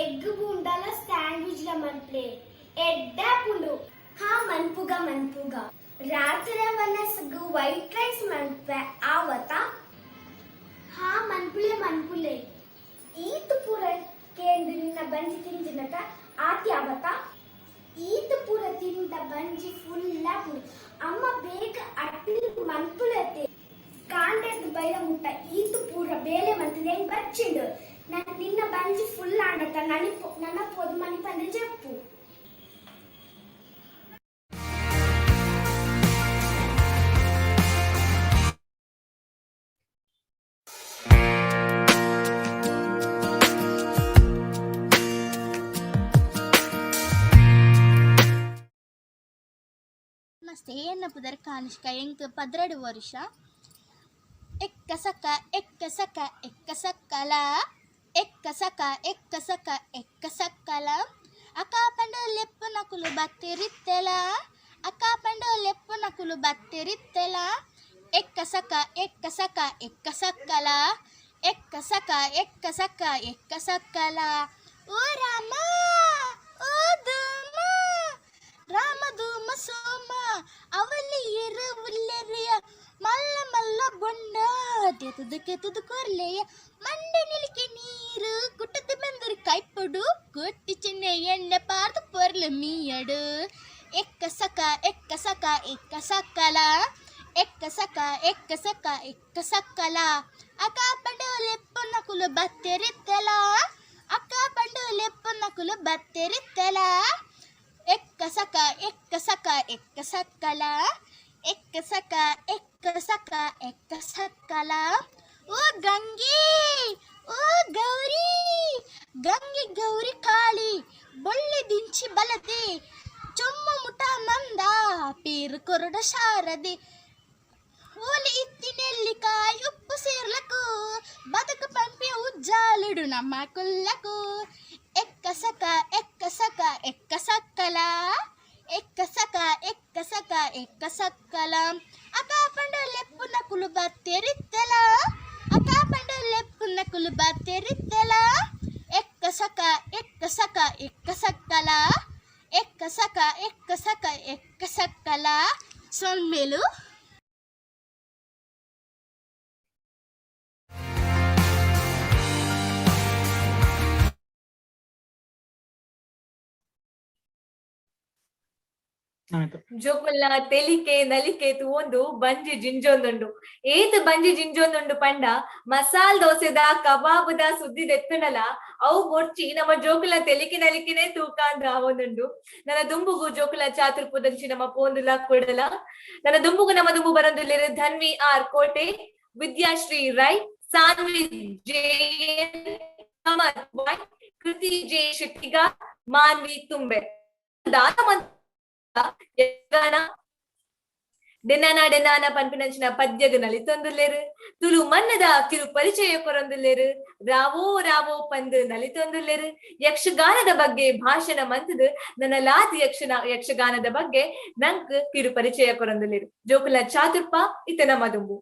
ಎಗ್ ಬುಂಡಲ ಸ್ಯಾಂಡ್ವಿಚ್ ಲ ಮನ್ಪ್ಲೆ ಎಡ್ಡೆ ಆಪುಂಡು. ಹಾ ಮನ್ಪುಗ ಮನ್ಪುಗ. ರಾತ್ರೆ ವನಸ್ಗ್ ವೈಟ್ ರೈಸ್ ಮನ್ಪೆ ಆವತ. ಹಾ ಮನ್ಪುಲೆ ಮನ್ಪುಲೆ. ಈತ್ ಪೂರ ಕೇಂದ್ರ ನಿನ್ನ ಬಂಜಿ ತಿಂದಿನತ ಆತಿ ಆವತ. ಈತ್ ಪೂರ ತಿಂದ ಬಂಜಿ ಫುಲ್ ಆಪುಂಡು. ಅಮ್ಮ ಬೇಗ ಅಟ್ಲಿ ಮನ್ಪುಲತೆ. ಕಾಂಡೆರ್ದ್ ಬೈಲ ಮುಟ್ಟ ಈತ್ ಪೂರ ಬೇಲೆ ಮಂತದೆ ಹೆಂಗ್ ಬಚ್ಚಿಂಡು. ನನ್ ನಿನ್ನ ಬಂಜಿ ಫುಲ್ ಆಂಡತ ನನಿ ನನ್ನ ಪೊದ್ ಮನಿ ಪಂದೆ ಜಪ್ಪು. ನಮಸ್ತೆ, ಎನ್ನ ಪುದರ್ ಕಾನಿಷ್ಕ, ಎಂಕ್ 12 ವರ್ಷ. ಎಕ್ಕ ಸಕ ಎಕ್ಕ ಸಕ ಎಕ್ಕ ಸಕ್ಕಲ, ಎಕ್ಕ ಸಕ ಎಕ್ಕ ಸಕ ಎಕ್ಕ ಸಕ್ಕಲ. ಅಕ್ಕ ಪಂಡ ಲೆಪ್ಪು ನಕುಲು ಬತ್ತಿರಿತ್ತೆಲ, ಅಕ್ಕ ಪಂಡ ಲೆಪ್ಪು ನಕುಲು ಬತ್ತಿರಿತ್ತೆಲ. ಎಕ್ಕ ಸಕ ಎಕ್ಕ ಸಕ ಎಕ್ಕ ಸಕ್ಕಲ, ಎಕ್ಕ ಸಕ ಎಕ್ಕ ಸಕ ಎಕ್ಕ ಸಕ್ಕಲ. ಓ ರಾಮ ಓ ಧೂಮ, ರಾಮ ಧೂಮ ಸೋಮ, ಅವಲಿ ಇರು ಉಲ್ಲೆರಿಯ ಮಲ್ಲ ಮಲ್ಲ ಬೊಂಡ ತೆತದು ಕೆತದು ಕೊರ್ಲೆಯ. ಮಂಡೆ ನಿಲಿಕೆ ನೀರು ಕುಟ್ಟದ ಬಂದರು ಕೈಪಡು, ಕೊಟ್ಟಿ ಚಿನ್ನ ಎಣ್ಣೆ ಪಾರ್ದು ಪೊರ್ಲು ಮೀಯಡು. ಎಕ್ಕ ಸಕ ಎಕ್ಕ ಸಕ ಎಕ್ಕ ಸಕ್ಕಲ, ಎಕ್ಕ ಸಕ ಎಕ್ಕ ಸಕ ಎಕ್ಕ ಸಕ್ಕಲ. ಅಕ್ಕ ಪಂಡು ಲೆಪ್ಪು ನಕುಲು ಬತ್ತೆರಿತ್ತೆಲ, ಅಕ್ಕ ಪಂಡು ಲೆಪ್ಪು ನಕುಲು ಬತ್ತೆರಿತ್ತೆಲ. ಎಕ್ಕ ಸಕ ಎಕ್ಕ ಸಕ ಎಕ್ಕ ಸಕ್ಕಲ, ಎಕ್ಕ ಸಕ ಎಕ್ಕ ಸಕ ಎಕ್ಕ ಸಕ್ಕಲ. ಓ ಗಂಗೆ ಓ ಗೌರಿ, ಗಂಗೆ ಗೌರಿ ಕಾಳಿ, ಬೊಳ್ಳಿ ದಿಂಚಿ ಬಲದೆ, ಚೊಮ್ಮ ಮುಟ ಮಂದ ಪೇರು ಕೊರಡ ಶಾರದೆ. ಓಲಿ ಇತ್ತಿ ನೆಲ್ಲಿಕಾಯಿ ಉಪ್ಪು ಸೇರ್ಲಕು, ಬದಕ ಪಂಪಿ ಉಜ್ಜಾಲುಡು ನಮ್ಮ ಕುಲ್ಲಕು. ಎಕ್ಕ ಸಕ ಎಕ್ಕ ಸಕ ಎಕ್ಕ ಸಕ್ಕಲ, ಎಕ್ಕ ಸಕ ಎಕ್ಕ ಸಕ ಎಕ್ಕ ಸಕ್ಕಲ. ಅಕ್ಕ ಪಂಡು ಲೆಪ್ಪು ನಕುಲು ಬತ್ತೆರಿತ್ತೆಲ, ಅಕ್ಕ ಪಂಡು ಲೆಪ್ಪು ನಕುಲು ಬತ್ತೆರಿತ್ತೆಲ. ಎಕ್ಕ ಸಕ ಎಕ್ಕ ಸಕ ಎಕ್ಕ ಸಕ್ಕಲ, ಎಕ್ಕ ಸಕ ಎಕ್ಕ ಸಕ ಎಕ್ಕ ಸಕ್ಕಲ. ಸೊನ್ಮೇಲು. ಜೋಕುಲ್ನ ತೆಲಿಕೆ ನಲಿಕೆ ತೂವೊಂದು ಬಂಜಿ ಜಿಂಜೊಂದುಂಡು. ಏತ್ ಬಂಜಿ ಜಿಂಜೊಂದುಂಡು ಪಂಡ ಮಸಾಲ್ ದೋಸೆದ ಕಬಾಬುದ ಸುದ್ದಿ ದೆತ್ತುಂಡಲ ಅವು ಬೊರ್ಚಿ ನಮ್ಮ ಜೋಕುಲ ತೆಲಿಕೆ ನಲಿಕೆನೆ ತೂಕ ಅಂದ್ ಆವೊಂದುಂಡು. ನನ್ನ ದುಂಬುಗು ಜೋಕುಲ ಚಾತುರ್ಪುದಂಚಿ ನಮ್ಮ ಪೋಂದುಲ ಕೊಡಲ. ನನ್ನ ದುಂಬುಗು ನಮ್ಮ ದುಂಬು ಬರಂದುಲ್ಲೆರ್ ಧನ್ವಿ ಆರ್ ಕೋಟೆ, ವಿದ್ಯಾಶ್ರೀ ರೈ, ಸಾನ್ವಿ ಜೈನ್, ಕೃತಿ ಜೆ ಶೆಟ್ಟಿಗ, ಮಾನ್ವಿ ತುಂಬೆ. ದಾನ ಡೆನ್ನಾನ ಡೆನ್ನಾನ ಪನ್ಪಿನಂಚಿನ ಪದ್ಯಗ ನಲಿತೊಂದುಲ್ಲೆರ್, ತುಳು ಮನ್ನದ ಕಿರು ಪರಿಚಯ ಕೊರೊಂದುಲ್ಲೆರ್, ರಾವೋ ರಾವೋ ಪಂದ್ ನಲಿತೊಂದುಲ್ಲೆರ್. ಯಕ್ಷಗಾನದ ಬಗ್ಗೆ ಭಾಷಣ ಮಂತದ್ ನನಲಾತ್ ಯಕ್ಷಗಾನದ ಬಗ್ಗೆ ನಂಕ್ ಕಿರು ಪರಿಚಯ ಕೊರೊಂದುಲ್ಲೆರ್. ಜೋಕುಲ ಚಾತುರ್ಪ ಇತನ ಮದುಂಬು.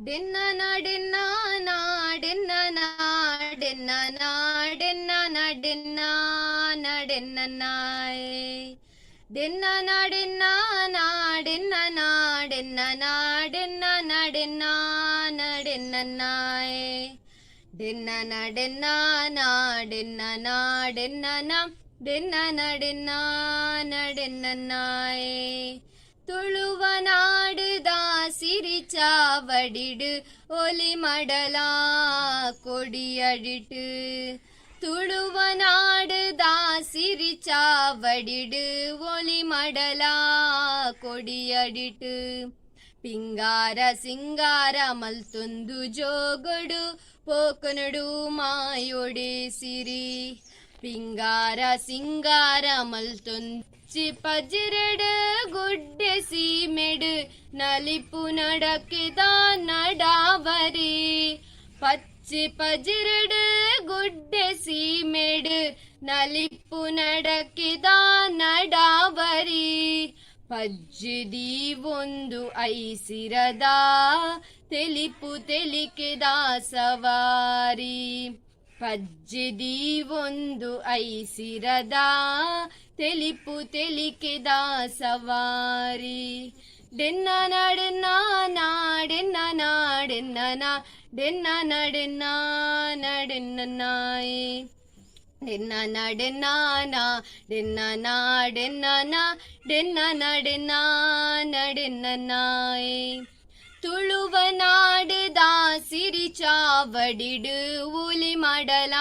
ಡೆನ್ನ ನಾಡೆನ್ನ ನಾಡೆನ್ನ ನಾಡೆನ್ನ ನಾಡೆನ್ನ ನಾಡೆನ್ನ ನಾಡೆನ್ನ ನಾಯೇ ಡೆನ್ನ ನಾಡೆನ್ನ ನಾಡೆನ್ನ ನಾಡೆನ್ನ ನಾಡೆನ್ನ ನಾಡೆನ್ನ ನಾಡೆನ್ನ ನಾಯೇ ಡೆನ್ನ ನಾಡೆನ್ನ ನಾಡೆನ್ನ ನಾಡೆನ್ನ ನಾ ಡೆನ್ನ ನಾಡೆನ್ನ ನಾಡೆನ್ನ ನಾಯೇ ತುಳುವ ನಾಡುದ ಸಿರಿಚಾವಡಿಡು ಒಲಿ ಮಡಲ ಕೊಡಿಯಡಿಟು ತುಳುವ ನಾಡುದ ಸಿರಿಚಾವಡಿಡು ಒಲಿ ಮಡಲ ಕೊಡಿಯಡಿಟು ಪಿಂಗಾರ ಸಿಂಗಾರ ಮಲ್ತೊಂದು ಜೋಗಡು ಪೋಕನಡು ಮಾಯೊಡೆ ಸಿರಿ ಪಿಂಗಾರ ಸಿಂಗಾರ ಮಲ್ತೊಂದು ಪಜಿರಡು ಗುಡ್ಡೆ ಸೀಮೆಡು ನಲಿಪು ನಡಕಿದ ನಡಾವರಿ ಪಚ್ಚಿ ಪಜಿರಡು ಗುಡ್ಡೆ ಸೀಮೆಡು ನಲಿಪು ನಡಕಿದ ನಡಾವರಿ ಪಜ್ಜಿದೀವೊಂದು ಐಸಿರದ ತೆಲಿಪು ತೆಲಿಕೆದ ಸವಾರಿ ಪಜ್ಜಿದೀವೊಂದು ಐಸಿರದ ತೆಲಿಪು ತೆಲಿಕೆದ ಸವಾರಿ ಡೆನ್ನ ನಾಡೆನ್ನ ನಾಡೆನ್ನ ನಾಡೆನ್ನ ನಾ ಡೆನ್ನ ನಾಡೆನ್ನ ನಾಡೆನ್ನ ನಾಯಿ ಡೆನ್ನ ನಾಡೆನ್ನ ನಾ ಡೆನ್ನ ನಾಡೆನ್ನ ನಾ ಡೆನ್ನ ನಾಡೆನ್ನ ನಾಡೆನ್ನ ನಾಯಿ ತುಳುವ ನಾಡುದ ಸಿರಿಚಾವಡಿಡು ಉಲಿ ಮಡಲ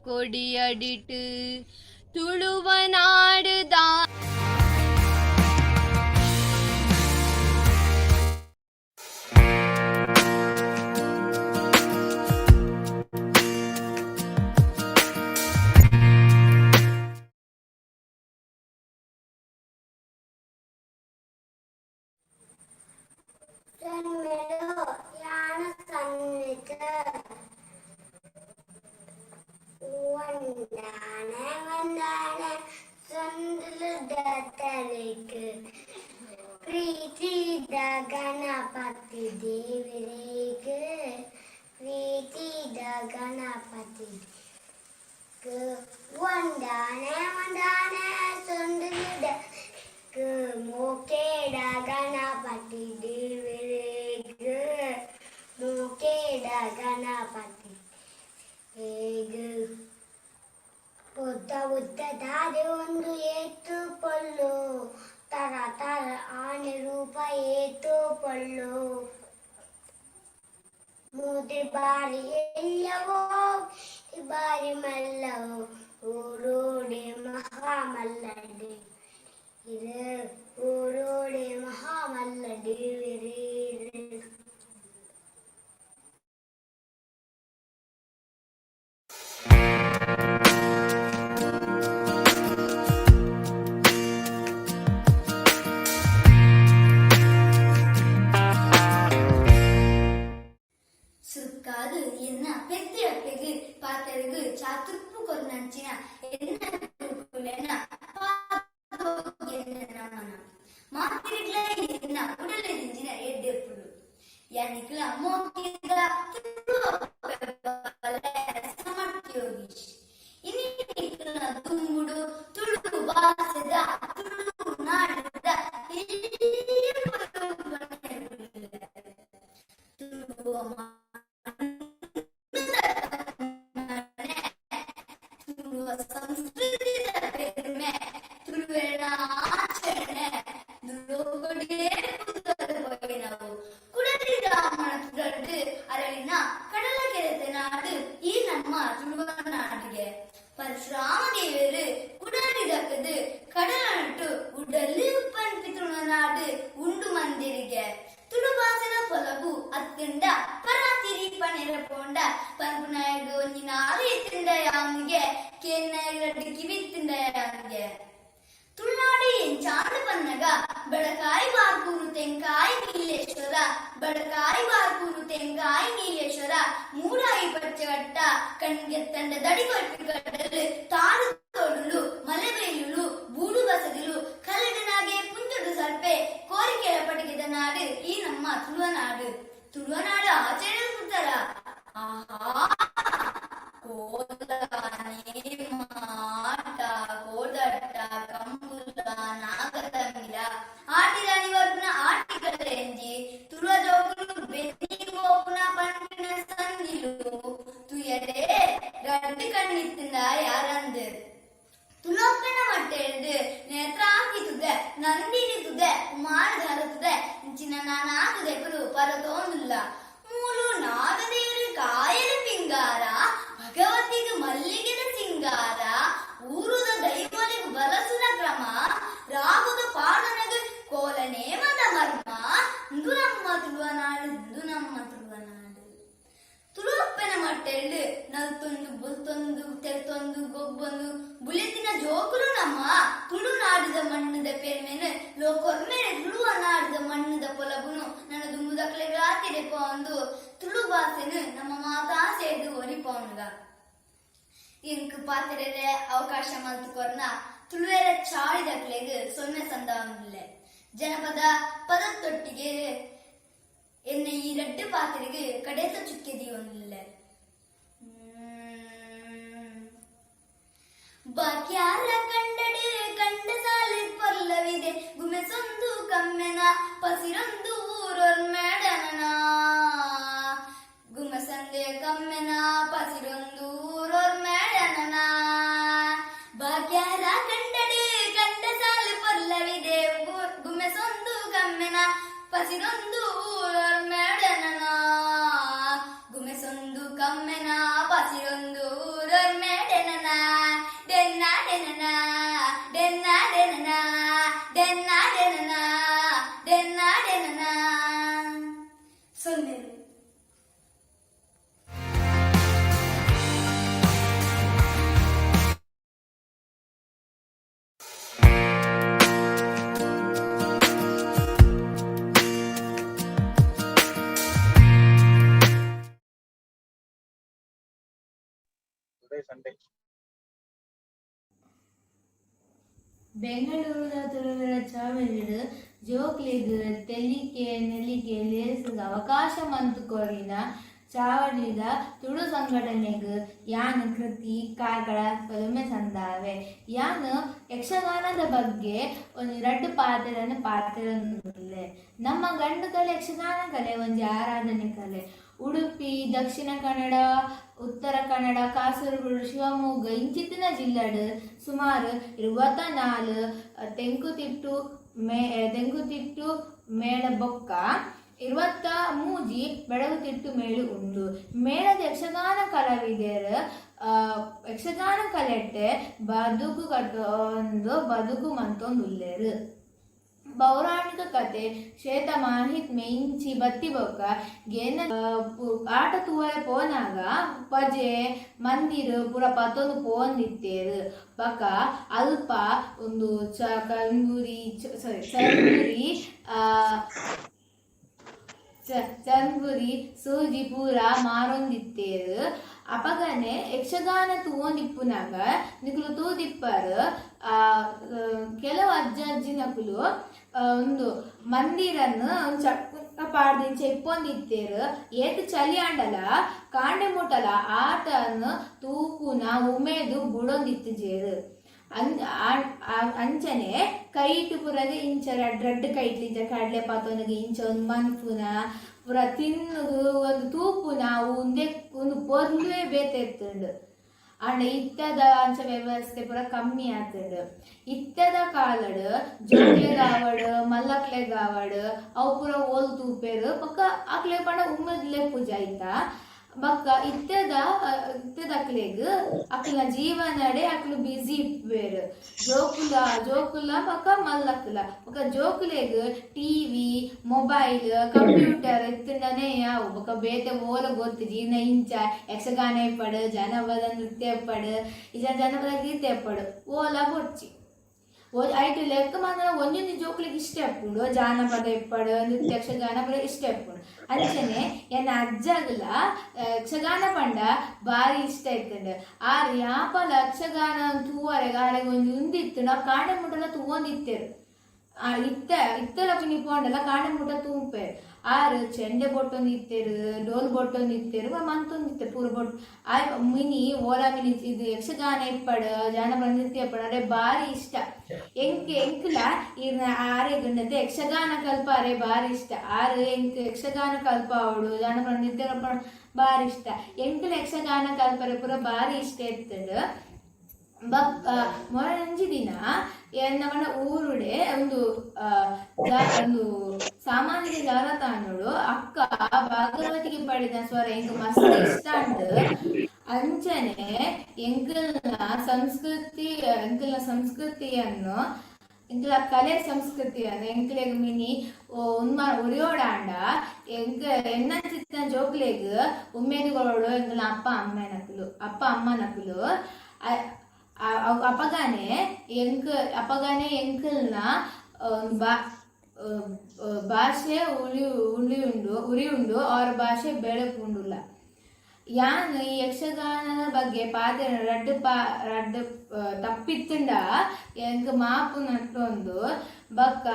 ಕೊಡಿಯಡಿಟು ತುಳುವ ನಾಡುದ ಯಾನ ಸನ್ನಿತ ಒಂದಾನೆ ಒಂದಾನೆ ಸೊಂದಲದ ತಲೆಗೆ ಪ್ರೀತಿದ ಗಣಪತಿ ದೇವರಿಗೆ ಪ್ರೀತಿದ ಗಣಪತಿ ಒಂದಾನೆ ಒಂದಾನೆ ಸೊಂದಲದ ಮೋಕೇಡ ಗಣಪತಿ ದೇವರಿಗೆ ಮೋಕೇಡ ಗಣಪತಿ ಹೇಗೆ ಉದ್ದ ಉದ್ದ ದಾರಿ ಒಂದು ಏತು ಪೊಲ್ಲು ತರ ತರ ಆನೆ ರೂಪ ಏತು ಪೊಲ್ಲು ಮೂತಿ ಬಾರಿ ಎಲ್ಲವೋ ಬಾರಿ ಮಲ್ಲವೋ ಊರೋಡೆ ಮಹಾಮಲ್ಲಡಿ ಇದು ಊರೋಡೆ ಮಹಾಮಲ್ಲಡಿ. ಸುರ್ಕಾದು ಎನ್ನ ಪೆದ್ದಿ ಅಪ್ಪೆಗ್ ಪಾತೆರಗ್ ಚಾತುರ್ಪು ಕೊರ್ನಂಚಿನ ಎನ್ನ ಗುರುಕುಲೆನ ನಮನ ಮಾತಿರಿಗ್ಲ ಎನ್ನ ಉಡಲ ದಿಂಜಿನ ಎಡ್ಡೆಪ್ಪುಡು ಯಾನಿಕ್ಲ ಮೋಕೆದ ತುಳು ಅಪ್ಪೆ ಸಮರ್ಥ ಯೋಗೀಶ್ ಇನಿ ನಿಕ್ಲ್ನ ದುಂಬುಡು ತುಳು ಬಾಸೆದ ತುಳು ನಾಡುದ ಎಲ್ಯ ತುಳುವ ತುಳುವ ಸಂಸ್ಕೃತಿದ ಪೆರ್ಮೆ ತುಳುವೆರ್ನ ಆಚರಣೆ ಲೋಕೊಡೇ ಪುದರ್ ಪೋಯಿನವು. ಕುಡರಿ ರಾಮನ ತುಡರ್ಡ್ ಅರಳಿನ ಕಡಲ ಕೆರೆತ ನಾಡು ಈ ನಮ್ಮ ತುಳುವ ನಾಡಿಗೆ. ಪರಶುರಾಮ ದೇವರು ಕುಡರಿ ದಕ್ಕದು ಕಡಲನಟ್ಟು ಉಡಲು ಪನ್ಪಿ ತುಳುನಾಡು ಉಂಡು ಮಂದಿರಿಗೆ. ತುಳು ಬಾಸೆದ ಪೊಲಬು ಅತ್ತುಂಡ ಪರಾತಿರಿ ಪನೆರ ಪೋಂಡ ಪನ್ಪುನಾಯಗ್ ಒಂಜಿ ನಾಲು ಇತ್ತುಂಡ ಯಾನ್ಗೆ ಕೇನ್ನಾಯಗ್ ರಡ್ಡ್ ಕಿವಿ ಇತ್ತುಂಡ ಯಾನ್ಗೆ. ತುಳುನಾಡು ಎಂಚಾಂಡ್ ಪನ್ನಗ ಬಡಕಾಯಿ ಬಾರ್ಕೂರು ತೆಂಕಾಯಿ ನೀಲೇಶ್ವರ ಬಡಕಾಯಿ ಬಾರ್ಕೂರು ತೆಂಕಾಯಿ ನೀಲೇಶ್ವರ ಮೂಡಾಯಿ ಪಚ್ಚಗಟ್ಟ ಕಣ್ಗೆತ್ತಂಡ ದಡಿಕೊಲ್ಪಿ ಕಡಲು ತಾರು ತೋಡುಲು ಮಲೆಬೈಲುಲು ಬೂಡು ಬಸದಿಲು ಕಲ್ಲಡನಾಗೆ ಪುಂಜಡು ಸರ್ಪೆ ಕೋರಿಕೆಯ ಪಟಿಗೆದ ನಾಡು ಈ ನಮ್ಮ ತುಳುವನಾಡು. ತುಳುವನಾಡು ಆಚರಣೆ ಸುತ್ತರ. ಆಹಾ, ಕೋಲಾನೆ ಮಾಟ ಕೋದಟ್ಟ ಕಂಬುಲ ನಾಗತಂಗಿಲ ಆಟಿರಾಣಿ ವರ್ಪುನ ಆಟಿಗಳೆಂಜಿ ತುಳುವ ಜೋಕುಲು ಬೆನ್ನಿ ಗೋಪುನ ಪನ್ಪಿನ ಸಂದಿಲು ತುಯರೆ ರಡ್ಡು ಕಣ್ಣಿತ್ತಿಂದ ಯಾರಂದು. ತುಳುವಪ್ಪನ ಮಟ್ಟೆಳ್ದು ನೇತ್ರಾಂತಿ ತುದೆ, ನಂದಿನಿ ತುದೆ, ಕುಮಾರಧಾರ ತುದೆ, ಇಂಚಿನ ನಾನಾತುದೆಕುಲು ಪರತೋಂದುಲ್ಲ. ಮೂಲು ನಾಗದೇವರು ಕಾಯಲು ಪಿಂಗಾರ, ಭಗವತಿಗೆ ಮಲ್ಲಿಗೆದ ಸಿಂಗಾರ, ಊರುದ ದೈವಲಿಗೆ ಬಲಸುನ ಕ್ರಮ, ರಾಗುದ ಪಾಡನಗ ಕೋಲ ನೇಮದ ಮರ್ಮ. ಇಂದು ನಮ್ಮ ತುಳುವನಾಡು, ಇಂದು ನಮ್ಮ ತುಳುವನಾಡು. ತುಳುವಪ್ಪನ ಮಟ್ಟೆಳ್ಳು ನಲ್ತೊಂದು ಬುಲ್ತೊಂದು ತೆಲ್ತೊಂದು ಗೊಬ್ಬೊಂದು ಬುಲೆತಿನ ಜೋಕುಲು ನಮ್ಮ ತುಳುನಾಡಿದ ಮಣ್ಣುದ ಪೆರ್ಮೆನು ಲೋಕೊರ್ಮೆನೆ ತುಳುವ ನಾಡಿದ ಮಣ್ಣುದ ಪೊಲಬುನು ನನ್ನ ದುಂಬುದಕ್ಲೆಗ್ ಪೋಂದು ತುಳು ಭಾಷೆನು ನಮ್ಮ ಮಾತಾ ಸೇರ್ದು ಒರಿಪೋನುಗ. ಇಂಕ್ ಪಾತ್ರೆರೆ ಅವಕಾಶ ಮಲ್ತು ಕೊರ್ನ ತುಳುವೆರ ಚಾಳಿದಕ್ಲೆಗ್ ಸೊನ್ನೆ ಸಂದಾವೊಂದುಲ್ಲೆ. ಜನಪದ ಪದತ್ತೊಟ್ಟಿಗೆ ಎನ್ನ ಈ ರಡ್ಡು ಪಾತ್ರೆಗೆ ಕಡೆತ ಚುಕ್ಕೆ ದೀವೊಂದುಲ್ಲೆ. ಬಾಕ್ಯಾರ ಕಂಡಡೆ ಕಂಡ ಸಾಲಿ ಪೊರ್ಲವಿದೆ, ಗುಮೆಸೊಂದು ಕಮ್ಮೆನ ಪಸಿರೊಂದು ಊರೊರ್ಮೆಡನನ. ಗುಮಸಂದೆ ಕಮ್ಮೆನ ಪಸಿರೊಂದು ಊರೊರ್ಮೆಡನನ. ಬಾಕ್ಯಾರ ಕಂಡಡೆ ಕಂಡ ಸಾಲಿ ಪೊರ್ಲವಿದೆ, ಗುಮೆಸೊಂದು ಕಮ್ಮೆನ ಪಸಿರೊಂದು ಊರೊರ್ಮೆಡನನ. ಗುಮೆಸೊಂದು ಕಮ್ಮೆನ ಪಸಿರೊಂದು ಊರೊರ್ಮೆಡನನ. ಡೆನ್ನ ಡೆನನ ಡೆನ್ನ ಡೆನನ ಡೆನ್ನ ಡೆನನ ಡೆನ್ನ ಡೆನನ. ಸೊನ್ನೆ. Today Sunday. ಬೆಂಗಳೂರುದ ತುಳುವೆರ ಚಾವಡಿಡ್ ಜೋಕ್ಲೆಗ್ ತೆಲಿಕೆ ನಲಿಕೆ ಲೇಸ್ಗ್ ಅವಕಾಶ ಮಂತ್ ಕೊರಿನ ಚಾವಡಿದ ತುಳು ಸಂಘಟನೆಗ್ ಯಾನ್ ಕೃತಿ ಕಾರ್ಕಳ ಸೊಲ್ಮೆ ಸಂದಾವೆ. ಯಾನ್ ಯಕ್ಷಗಾನದ ಬಗ್ಗೆ ಒಂಜಿ ರಡ್ಡ್ ಪಾತೆರನ್ ಪಾತೆರೊಂದುಲ್ಲೆ. ನಮ್ಮ ಗಂಡು ಕಲೆ ಯಕ್ಷಗಾನ ಕಲೆ ಒಂಜಿ ಆರಾಧನೆ ಕಲೆ. ಉಡುಪಿ, ದಕ್ಷಿಣ ಕನ್ನಡ, ಉತ್ತರ ಕನ್ನಡ, ಕಾಸರಗೋಡು, ಶಿವಮೊಗ್ಗ ಇಂಚಿತ್ತಿನ ಜಿಲ್ಲೆಡ್ ಸುಮಾರು 24 ತೆಂಕುತಿಟ್ಟು ತೆಂಕುತಿಟ್ಟು ಮೇಳ ಬೊಕ್ಕ 23 ಬಡಗುತಿಟ್ಟು ಮೇಳು ಉಂಡು. ಮೇಳದ ಯಕ್ಷಗಾನ ಕಲಾವಿದೆರ್ ಯಕ್ಷಗಾನ ಕಲೆಟ್ಟೆ ಬದುಕು ಕಟ್ಟೊಂದು ಬದುಕು ಮಂತೊಂದುಲ್ಲೆರ್. ಪೌರಾಣಿಕ ಕತೆ ಶ್ವೇತ ಮಾಹಿತ್ಮೆ ಇಂಚಿ ಬತ್ತಿ ಬೊಕ್ಕ ಗೆನ ಆಟ ತೂವರೆ ಪೋನಾಗ ಪಜೆ ಮಂದಿರ ಪೂರ ಪತ್ತೊಂದು ಪೋಂದಿತ್ತೇರು. ಬೊಕ್ಕ ಅಲ್ಪ ಒಂದು ಕಂಬೂರಿ ಸಾರಿ ಚಂಬುರಿ ಚಂಬುರಿ ಸೂಜಿ ಪೂರ ಮಾರೊಂದಿತ್ತೇರು. ಅಪಗನೆ ಯಕ್ಷಗಾನ ತೂವೊಂದಿಪ್ಪುನಾಗ ನಿಕುಲು ತೂದಿಪ್ಪರ್ ಕೆಲವು ಅಜ್ಜ ಅಜ್ಜಿನಕುಲು ಒಂದು ಮಂದಿರನ್ ಚಕ್ಕ ಪಾಡ್ದಿಂಚ ಇಪ್ಪೊಂದಿತ್ತೇರು. ಏತ್ ಚಲಿ ಆಂಡಲ ಕಾಂಡೆ ಮುಟಲ ಆಟನ್ ತೂಪುನ ಉಮೇದು ಬುಡೊಂದಿತ್ತುಜೇರು. ಅಂಚನೆ ಕೈಟ್ ಪೂರದ ಇಂಚ ರಡ್ಡ್ ರಡ್ಡ್ ಕೈಟ್ಲಿ ಇಂಚ ಕಡಲೆ ಪಾತೊನಗ ಇಂಚ ಒಂದು ಮನ್ಪುನ ಪೂರ ತಿನ್ನುದು ಒಂದು ತೂಪುನ ಉಂದೆ ಒಂದು ಪೊರ್ಲುವೆ ಬೇತೆ ಇತ್ತುಂಡು. ಆಂಡ ಇತ್ತದ ಅಂಚ ವ್ಯವಸ್ಥೆ ಪೂರ ಕಮ್ಮಿ ಆತುಂಡು. ಇತ್ತದ ಕಾಲಡ್ ಜೋಕ್ಲೆಗ್ ಆವಡ್ ಮಲ್ಲಕ್ಲೆಗ್ ಆವಡ್ ಅವು ಪೂರ ಓಲ್ ತೂಪೆರ್ ಬೊಕ್ಕ ಅಕ್ಲೆಗ್ ಪಂಡ ಉಮೇದ್ ಲೆಪ್ಪುಜ ಐತ. ಬೊಕ್ಕ ಇತ್ತೆದ ಇತ್ತೆದಕ್ಲೆಗ್ ಅಕ್ಲ್ನ ಜೀವನಡೆ ಅಕ್ಲು ಬಿಸಿ ಇಪ್ಪುವೆರ್. ಜೋಕುಲ ಜೋಕುಲ ಬೊಕ್ಕ ಮಲ್ಲಕ್ಲ ಬೊಕ್ಕ ಜೋಕುಲೆಗ್ ಟಿವಿ ಮೊಬೈಲ್ ಕಂಪ್ಯೂಟರ್ ಇತ್ತ್ಂಡನೇ ಯಾವು ಬೊಕ್ಕ ಬೇತೆ ಓಲ ಗೊತ್ತಿಜಿ. ಇನ್ನ ಇಂಚ ಯಕ್ಷಗಾನ ಇಪ್ಪಡ್, ಜನಪದ ನೃತ್ಯ ಇಪ್ಪಡ್, ಇಜ ಜನಪದ ಗೀತೆ ಇಪ್ಪಡ್ ಓಲ ಬೊಡ್ಚಿ. ಐಟ್ ಲೆಕ್ಕ ಮಾತ್ರ ಒಂಜೊಂಜಿ ಜೋಕ್ಲೆಗ್ ಇಷ್ಟ ಇಪ್ಪುಂಡು. ಜಾನಪದ ಇಪ್ಪಡ್, ನೃತ್ಯ ಯಕ್ಷಗಾನ ಪೂರ ಇಷ್ಟ ಇಪ್ಪುಂಡು. ಅಂಚನೆ ಎನ್ನ ಅಜ್ಜಗ್ಲ ಯಕ್ಷಗಾನ ಪಂಡ ಬಾರಿ ಇಷ್ಟ ಇತ್ತುಂಡು. ಆರ್ ಯಾಪಲ ಯಕ್ಷಗಾನ ತೂವರೆಗ್ ಆರೆಗ್ ಒಂಜಿ ಉಂದು ಇತ್ತುಂಡು, ಆ ಕಾಂಡೆ ಮುಟಲ ತೂವೊಂದಿತ್ತೆರ್. ಇತ್ತ ಇತ್ತಲ ಪಿನಿ ಪೋಂಡಲ ಕಾಂಡೆ ಮುಟ ತೂಂಪೆರ್. ಆರ್ ಚೆಂಡೆ ಬೊಟ್ಟೊಂದು ಇತ್ತೆರ್, ಡೋಲ್ ಬೊಟ್ಟೊಂದು ಇತ್ತೆರ್, ಮಂತೊಂದು ಇತ್ತೆರ್ ಪೂರ ಬೊಟ್. ಆಯ್ ಮಿನಿ ಓಲ ಮಿನಿ ಇದು ಯಕ್ಷಗಾನ ಇಪ್ಪಡ್, ಜಾನಪದ ನೃತ್ಯ ಇಪ್ಪಡ್, ಅರೆ ಬಾರಿ ಇಷ್ಟ. ಎಂಕ್ ಎಂಕ್ಲ ಈರ್ನ ಆರೆಗ್ ಯಕ್ಷಗಾನ ಕಲ್ಪಾರೆ ಬಾರಿ ಇಷ್ಟ. ಆರ್ ಎಂಕ್ ಯಕ್ಷಗಾನ ಕಲ್ಪಾವೊಡು, ಜಾನಪದ ನೃತ್ಯ ಕಲ್ಪಾವೊಡು ಬಾರಿ ಇಷ್ಟ. ಎಂಕ್ಲ ಯಕ್ಷಗಾನ ಕಲ್ಪರೆ ಪೂರ ಬಾರಿ ಇಷ್ಟ ಇತ್ತುಂಡು. ಬೊಕ್ಕ ಮೊರಂಜಿ ದಿನ ನಮ್ಮನ ಊರುಡೆ ಒಂದು ಒಂದು ಸಾಮಾಜಿಕ ಜಾಲತಾಣಡು ಅಕ್ಕ ಭಾಗವತಿಗೆ ಪಡೆದ ಸ್ವರ ಎಂಕ್ ಮಸ್ತ್ ಇಷ್ಟ ಉಂಡು. ಅಂಚನೆ ಎಂಕಲ್ನ ಸಂಸ್ಕೃತಿ, ಎಂಕಲ್ನ ಸಂಸ್ಕೃತಿಯನ್ನು, ಎಂಕಲ ಕಲೆ ಸಂಸ್ಕೃತಿಯನ್ನು ಎಂಕ್ಲೆಗ್ ಮಿನಿ ಉನ್ಮ ಉರಿಯೋಡಾಂಡ ಎಂಕ್ ಎನ್ನ ಚಿತ್ತ ಜೋಕ್ಲೆಗ್ ಉಮ್ಮೇದುಗಳೋಡು ಎಂಕಲ್ನ ಅಪ್ಪ ಅಮ್ಮನಕುಲು, ಅಪ್ಪ ಅಮ್ಮನಕುಲು. ಅಪಗಾನೆ ಎಂಕ್ ಅಪಗಾನೆ ಎಂಕಲ್ನ ಭಾಷೆ ಉಳಿ ಉಳಿ ಉಂಡು ಉರಿ ಉಂಡು, ಅವ್ರ ಭಾಷೆ ಬೆಳಪುಂಡುಲ್ಲ. ಯಾನ್ ಈ ಯಕ್ಷಗಾನದ ಬಗ್ಗೆ ಪಾತೆರ ರಡ್ಡ್ ಪಾ ರಡ್ಡ್ ತಪ್ಪಿತ್ತುಂಡ ಎಂಕ್ ಮಾಪು ನಟ್ಟೊಂದು. ಬೊಕ್ಕ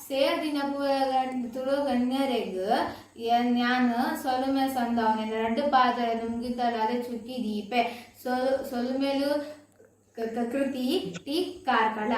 ಸೇರ್ದಿನ ಪೂರ ತುಳು ಗಣ್ಯರೆಗ್ ಯಾನ್ ಸೊಲುಮೆ ಸಂದಾವನೆ ರಡ್ಡ್ ಪಾತೆರ ನುಂಗಿತಲಾದೆ ಚುಕ್ಕಿ ದೀಪೆ. ಸೊಲುಮೆಲು ಕೃತಿ ಟಿ ಕಾರ್ಕಳ.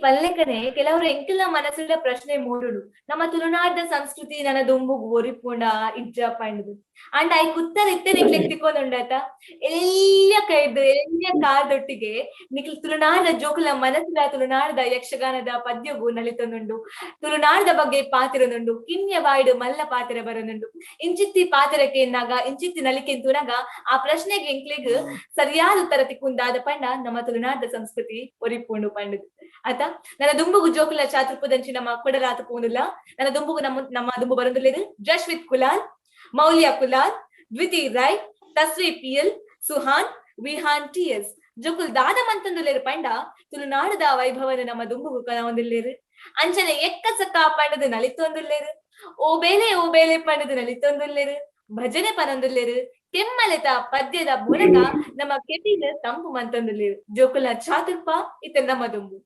ಪಲ್ಲೆಕನೆ ಕೆಲವರು ಎಂಕಲ್ನ ಮನಸ್ಸುಡ ಪ್ರಶ್ನೆ ಮೂಡುಡು ನಮ್ಮ ತುಳುನಾಡ ಸಂಸ್ಕೃತಿ ನನ್ನ ದುಂಬುಗು ಒರಿಪುಂಡ ಇಜ್ಜ ಪಂಡುದು. ಅಂಡ I ಕುತ್ತರ ಇತ್ತೆ ನಿಕ್ಲೆಗ್ ತಿಕ್ಕೊಂದುಂಡಾತ ಎಲ್ಯ ಕೈದು ಎಲ್ಯ ಕಾದೊಟ್ಟಿಗೆ ನಿಕ್ಲ್ ತುಳುನಾಡ ಜೋಕುಲ ಮನಸ್ಸುಲ ತುಳುನಾಡದ ಯಕ್ಷಗಾನದ ಪದ್ಯಗು ನಲಿತೊಂದುಂಡು, ತುಳುನಾಡದ ಬಗ್ಗೆ ಪಾತಿರೊಂದುಂಡು, ಕಿನ್ಯ ಬಾಯ್ಡು ಮಲ್ಲ ಪಾತಿರ ಬರೊಂದುಂಡು. ಇಂಚಿತ್ತಿ ಪಾತಿರಕ್ಕೆ ಎನ್ನಾಗ ಇಂಚಿತ್ತಿ ನಲಿಕೆ ತುನಗ ಆ ಪ್ರಶ್ನೆಗೆ ಎಂಕ್ಲೆಗ್ ಸರಿಯಾದ ಉತ್ತರ ತಿಕ್ಕುಂದಾದ ಪಂಡ ನಮ್ಮ ತುಳುನಾಡದ ಸಂಸ್ಕೃತಿ ಒರಿಪುಂಡು ಪಂಡುದು. ಆತ ನನ್ನ ದುಂಬುಗು ಜೋಕುಲ ಚಾತುರ್ಪದಂಚಿ ನಮ್ಮ ಕೊಡಲಾತ ಪೋನುಲ್ಲ. ನನ್ನ ದುಂಬುಗು ನಮ್ಮ ನಮ್ಮ ದುಂಬು ಬರೊಂದುಲ್ಲೆರ್ Jashwith Kulal, Moulya Kulal, Dwithi Rai, Taswi PL, Suhan, Vihan T S. ಜೋಕುಲ್ ದಾದ ಮಂತಂದುಲ್ಲೆರ್ ಪಂಡ ತುಳುನಾಡದ ವೈಭವನ ನಮ್ಮ ದುಂಬುಗು ಕನವೊಂದುಲ್ಲೆರ್. ಅಂಚನೆ ಎಕ್ಕಸಕ್ಕ ಪಂಡದು ನಲಿತೊಂದುಲ್ಲೆರ್, ಓ ಬೇಲೆ ಓ ಬೇಲೆ ಪಂಡದು ನಲಿತೊಂದುಲ್ಲೆರ್, ಭಜನೆ ಪನೊಂದುಲ್ಲೆರ್, ಕೆಮ್ಮಲೆತ ಪದ್ಯದ ಮೂಲಕ ನಮ್ಮ ಕೆಬಿನ ತಂಪು ಮಂತೊಂದುಲ್ಲೆರ್. ಜೋಕುಲ ಚಾತುರ್ಪ ಇತ್ತ ನಮ್ಮ ದುಂಬು.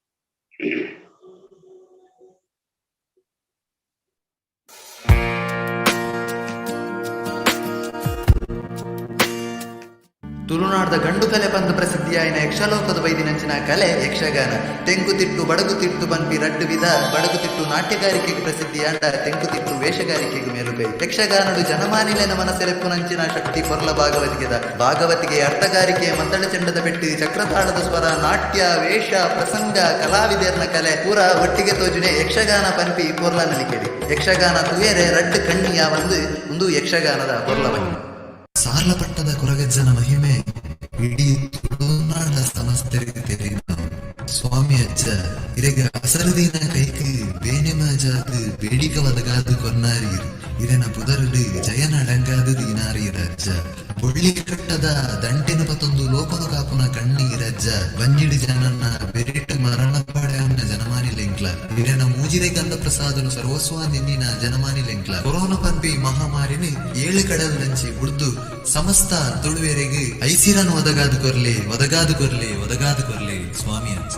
ತುಳುನಾಡ್ದ ಗಂಡು ಕಲೆ ಪಂದ್ ಪ್ರಸಿದ್ಧಿಯಾಯಿನ ಯಕ್ಷಲೋಕದ ಬೈದಿನಂಚಿನ ಕಲೆ ಯಕ್ಷಗಾನ. ತೆಂಕುತಿಟ್ಟು ಬಡಗುತಿಟ್ಟು ಪನ್ಪಿ ರಡ್ಡು ವಿಧ. ಬಡಗುತಿಟ್ಟು ನಾಟ್ಯಗಾರಿಕೆಗೆ ಪ್ರಸಿದ್ಧಿಯಾಂಡ, ತೆಂಕುತಿಟ್ಟು ವೇಷಗಾರಿಕೆಗೆ ಮೇಲುಗೈ. ಯಕ್ಷಗಾನಡು ಜನಮಾನಿಲೆನ ಮನಸೆರೆಪ್ಪುನಂಚಿನ ಶಕ್ತಿ ಪೊರ್ಲ ಭಾಗವತಿಗೆದ. ಭಾಗವತಿಗೆ ಅರ್ಥಗಾರಿಕೆ, ಮಂದಳ ಚಂಡದ ಪೆಟ್ಟು, ಚಕ್ರತಾಳದ ಸ್ವರ, ನಾಟ್ಯ, ವೇಷ, ಪ್ರಸಂಗ, ಕಲಾವಿದರ್ನ ಕಲೆ ಪೂರ ಒಟ್ಟಿಗೆ ತೋಜುನೆ ಯಕ್ಷಗಾನ ಪನ್ಪಿ ಪೊರ್ಲ ನಲಿಕೆಡಿ. ಯಕ್ಷಗಾನ ತುಯರೆ ರಡ್ಡು ಕಣ್ಣಿಯ ಒಂದು ಒಂದು ಯಕ್ಷಗಾನದ ಪೊರ್ಲ ಮಹಿಮೆ. ಸಾರ್ಲಪಟ್ಟದ ಕೊರಗಜ್ಜನ ಮಹಿಮೆ ಇಡೀ ತುಳುನಾಡ ಸಮಸ್ತರಿಗೆ ತೆರಿನ. ಸ್ವಾಮಿ ಅಜ್ಜ ಇರೆಗ ಅಸರದೀನ ಕೈಕ್ ಬೇನೆ ಮಾಜಾದ್ ಬೇಡಿಕ ಒದಗಾದು ಕೊನ್ನಾರೀರ್. ಇರೆನ ಪುದರುಡು ಜಯನ ಅಡಂಗಾದು ದೀನಾರೀರ ಅಜ್ಜ. ಬೊಳ್ಳಿ ಕಟ್ಟದ ದಂಟೆನ ಪತೊಂದು ಲೋಕನು ಕಾಪುನ ಕಣ್ಣೀರಜ್ಜ. ಬಂಜಿಡಿ ಜನನ್ನ ಬೆರಿಟ್ಟು ಮರಣ ಪಡೆಯನ್ನ ಜನಮಾನಿ ಲೆಂಕ್ಲ. ಇರೆನ ಮೂಜಿರೆ ಗಂಧ ಪ್ರಸಾದನು ಸರ್ವಸ್ವ ನಿನ್ನಿನ ಜನಮಾನಿ ಲೆಂಕ್ಲ. ಕೊರೋನಾ ಪನ್ಪಿ ಮಹಾಮಾರಿನಿ ಏಳು ಕಡಲ್ ನಂಚಿ ಬುಡ್ದು ಸಮಸ್ತ ತುಳುವೆರೆಗ್ ಐಸಿರನ್ ಒದಗಾದು ಕೊರ್ಲಿ, ಒದಗಾದು ಕೊರ್ಲಿ, ಒದಗಾದು ಕೊರ್ಲಿ ಸ್ವಾಮಿ ಅಜ್ಜ.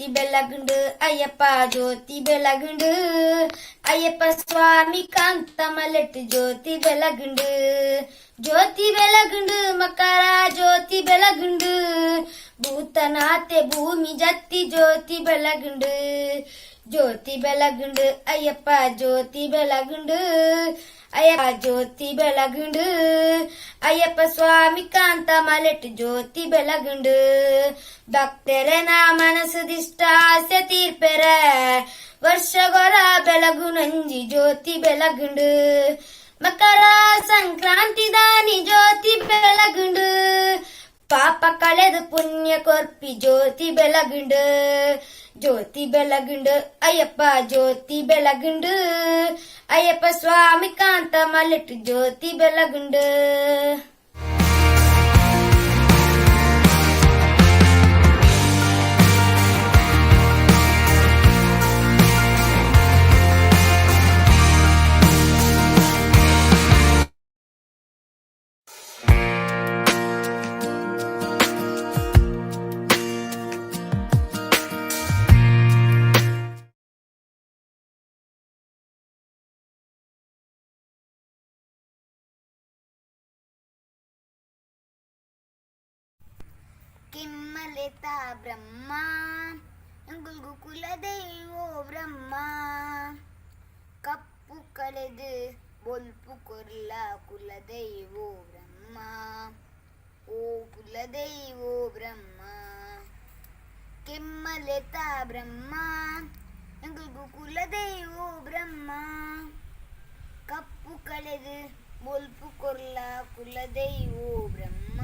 ಜ್ಯೋತಿ ಬೆಳಗುಂಡು ಅಯ್ಯಪ್ಪ ಜ್ಯೋತಿ ಬೆಳಗುಂಡು ಅಯ್ಯಪ್ಪ ಸ್ವಾಮಿ ಕಾಂತ ಮಲೆಟ್ಟು ಜ್ಯೋತಿ ಬೆಳಗುಂಡು ಜ್ಯೋತಿ ಬೆಳಗುಂಡು ಮಕರ ಜ್ಯೋತಿ ಬೆಳಗುಂಡು ಭೂತನಾತೆ ಭೂಮಿ ಜತ್ತಿ ಜ್ಯೋತಿ ಬೆಳಗುಂಡು ಜ್ಯೋತಿ ಬೆಳಗುಂಡು ಅಯ್ಯಪ್ಪ ಜ್ಯೋತಿ ಬೆಳಗುಂಡು ಅಯ್ಯಪ್ಪ ಜ್ಯೋತಿ ಬೆಳಗುಂಡು ಅಯ್ಯಪ್ಪ ಸ್ವಾಮಿ ಕಾಂತ ಮಲೆಟ್ಟು ಜ್ಯೋತಿ ಬೆಳಗುಂಡು ಭಕ್ತರೆ ನಾ ಮನಸ್ಸು ಆಸೆ ತೀರ್ಪೆರ ವರ್ಷಗೊರ ಬೆಳಗು ನಂಜಿ ಜ್ಯೋತಿ ಬೆಳಗುಂಡು ಮಕರ ಸಂಕ್ರಾಂತಿ ದಾನಿ ಜ್ಯೋತಿ ಬೆಳಗುಂಡು ಪಾಪ ಕಳೆದು ಪುಣ್ಯ ಕೊರ್ಪಿ ಜ್ಯೋತಿ ಬೆಳಗುಂಡು ಜ್ಯೋತಿ ಬೆಳಗುಂಡು ಅಯ್ಯಪ್ಪ ಜ್ಯೋತಿ ಬೆಳಗುಂಡು ಅಯ್ಯಪ್ಪ ಸ್ವಾಮಿ ಕಾಂತ ಮಲೆಟ್ಟು ಜ್ಯೋತಿ ಬೆಳಗುಂಡು. ಕಿಮ್ಮಲೆತ ಬ್ರಹ್ಮ ಎಂಗುಲ್ಗು ಕುಲದೈವೋ ಬ್ರಹ್ಮ ಕಪ್ಪು ಕಳೆದು ಬೊಲ್ಪು ಕೊರ್ಲ ಕುಲದೈವೋ ಬ್ರಹ್ಮ ಓ ಕುಲದೈವೋ ಬ್ರಹ್ಮ ಕೆಮ್ಮಲೆತ ಬ್ರಹ್ಮ ಎಂಗುಲ್ಗು ಕುಲದೈವೋ ಬ್ರಹ್ಮ ಕಪ್ಪು ಕಳೆದು ಬೊಲ್ಪು ಕೊರ್ಲ ಕುಲದೈವೋ ಬ್ರಹ್ಮ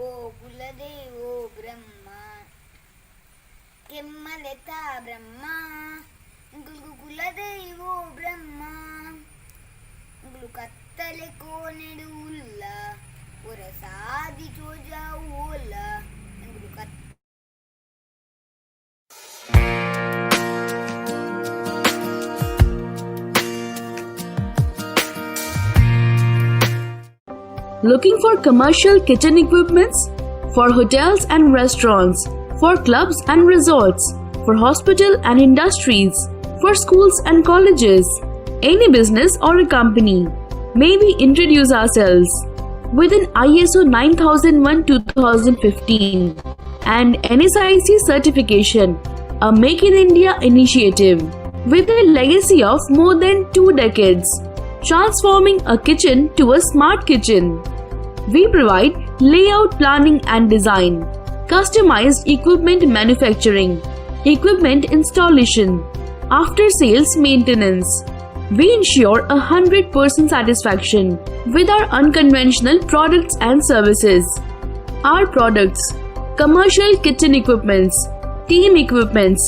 ಓ ಕುಲದೇವೋ ಬ್ರಹ್ಮ ಕೆಮ್ಮಲೆತ ಬ್ರಹ್ಮ ಎಂಗುಲ್ಗು ಕುಲದೈವೋ ಬ್ರಹ್ಮ ಎಂಗುಲು ಕತ್ತಲೆ ಕೋನೆಡು ಉಲ್ಲ ಒರ ಸಾದಿ ಚೋಜಾವು ಓಲ ಎಂಗುಲು ಕತ್ತ. Looking for commercial kitchen equipments? For hotels and restaurants, for clubs and resorts, for hospital and industries, for schools and colleges, any business or a company. May we introduce ourselves with an ISO 9001-2015 and NSIC certification, a Make in India initiative with a legacy of more than 2 decades, transforming a kitchen to a smart kitchen. We provide layout planning and design, customized equipment manufacturing, equipment installation, after sales maintenance. We ensure 100% satisfaction with our unconventional products and services. Our products: commercial kitchen equipments, team equipments,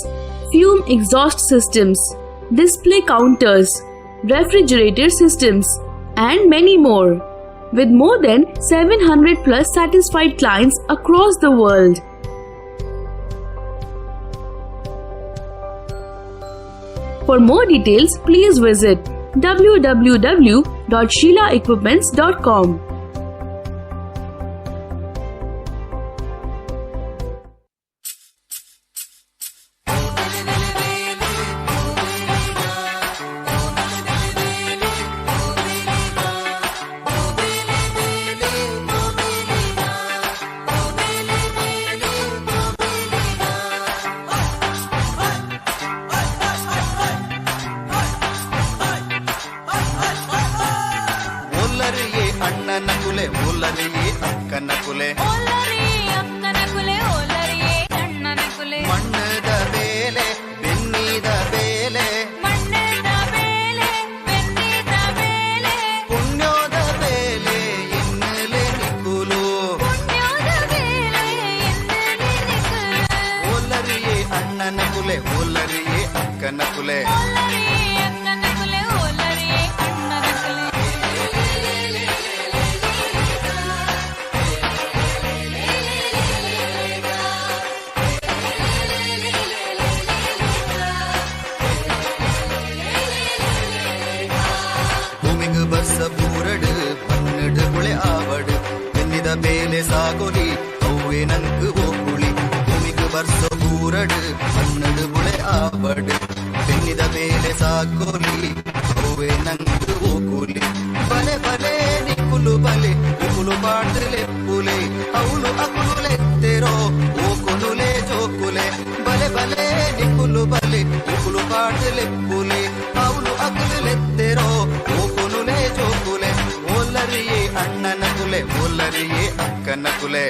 fume exhaust systems, display counters, refrigerator systems, and many more. With more than 700 plus satisfied clients across the world. For more details, please visit www.sheelaequipments.com. ಓಲ್ಲರಿಯೇ ಅಣ್ಣನ ಕುಲೆ, ಓಲ್ಲರಿಯೇ ಅಕ್ಕನ ಕುಲೆ, ಮಣ್ಣದ ಬೇಲೆ ಬೆನ್ನಿದ ಬೇಲೆ, ಪುಣ್ಯೋದ ಬೇಲೆ ಎನ್ನಲೆ ನಿಕ್ಕುಲು. ಓಲ್ಲರಿಯೇ ಅಣ್ಣನ ಕುಲೆ, ಓಲ್ಲರಿಯೇ ಅಕ್ಕನ ಕುಲೆ. ಭೂಮಿಗೆ ಬರ್ಸ ಬೂರಡು ಮಣ್ಣಡು ಕುಳೆ ಆವಡು, ಬೆನ್ನಿದ ಬೇಲೆ ಸಾಗೊಲಿ ಅವ್ವೆ ನಂಕು ಓಕುಳಿ. ಭೂಮಿಗೆ ವರ್ಸೊ ಬೂರಡು ಮಣ್ಣಡು ಬುಳೆ ಆವಡು ಬೆನ್ನಿದ ಬೇಲೆ ಸಾಕೋಲಿ ಅವ್ವೆ ನಂಗ್ ಓಕುಲಿ ಬಲೆ ಬಲೆ ನಿಕುಲು ಬಲೆ ನಿಕುಲು ಪಾಡ್ಲೆ ಪುಲೆ అవులు అకులులెత్తెరో ఓ కొనులే జోకులే బలే బలే నికులు బలే నికులు పాటలెప్పులే అవులు అకులులెత్తెరో ఓ కొనులే జోకులే ఓల్లరియే అಣ್ಣన కులే ఓల్లరియే అక్కన కులే.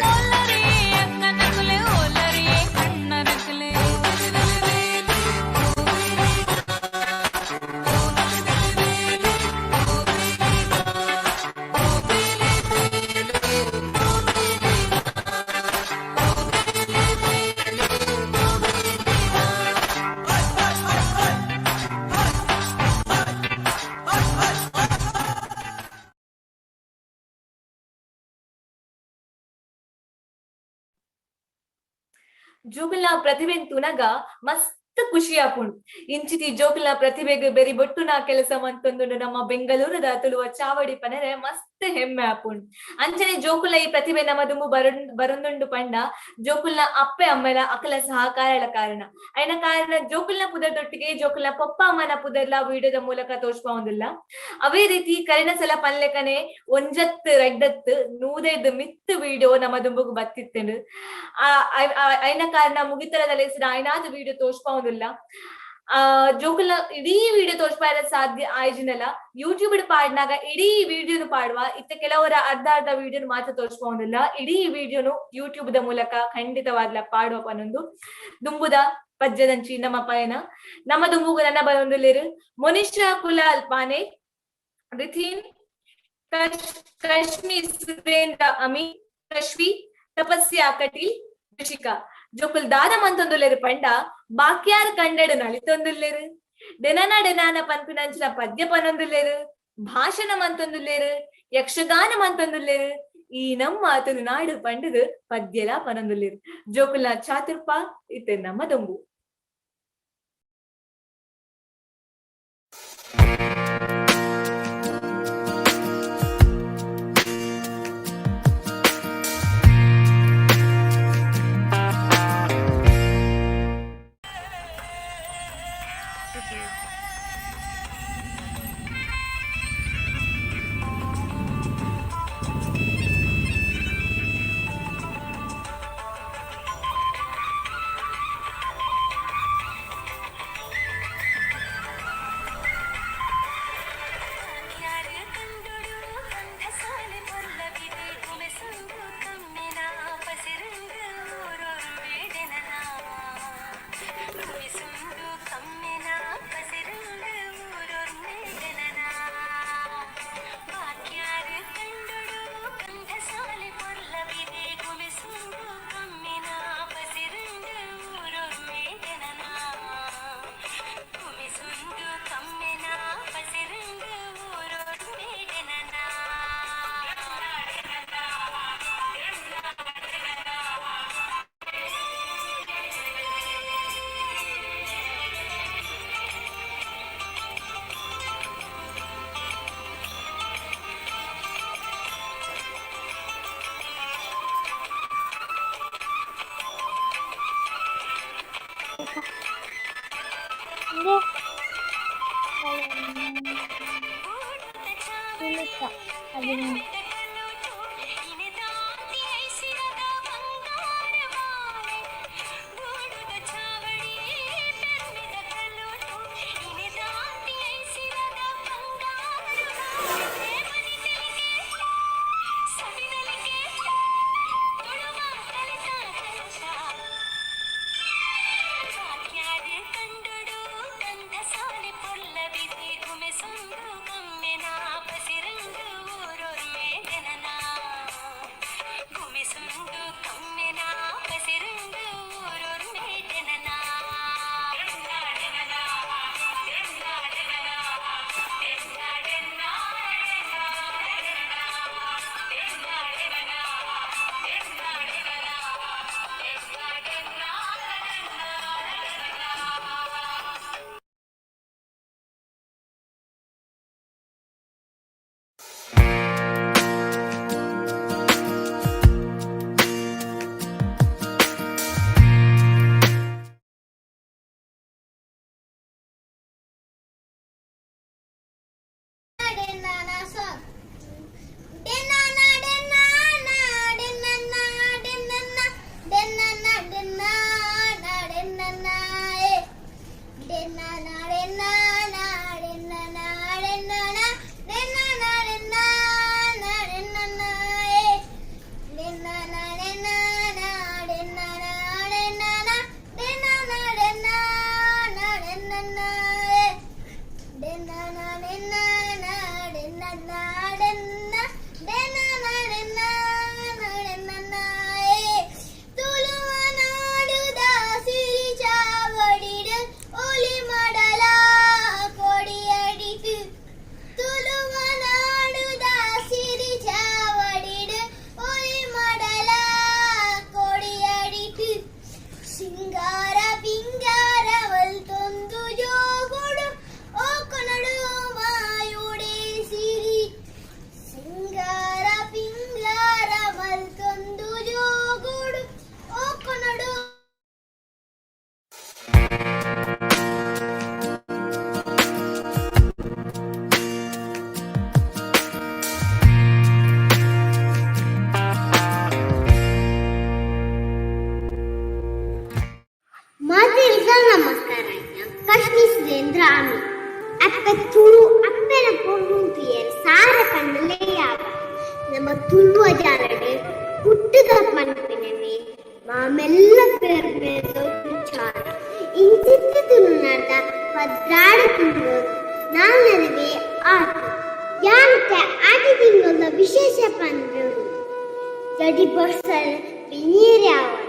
ಜೋಕುಲ್ನ ಪ್ರತಿಭೆನ್ ತೂನಗ ಮಸ್ತ್ ಖುಷಿ ಆಪುಂಡು. ಇಂಚಿತಿ ಜೋಕುಲ್ನ ಪ್ರತಿಭೆಗ್ ಬೆರಿ ಬೊಟ್ಟುನ ಕೆಲಸ ಮಂತೊಂದುಂಡು ನಮ್ಮ ಬೆಂಗಳೂರುದ ತುಳುವ ಚಾವಡಿ ಪನರೆ ಮಸ್ತ್ ಹೆಮ್ಮೆ ಆಪುಂಡು. ಅಂಚನೆ ಜೋಕುಲ್ನ ಈ ಪ್ರತಿಭೆ ನಮ್ಮ ದುಂಬು ಬರೊಂದುಂಡು ಪಂಡ ಜೋಕುಲ್ನ ಅಪ್ಪೆ ಅಮ್ಮೆಲ ಅಕಲ ಸಹಕಾರಳ ಕಾರಣ. ಐನ ಕಾರಣ ಜೋಕುಲ್ನ ಪುದರ್ದೊಟ್ಟಿಗೆ ಜೋಕುಲ್ನ ಪೊಪ್ಪ ಅಮ್ಮನ ಪುದರ್ಲ ವಿಡಿಯೋದ ಮೂಲಕ ತೋಜ್ಪಾವೊಂದುಲ್ಲ. ಅವೇ ರೀತಿ ಕರಿನ ಸಲ ಪನ್ಲೆಕನೆ ಒಂಜತ್ ರಡ್ಡತ್ ನೂದೈದು ಮಿತ್ ವಿಡಿಯೋ ನಮ್ಮ ದುಂಬುಗು ಬತ್ತಿತ್ತುಂಡು. ಐನ ಕಾರಣ ಮುಗಿತಲದ ಐನಾದ ವಿಡಿಯೋ ತೋಜ್ಪಾವೊಂದುಲ್ಲ. ಆ ಜೋಕುಲ್ನ ಇಡೀ ವಿಡಿಯೋ ತೋಜ್ಪಾಯೆರೆ ಸಾಧ್ಯ ಆಯ್ಜಿನಲ ಯೂಟ್ಯೂಬ್ ಪಾಡ್ನಾಗ ಇಡೀ ವಿಡಿಯೋನು ಪಾಡುವ ಇತ್ತ ಕೆಲವರ ಅರ್ಧ ಅರ್ಧ ವಿಡಿಯೋನು ಮಾತ್ರ ತೋಜ್ಪಾವೊಂದುಲ್ಲ. ಇಡೀ ವಿಡಿಯೋನು ಯೂಟ್ಯೂಬ್ ದ ಮೂಲಕ ಖಂಡಿತವಾದ್ಲ ಪಾಡುವ ಪನೊಂದು ದುಂಬುದ ಪಜ್ಜದಂಚಿ ನಮ್ಮ ಪಯಣ. ನಮ್ಮ ದುಂಬುಗು ನನ್ನ ಬರೊಂದುಲ್ಲೆರ್ ಮೊನಿಷಾ ಕುಲಾಲ್ ಪಾನೆ, ರಿಥೀನ್, ಕಶ್ಮಿ ಸುರೇಂದ್ರ ಅಮಿ, ಕಶ್ವಿ, ತಪಸ್ಯಾ ಕಟೀಲ್, ಋಷಿಕಾ. ಜೋಕುಲ್ ದಾದ ಮಂತೊಂದುಲ್ಲೆರ್ ಪಂಡ ಬಾಕ್ಯಾರ್ ಕಂಡಡು ನಲಿತೊಂದುಲ್ಲೆರ್, ಡೆನನ ಡೆನಾನ ಪನ್ಪಿನಂಚಿನ ಪದ್ಯ ಪನೊಂದುಲ್ಲೆರ್, ಭಾಷಣ ಮಂತೊಂದುಲ್ಲೆರ್, ಯಕ್ಷಗಾನ ಮಂತೊಂದುಲ್ಲೆರ್, ಈ ನಮ್ಮ ತುಳುನಾಡು ಪಂಡುದು ಪದ್ಯಲ ಪನೊಂದುಲ್ಲೆರ್. ಜೋಕುಲ್ನ ಚಾತುರ್ಪ ಇತ್ತೆ ನಮ್ಮ ದೊಂಬು. ಪನ್ಪಿನವೇ ಮಾಮೆಲ್ಲ ಪೆರ್ಮೆದ ವಿಚಾರ. ಇಂಚಿತ್ತಿ ತುಳುನಾಡ 12 ತಿಂಗಳು ನಾಲ್ನವೇ ಆಟ. ಯಾನ್ಕೆ ಆಟಿ ತಿಂಗಳ ವಿಶೇಷ ಪಂದ್ರು ಜಡಿ ಬರ್ಸಲ್ ಬೆನ್ನೀರೆ ಆವಡ್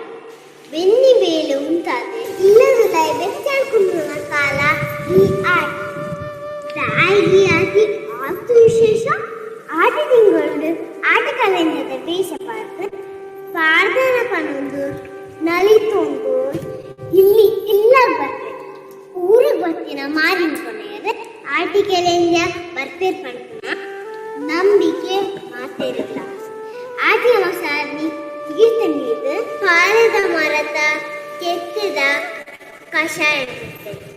ಬೆನ್ನಿ ಬೇಲೆ ಉಂಟಾದೆ ಇಲ್ಲದ ಬೆಚ್ಚಾಡ್ಕೊಂಡ್ರ ಕಾಲ ಈ ಆಟ. ತಾಯಿಗೆ ಆಟಿ ಆತು ವಿಶೇಷ. ಆಟಿ ತಿಂಗಳು ಆಟ ಕಲೆಂಜದ ಬೇಷ ಪಾಡ್ದು ಪಾಡ್ದನ ಪನೊಂದು ನಲಿತೊಂದು ಇಲ್ಲಿ ಇಲ್ಲ ಬರ್ಬೇಕು ಊರಿಗೆ ಬರ್ತಿನ ಮಾರಿನ ಕೊನೆಯದ ಆಟಿ ಕೆಲೆಂಜ ಬರ್ಪೇರ್ ಪನ್ಪುನ ನಂಬಿಕೆ ಮಾತೇರಿಲ್ಲ. ಆಟಿಯ ಮಸಾರಿ ತೀರ್ಥ ನೀರು ಪಾಲದ ಮರದ ಕೆತ್ತದ ಕಷಾಯ ಇರ್ತದೆ.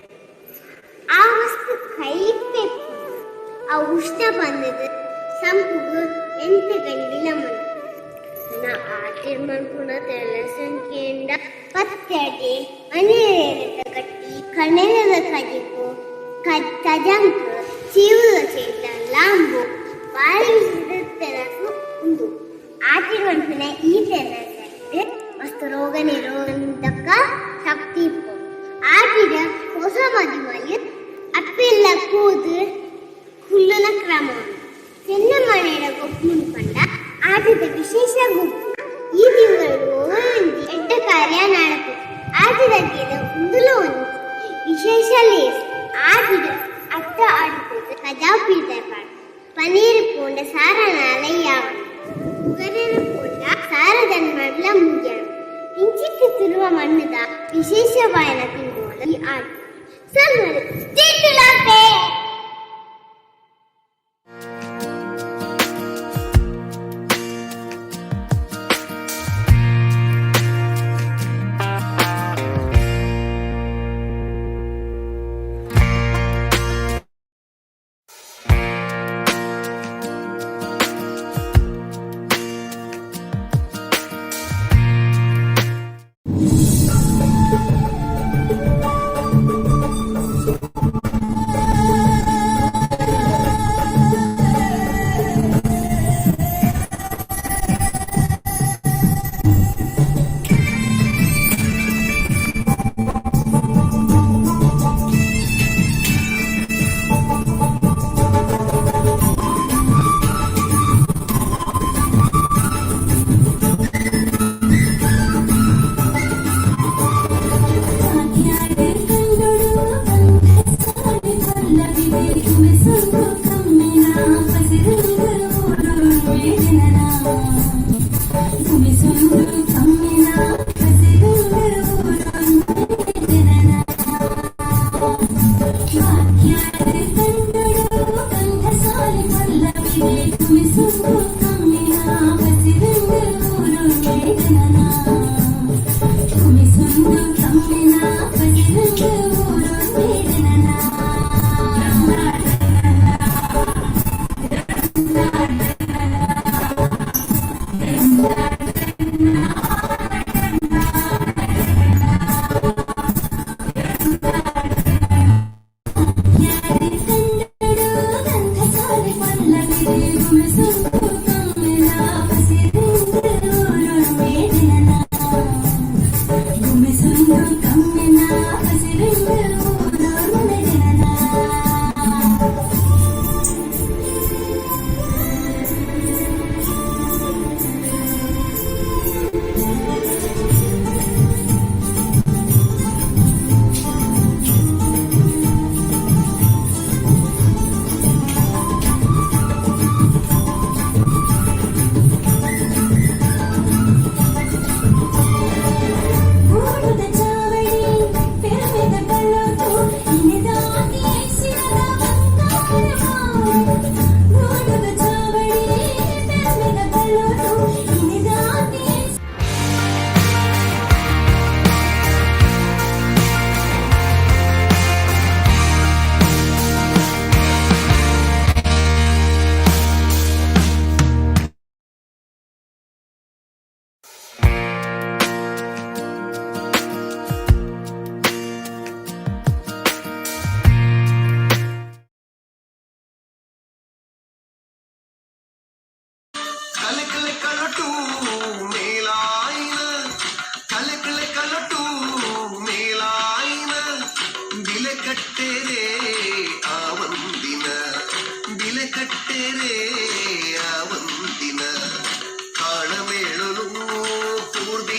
ಆ ವಸ್ತು ಕೈಪೆ ಆ ಉಷ್ಣ ಬಂದದ ಸಂಪುಗು ಎಂತ ಗಂಡಿಲ ಮನ ಆಟಿರ್ ಮನ್ಪುನ ತೆಲಸಂಕೆಂಡ ಪತ್ತಡಿ ಮನೆಯ ಕಟ್ಟಿ ಕಣ್ಣೆದ ಕಜಿಪು ತಜಂಕ್ ಚೀವುದ ಚೇಟ ಲಾಂಬು ಬಾಳಿ ತೆನಸು ಉಂಡು. ಆಟಿರ್ ಮನ್ಪುನ ಈ ತೆನಸು ಮಸ್ತ್ ರೋಗ ನಿರೋಧಕ ಶಕ್ತಿ ಇಪ್ಪು. ಆಟಿದ ಹೊಸ ಮದಿಮಲಿ ಅಪ್ಪೆಲ್ಲ ಕೂದು ಹುಲ್ಲುನ ಕ್ರಮ ಚೆನ್ನ ಮನೆಯ ಗೊಪ್ಪು ಪಂಡ ಆಟದ ವಿಶೇಷ ಗುಂಪು. ಈ ತಿಂಗಳು ಒಂಜಿ ಎಡ್ಡ ಕಾರ್ಯ ನಡಪು. ಆಟದ ಉಂದುಲ ಒಂಜಿ ವಿಶೇಷ ಲೇಸ್. ಆಟಿದ ಅತ್ತ ಆಡಿದ ಕಜಾವ್ ಪೀತ ಪಾಡ್ ಪನೀರ್ ಪೂಂಡ ಸಾರನ ಅಲೈಯಾವಣ ಉಗರನ ಪೂಂಡ ಸಾರದನ್ ಮಡ್ಲ ಮುಗಿಯಣ ಇಂಚಿತ್ತು ತುಳುವ ಮಣ್ಣದ ವಿಶೇಷವಾಯನ ತಿಂಗಳು ಈ ಆಟ. ಸಲ್ಮರು ತುಳಪೆ. ಿ.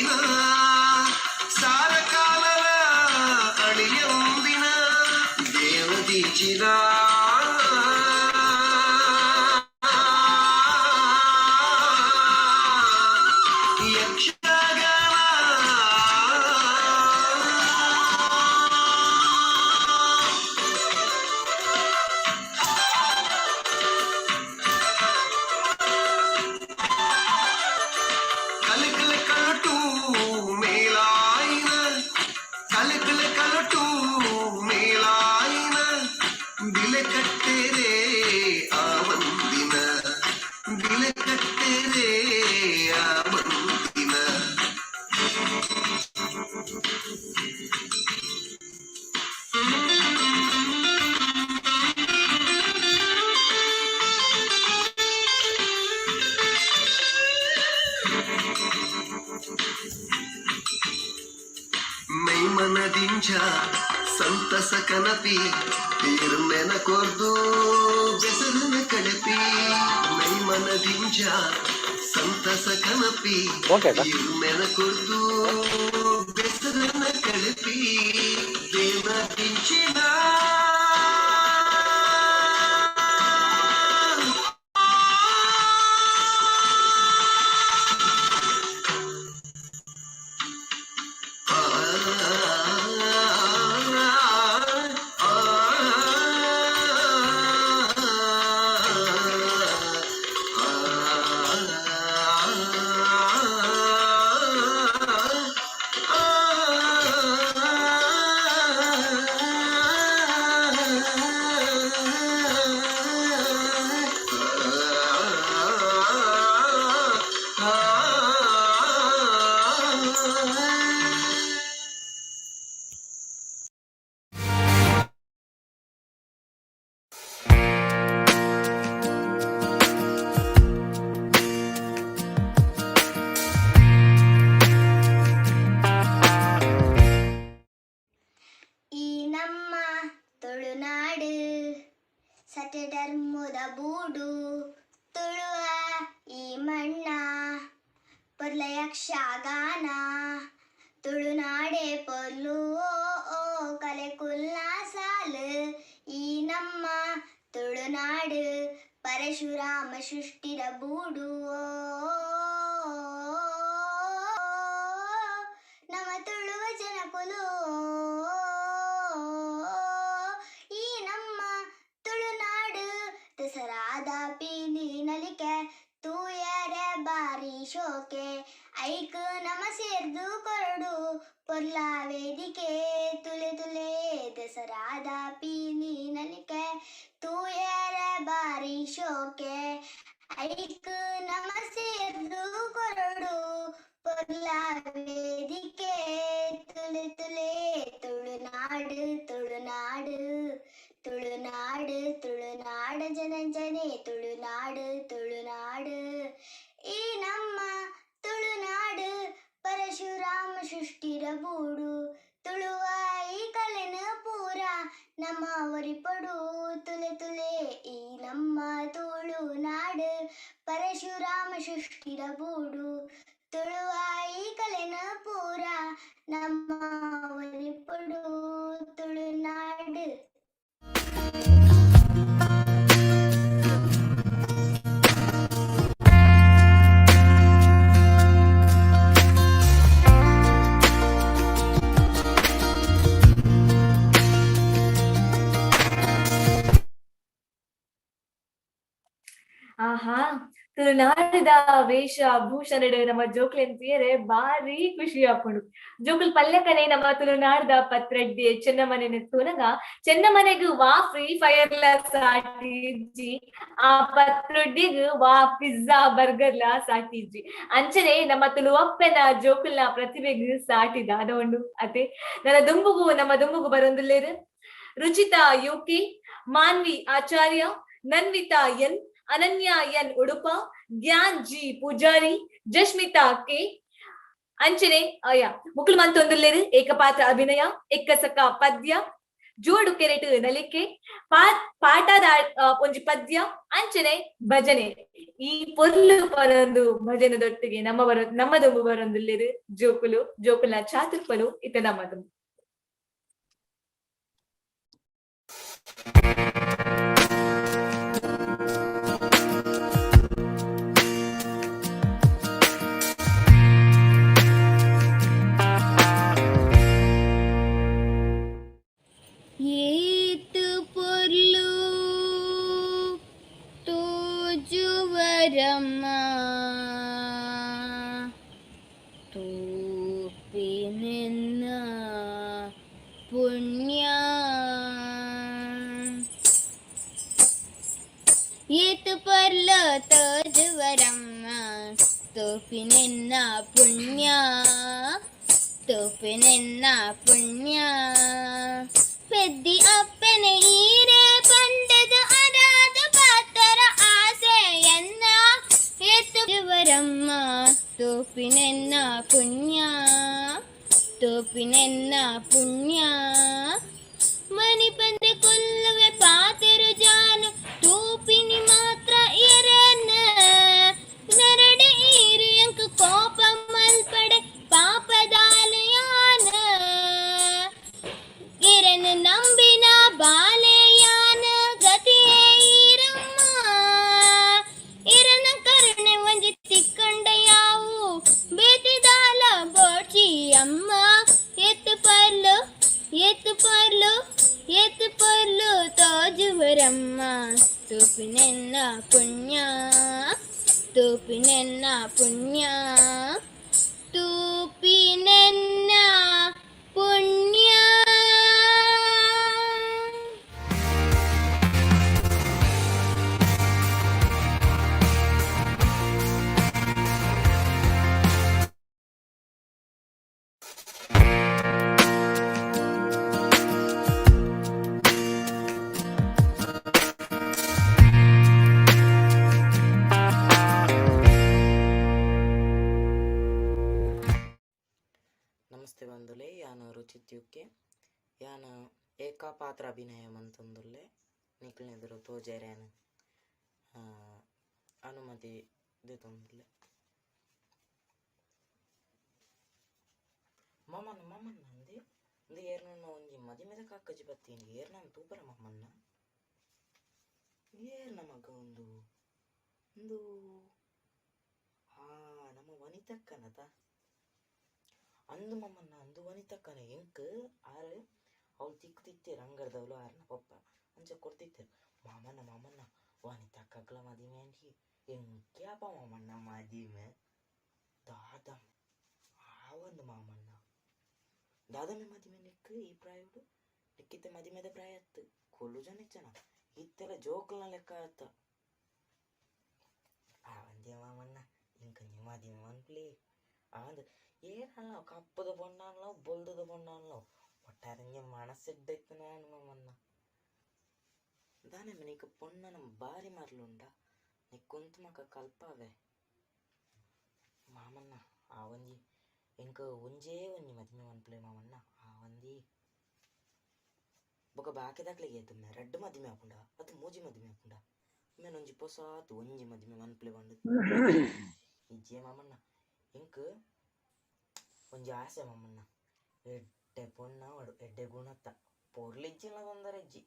ಅಳಿಯಂದಿನ ಸಾರ ಕಾಲನ ಅಳಿಯಂದಿನ ದೇವದಿಂಚಿನ ಯಕ್ಷಗಾನ. ಕಲಕಲ ಕಲಟು ಮೇಲಾಯಿನ ಕಲಕಲ ಕಲಟು ಮೇಲಾಯಿನ ಬಿಲೆ ಕಟ್ಟೆರೆ ಆ ಒಂದಿನ ಬಿಲೆ ಕಟ್ಟೆರೆ ಆ ಒಂದಿನ. ಮೈಮನದಿಂಚ ಸಂತಸ ಕನಪಿ ತೀರ್ಮೆನ ಕೊರ್ದು ಬೆಸರನ ಕಳಪಿ ಮೈಮನದಿಂಚ ಸಂತಸ ಕನಪಿ ತೀರ್ಮೆನ ಕೊರ್ದು ಬೆಸರನ ಕಳಪಿ ದೇವದಿಂಚಿನ. ಈ ನಮ್ಮ ತುಳುನಾಡು ಸತ್ಯಧರ್ಮದ ಬೂಡು ತುಳುವ ಈ ಮಣ್ಣ ಪೊರ್ಲ ಯಕ್ಷಗಾನ ತುಳುನಾಡೆ ಪೊರ್ಲು ಓ ಓ ಕಲೆ ಕುಲ್ಲ ಸಾಲು. ಈ ನಮ್ಮ ತುಳುನಾಡು ಪರಶುರಾಮ ಸೃಷ್ಟಿದ ಬೂಡು ಓ ನಮ್ಮ ತುಳುವ ಜನಕುಲು. ಈ ನಮ್ಮ ತುಳುನಾಡು ದಸರಾದ ಪೀಲಿ ನಲಿಕೆ ತೂಯರೆ ಬಾರಿ ಶೋಕೆ ಐಕ್ ನಮ ಸೇರ್ದು ಕೊರಡು ಪೊರ್ಲ ವೇದಿಕೆ ತುಲೆ ತುಲೆ. ದಸರಾದ ಪೀಲಿ ನಲಿಕೆ ತೂಯರೆ ಬಾರಿ ಶೋಕೆ ಐಕ್ ನಮ ಸೇರ್ದು ಕೊರಡು ಪೊರ್ಲ ವೇದಿಕೆ ತುಲೆ ತುಲೆ. ತುಳುನಾಡು ತುಳುನಾಡು ತುಳುನಾಡು ತುಳುನಾಡ ಜನ ಜನೆ ತುಳುನಾಡು ತುಳುನಾಡು. ಈ ನಮ್ಮ ತುಳುನಾಡು ಪರಶುರಾಮ ಸೃಷ್ಟಿರ ಬೂಡು ತುಳುವ ಈ ಕಲೆನ ಪೂರ ನಮ್ಮ ಒರಿಪಡು ತುಲೆ ತುಲೆ. ಈ ನಮ್ಮ ತುಳುನಾಡು ಪರಶುರಾಮ ಸೃಷ್ಟಿರ ಬೂಡು ತುಳುವ ಈ ಕಲೆನ ಪೂರ ನಮ್ಮ ಒರಿಪಡು ತುಳುನಾಡು. ಆಹಾ, ತುಳುನಾಡಿದ ವೇಷ ಭೂಷಣಡು ನಮ್ಮ ಜೋಕ್ಲೆನ್ ತೂಯರೆ ಬಾರಿ ಖುಷಿ ಆಪುಂಡು. ಜೋಕುಲ್ ಪಲ್ಯಕನೆ ನಮ್ಮ ತುಳುನಾಡ್ದ ಪತ್ರಡ್ಡೆ ಚೆನ್ನಮನೆನ್ ತೂನಗ ಚೆನ್ನಮನೆಗ್ ವಾ ಫ್ರೀ ಫೈರ್ ಲ ಸಾಟಿ ಇಜ್ಜಿ, ಆ ಪತ್ರೊಡ್ಡಿಗ್ ವಾ ಪಿಜ್ಜಾ ಬರ್ಗರ್ ಲ ಸಾಟಿ ಇಜ್ಜಿ. ಅಂಚನೆ ನಮ್ಮ ತುಳುವಪ್ಪೆನ ಜೋಕುಲ್ನ ಪ್ರತಿಭೆಗ್ ಸಾಟಿ ದಾದ ಉಂಡು ಅತೆ. ನನ್ನ ದುಂಬುಗು ನಮ್ಮ ದುಂಬುಗು ಬರೊಂದುಲ್ಲೇರು Ruchita UK, Manvi Acharya, Nanvita N, Ananya N Udupa, Gyan G Pujari, Jashmita K. ಅಂಚನೆ ಅಯ್ಯ ಮುಕುಲ್ ಮಂತೊಂದುಲ್ಲೇರು ಏಕಪಾತ್ರ ಅಭಿನಯ, ಎಕ್ಕಸಕ ಪದ್ಯ, ಜೋಡು ಕೆರೆಟ್ ನಲಿಕೆ ಪಾಠದ ಒಂಜಿ ಪದ್ಯ ಅಂಚನೆ ಭಜನೆ. ಈ ಪೊರ್ಲು ಪರೊಂದು ಭಜನೆ ದೊಟ್ಟಿಗೆ ನಮ್ಮ ಬರ ನಮ್ಮ ದುಂಬು ಬರೊಂದುಲ್ಲೆರ್ ಜೋಕುಲು ಜೋಕುಲ ಚಾತುರ್ಪಲು ಇತ್ತೆ ನಮ್ಮ ದುಂಬು. ಏತು ಪೊರ್ಲು ತೋಜುವರಮ್ಮ ತೂಪಿನೆನ್ನ ಪುಣ್ಯ. ಏತು ಪೊರ್ಲು ತೋಜುವರಮ್ಮ ತೋಪಿನೆನ್ನ ಪುಣ್ಯ, ತೋಪಿನೆನ್ನ ಪುಣ್ಯ. ಪೆದ್ದಿ ಅಪ್ಪನೆ ಈರೆ ಪಂಡದ ಅರಾದ ಪಾತರ ಆಸೆಯನ್ನ. ಏತುವರಮ್ಮ ತೋಪಿನೆನ್ನ ಪುಣ್ಯ, ತೋಪಿನೆನ್ನ ಪುಣ್ಯ. ಮನಿ ಪಂದೆ ಕೊಲ್ಲುವೆ ಪಾತೆರು ಜಾನು ತೂಪಿನಿ ಮಾತ್ರ ಎರೆನ. ನರಡೆ ಈರು ಎಂಕ್ ಕೋಪ ಮಲ್ಪಡೆ ಪಾಪದಾಲಯಾನ. ಇರನ್ ನಂಬಿನ ಬಾಲೆಯಾನ ಗತಿಯೇ ಈರಮ್ಮ. ಇರನ ಕರುಣೆ ಒಂಜಿ ತಿಕ್ಕಂಡ ಯಾವು ಬೇತಿದಾಲ ಬೋಚಿ ಅಮ್ಮ. ಎತ್ತು ಪರ್ಲು ಎತ್ತು ಪರ್ಲು ಎತ್ತು ಪರ್ಲು ತೋಜುವರಮ್ಮ ತೂಪಿನೆನ್ನ ಪುಣ್ಯ, ತೂಪಿನೆನ್ನ ಪುಣ್ಯ, ತೂಪಿನೆನ್ನ ಪುಣ್ಯ. ನಮಸ್ತೆ ಬಂಧುಲೆ, ಯಾನ್ ರುಚಿತ್ ಯುಕೆ. ಯಾನ್ ಏಕಪಾತ್ರ ಅಭಿನಯ ಮಂತೊಂದುಲ್ಲೆ. ನಿಕ್ಲೆನೆದುರು ತೋಜೆರೆ ಯಾನ್ ಅನುಮತಿ ದೆತೊಂದುಲ್ಲೆ. ಮಮನ್ ಮಮನ್ ಅಂದೆ ಉಂದು ಏರ್ನ ಒಂಜಿ ಮದಿಮೆದ ಕಾಕಜಿ ಬತ್ತೀನಿ ಏರ್ನ ತೂಪರ ಮಮ್ಮನ್ನ ಏರ್ನ ಮಗ ಉಂದು ಉಂದು ಹಾ ನಮ್ಮ ವನಿತಕ್ಕನತ ಅಂದು ಮಮ್ಮನ್ನ ಅಂದು ವನಿತಕ್ಕನ ಎಂಕ್ ಆರು ಅವಳು ತಿಕ್ತಿತ್ತೇರು ಅಂಗಡ್ದವಳು ಆರ್ನ ಪಪ್ಪ ಅಂಚ ಕೊಡ್ತಿತ್ತೇರು. ಮಾಮನ್ನ ಮಾಮನ್ನ ವನಿತಕ್ಕಗ್ಲ ಮದಿಮೆ ಅಂಟಿ ಎಂಕ್ಯಾಪ ಮಾಮಣ್ಣ ಮದಿಮೆ ದಾದ ಆವಂದು ಮಾಮಣ್ಣ ದಾದಮೆ ಮದಿಮೆ ನಿಕ್ ಈ ಪ್ರಾಯೋಡು ನಿಕ್ಕಿತ್ತ ಮದಿಮೆದ ಪ್ರಾಯ ಅತ್ತು ಕೊಲ್ಲು ಜನ ಇಚ್ಚನ ಇತ್ತೆಲ್ಲ ಜೋಕುಲ್ನ ಲೆಕ್ಕ ಅತ್ತ ಆವಂದೇ ಮಾಮಣ್ಣ ಇಂಕ ನೀ ಮದಿಮೆ ಮನ್ಪ್ಲಿ ಆವಂದು ಏನಲ್ಲ ಕಪ್ಪದ ಬೊಣ್ಣಾನ್ಲೋ ಬೊಲ್ದದ ಬೊಣ್ಣಾನ್ಲೋ ಒಟ್ಟಾರೆ ಮನಸ್ಸೆಡ್ಡೈತು ನಾನು ಮಾಮಣ್ಣ ದಾನೆ ನಿಕ್ ಪೊಣ್ಣನ ಬಾರಿ ಮರ್ಲುಂಡ ನಿಕ್ಕುಂತು ಮಕ ಕಲ್ಪಾವೆ ಮಾಮಣ್ಣ ಆ ಒಂಜಿ ಎಂಕ್ ಒಂಜೇ ಒಂಜಿ ಮದಿಮೆ ಮನ್ಪುಲೆ ಮಾಮಣ್ಣ ಆ ಒಂಜಿ ಬೊಕ ಬಾಕಿದಕ್ಲೆಗ್ ಏತುಮ್ಮೆ ರಡ್ಡ್ ಮದಿಮೆ ಆಪುಂಡ ಅತ್ ಮೂಜಿ ಮದಿಮೆ ಆಪುಂಡ ಉಮ್ಮೆನ್ ಒಂಜಿ ಪೊಸಾತ್ ಒಂಜಿ ಮದಿಮೆ ಮನ್ಪುಲೆ ಪಂಡುದು ಇಜ್ಜೆ ಮಾಮಣ್ಣ ಎಂಕ್ ಒಂಜಿ ಆಸೆ ಮಾಮಣ್ಣ ಎಡ್ಡೆ ಪೊಣ್ಣಾವಡ್ ಎಡ್ಡೆ ಗುಣತ್ತ ಪೊರ್ಲು ಇಜ್ಜಿಂಡ ತೊಂದರೆ ಇಜ್ಜಿ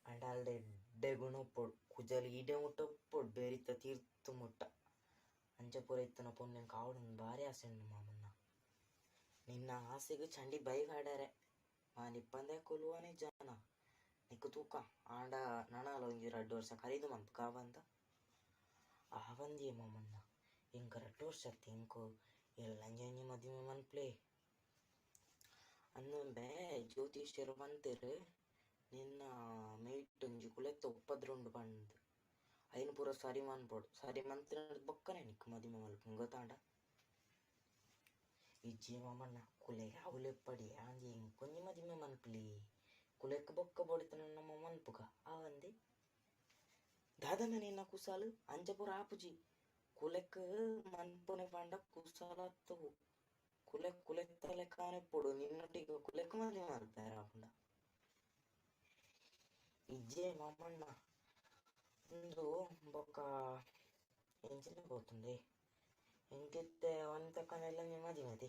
ಆಂಡ ಅಲ್ಡ ಎಡ್ಡೆ ಗುಣ ಉಪ್ಪೊಡು ಕುಜಲ್ ಈಡೆ ಮುಟ್ಟ ಉಪ್ಪೊಡು ಬೆರಿತ ತೀರ್ತ್ ಮುಟ್ಟ ಅಂಚ ಪೂರ ಇತ್ತಿನ ಪೊಣ್ಣು ಎಂಕ್ ಆವೊಡುಂದು ಬಾರಿ ಆಸೆ ಉಂಡು ಮಾಮಣ್ಣ. ನಿನ್ನ ಆಸೆಗ್ ಚಂಡಿ ಬೈ ಪಾಡರೆ ಮಾನಿಪ್ಪಂದೆ ಕುಲ್ಲುವನೆ ಜನ ನಿಕ್ಕ್ ತೂಕ ಆಂಡ ನನಲ ಒಂಜಿ ರಡ್ಡ್ ವರ್ಷ ಕರಿದ್ ಮನ್ಪುಗ ಆವಂದ ಆವಂದಿಯೆ ಮಾಮಣ್ಣ ಎಂಕ್ ರಡ್ಡ್ ವರ್ಷ ಅತ್ತ್ ಎಂಕ್ ಎಲ್ಲಂಜಿ ಒಂಜಿ ಮದಿಮೆ ಮನ್ಪುಲೆ ಅಂದುಂಬೆ ಜ್ಯೋತಿಷ್ಯೆರ್ ಪಂತೆರ್ ನಿನ್ನ ಮೆಯಿಟ್ ಒಂಜಿ ಕುಲೆತ್ತ ಉಪದ್ರ ಉಂಡು ಪಂದ್ ಐನ್ ಪೂರ ಸರಿ ಮನ್ಪೊಡು ಸರಿ ಮಂತಿನರ್ದ್ ಬೊಕ್ಕನೆ ನಿಕ್ಕ್ ಮದಿಮೆ ಮಲ್ಪುನು ಗೊತ್ತಾಂಡ. ಇಜ್ಜಿ ಮಾಮಣ್ಣ ಕುಲೆಗ್ ಅವ್ಲು ಇಪ್ಪಡಿ ಆಂಜಿ ಎಂಕೊಂಜಿ ಮದಿಮೆ ಮನ್ಪುಲಿ ಕುಲೆಕ್ ಬೊಕ್ಕ ಬೋಡಿತ್ತಿನ ನಮ ಮನ್ಪುಗ ಆವಂದೆ ದಾದನ ನಿನ್ನ ಕುಸಾಲ್ ಅಂಚ ಪೂರ ಆಪುಜಿ ಕುಲೆಕ್ ಮನ್ಪುನೆ ಪಂಡ ಕುಸಾಲ್ ಅತ್ತ್ ಅವು ಕುಲೆಕ್ ಕುಲೆತ್ತ ಲೆಕ್ಕನೆ ಇಪ್ಪೊಡು ನಿನ್ನೊಟ್ಟಿಗ್ ಕುಲೆಕ್ ಮದಿಮೆ ಮನ್ಪೆರೆ ಆಪುಂಡ. ಇಜ್ಜೆ ಮಾಮಣ್ಣ ಉಂದು ಬೊಕ್ಕ ಎಂಚಿನ ಪೋತುಂಡೆ ಎಂಕಿತ್ತೆ ಒಂತಕ್ಕನೆಲ್ಲ ಒಂಜಿ ಮದಿಮೆ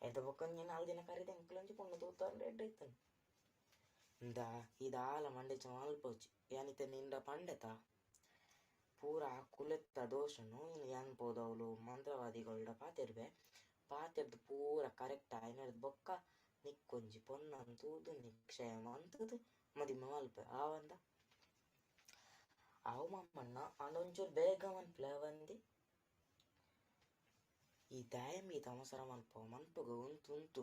ಎಡ್ದ ಬೊಕ್ಕ ಒಂಜಿ ನಾಲ್ ದಿನ ಕರಿದ ಎಂಕ್ಲೊಂಜಿ ಪೊಣ್ಣು ತೂತಂಡ ಎಡ್ಡೆ ಇತ್ತುಂಡು. ಇಂದಾ ಈ ದಾಲ ಮಂಡೆಚ ಮಲ್ಪೊಚ್ಚಿ ಯಾನಿತ್ತೆ ನಿಂಡ ಪಂಡೆತ ಪೂರ ಕುಲೆತ್ತ ದೋಷನು ಯಾನ್ ಪೋದವ್ಲು ಮಂತ್ರವಾದಿಗಳ್ಡ ಪಾತೆರ್ಬೆ ಪಾತೆರ್ದ್ ಪೂರ ಕರೆಕ್ಟ್ ಆಯ್ನರ್ದ್ ಬೊಕ್ಕ ನಿಕ್ಕೊಂಜಿ ಪೊನ್ನನ್ ತೂದು ನಿಕ್ಷಯ ಮಂತುದು ಮದಿಮೆ ಮಲ್ಪೆ ಆವಂದ ಅವು ಮಾಮಣ್ಣ ಆಂಡ ಒಂಚೂರು ಬೇಗ ಮನ್ಪುಲೆ ಆವಂದಿ. ಈ ದಾಯಂಬಿ ಅವಸರ ಮಲ್ಪ ಮನ್ಪುಗ ಉಂತು ಉಂತು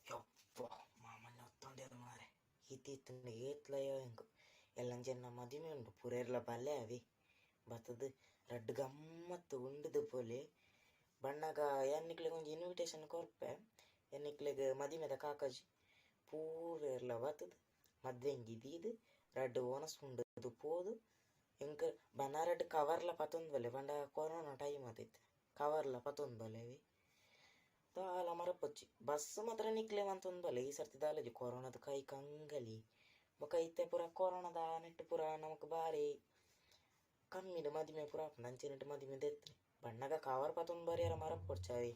ಯಪ್ಪ ಮಾಮಣ್ಣ ಒತ್ತೊಂಡೇರು ಮಾರೆ ಇತ್ತಿತ್ತುಂಡ ಏತ್ಲಯೋ ಎಂಕ್ ಎಲ್ಲಂಜೆನ್ನ ಮದಿಮೆ ಉಂಡು ಪೂರೆರ್ಲ ಬಲ್ಲೆ ಅವಿ ಬತ್ತದು ರಡ್ಡ್ ಗಮ್ಮತ್ತು ಉಂಡುದು ಪೋಲೆ ಬಣ್ಣಗ ಯಾನ್ ನಿಕ್ಲೆಗ್ ಒಂಜಿ ಇನ್ವಿಟೇಷನ್ ಕೊರ್ಪೆ ಯಾನ್ ನಿಕ್ಲೆಗ್ ಮದಿಮೆದ ಕಾಕಜಿ ಪೂರೆರ್ಲ ಬತ್ತದು ಮದ್ವೆಂಗಿ ದೀದ್ ರಡ್ಡ್ ಒನಸ್ ಉಂಡುದು ಪೋದು ಎಂಕ್ ಬನ ರಡ್ಡ್ ಕವರ್ಲ ಪತೊಂದು ಬಲ್ಲೆ ಪಂಡ ಕೊರೋನಾ ಟೈಮ್ ಅದಿತ್ತೆ ಕವರ್ಲ ಪತೊಂದು ಬಲ್ಲೆವಿ ದಾಲ ಮರಪೊಚ್ಚಿ ಬಸ್ ಮಾತ್ರ ನಿಕ್ಲೆ ಮಂತೊಂದು ಬಲ್ಲೆ ಈ ಸರ್ತಿ ದಾಲಜಿ ಕೊರೋನಾದ ಕೈ ಕಂಗಲಿ ಬೊಕ ಇತ್ತೆ ಪೂರ ಕೊರೋನಾದ ನೆಟ್ ಪೂರ ನಮಕ್ ಬಾರಿ ಕಮ್ಮಿಡ್ ಮದಿಮೆ ಪೂರ ಆಪುಂಡು ಅಂಚಿನೆಟ್ ಮದಿಮೆ ದೆತ್ತ್ರೆ ಬಣ್ಣಗ ಕವರ್ ಪತೊಂದು ಬರ್ಯರ ಮರಪೊಡ್ಚಾವಿ.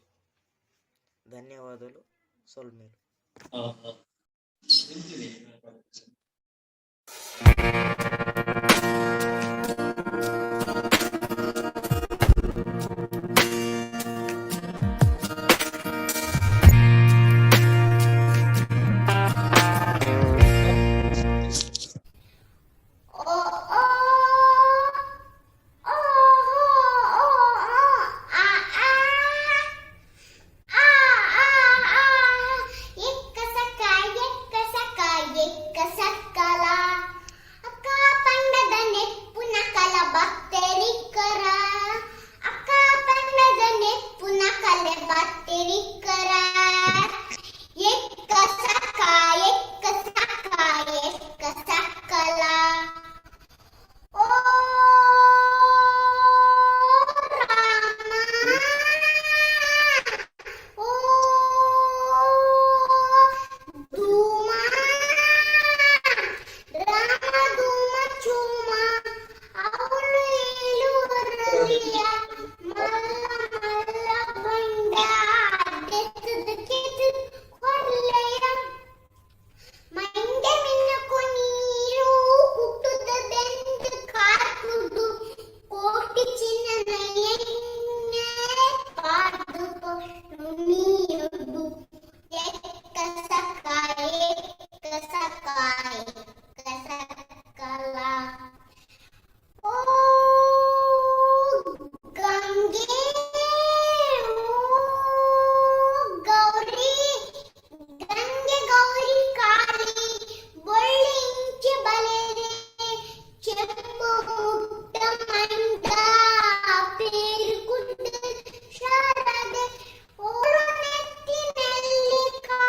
ಧನ್ಯವಾದಗಳು ಸೊಲ್ಮೆಲು. ಓ ಓ ಓ ಓ ಆ ಆ ಆ ಆ ಆ ಎಕ್ಕ ಸಕ್ಕ ಎಕ್ಕ ಸಕ್ಕ ಎಕ್ಕ ಸಕ್ಕಲ ಅಕ್ಕ ಪಂಡದ ನೆಪ್ಪುನ ಕಲ ಬತ್ತೆರಿಕ್ಕರ ಅಕ್ಕ ಪಂಡದ ನೆಪ್ಪುನ ಕಲೆ ಬತ್ತೆರಿಕ್ಕರ ಎಕ್ಕ ಸಕ್ಕ ಎಕ್ಕ ಸಕ್ಕ ಎಕ್ಕ ಸಕ್ಕಲ ಓ ರಾಮ ಓ ಧೂಮ ರಾಮ ಧೂಮ ಚೂಮ ಅವಳು ಏಳುವರಲಿಯ ಮಲ್ಲ ಮಲ್ಲ ಬಂಡ ದೆತ್ತದ ಕೆತ್ತದ ಕೊರ್ಲೆಯ ಮಂಡೆ ಮಿನ್ನಕು ನೀರು ಕುಟ್ಟುದ ಬೆಂದು ಕಾತುದು ಕೋಟಿ ಚಿನ್ನನ ಎಣ್ಣೆ ಪಾದು ನೀರುದು ಎಕ್ಕ ಸಕ್ಕ ಎಕ್ಕ ಸಕ್ಕ ಎಕ್ಕ ಸಕ್ಕಲ ಓ ಗಂಗೆ ಓ ಗೌರಿ ಗಂಗೆ ಗೌರಿ ಕಾಳಿ ಬೊಳ್ಳಿ ಇಂಚೆ ಬಲೆರೆ ಚೆಂಬು ಮುಟ್ಟ ಮಂಡ ಪೇರುಕುಂಡು ಶಾರದೆ ಓಳು ನೆತ್ತಿನಲ್ಲಿ ಕಾ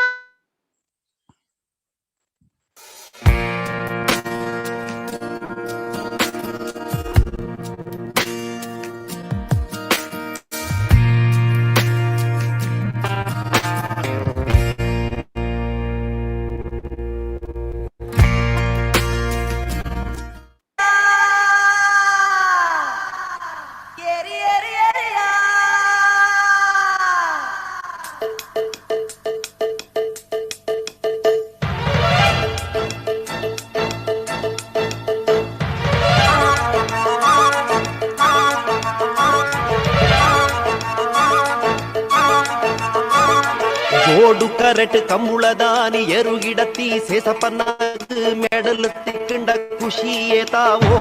ಜೋಡು ಕರೆಟ್ ಕಂಬುಳದಾನಿ ಎರುಗಿಡತಿ ಸೇಸಪ್ಪನಾಗ ಮೆಡಲ್ ತಿಕ್ಕಂಡ ಖುಷಿಯೇ ತಾವೋ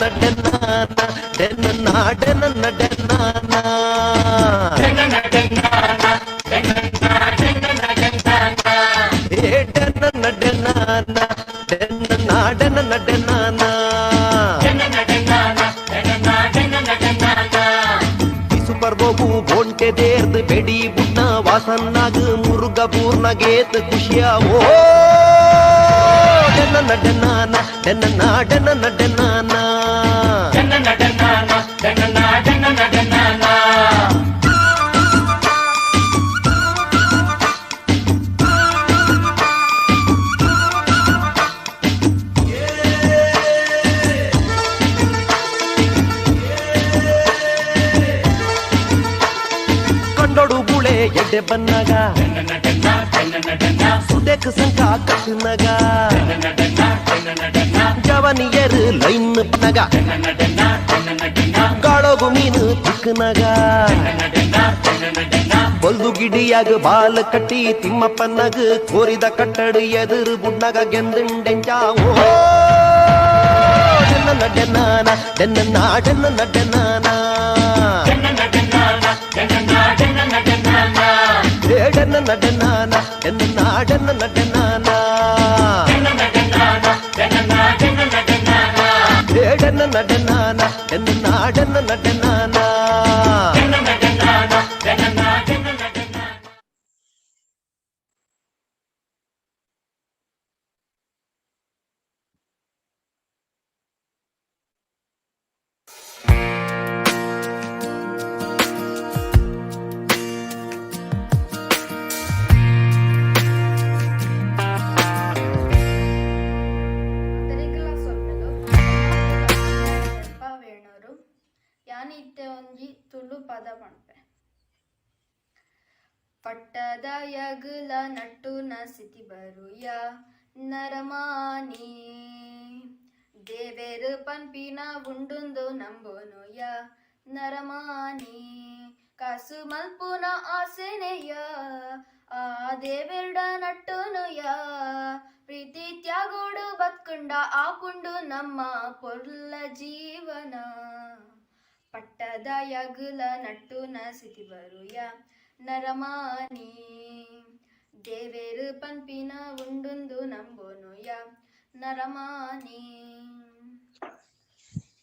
ಡೆನ್ನ ಡೆನ್ನ ಏ ಡೆನ್ನ ಡೆನ್ನ ಡೆನ್ನ ಡೆನ್ನ ಡೆನ್ನ ಬಿಸು ಪರ್ವವು ಬೋಂಟೆ ದೇರ್ದು ಬೆಡಿ ಬುಡ್ನ ವಾಸನ್ನಾಗ ಮುರುಗ ಪೂರ್ಣಗೇತ್ ಖುಷಿಯಾವೋ ಡೆನ್ನ ಡೆನ್ನ ಡೆನ್ನ ಡೆನ್ನ ಡೆನ್ನ ಎಡ್ಡೆ ಬನ್ನಗ ಸುದೆಕ್ ಸಂಕ ಕಟ್ಟುನಗ ಜವನಿಯರು ಲೈನ್ ಪನಗ ಗಾಳೋಗು ಮೀನು ತಿಕ್ಕನಗ ಬೊಲ್ದು ಗಿಡಿಯಾಗ ಬಾಲ ಕಟ್ಟಿ ತಿಮ್ಮಪ್ಪನಗ ಕೋರಿದ ಕಟ್ಟಡ ಎದುರು ಬುಡ್ನಗ ಗೆಂದುಂಡೆಂಜಾವೋ ಡೆನ್ನ ಡೆನ್ನಾನ ಡೆನ್ನ ಡೆನ್ನ ಡೆನ್ನಾನ ಡೆನ್ನ ಡೆನ್ನಾನ ಡೆನ್ನ ಡೆನ್ನ ಡೆನ್ನಾನ ಡೆನ್ನ ಡೆನ್ನಾನ ಡೆನ್ನ ಡೆನ್ನ ಡೆನ್ನಾನ. ಮಾತೆರೆಗ್ಲಾ ಸೊಲ್ಮೆಲು. ವೇಣೂರು. ಯಾನ್ ಇತ್ತೆ ಒಂಜಿ ತುಳು ಪದ ಪನ್ಪೆ. ಪಟ್ಟದ ಯಗುಲ ನಟ್ಟುನ ಸಿತಿ ಬರುಯ ನರಮಾನಿ, ದೇವೆರು ಪನ್ಪಿನ ಉಂಡುಂದು ನಂಬುನುಯ ನರಮಾನಿ, ಕಾಸು ಮಲ್ಪುನ ಆಸೆನೆಯ ಆ ದೇವೆರ್ಡ ನಟ್ಟುನುಯ, ಪ್ರೀತಿ ತ್ಯಾಗೋಡು ಬತ್ಕುಂಡ ಆಪುಂಡು ನಮ್ಮ ಪೊರ್ಲ ಜೀವನ. ಪಟ್ಟದ ಯಗುಲ ನಟ್ಟುನ ಸಿತಿ ಬರುಯ ನರಮಾನಿ, ದೇವೆರು ಪನ್ಪಿನ ಉಂಡುಂದು ನಂಬುನುಯ ನರಮಾನಿ,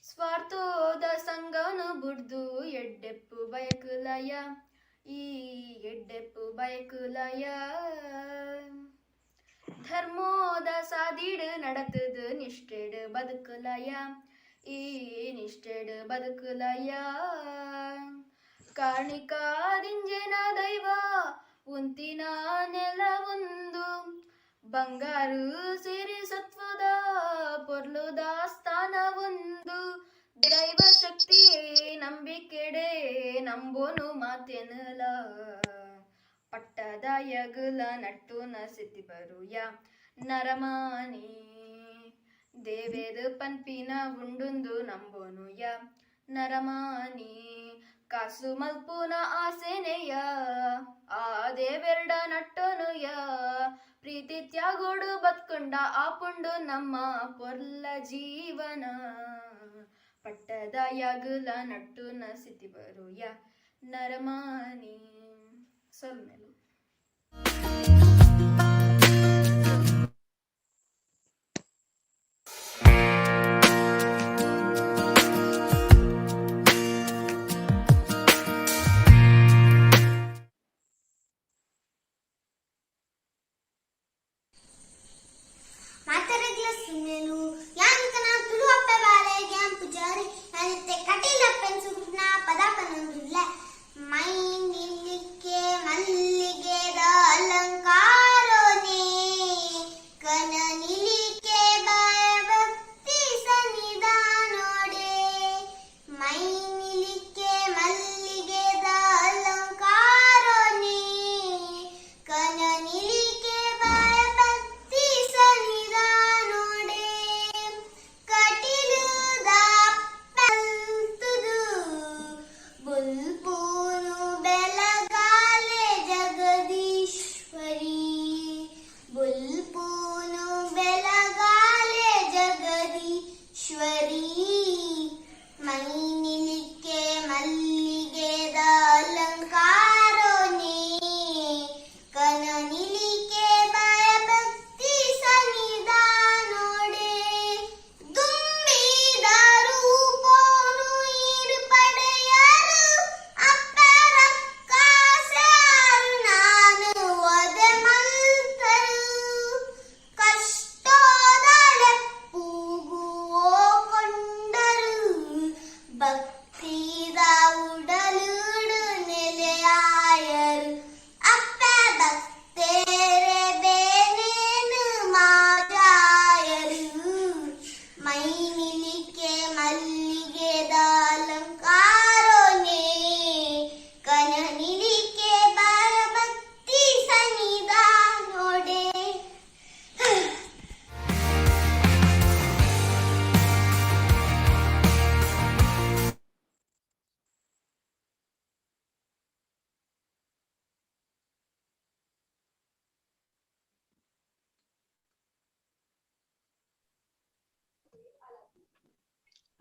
ಸ್ವಾರ್ಥೋದ ಸಂಗನು ಬುಡ್ದು ಎಡ್ಡೆಪ್ಪು ಬಯಕುಲಯ ಈ ಎಡ್ಡೆಪ್ಪು ಬಯಕುಲಯ, ಧರ್ಮೋದ ಸಾದಿಡು ನಡತದು ನಿಷ್ಠೆಡು ಬದುಕುಲಯ ಈ ನಿಷ್ಠೆಡು ಬದುಕುಲಯ, ಕಾಣಿಕಾದಿಂಜನ ದೈವ ಉಂತಿನ ನೆಲವೊಂದು, ಬಂಗಾರು ಸಿರಿ ಸತ್ವದ ಪೊರ್ಲುದ ಸ್ಥಾನವೊಂದು, ದೈವ ಶಕ್ತಿ ನಂಬಿಕೆಡೆ ನಂಬೋನು ಮಾತೆನಲ. ಪಟ್ಟದ ಯಗುಲ ನಟ್ಟುನ ಸಿತಿ ಬರುಯ ನರಮಾನಿ, ದೇವೆರು ಪನ್ಪಿನ ಉಂಡುಂದು ನಂಬೋನುಯ ನರಮಾನಿ, ಕಾಸು ಮಲ್ಪುನ ಆಸೆನೆಯ ಆ ದೇವೆರ್ಡ ನಟ್ಟುನುಯ, ಪ್ರೀತಿ ತ್ಯಾಗೋಡು ಬತ್ಕುಂಡ ಆಪುಂಡು ನಮ್ಮ ಪೊರ್ಲ ಜೀವನ. ಪಟ್ಟದ ಯಗುಲ ನಟ್ಟುನ ಸಿತಿ ಬರುಯ ನರಮಾನಿ. ಸೊಲ್ಮೆಲು. ಮಾತೆರೆಗ್ಲ ಸೊಲ್ಮೆಲು. ಯಾನಿತನ ತುಳು ಅಪ್ಪೆ ಬಾಲೆ ಗ್ಯಾಂ ಪೂಜಾರಿ. ಯಾನಿತ್ತೆ ಕಟೀಲ್ ಅಪ್ಪೆನ್ ಸುರುಟ್ನ ಪದ ಪನೊಂದುಲ್ಲೆ. ಮೈ ನಿಲ್ಲಿಕ್ಕೆ ಮಲ್ಲಿಗೆ.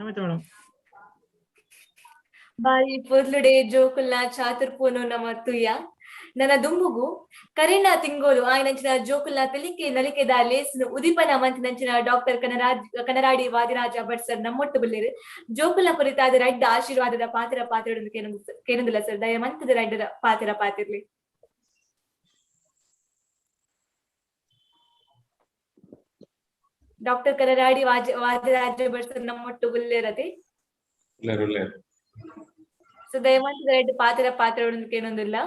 ನಮಿತಾ ಮೇಡಮ್. ಬಾರಿ ಪೊರ್ಲುಡೆ ಜೋಕುಲ್ನ ಚಾತುರ್ಪೂನು ನಮ್ಮ ತುಯ್ಯ. ನನ್ನ ದುಂಬುಗು ಕರಿನ ತಿಂಗೋಲು ಆಯ್ನಂಚಿನ ಜೋಕುಲ್ನ ತೆಲಿಕೆ ನಲಿಕೆದ ಲೇಸ್ನು ಉದಿಪನ ಮಂತಿನಂಚಿನ ಡಾಕ್ಟರ್ ಕನರಾಡಿ ವಾದಿರಾಜ ಭಟ್ ಸರ್ ನಮ್ಮೊಟ್ಟು ಬಲ್ಲೇರು. ಜೋಕುಲ್ನ ಕುರಿತಾದ ರಡ್ಡ ಆಶೀರ್ವಾದದ ಪಾತ್ರ ಪಾತ್ರಡು ಕೇನೊಂದುಲ್ಲ ಸರ್, ದಯಮಂತದ ರಡ್ಡದ ಪಾತ್ರ ಪಾತಿರ್ಲಿ. ಡಾಕ್ಟರ್ ಕನರಾಡಿ ವಾದಿರಾಜ ಭಟ್ ಸರ್ ನಮ್ಮೊಟ್ಟು ಬಲ್ಲೇರತೆ. ಉಲ್ಲೇರು ಉಲ್ಲೇರು. ಸೊ ದಯಮಂತದ ರಡ್ಡ ಪಾತ್ರ ಪಾತ್ರಡು ಕೇನೊಂದುಲ್ಲ.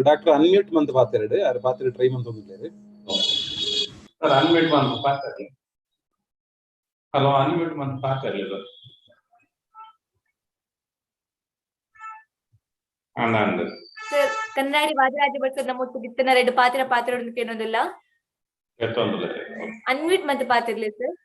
ಡಾಕ್ಟರ್ ಅನ್ಮ್ಯೂಟ್ ಮಂತ್ ಪಾತೆರಡು ಅರ್ ಪಾತೆರ ಟ್ರೈ ಮಂತ್ ಒಂದಿಲ್ಲೇರು. ಸರ್ ಅನ್ಮ್ಯೂಟ್ ಮಂತ್ ಪಾತೆರ್ಲಿ. ಹಲೋ, ಅನ್ಮ್ಯೂಟ್ ಮಂತ್ ಪಾತೆರ್ಲಿ ಸರ್. ಅಂದ ಸರ್ ಕನ್ನಡಿ ವಾದಿರಾಜ ಭಟ್ ಸರ್ ನಮ್ಮೊಟ್ಟು ಗಿತ್ತನ ರೆಡ್ ಪಾತ್ರ ಪಾತ್ರ ಕೇನೊಂದುಲ್ಲ. ಎತ್ತೊಂದುಲ್ಲ. ಅನ್ಮ್ಯೂಟ್ ಮಂತ್ ಪಾತಿರ್ಲಿ ಸರ್.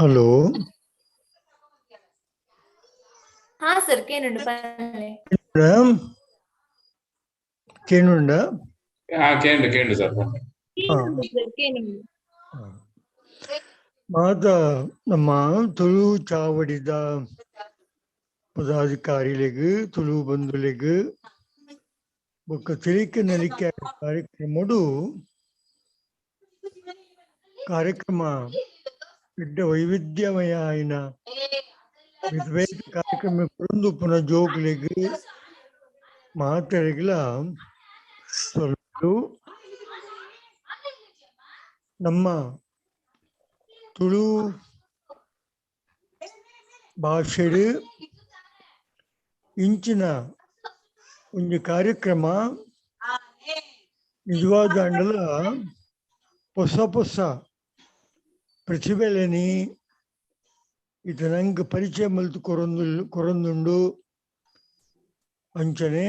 ಹಲೋ. ಹಾ ಸರ್, ಕೇನುಂಡು ಪನ್ಲೆ. ಮೇಡಮ್, ಕೇನುಂಡ? ಹಾ, ಕೇಂಡು ಕೇಂಡು ಸರ್. ಕೇನುಂಡು ಸರ್, ಕೇನುಂಡು. ಮಾತ ನಮ್ಮ ತುಳು ಚಾವಡಿದ ಪದಾಧಿಕಾರಿಲೆಗ್, ತುಳು ಬಂಧುಲೆಗ್ ಬೊಕ್ಕ ತಿಳಿಕೆ ನಲಿಕೆ ಕಾರ್ಯಕ್ರಮಡು ಕಾರ್ಯಕ್ರಮ ಎಡ್ಡೆ ವೈವಿಧ್ಯಮಯ ಆಯಿನ ಬೇತೆ ಬೇತೆ ಕಾರ್ಯಕ್ರಮ ಕೊರೊಂದುಪ್ಪುನ ಜೋಕುಲೆಗ್ ಮಾತೆರೆಗ್ಲ ಸ್ವಲ್ಪ ನಮ್ಮ ತುಳು ಭಾಷೆಡ್ ಇಂಚಿನ ಒಂಜಿ ಕಾರ್ಯಕ್ರಮ ನಿಜವಾದಾಂಡಲ ಪೊಸ ಪೊಸ ಪ್ರತಿಭೆಲೆನಿ ಇತ ನಂಗೆ ಪರಿಚಯ ಮಲ್ತು ಕೊರೊಂದು ಕೊರೊಂದುಂಡು. ಅಂಚನೆ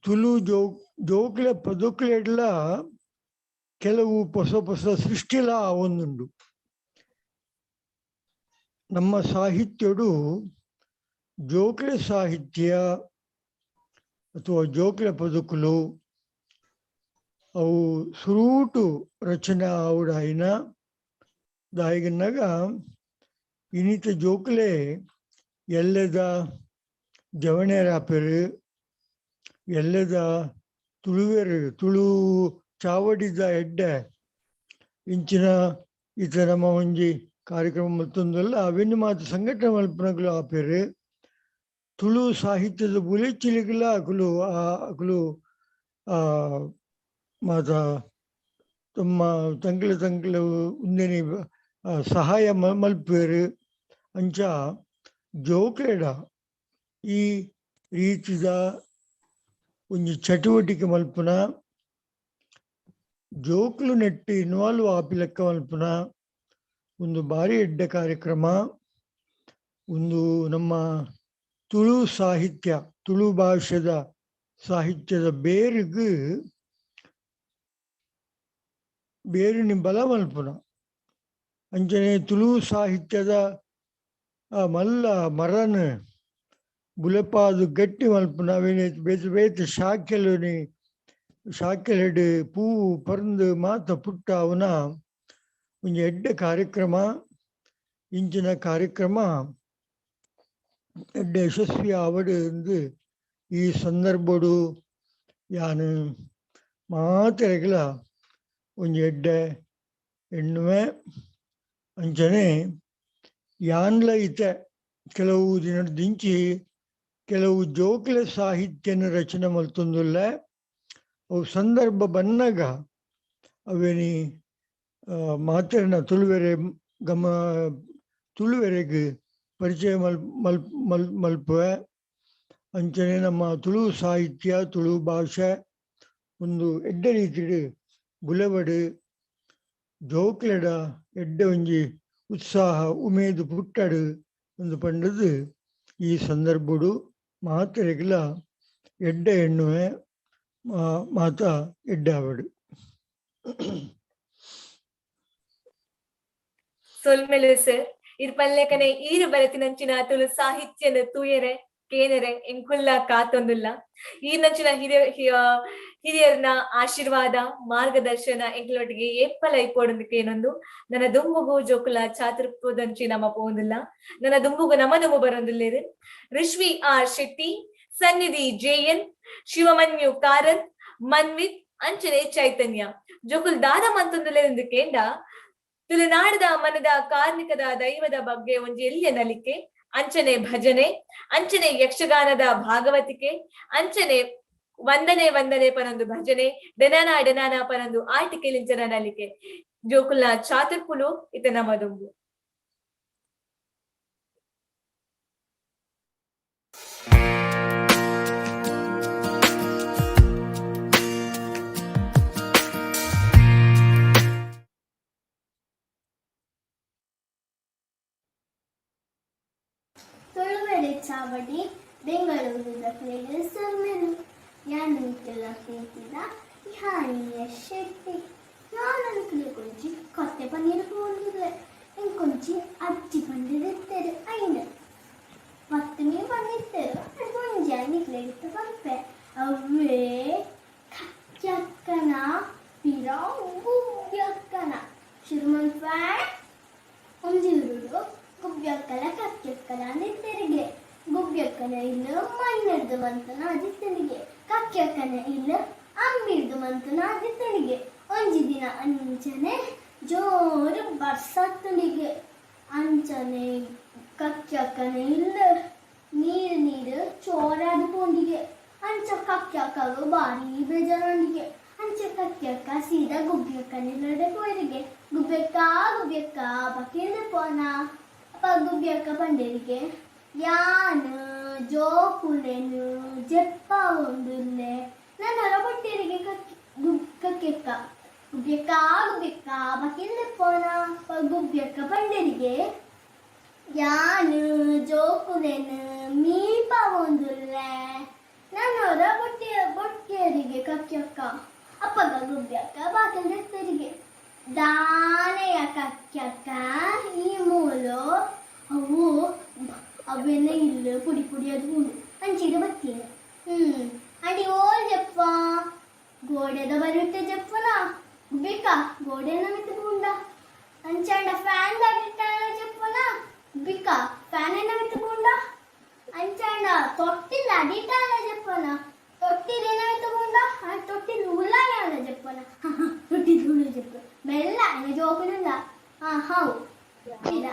ತುಳು ಜೋಕ್ಲೆ ಪದೊಕ್ಲೆಡ್ಲ ಕೆಲವು ಪೊಸ ಪೊಸ ಸೃಷ್ಟಿಲ ಆವೊಂದುಂಡು. ನಮ್ಮ ಸಾಹಿತ್ಯಡು ಜೋಕ್ಲೆ ಸಾಹಿತ್ಯ ಅಥವಾ ಜೋಕ್ಲೆ ಪದಕುಲು ಅವು ಸುರೂಟು ರಚನೆ ಆವಡಾಯಿನ ದಾಯಿಗನ್ನಾಗ ಇನಿತ ಜೋಕ್ಲೆ ಎಲ್ಲದ ಜವಣೇರಾಪೆರು, ಎಲ್ಲದ ತುಳುವೆರು, ತುಳು ಚಾವಡಿದ ಎಡ್ಡೆ ಇಂಚಿನ ಇತ ನಮ್ಮ ಒಂಜಿ ಕಾರ್ಯಕ್ರಮ ಮತ್ತೊಂದಲ್ಲ ಅವೆನ್ನು ಮಾತ್ರ ಸಂಘಟನೆ ಮಲ್ಪನಗುಲು ಆಪೆರು. ತುಳು ಸಾಹಿತ್ಯದ ಬುಲೆಚಿಲಿಗಳ ಅಕುಲು ಅಕುಲು ಮಾತ ತಮ್ಮ ತಂಕ್ಲೆ ತಂಕ್ಲೆ ಉಂದೆನಿ ಸಹಾಯ ಮಲ್ಪುವೆರು. ಅಂಚ ಜೋಕ್ಲೆಡ ಈ ರೀತಿದ ಒಂಜಿ ಚಟುವಟಿಕೆ ಮಲ್ಪುನ, ಜೋಕ್ಲು ನೆಟ್ಟ್ ಇನ್ವಾಲ್ವ್ ಆಪಿ ಲೆಕ್ಕ ಮಲ್ಪುನ ಒಂದು ಬಾರಿ ಎಡ್ಡೆ ಕಾರ್ಯಕ್ರಮ. ಒಂದು ನಮ್ಮ ತುಳು ಸಾಹಿತ್ಯ, ತುಳು ಭಾಷೆದ ಸಾಹಿತ್ಯದ ಬೇರುಗ್ ಬೇರಿನ ಬಲ ಮಲ್ಪುನ. ಅಂಚನೆ ತುಳು ಸಾಹಿತ್ಯದ ಮಲ್ಲ ಮರನ್ ಬುಲೆಪಾದು ಗಟ್ಟಿ ಮಲ್ಪುನ ಅವೇನೆ ಬೇತೆ ಬೇತೆ ಶಾಖೆಲುನಿ ಶಾಖೆಲೆಡ್ ಪೂ ಪರ್ಂದ್ ಮಾತ ಪುಟ್ಟಾವುನ ಒಂಜಿ ಎಡ್ಡೆ ಕಾರ್ಯಕ್ರಮ. ಇಂಚಿನ ಕಾರ್ಯಕ್ರಮ ಎಡ್ಡೆ ಯಶಸ್ವಿ ಆವಡ್ ಎಂದು ಈ ಸಂದರ್ಭಡು ಯಾನು ಮಾತೆರೆಗ್ಲ ಒಂಜಿ ಎಡ್ಡೆ ಎಣ್ಣುವೆ. ಅಂಚನೆ ಯಾನ್ಲ ಇತ್ತೆ ಕೆಲವು ದಿನದಿಂಚಿ ಕೆಲವು ಜೋಕ್ಲೆ ಸಾಹಿತ್ಯನ ರಚನೆ ಮಲ್ತೊಂದುಲ್ಲೆ. ಅವು ಸಂದರ್ಭ ಬನ್ನಗ ಅವೇನಿ ಮಾತೆರ್ನ ತುಳುವೆರೆ ಗಮ ತುಳುವೆರೆಗ್ ಪರಿಚಯ ಮಲ್ ಮಲ್ ಮಲ್ ಮಲ್ಪುವೆ. ಅಂಚನೆ ನಮ್ಮ ತುಳು ಸಾಹಿತ್ಯ, ತುಳು ಭಾಷೆ ಒಂದು ಎಡ್ಡೆ ರೀತಿಡ್ ಬುಲೆವಡ್, ಜೋಕ್ಲೆಡ ಎಡ್ಡೆ ಒಂಜಿ ಉತ್ಸಾಹ ಉಮೇದು ಪುಟ್ಟಡು ಒಂದು ಪಂಡದು ಈ ಸಂದರ್ಭಡು ಮಾತೆರೆಗ್ಲ ಎಡ್ಡೆ ಎಣ್ಣುವೆ, ಮಾತ ಎಡ್ಡೆ ಆವಡು. ಸೊಲ್ಮೆಲು ಸರ್, ಇರ್ ಪಲ್ಲೆಕನೆ ಈರು ಬರತಿನಂಚಿನ ತುಳು ಸಾಹಿತ್ಯನ ತೂಯರೆ ಕೇನರೆ ಎಂಕುಲ್ಲ ಕಾತೊಂದುಲ್ಲ. ಈ ನಂಚಿನ ಹಿರಿಯರ್ನ ಆಶೀರ್ವಾದ ಮಾರ್ಗದರ್ಶನ ಎಂಕ್ಲೊಟ್ಟಿಗೆ ಏಪ್ಪಲ ಇಪ್ಪೊಡೊಂದು ಕೇನೊಂದು ನನ್ನ ದುಂಬುಗು ಜೋಕುಲ ಚಾತುರ್ಪುದಂಚಿ ನಮ್ಮ ಪೋಂದುಲ್ಲ, ನನ್ನ ದುಂಬುಗು ನಮ ದುಂಬು ಬರೊಂದುಲ್ಲೇರು. ರಿಷ್ವಿ ಆರ್ ಶೆಟ್ಟಿ, ಸನ್ನಿಧಿ ಜೆಎನ್, ಶಿವಮನ್ಯು ಕಾರಂತ್, ಮನ್ವಿತ್, ಅಂಚನೆ ಚೈತನ್ಯ ಜೋಕುಲ್ ದಾದ ಮಂತೊಂದುಲ್ಲೇರೆಂದು ಕೇಂಡ ತುಳುನಾಡದ ಮನದ ಕಾರ್ಮಿಕದ ದೈವದ ಬಗ್ಗೆ ಒಂಜಿ ಎಲ್ಲಿಯ ನಲಿಕೆ, ಅಂಚನೆ ಭಜನೆ, ಅಂಚನೆ ಯಕ್ಷಗಾನದ ಭಾಗವತಿಕೆ, ಅಂಚನೆ ವಂದನೆ ವಂದನೆ ಪನೊಂದು ಭಜನೆ, ಡೆನಾನ ಡೆನಾನ ಪನೊಂದು ಆಟಿಕೆ ಲಿಂಚನ ನಲಿಕೆ ಜೋಕುಲ್ನ ಚಾತುರ್ಪುಲು ಇತ ನಮದುಂಬು. ತುಳುವೆರೆ ಚಾವಡಿ ಬೆಂಗಳೂರಿನ ಸೊಲ್ಮೆಲು. ಯಾನ್ ಪ್ರೀತಿದ ಯಾನಿಯ ಶೆಟ್ಟಿ. ಯಾನಂಕುಲು ಕೊಂಚಿ ಕೊತ್ತೆ ಪನ್ನೀರ್ ಪೋಂದುಲ್ಲೆ, ಎಂಕೊಂಚಿ ಅಜ್ಜಿ ಪಂಡಿದಿತ್ತೆರ್ ಐನ್ ಪತ್ತಮಿ ಪಂದಿತ್ತೆರ್. ಅಡ್ ಒಂಜಿ ಐನಿಕ್ಲೆಗಿತ್ತ ಪನ್ಪೆ ಅವ್ವೇ ಕಕ್ಕಕ್ಕನ ಪಿರ ಗುಬ್ಬಿಯಕ್ಕನ ಶುರು ಮನ್ಪೆ. ಒಂಜಿ ಊರುಡು ಗುಬ್ಬಿಯಕ್ಕಲ ಕಕ್ಕೆಕ್ಕಲ ಅಂದಿತ್ತೆರಿಗೆ. ಗುಬ್ಬಿಯಕ್ಕನ ಇಲ್ಲು ಮಣ್ಣೆಡ್ದು ಮಂತನ ಅದಿತ್ತನಿಗೆ, ಕಕ್ಕೆಕ್ಕನ ಇಲ್ಲು ಅಂಬಿಡ್ದು ಮಂತನ ಅದಿತ್ತನಿಗೆ. ಒಂಜಿ ದಿನ ಅಂಚನೆ ಜೋರು ಬರ್ಸತ್ತನಿಗೆ. ಅಂಚನೆ ಕಕ್ಕೆಕ್ಕನ ಇಲ್ಲು ನೀರು ನೀರು ಚೋರಾದ ಪೋಂಡಿಗೆ. ಅಂಚ ಕಕ್ಕೆಕ್ಕಗ ಬಾರಿ ಬೇಜಾರಂಡಿಗೆ. ಅಂಚ ಕಕ್ಕೆಕ್ಕ ಸೀದಾ ಗುಬ್ಬಿಯಕ್ಕನ ಇಲ್ಲಡೆ ಪೋಯರಿಗೆ. ಗುಬ್ಬಿಯಕ್ಕ ಗುಬ್ಬಿಯಕ್ಕ ಬಕೀರ್ದ ಪೋನ. ಅಪ್ಪ ಗುಬ್ಬಿಯಕ್ಕ ಪಂಡೇರಿಗೆ ಯಾನ್ ಜೋಕುಲೆನು ಜಪ್ಪ ಒಂದುಲ್ಲೆ ನನ್ನ ಬಟ್ಟೆರಿಗೆ. ಕಕ್ಕೆಕ್ಕ ಗುಬ್ಬಿಯಕ್ಕ ಗುಬ್ಬಿಯಕ್ಕ ಬಕಿಲ್ದೆ ಪೋನ. ಗುಬ್ಬಿಯಕ್ಕ ಪಂಡೇರಿಗೆ ಯಾನ್ ಜೋಕುಲೆನು ಮೀಪ ಒಂದುಲ್ಲೆ ನನ್ನವರ ಬೊಟ್ಟೆ ಬೊಟ್ಟಿಯರಿಗೆ. ಕಕ್ಕೆಕ್ಕ ಅಪ್ಪಗ ಗುಬ್ಬಿಯಕ್ಕ ಬಾಕಲ್ ತೆರಿಗೆ ದಾನೆಯ ಕಕ್ಕೆಕ್ಕ ಈ ಮೂಲು ಅವು ಅವೆಲ್ಲ ಇಲ್ಲ ಪುಡಿ ಪುಡಿ ಅದು ಉಂಡು ಅಂಚಿಗೆ ಬತ್ತೀನಿ. ಅಂಡಿ ಓಲ್ ಜಪ್ಪ ಗೋಡೆದ ಬರುತ್ತೆ ಜಪ್ಪನ ಬೇಕಾ ಗೋಡೆನ ಮಿತ್ತ ಉಂಡ. ಅಂಚಾಂಡ ಫ್ಯಾನ್ ದಾಗಿಟ್ಟಾಳ ಜಪ್ಪನ ಬಿಕ ಫ್ಯಾನ್ ಏನ ಮಿತ್ತ ಉಂಡ. ಅಂಚಾಂಡ ತೊಟ್ಟಿಲ್ ಅಡಿಟಾಳ ಜಪ್ಪನ ತೊಟ್ಟಿಲ್ ಏನ ಮಿತ್ತ ಉಂಡ. ಆ ತೊಟ್ಟಿಲ್ ಉಲಾಯಾಳ ಜಪ್ಪನ ತೊಟ್ಟಿಲ್ ಉಳು ಜಪ್ಪ ಮೆಲ್ಲ ಎನ್ನ ಜೋಕುಲಿಲ್ಲ. ಹಾ how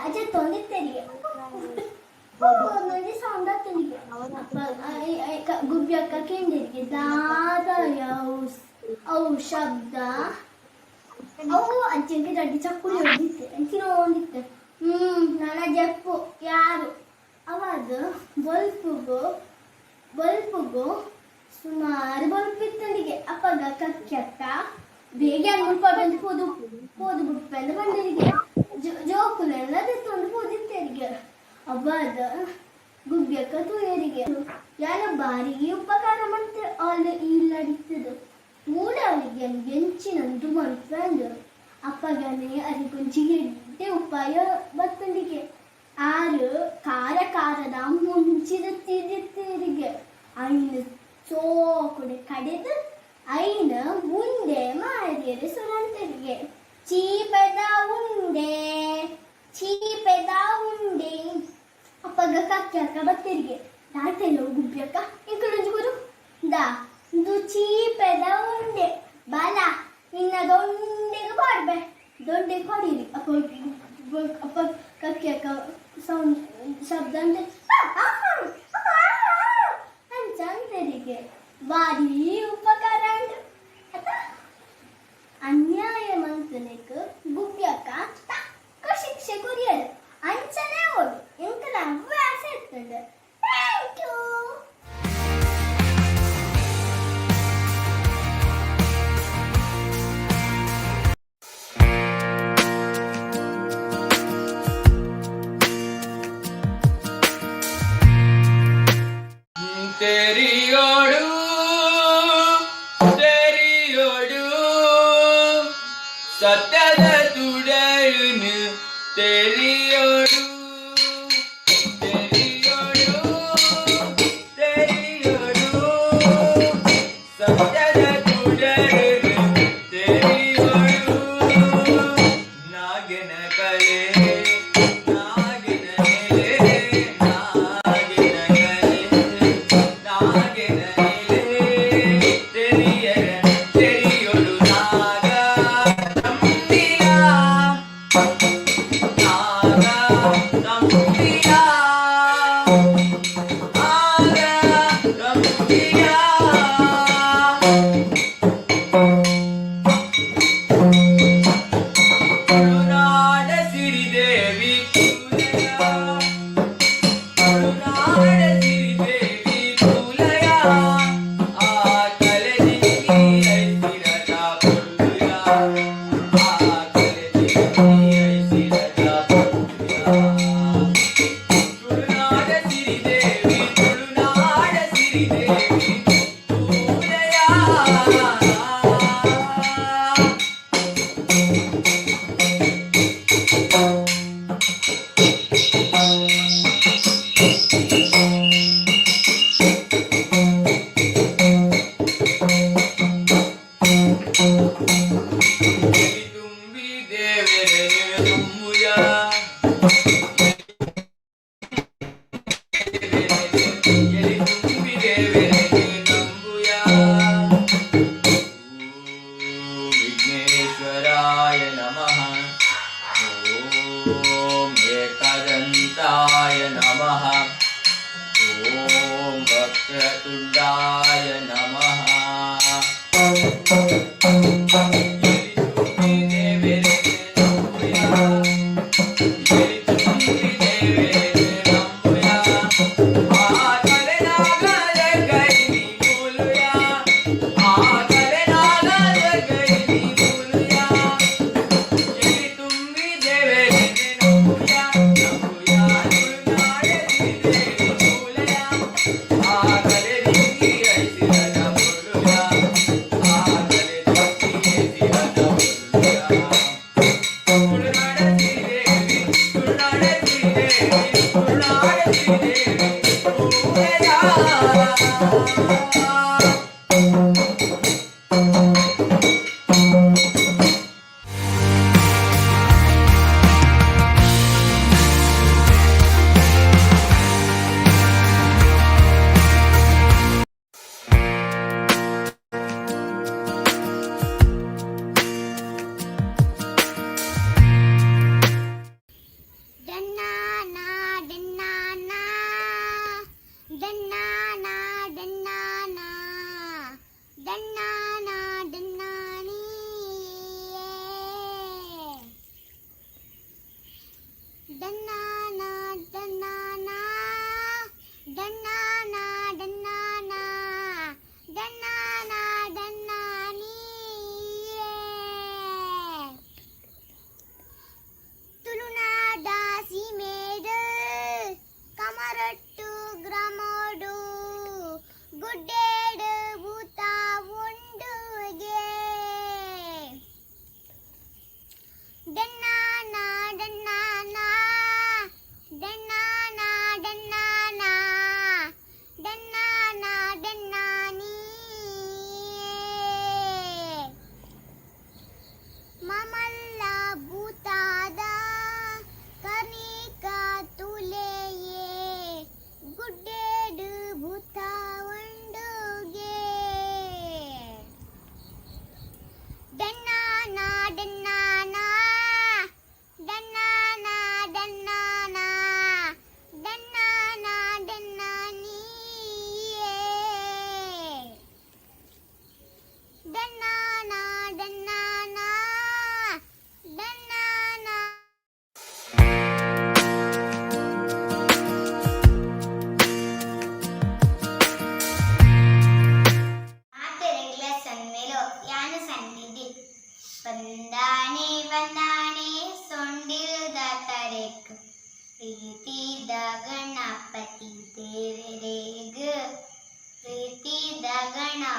ಅಜ್ಜ ತೊಂದಿತ್ತೆರಿಗೆ ಒಂದೊಂದು ಸೌಂಡ್ ಆಗ್ತನಿಗೆ. ಗುಬ್ಬಿಯಕ್ಕ ಕೇಂದ್ರಿಗೆ ದಾದ ಅವು ಶಬ್ದ ಅವು ಅಂಚಿನ ದಡ್ಡಿ ಚಕ್ಕುಲಿ ಹೊಡಿತ್ತೆ ಅಂಚಿನ ಒಂದಿತ್ತೆ. ನನ್ನ ಜಪ್ಪು ಯಾರು ಅವಾಗ ಬಲ್ಪುಗು ಬಲ್ಪುಗು ಸುಮಾರು ಬಲ್ಪ್ ಇತ್ತನಿಗೆ. ಅಪ್ಪಗ ಕಕ್ಕೆಕ್ಕ ಬೇಗ ಮುಲ್ಪ ಬಂದು ಪೋದು ಪೋದು ಬುಡ್ಪೆಂದು ಬಂದರಿಗೆ ಜೋಕುಲೆಲ್ಲ ದೆತ್ತೊಂದು ಪೋದಿತ್ತೆರಿಗೆ. ಅವಾಗ ಗುಬ್ಬಿಯಕ್ಕ ತೂಯರಿಗೆ ಯಾನ ಬಾರಿ ಉಪಕಾರ ಮಂತೆ ಆಲ್ ಇಲ್ಲಡಿತ್ತದು ಮೂಲ ಅವರಿಗೆ ಎಂಚಿನಂದು ಮನ್ಪಂದು. ಅಪ್ಪಗನೆ ಅರಿಗೊಂಜಿ ಎಡ್ಡೆ ಉಪಾಯ ಬತ್ತಂದಿಗೆ. ಆರು ಖಾರ ಖಾರದ ಮುಂಚಿದ ತಿರಿಗೆ ಐನು ಚೋಕುಡೆ ಕಡೆದು ಐನ ಉಂಡೆ ಮಾರಿಯರು ಸುರಂತರಿಗೆ. ಚೀಪೆದ ಉಂಡೆ ಚೀಪೆದ ಉಂಡೆ ಅಪ್ಪಗ ಕಕ್ಕಕ್ಕ ಬತ್ತರಿಗೆ ದಾಟೆಲ್ಲ ಗುಬ್ಬಿಯಕ್ಕ ಇಂಕಲೊಂಜಿ ಗುರು ದಾ ಇಂದು ಚೀಪೆದ ಉಂಡೆ ಬಾಲ ನಿನ್ನ ದೊಂಡೆಗೆ ಪಾಡ್ಬೆ ದೊಂಡೆಗೆ ಹೊಡೀರಿ. ಅಪ್ಪ ಅಪ್ಪ ಕಕ್ಕೆ ಸೌಂಡ್ ಶಬ್ದ ಅಂದ್ರೆ ಅಂಚ ಅಂತೆರಿಗೆ ಭಾರಿ ಉಪಕಾರ ಉಂಡು ಅತ ಅನ್ಯಾಯ ಮಂತನಿಕ್ ಗುಬ್ಬಿಯಕ್ಕ ತಕ್ಕ ಶಿಕ್ಷೆ ಕೊರಿಯರು ಅಂಚನೆ ಓಡು ಎಂಕಲ ಅವ್ವೆ ಆಸೆ ಇತ್ತುಂಡು. Thank you. ತೆರಿಯೋಡು ತೆರಿಯೋಡು ಸತ್ಯದ ತುಡರುನು ತೆರಿಯೋಡು ತೆರಿಯೋಡು ತೆರಿಯೋಡು ಸತ್ಯದ ತುಡರುನು ತೆರಿಯೋಡು ನಾಗಿನ ಕಲೆ ನಾಗಿನ ನೆಲೆ ನಾಗಿನ ಕಲೆ ನಾಗಿನ ನೆಲೆ ತೆರಿಯರ ತೆರಿಯೊಡು ನಾಗ ತಂಬಿಯ ನಾಗ ತಂಬಿಯ ನಾಗ ತಂಬಿಯ. ತುಳುನಾಡ ಸಿರಿದೇವಿ ಕೂಲಯ, ತುಳುನಾಡ ಸಿರಿದೇವಿ ಕೂಲಯ, ಆ ಕಲೆದಿಂಗಿ ಐಸಿರದ ಪೊರ್ಲುಯ, ಆ ಕಲೆದಿಂಗಿ ಐಸಿರದ ಪೊರ್ಲುಯ. ತುಳುನಾಡ ಸಿರಿದೇವಿ, ತುಳುನಾಡ ಸಿರಿದೇವಿ ಕೂಲಯ. ತುಂಬಿ ದೇವರನೆ ನಂಬುಯ, ಎಲಿ ತುಂಬಿ ದೇವರನೆ ನಂಬುಯ. ಓಂ ವಿಘ್ನೇಶ್ವರಾಯ ನಮಃ. ಓಂ ಏಕದಂತಾಯ ನಮಃ. ಓಂ ವಕ್ರತುಂಡಾಯ ನಮಃ. ಎಲಿ ತುಂಬಿ ದೇವರನೆ ನಂಬುಯ, ಎಲಿ ತುಂಬಿ ದೇವರನೆ ನಂಬುಯ, ಆ ಕಲೆನಾಗದ ಗೈನಿ ಮೂಲುಯ, ಆ ಕಲೆನಾಗದ ಗೈನಿ ಮೂಲುಯ. ಎಲಿ ತುಂಬಿ ದೇವರನೆ ನಂಬುಯ, ನಂಬುಯ, ತುಳುನಾಡ ಸಿರಿದೇವಿ ಮೂಲಯ, ಆ ಕಲೆದಿಂಗಿ ಐಸಿರದ ಪೊರ್ಲುಯ, ಆ ಕಲೆದಿಂಗಿ ಐಸಿರದ ಪೊರ್ಲುಯ. ತುಳುನಾಡ ಸಿರಿದೇವಿ, ತುಳುನಾಡ ಸಿರಿದೇವಿ, ತುಳುನಾಡ ಸಿರಿದೇವಿ ಮೂಲಯ. ಡನ್ನಾನ ಡನ್ನಾನ ಡನ್ನಾನ ಡನ್ನಾನ.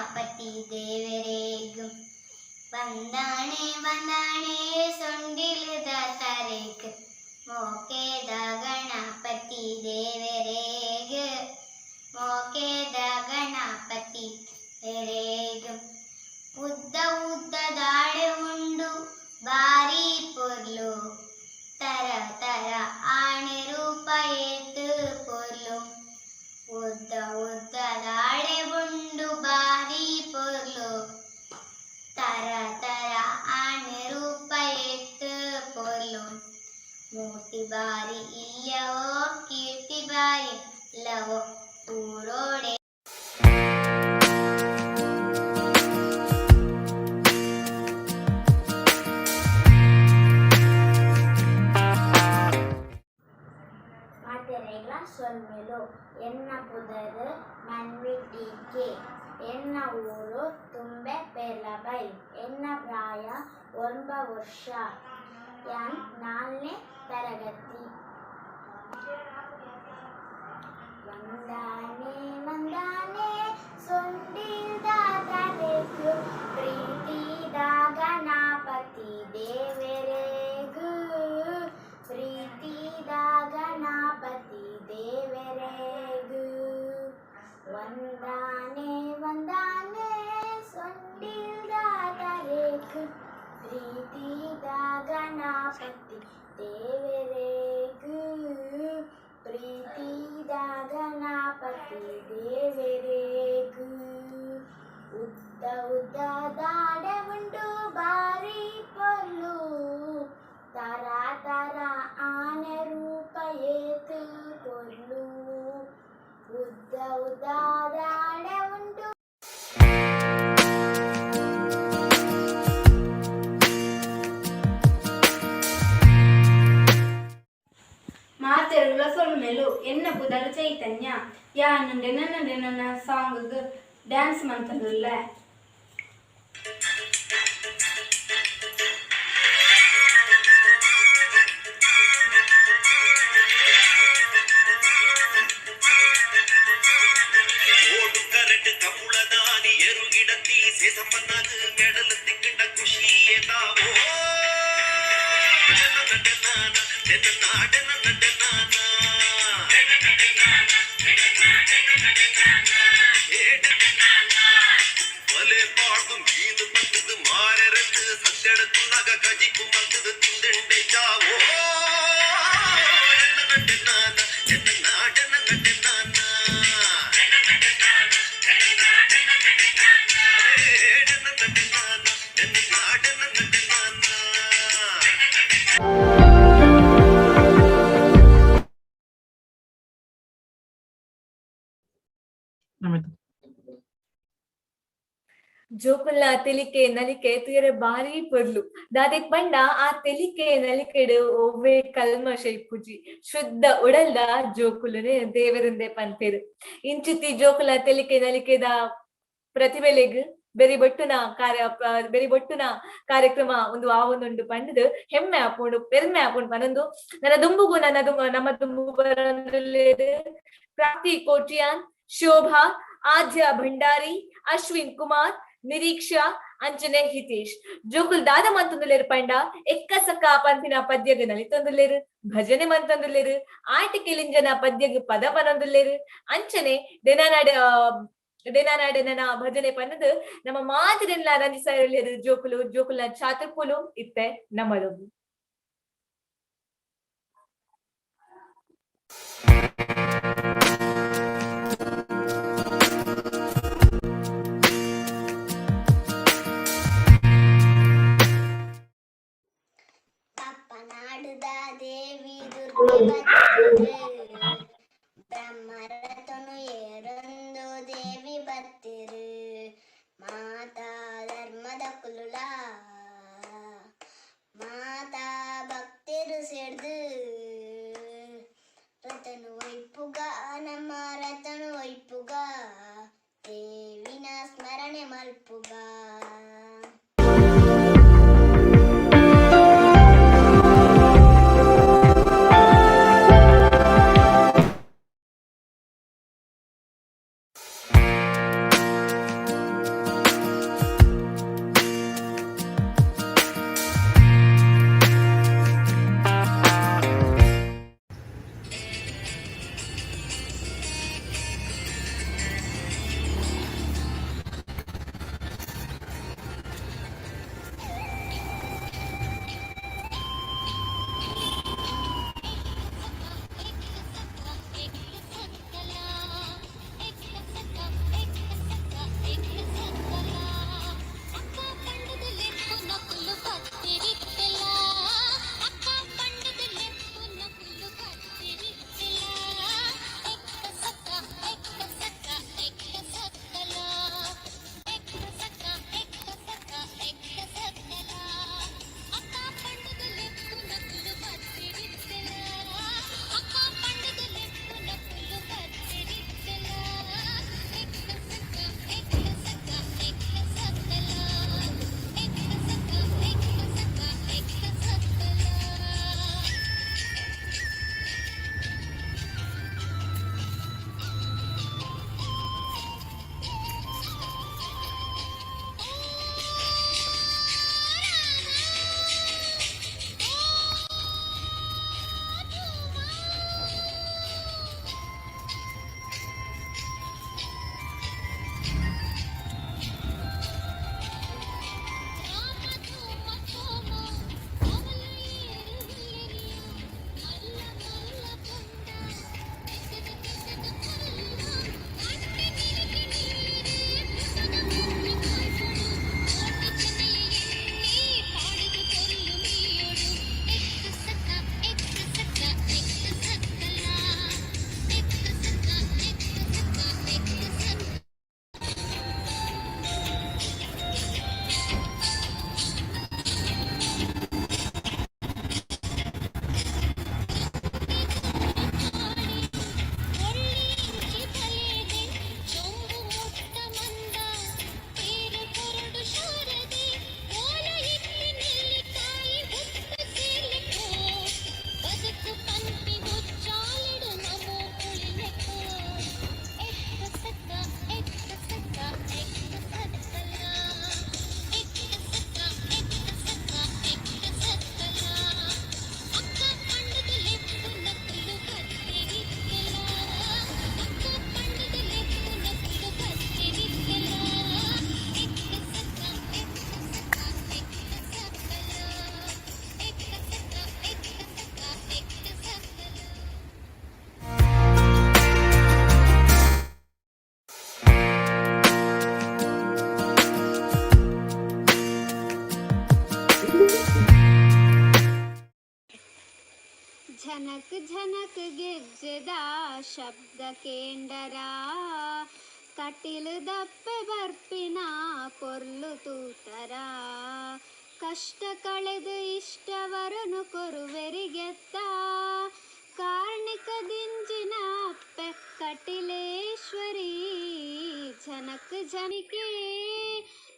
ಗಣಪತಿ ದೇವರೇಗು. ಬಂದಾಣೆ ಬಂದಾಣೆ ಸೊಂಡಿಲದ ತರೇಕ್ ಮೋಕೆದ ಗಣಪತಿ ದೇವರೇಗ, ಮೋಕೆದ ಗಣಪತಿ ದೇವರೇಗ. ಉದ್ದ ಉದ್ದ ದಾಡೆ ಉಂಡು ಬಾರಿ ಪೊರ್ಲು, ತರ ತರ ಆಣೆ ರೂಪ ಏತ್ ಪೊರ್ಲು. ಉದ್ದ ಉದ್ದ ದಾಡೆ ಉಂಡು ಬಾರಿ ಪೊರ್ಲು, ತರ ತರ ಆಣೆ ರೂಪ ಏತ್ ಪೊರ್ಲು. ಮೂರ್ತಿ ಬಾರಿ ಇಲ್ಲವೋ ಕೀರ್ತಿ ಬಾರಿ ಇಲ್ಲವೋ ಊರೋಡೆ. ಮಾತೆರೆಗ್ಲ ಸೊಲ್ಮೆಲು. ಎನ್ನ ಪುದರ್ ಮನ್ವಿ ಟಿ ಕೆ. ಎನ್ನ ಊರು ತುಂಬೆ ಪೇರ್ಲಬೈಲ್. ಎನ್ನ ಪ್ರಾಯ 9 ವರ್ಷ. ಯಾನ್ 4ನೇ ತರಗತಿ. ವಂದಾನೆ ವಂದಾನೆ ಸೊಂಡಿಲ್ದ ತರೆಕ್ ಪ್ರೀತಿದ ಗಣಪತಿ ದೇವೆರೆಗ್, ಪ್ರೀತಿದ ಗಣಪತಿ ದೇವೆರೆಗ್. ವಂದಾನೆ ವಂದಾನೆ ಸೊಂಡಿಲ್ದ ತರೆಕ್ ಪ್ರೀತಿದ ಗಣಪತಿ ದೇವೆರೆಗ್, ಪ್ರೀತಿದ ಗಣಪತಿ ದೇವೆರೆಗ್. ಉದ್ದ ಉದ್ದ ದಾಡೆ ಉಂಡು ಬಾರಿ ಪೊರ್ಲು, ತರ ತರ ಆನೆ ರೂಪ ಏತ್ ಪೊರ್ಲು. ಉದ್ದ ಉದ್ದ ದಾಡೆ ಉಂಡು. ಮಾತೆರುಲ ಸೊಲ್ಮೆಲು. ಎನ್ನ ಪುದರ್ ಚೈತನ್ಯ. ಯಾನ್ ಡೆನನ ಡೆನನ ಸಾಂಗ್ ಡ್ಯಾನ್ಸ್ ಮಂತದುಲ್ಲೆ. ಓಡು ಕರೆಟ್ ಕಪುಳದಾನಿ ಎರುಗಿಡತಿ ಸೇಸಪ್ಪನಾಗ ಮೆಡಲ್ ತಿಕ್ಕಂಡ ಖುಷಿಯೇ ತಾವೋ. ಒಲೆ ಪಾಡ್ದು ಮೀನು ಪತ್ತದು ಮಾರೆರದು ಸತ್ಯಡಕುನ್ನಾಗ ಕಜಿಪು ಮಲ್ತದು ತಿಂದಿಂಡೆ ಚಾವೋ. ಜೋಕುಲ್ನ ತೆಲಿಕೆ ನಲಿಕೆ ತೂಯರೆ ಬಾರಿ ಪೊರ್ಲು. ದಾದೆಕ್ ಪಂಡ ಆ ತೆಲಿಕೆ ನಲಿಕೆಡ್ ಒವ್ವೆ ಕಲ್ಮಶ ಇಪ್ಪುಜಿ. ಶುದ್ಧ ಉಡಲ್ದ ಜೋಕುಲುನೆ ದೇವರಿಂದೆ ಪನ್ಪೆರ್. ಇಂಚಿತ್ತಿ ಜೋಕುಲ ತೆಲಿಕೆ ನಲಿಕೆದ ಪ್ರತಿಭೆಲೆಗ್ ಬೆರಿ ಬೊಟ್ಟುನ ಕಾರ್ಯ ಬೆರಿ ಬೊಟ್ಟುನ ಕಾರ್ಯಕ್ರಮ ಒಂದು ಆವೊಂದುಂಡು ಪಂಡುದು ಹೆಮ್ಮೆ ಆಪುಂಡು, ಪೆರ್ಮೆ ಆಪುಂಡು ಪನೊಂದು ನನ್ನ ದುಂಬುಗು ನನ್ನ ದುಂಬು ನಮ್ಮ ದುಂಬು ಬರೊಂದುಲ್ಲೆರ್ ಪ್ರಾಪ್ತಿ ಕೋಟಿಯಾನ್, ಶೋಭಾ, ಆದ್ಯ ಭಂಡಾರಿ, ಅಶ್ವಿನ್ ಕುಮಾರ್, ನಿರೀಕ್ಷಾ, ಅಂಜನೆ ಹಿತೇಶ್. ಜೋಕುಲ್ ದಾದ ಮಂತೊಂದುಲ್ಲೆರ್ ಪಂಡ ಎಕ್ಕ ಸಕ್ಕ ಪನ್ಪಿನ ಪದ್ಯಗ್ ನಲಿತೊಂದುಲ್ಲೆರ್, ಭಜನೆ ಮಂತೊಂದುಲ್ಲೆರ್, ಆಟಿಕೆಲಿಂಜನ ಪದ್ಯಗ್ ಪದ ಪನೊಂದುಲ್ಲೆರ್. ಅಂಚನೆ ಡೆನಾನಾಡ್ ಡೆನಾನಾಡೆನ ಭಜನೆ ಪನ್ನದು ನಮ್ಮ ಮಾತಿನೆಲ್ಲ ರಂಜಿಸಾಯೊಲ್ಲೆರ್ ಜೋಕುಲು. ಜೋಕುಲ್ನ ಚಾತುರ್ಪುಲು ಇತ್ತೆ ನಮ್ಮದೊಂದು. ಪಪ್ಪನಾಡುದ ದೇವಿ ದುರ್ಗೆ ಬತ್ತಿರು, ಬ್ರಹ್ಮರಥನು ಏರೊಂದು ದೇವಿ ಬತ್ತಿರು. ಮಾತಾ ಧರ್ಮದ ಕುಲುಲ ಮಾತಾ ಭಕ್ತರು ಸೇರ್ದು ರಥನು ಒಯ್ಪುಗ, ನಮ್ಮ ರಥನು ಒಯ್ಪುಗ, ದೇವಿನ ಸ್ಮರಣೆ ಮಲ್ಪುಗ. ಝನಕ್ ಗೆಜ್ಜೆದ ಶಬ್ದ ಕೇಂಡರ ಕಟಿಲು ದಪ್ಪೆ ಬರ್ಪಿನ ಪೊರ್ಲು ತೂತರ ಕಷ್ಟ ಕಳೆದು ಇಷ್ಟವರನು ಕೊರುವೆರಿಗೆತ್ತ ಕಾರ್ಣಿಕ ದಿಂಜಿನ ಅಪ್ಪೆ ಕಟಿಲೇಶ್ವರಿ ಝನಕ್ ಝನಿಕೆ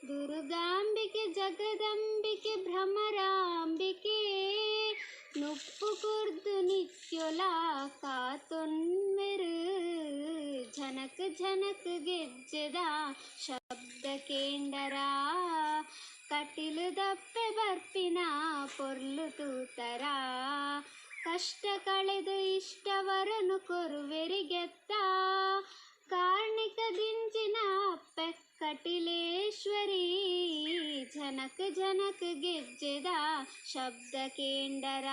ದುರ್ಗಾಂಬಿಕೆ ಜಗದಂಬಿಕೆ ಭ್ರಮರಾಂಬಿಕೆ ನುಪ್ಪು ಕುರ್ದು ನಿತ್ಯೊಲ ಕಾತೊನ್ಮೆರು ಝನಕ್ ಝನಕ್ ಗೆಜ್ಜೆದ ಶಬ್ದ ಕೇಂಡರ ಕಟಿಲು ದಪ್ಪೆ ಬರ್ಪಿನ ಪೊರ್ಲು ತೂತರ ಕಷ್ಟ ಕಳೆದು ಇಷ್ಟವರನು ಕೊರುವೆರಿಗೆತ್ತ ಕಾರ್ಣಿಕ ದಿಂಜಿನ ಅಪ್ಪೆ ಕಟಿಲೇಶ್ವರಿ ಝನಕ್ ಝನಕ್ ಗೆಜ್ಜೆದ ಶಬ್ದ ಕೇಂಡರ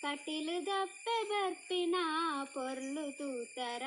ಕಟಿಲು ದಪ್ಪೆ ಬರ್ಪಿನ ಪೊರ್ಲು ತೂತರ.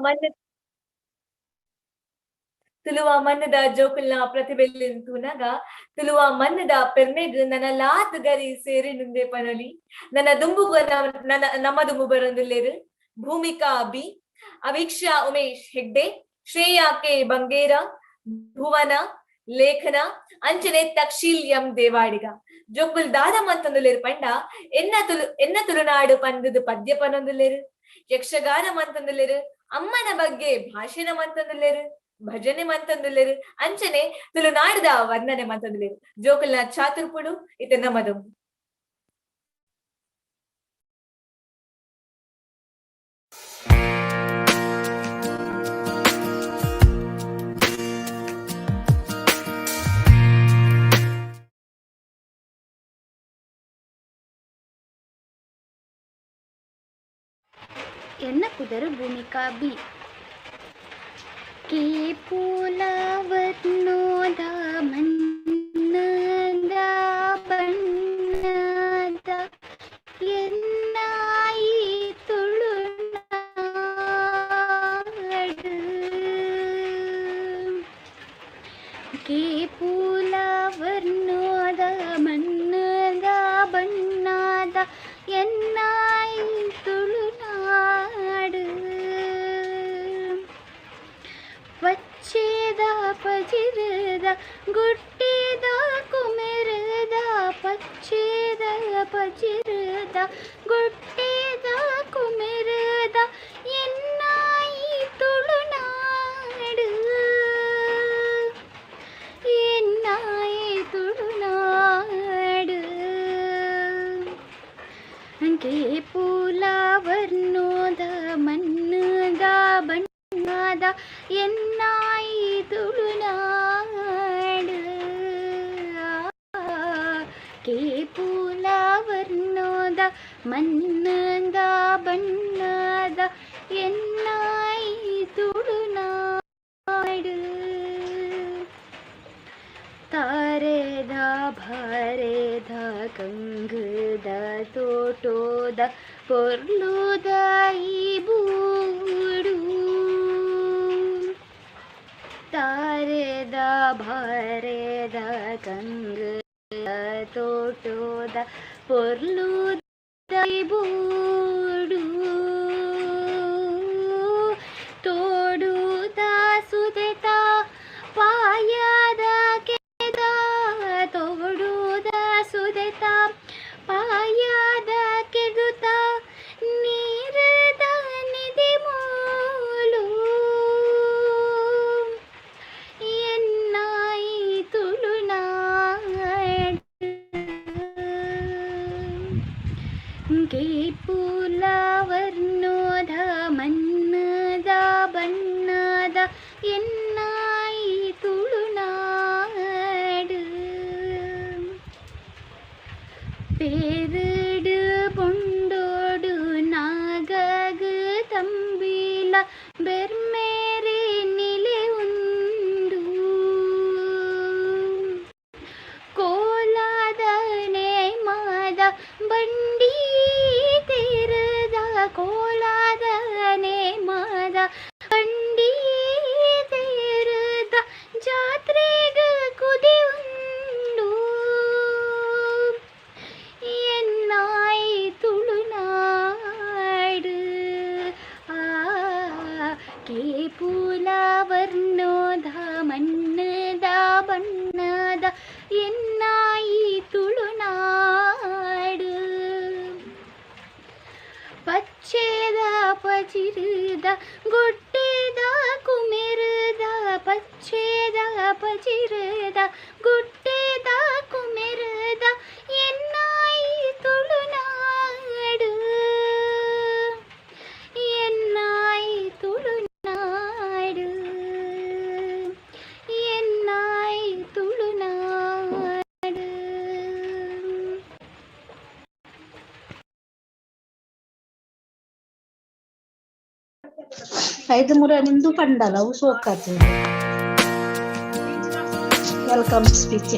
ಮಣ್ಣು ತುಳುವ ಮಣ್ಣದ ಜೋಕುಲ್ನ ಪ್ರತಿಭೆಲಿನ್ ತೂನಗ ತುಳುವ ಮಣ್ಣದ ಪೆರ್ಮೆಗ್ ನನ ಲಾತ್ ಗರಿ ಸೇರಿ ನುಂದೆ ಪನೊಲಿ. ನನ್ನ ದುಂಬುಗು ನನ್ನ ನಮ್ಮ ದುಂಬು ಬರೊಂದುಲ್ಲೆರ್ ಭೂಮಿಕಾ ಬಿ, ಅವೀಕ್ಷಾ ಉಮೇಶ್ ಹೆಗ್ಡೆ, ಶ್ರೇಯಾ ಕೆ ಬಂಗೇರ, ಭುವನ ಲೇಖನ, ಅಂಚನೆ ತಕ್ಷೀಲ್ ಎಂ ದೇವಾಡಿಗ. ಜೋಕುಲ್ ದಾದ ಮಂತೊಂದುಲ್ಲೆರ್ ಪಂಡ ಎನ್ನ ತುಳು ಎನ್ನ ತುಳುನಾಡು ಪಂದುದು ಪದ್ಯ ಪನೊಂದುಲ್ಲೆರ್, ಯಕ್ಷಗಾನ ಮಂತೊಂದುಲ್ಲೆರ್, ಅಮ್ಮನ ಬಗ್ಗೆ ಭಾಷಣ ಮಂತೊಂದುಲ್ಲೆರ್, ಭಜನೆ ಮಂತೊಂದುಲ್ಲೆರ್, ಅಂಚನೆ ತುಳುನಾಡುದ ವರ್ಣನೆ ಮಂತೊಂದುಲ್ಲೆರ್. ಜೋಕುಲ್ನ ಚಾತುರ್ಪುಡು ಇತ್ತೆ ನಮದು. ಎನ್ನ ಪುದರು ಭೂಮಿಕಾ ಬಿ. ಕೇಪುಲವರ್ಣೋದ ಮನ್ನದ ಬಣ್ಣದ ಎನ್ನಾಯಿ ತುಳುನಾಡು. ಕೇಪುಲವರ್ಣೋದ ಮನ್ನದ ಬಣ್ಣದ ಎನ್ನಾಯಿ ತುಳುನಾಡು. ಪಚ್ಚೇದ ಪಜಿರದ ಗುಟ್ಟೇದ ಕುಮೆರದ, ಪಚ್ಚೇದ ಪಜಿರದ ಗುಟ್ಟೇದ ಕುಮೆರದ ಎನ್ನಾಯಿ ತುಳುನಾಡು. ಎನ್ನಾಯಿ ತುಳುನಾಡು. ಕೇಪುಲವರ್ಣೋದ ಮಣ್ಣದ ಬಣ್ಣದ ಎನ್ನಾಯಿ ತುಳುನಾಡು. ಕೇಪುಲವರ್ಣೋದ ಮಣ್ಣದ ಬಣ್ಣದ ಎನ್ನಾಯಿ ತುಳುನಾಡು. ತಾರೆದ ಭಾರೆದ ಕಂಗದ ತೋಟೋದ ಪೊರ್ಲುದ ಈ ಬೂಡು. ತಾರೆದ ಭಾರೆದ ಕಂಗದ ತೋಟೋದ ಪೊರ್ಲುದ ಈ ಬೂಡು. ತೋಡುದ ಸುದೆತ ಪಾಯದ ಕೆದ, ತೋಡುದ ಸುದೆತ ಪಾಯದ ಕೆದುತ ನೀರದ ನಿಧಿ ಮೂಲು. ಎನ್ನಾಯಿ ತುಳುನಾಡು. ಕೇಪುಲವರ್ಣೋದ ಮನ್ನದ ಬಣ್ಣದ ಎನ್ನಾಯಿ ತುಳುನಾಡು. ಪೇರುಡು ಪೊಂಡೋಡು ನಾಗಗು ತಂಬಿಲ ಬೆರ್ಮೇರೆ ನಿಲೆ ಉಂಡು. ಕೋಲಾದ ನೇಮದ ಬಂಡಿ ತೇರದ, ಕೋಲಾದ ನೇಮದ ಬಂಡಿ ತೇರದ ಜಾತ್ರೆಗ ಕುದಿ ಉಂಡು. ಎನ್ನಾಯಿ ತುಳುನಾಡು. ಆ ಕೇಪುಲವರ್ಣೋದ ಮಣ್ಣದ ಬಣ್ಣದ ಎನ್ನಾಯಿ ತುಳುನಾಡು. ಪಚ್ಚೇದ ಪಜಿರದ ಗುಟ್ಟೇದ ಕುಮೆರದ, ಪಚ್ಚೇದ ಪಜಿರದ ಗುಟ್ಟೇದ ಕುಮೆರದ ಎನ್ನಾಯಿ ತುಳುನಾಡು. ಎನ್ನಾಯಿ ತುಳುನಾಡು. ಎನ್ನಾಯಿ ತುಳುನಾಡು. ಐದು ಮುರ ನಿಮ್ದು ಪಂಡಲ ಅವು ಸೋಕಾತು. Welcome speech.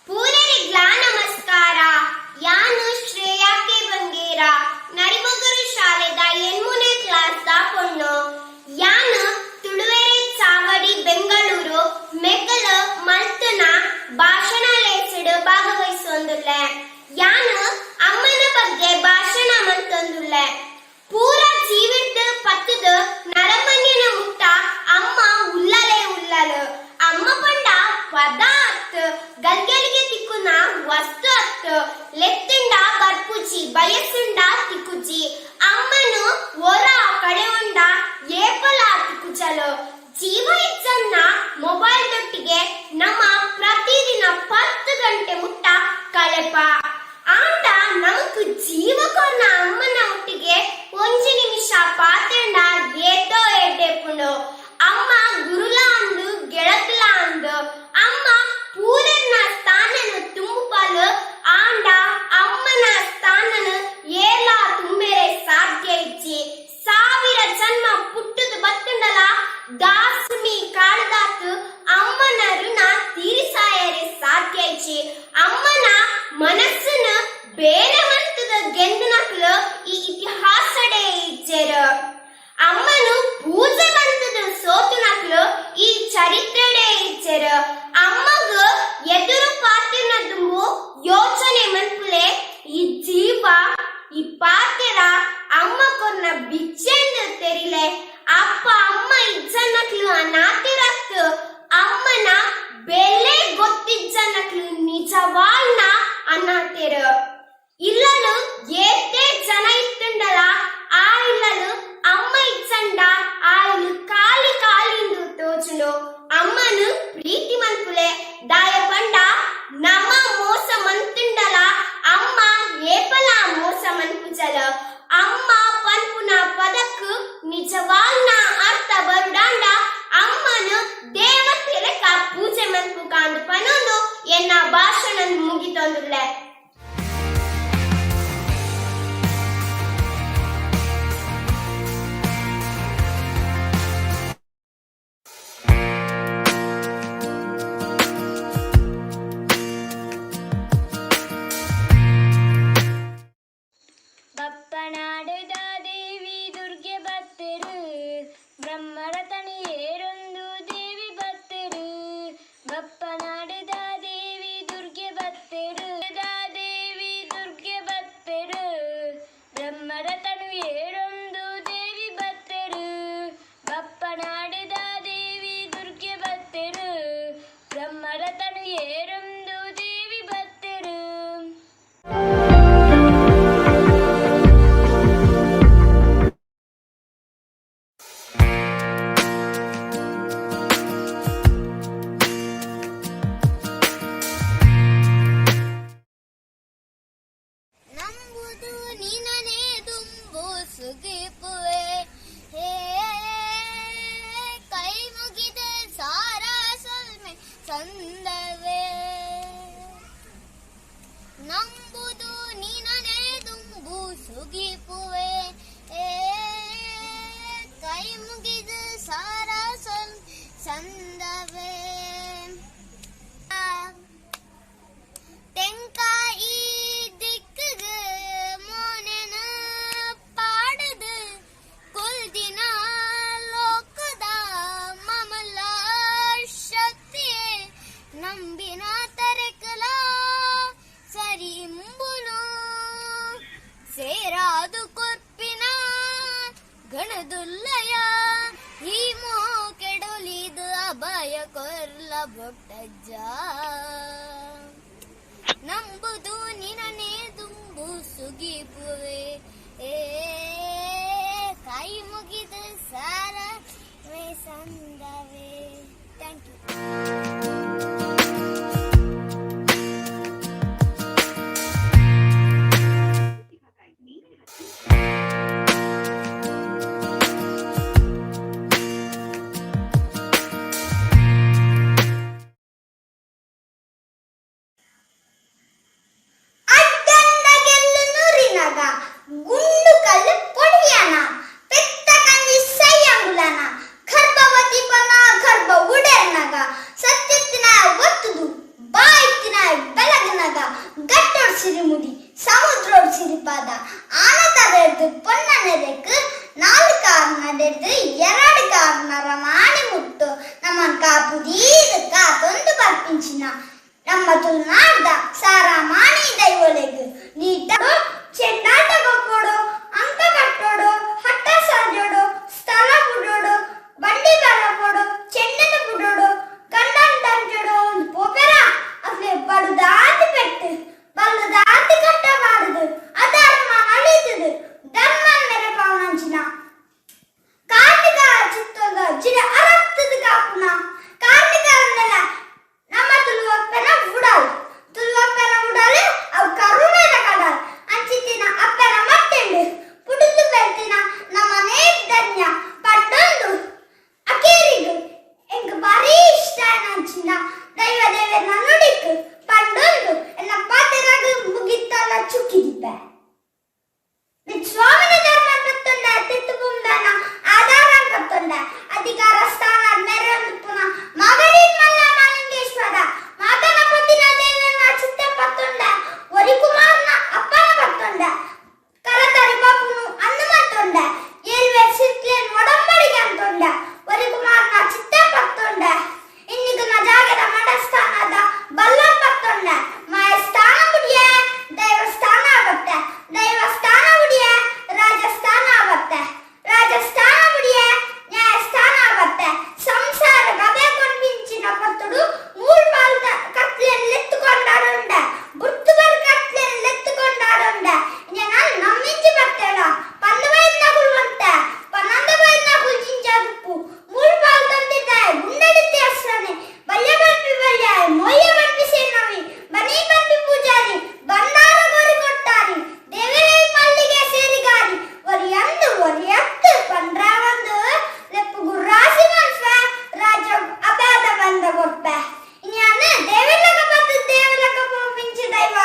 ಪೂರರಿಗ್ಲಾ ನಮಸ್ಕಾರ. ಯಾನು ಶ್ರೇಯಾ ಕೆ ಬಂಗೇರ, ನರಿಮೊಗರು ಶಾಲೆದ ಎನ್ಮೂನೆ ಕ್ಲಾಸ್ the ಪೊಣ್ಣು. ಯಾನು ತುಳುವೆರೆ ಚಾವಡಿ ಬೆಂಗಳೂರು ಮೆಕಲ್ ಮಲ್ತನ ಭಾಷಣ ಲೇಸಡ್ ಭಾಗವಹಿಸೊಂದುಲ್ಲೆ. ಯಾನು ಅಮ್ಮನ ಬಗ್ಗೆ ಭಾಷಣ ಮಂತೊಂದುಲ್ಲೆ. ಪೂರ ಜೀವಿರ್ದ್ ಪತ್ತದ ನರಮನ್ಯನ ಮುಟ್ಟ ಅಮ್ಮ ಉಲ್ಲಲೆ ಉಲ್ಲಲು. ಅಮ್ಮ ಪಂಡ ಪದ ಅತ್, ಗಲ್ಗಲಿಗೆ ತಿಕ್ಕುನ ವಸ್ತು ಅತ್, ಲೆತ್ತುಂಡ ಬರ್ಪುಜಿ, ಬಯಸುಂಡ ತಿಕ್ಕುಜಿ. ಅಮ್ಮನು ಒರ ಕಡೆಯುಂಡ ಏಪಲ ತಿಕ್ಕುಜಲು. ಜೀವ ಇಜ್ಜನ್ನ ಮೊಬೈಲ್ ದೊಟ್ಟಿಗೆ ನಮ್ಮ ಪ್ರತಿದಿನ 10 ಗಂಟೆ ಮುಟ್ಟ ಕಳೆಪ. ಆಂಡ ನಮಕ್ ಜೀವಕೊರ್ನ ಅಮ್ಮನ ಒಟ್ಟಿಗೆ ಒಂಜಿ ನಿಮಿಷ ಪಾತೆಂಡ ಏತೋ ಎಡ್ಡೆಪುಂಡು. ಅಮ್ಮ ಗುರುಲ ಅಂದು, ಗೆಳತಿಲ ಅಂದು, ಅಮ್ಮ ಪೂರರ್ನ ಸ್ಥಾನನು ತುಂಬುಪಾಲು. ಆಂಡ ಅಮ್ಮನ ಸ್ಥಾನನು ಏಲ ತುಂಬೇರೆ ಸಾಧ್ಯ ಇಜ್ಜಿ. 1000 ಜನ್ಮ ಪುಟ್ಟದ ಬತ್ತುಂಡಲ ದಾಸುಮಿ ಕಾಳದಾತು ಅಮ್ಮನ ಋಣ ತೀರಿಸಾಯರೆ ಸಾಧ್ಯ ಇಜ್ಜಿ. ಅಮ್ಮನ ಮನಸ್ಸನ್ನು ಬೇರೆ ಮಂತದ ಗೆಂದನಕ್ಲು ಈ ಇತಿಹಾಸಡೆ ಇಜ್ಜೆರು. ಅಮ್ಮನು ಪೂಜೆ ಮಂತದ ಸೋತುನಕ್ಲು ಈ ಚರಿತ್ರೆಡೆ ಇಜ್ಜೆರು. ಅಮ್ಮಗ ಎದುರು ಪಾತಿನ ದುಂಬು ಯೋಚನೆ ಮನ್ಪುಲೆ. ಈ ಜೀವ ಈ ಪಾತೆರ ಅಮ್ಮ ಕೊರ್ನ ಬಿಚ್ಚೆಂದು ತೆರಿಲೆ. ಅಪ್ಪ ಅಮ್ಮ ಇಜ್ಜನಕ್ಲು ಅನಾಥರತ್ತು. ಅಮ್ಮನ ಬೆಲೆ ಗೊತ್ತಿಜ್ಜನಕ್ಲು ನಿಜವಾಲ್ನ ಅನಾಥರು. ಇಲ್ಲಲು ಏತೆ ಜನ ಇತ್ತುಂಡಲ ಆ ಇಲ್ಲಲು ಅಮ್ಮ ಇಚ್ಚಂಡ ಆ ಇಲ್ಲು ಖಾಲಿ ಖಾಲಿಂದು ತೋಚುಂಡು. ಅಮ್ಮನು ಪ್ರೀತಿ ಮನ್ಪುಲೆ. ದಾಯ ಪಂಡ ನಮ್ಮ ಮೋಸ ಮಂತುಂಡಲ ಅಮ್ಮ ಏಪಲ ಮೋಸ ಮನ್ಪುಜಲ. ಅಮ್ಮ ಪನ್ಪುನ ಪದಕ್ ನಿಜವಾಲ್ನ ಅರ್ಥ ಬರುಡಾಂಡ ಅಮ್ಮನು ದೇವತೆಲೆಕ ಪೂಜೆ ಮನ್ಪು ಕಾಂದು ಪನೊಂದು ಎನ್ನ ಭಾಷಣ ಮುಗಿತೊಂದುಲ್ಲೆ. ಬಪ್ಪನಾಡುದ ದೇವಿ ದುರ್ಗೆ ಬತ್ತರು, ಬ್ರಹ್ಮರತನಿ ಏರೊಂದು ದೇವಿ ಬತ್ತರು. ಬಪ್ಪನಾಡುದ ದೇವಿ ದುರ್ಗೆ ಬತ್ತರು, ನಂಬುದು ನಿನನೇ ದುಂಬು ಸುಗಿಪುವೆ. ಏ ಕೈ ಮುಗಿದು ಸಾರ ಸಂದವೇ. ತೆಂಕಾಯಿ ದಿಕ್ಕುಗು ಮೋನೆನ ಪಾಡದು ಕುಲ್ದಿನ ಲೋಕದ ಮಮಲ ಶಕ್ತಿಯೇ ನಂಬಿನ ತರೆಕಲ ಸರಿಂಬುನು ಸೇರಾದು ಕೊರ್ಪಿನ ಗಣದುಲ್ಲಯ ಹೀಮೋ ಕೆಡೊಲಿದು ಅಭಯ ಕೊರ್ಲ ಬೊಟ್ಟಜ್ಜ. ನಂಬುದು ನಿನನೇ ದುಂಬು ಸುಗಿಪುವೆ. ಏ ಕೈ ಮುಗಿದು ಸಾರ ಸಂದವೇ. Thank you. ಅಡ್ಡಂಡ ಗೆಲ್ಲು ನುರಿನಗ ಗುಂಡು ಕಲ್ಲು ಪೊಡಿಯನ ಪೆತ್ತ ಕಂಜಿ ಸೈಯಂಗುಲನ ಗರ್ಭವತಿ ಪನ ಗರ್ಭ ಉಡೆರ್ನಗ ಸತ್ಯತ್ತಿನ ಒತ್ತುದು ಬಾಯ್ತಿನ ಬೆಳಗನಗ ಗಟ್ಟೋಡ್ ಸಿರಿಮುಡಿ ಸಮುದ್ರೋಡ್ ಸಿರಿಪಾದ ಆನತರೆಡ್ದು ಪೊನ್ನನೆದೆಕ್ ನಾಲ್ಕು ಕಾರ್ನಡೆಡ್ದು ಎರಡು ಕಾರ್ನರ ಮಾಣಿ ಮುಟ್ಟು ನಮ್ಮ ಕಾಪುದೀದು ಕಾತೊಂದು ಬರ್ಪಿಂಚಿನ ನಮ್ಮ ತುಳುನಾಡ್ದ ಸಾರಾಮಾಣಿ ದೈವೊಲೆಗ್ ನೀಟ ಚೆಂಡಾಟ ಗೊಪ್ಪೊಡು, ಅಂಕ ಕಟ್ಟೋಡು, ಹಟ್ಟ ಸಾಜೋಡು, ಸ್ಥಳ ಬುಡೋಡು, ಬಂಡಿ ಬರಪೋಡು, ಚೆಂಡನ ಬುಡೋಡು, ಕಣ್ಣನ್ ದಂಚೋಡು ಒಂದು ಪೋಪೆರ ಅಕ್ಲೆ ಬಡುದಾತಿ ಪೆಟ್ಟು ಬಲ್ಲದಾತಿ ಕಟ್ಟಬಾರದು. ಅಧರ್ಮ ನಡೀತದೆ ಧರ್ಮ ಮೆರಪಾವನಂಚಿನ ಕಾರ್ಣಿಕ ಚಿತ್ತೊಂದ ಜಿರೆ ಅರತ್ತದ ಕಾಪುನ ಕಾರ್ಣಿಕರನ್ನೆಲ್ಲ ನಮ್ಮ ತುಳುವಪ್ಪನ ಉಡಾಲ್ ತುಳುವಪ್ಪನ ಉಡಾಲ್ ಅವು ಕರುಣೆದ ಕಡಲ್ ಅಂಚಿತಿನ ಅಪ್ಪನ ಮಟ್ಟೆಂಡು ಪುಡುದು ಬೆಳ್ತಿನ ನಮ್ಮನೇ ಧನ್ಯ ಪಟ್ಟೊಂದು ಅಕೇರಿಗು ಎಂಕ್ ಬಾರಿ ಇಷ್ಟ ನಂಚಿನ ದೈವ ದೇವರ ನುಡಿಕ್ ಪಂಡೊಂದು ಎನ್ನ ಪಾತೆರಾಗ ಮುಗಿತ್ತಲ್ಲ ಚುಕ್ಕಿದಿಪ್ಪೆ. ಸ್ವಾಮಿನ ಧರ್ಮ ಪತ್ತೊಂಡ ತಿತ್ತು ಪುಂಡನ ಆಧಾರ ಪತ್ತೊಂಡ ಅಧಿಕಾರ ಸ್ಥಾನ ಮೆರೊಂದು ಪುನಃ ಮಗನಿನ್ ಮಲ್ಲ ಮಲಿಂಗೇಶ್ವರ ಮಾತನ ಪತಿನ ದೇವನ ಚಿತ್ತ ಪತ್ತೊಂಡ ಒರಿ ಕುಮಾರನ ಅಪ್ಪನ ಪತ್ತೊಂಡ ಕರತರಿ ಬಾಪುನು ಹನುಮಂತೊಂಡ ಏಲ್ವೆ ಸಿರ್ಕ್ಲೇನ್ ಒಡಂಬಡಿಗೆ ಅಂತೊಂಡ ಒರಿ ಕುಮಾರನ ಚಿತ್ತ ಪತ್ತೊಂಡ ಇನ್ನಿಗನ ಜಾಗದ ಮಠಸ್ಥಾನದ ಬಲ್ಲಂ ಪತ್ತೊಂಡ ಮಾಯ ಸ್ಥಾನ ಮುಡಿಯ ದೈವಸ್ಥಾನ ಆಗುತ್ತೆ ದೈವಸ್ಥಾನ ಮುಡಿಯ ರಾಜಸ್ಥಾನ ಆಗುತ್ತೆ ರಾಜಸ್ಥಾನ ಮುಡಿಯ ನ್ಯಾಯಸ್ಥಾನ ಆಗುತ್ತೆ. ಸಂಸಾರ ಗಬೆ ಕೊಂಡ್ಬಿಂಚಿನ ಪತ್ತುಡು ಮೂರು ಪಾಲ್ ಕತ್ಲೆಲ್ಲೆತ್ತುಕೊಂಡಾಡುಂಡ ಬುರ್ತು ಬರ್ ಕತ್ಲೆಲ್ಲೆತ್ತುಕೊಂಡಾಡುಂಡ ನಾನು ನಮ್ಮಿಂಚಿ ಬರ್ತೇಳ ಪಂದು ವಯಸ್ಸಿನ ಕುಲ್ವಂತ ಪನ್ನೊಂದು ವಯಸ್ಸಿನ ಕುಲ್ಚಿಂಚಾದುಪ್ಪು ಮೂರು ಪಾಲ್ ತಂದಿದ್ದಾಯ ಗುಂಡಡಿತ್ತೆ ಅಸ್ರನೆ ಬಲ್ಯ ಬಂಪಿ ಬಲ್ಯ ಮೊಯ್ಯ ಬಂಪಿ ಸೇನವಿ ಬನಿ ಬಂಪಿ ಪೂಜಾರಿ ಬಂದಾರ ಗೋರಿ ಕೊಟ್ಟಾರಿ ದೇವರೇ ಮಲ್ಲಿಗೆ ಸೇರಿಗಾರಿ ಒರಿ ಅಂದು ಒರಿ ಅತ್ತು ಪಂಡ್ರಾವಂದು ಲೆಪ್ಪು ಗುರ್ರಾಸಿ ಮನ್ಫ ರಾಜ ಅಬಾದ ಬಂದ ಕೊರ್ಪೆ. ಇನ್ಯಾನ ದೇವಲಕ ಬತ್ತು ದೇವಲಕ ಪೋಪಿಂಚಿ ದೈವ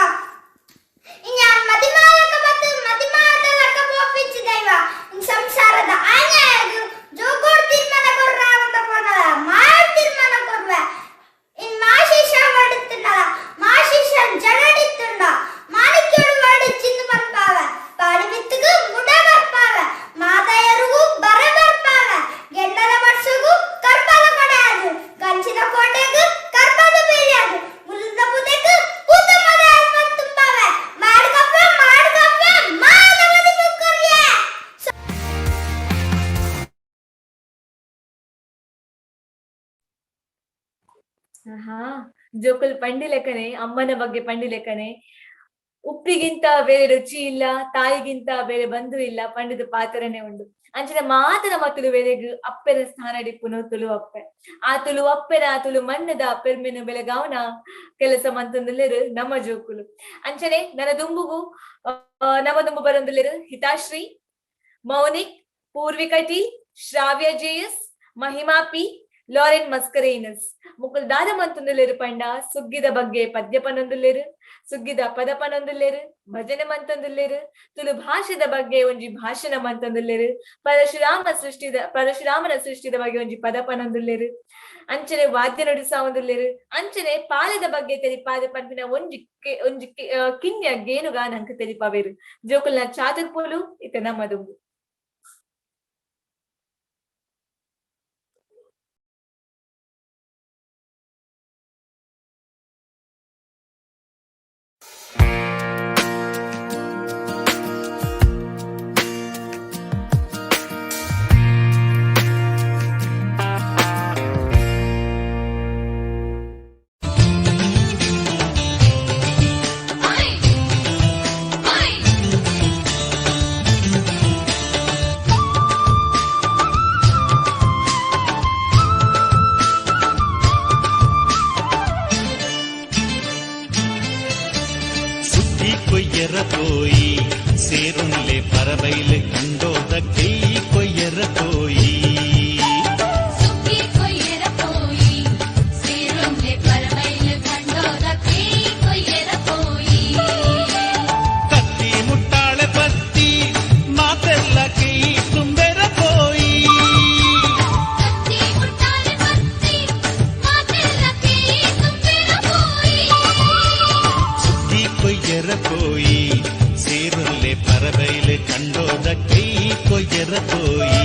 ಇನ್ಯಾನ್ ಮದಿಮಾಲಕ ಬತ್ತು ಮದಿಮಾಲಕ ಪೋಪಿಂಚಿ ದೈವ ಇನ್ ಸಂಸಾರದ ಆನ್ಯಾಯಗು ಜೋಗೋಡ್ ತೀರ್ಮಾನ ಕೊರ್ರಾವಂತ ಪೋನಲ ಮಾಯ ತೀರ್ಮಾನ ಕೊರ್ವೆ ಇನ್ ಮಾಶೀಷ ವಾಡಿತ್ತುಂಡಲ ಮಾಶೀಷ ಜಡಡಿತ್ತುಂಡ ಮಾಣಿಕ್ಯೋಡು ವಾಡಿ ಚಿಂದು ಬರ್ಪಾವ ಪಾಡಿ ಬಿತ್ತುಗು ಮುಡ ಬರ್ಪಾವ ಮಾತಾಯರಿಗೂ ಬರ ಬರ್ಪಾವ ಗೆಂಡಲ ವರ್ಷಗೂ ಕರ್ಬಲ ಕೊಡೆಯದು ಕಂಚಿನ ಕೋಟೆಗೂ ಕರ್ಬಲ ಬೇರೆಯದು ಮುಲ್ಲದ ಪುದೆಗೂ ಪೂತ ಮದ ತುಂಬಾವ ಮಾಡ್ಕಪ್ಪ ಮಾಡ್ಕಪ್ಪ ಮಾದವದಿ ಮುಕ್ಕರ್ಯ. ಹಾ ಜೋಕುಲ್ ಪಂಡಿಲೆಕ್ಕನೆ ಅಮ್ಮನ ಬಗ್ಗೆ ಪಂಡಿಲೆಕ್ಕನೆ ಉಪ್ಪಿಗಿಂತ ಬೇರೆ ರುಚಿ ಇಲ್ಲ, ತಾಯಿಗಿಂತ ಬೇರೆ ಬಂಧು ಇಲ್ಲ ಪಂಡಿತ ಪಾತ್ರನೇ ಉಂಡು. ಅಂಚಿನ ಮಾತನ ಮತ್ತುಲು ಬೇರೆಗ್ ಅಪ್ಪೆನ ಸ್ಥಾನ ಡಿಪ್ಪುನು ತುಳು ಅಪ್ಪೆ. ಆ ತುಳು ಅಪ್ಪೆನ ತುಳು ಮಣ್ಣದ ಪೆರ್ಮೆನು ಬೆಳಗಾವನ ಕೆಲಸ ಮಂತಂದುಲ್ಲೆರು ನಮ್ಮ ಜೋಕುಲು. ಅಂಚನೆ ನನ್ನ ದುಂಬುಗು ನಮ್ಮ ದುಂಬು ಬರಂದುಲ್ಲೆರು Hitashree, Mounik, Poorvika T, Shravya JS, Mahima P, Lauren Mascarenhas Mukul ದಾದ ಮಂತೊಂದುಲ್ಲೆರ್ ಪಂಡ ಸುಗ್ಗಿದ ಬಗ್ಗೆ ಪದ್ಯ ಪನೊಂದುಲ್ಲೆರ್, ಸುಗ್ಗಿದ ಪದ ಪನೊಂದುಲ್ಲೆರ್, ಭಜನೆ ಮಂತೊಂದುಲ್ಲೆರ್, ತುಳು ಭಾಷೆದ ಬಗ್ಗೆ ಒಂಜಿ ಭಾಷಣ ಮಂತೊಂದುಲ್ಲೆರ್, ಪರಶುರಾಮನ ಸೃಷ್ಟಿದ ಬಗ್ಗೆ ಒಂಜಿ ಪದ ಪನೊಂದುಲ್ಲೆರ್, ಅಂಚನೆ ವಾದ್ಯ ನುಡಿಸಾವೊಂದುಲ್ಲೆರ್, ಅಂಚನೆ ಪಾಲೆದ ಬಗ್ಗೆ ತೆರಿಪಾದೆ ಪನ್ಪಿನ ಒಂಜಿ ಒಂಜಿ ಕಿನ್ಯ ಗೇನುಗ ನಂಕ್ ತೆರಿಪಾವೆರ್. ಜೋಕುಲ್ನ ಚಾತುರ್ಪೊಲು ಇತ್ತೆ ನಮ್ಮದುಂಡು. ಸುದ್ದಿ ಕೊಯ್ಯರ ಪೋಯಿ ಸೇರುನ್ಲೆ ಪರಬೈಲ್ ಕಂಡೋದ ಕೈ ಕೊಯ್ಯರ ಪೋಯಿ. ಸುಗ್ಗಿ ಕೊಯ್ಯರ ಪೋಯಿ ಸೇರುನ್ಲೆ ಪರಬೈಲ್ ಕಂಡೋದ ಕೈ ಕೊಯ್ಯರ ಪೋಯಿ. ಕತ್ತಿ ಮುಟ್ಟಾಳೆ ಪತ್ತಿ ಮಾತೆಲ್ಲ ಕೈ ತುಂಬೆರ ಪೋಯಿ. ಕತ್ತಿ ಮುಟ್ಟಾಳೆ ಪತ್ತಿ ಮಾತೆಲ್ಲ ಕೈ ತುಂಬೆರ ಪೋಯಿ. ಸುದ್ದಿ ಕೊಯ್ಯರ ಪೋಯಿ ಸೇರುನ್ಲೆ ಪರಬೈಲ್ ಕಂಡೋದ ಕೈ ಕೊಯ್ಯರ ಪೋಯಿ.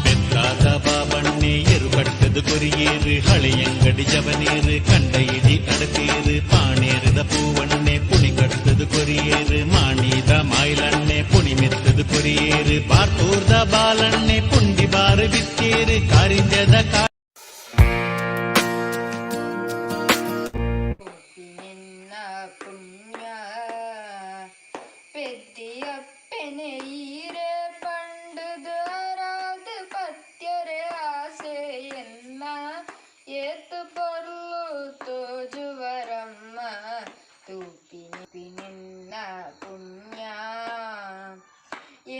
ಬೆತ್ತಾದ ಬಾಬಣ್ಣೆ ಎರುಕಟ್ಟದು ಕೊರಿಯೇರು, ಹಳೆಯಂಗಡಿ ಜವನೇರು ಕಂಡ ಇಡಿ ಅಡತೇರು, ಪಾಣೇರದ ಪೂವಣ್ಣೆ ಪುಣಿ ಕಟ್ಟದು ಕೊರಿಯೇರು, ಮಾಣಿದ ಮಾಯಿಲಣ್ಣೆ ಪುಣಿ ಮೆತ್ತದು ಕೊರಿಯೇರು, ಬಾರ್ತೂರ್ದ ಬಾಲಣ್ಣೆ ಪುಂಡಿ ಬಾರು ಬಿತ್ತೇರು, ಕಾರಿಂಜದ ಕಾ ನಿನ್ನ ಪುಣ್ಯ ಪೆದ್ದಿಯಪ್ಪೆನೆ ಈರೆ ಪಂಡುದು ಅರಾದ್ ಪತ್ಯರೆ ಆಸೆ ಎನ್ನ ಏತ್ ಪೊರ್ಲು ತೋಜುವರಮ್ಮ. ತೂಪಿನಿ ನಿನ್ನ ಪುಣ್ಯ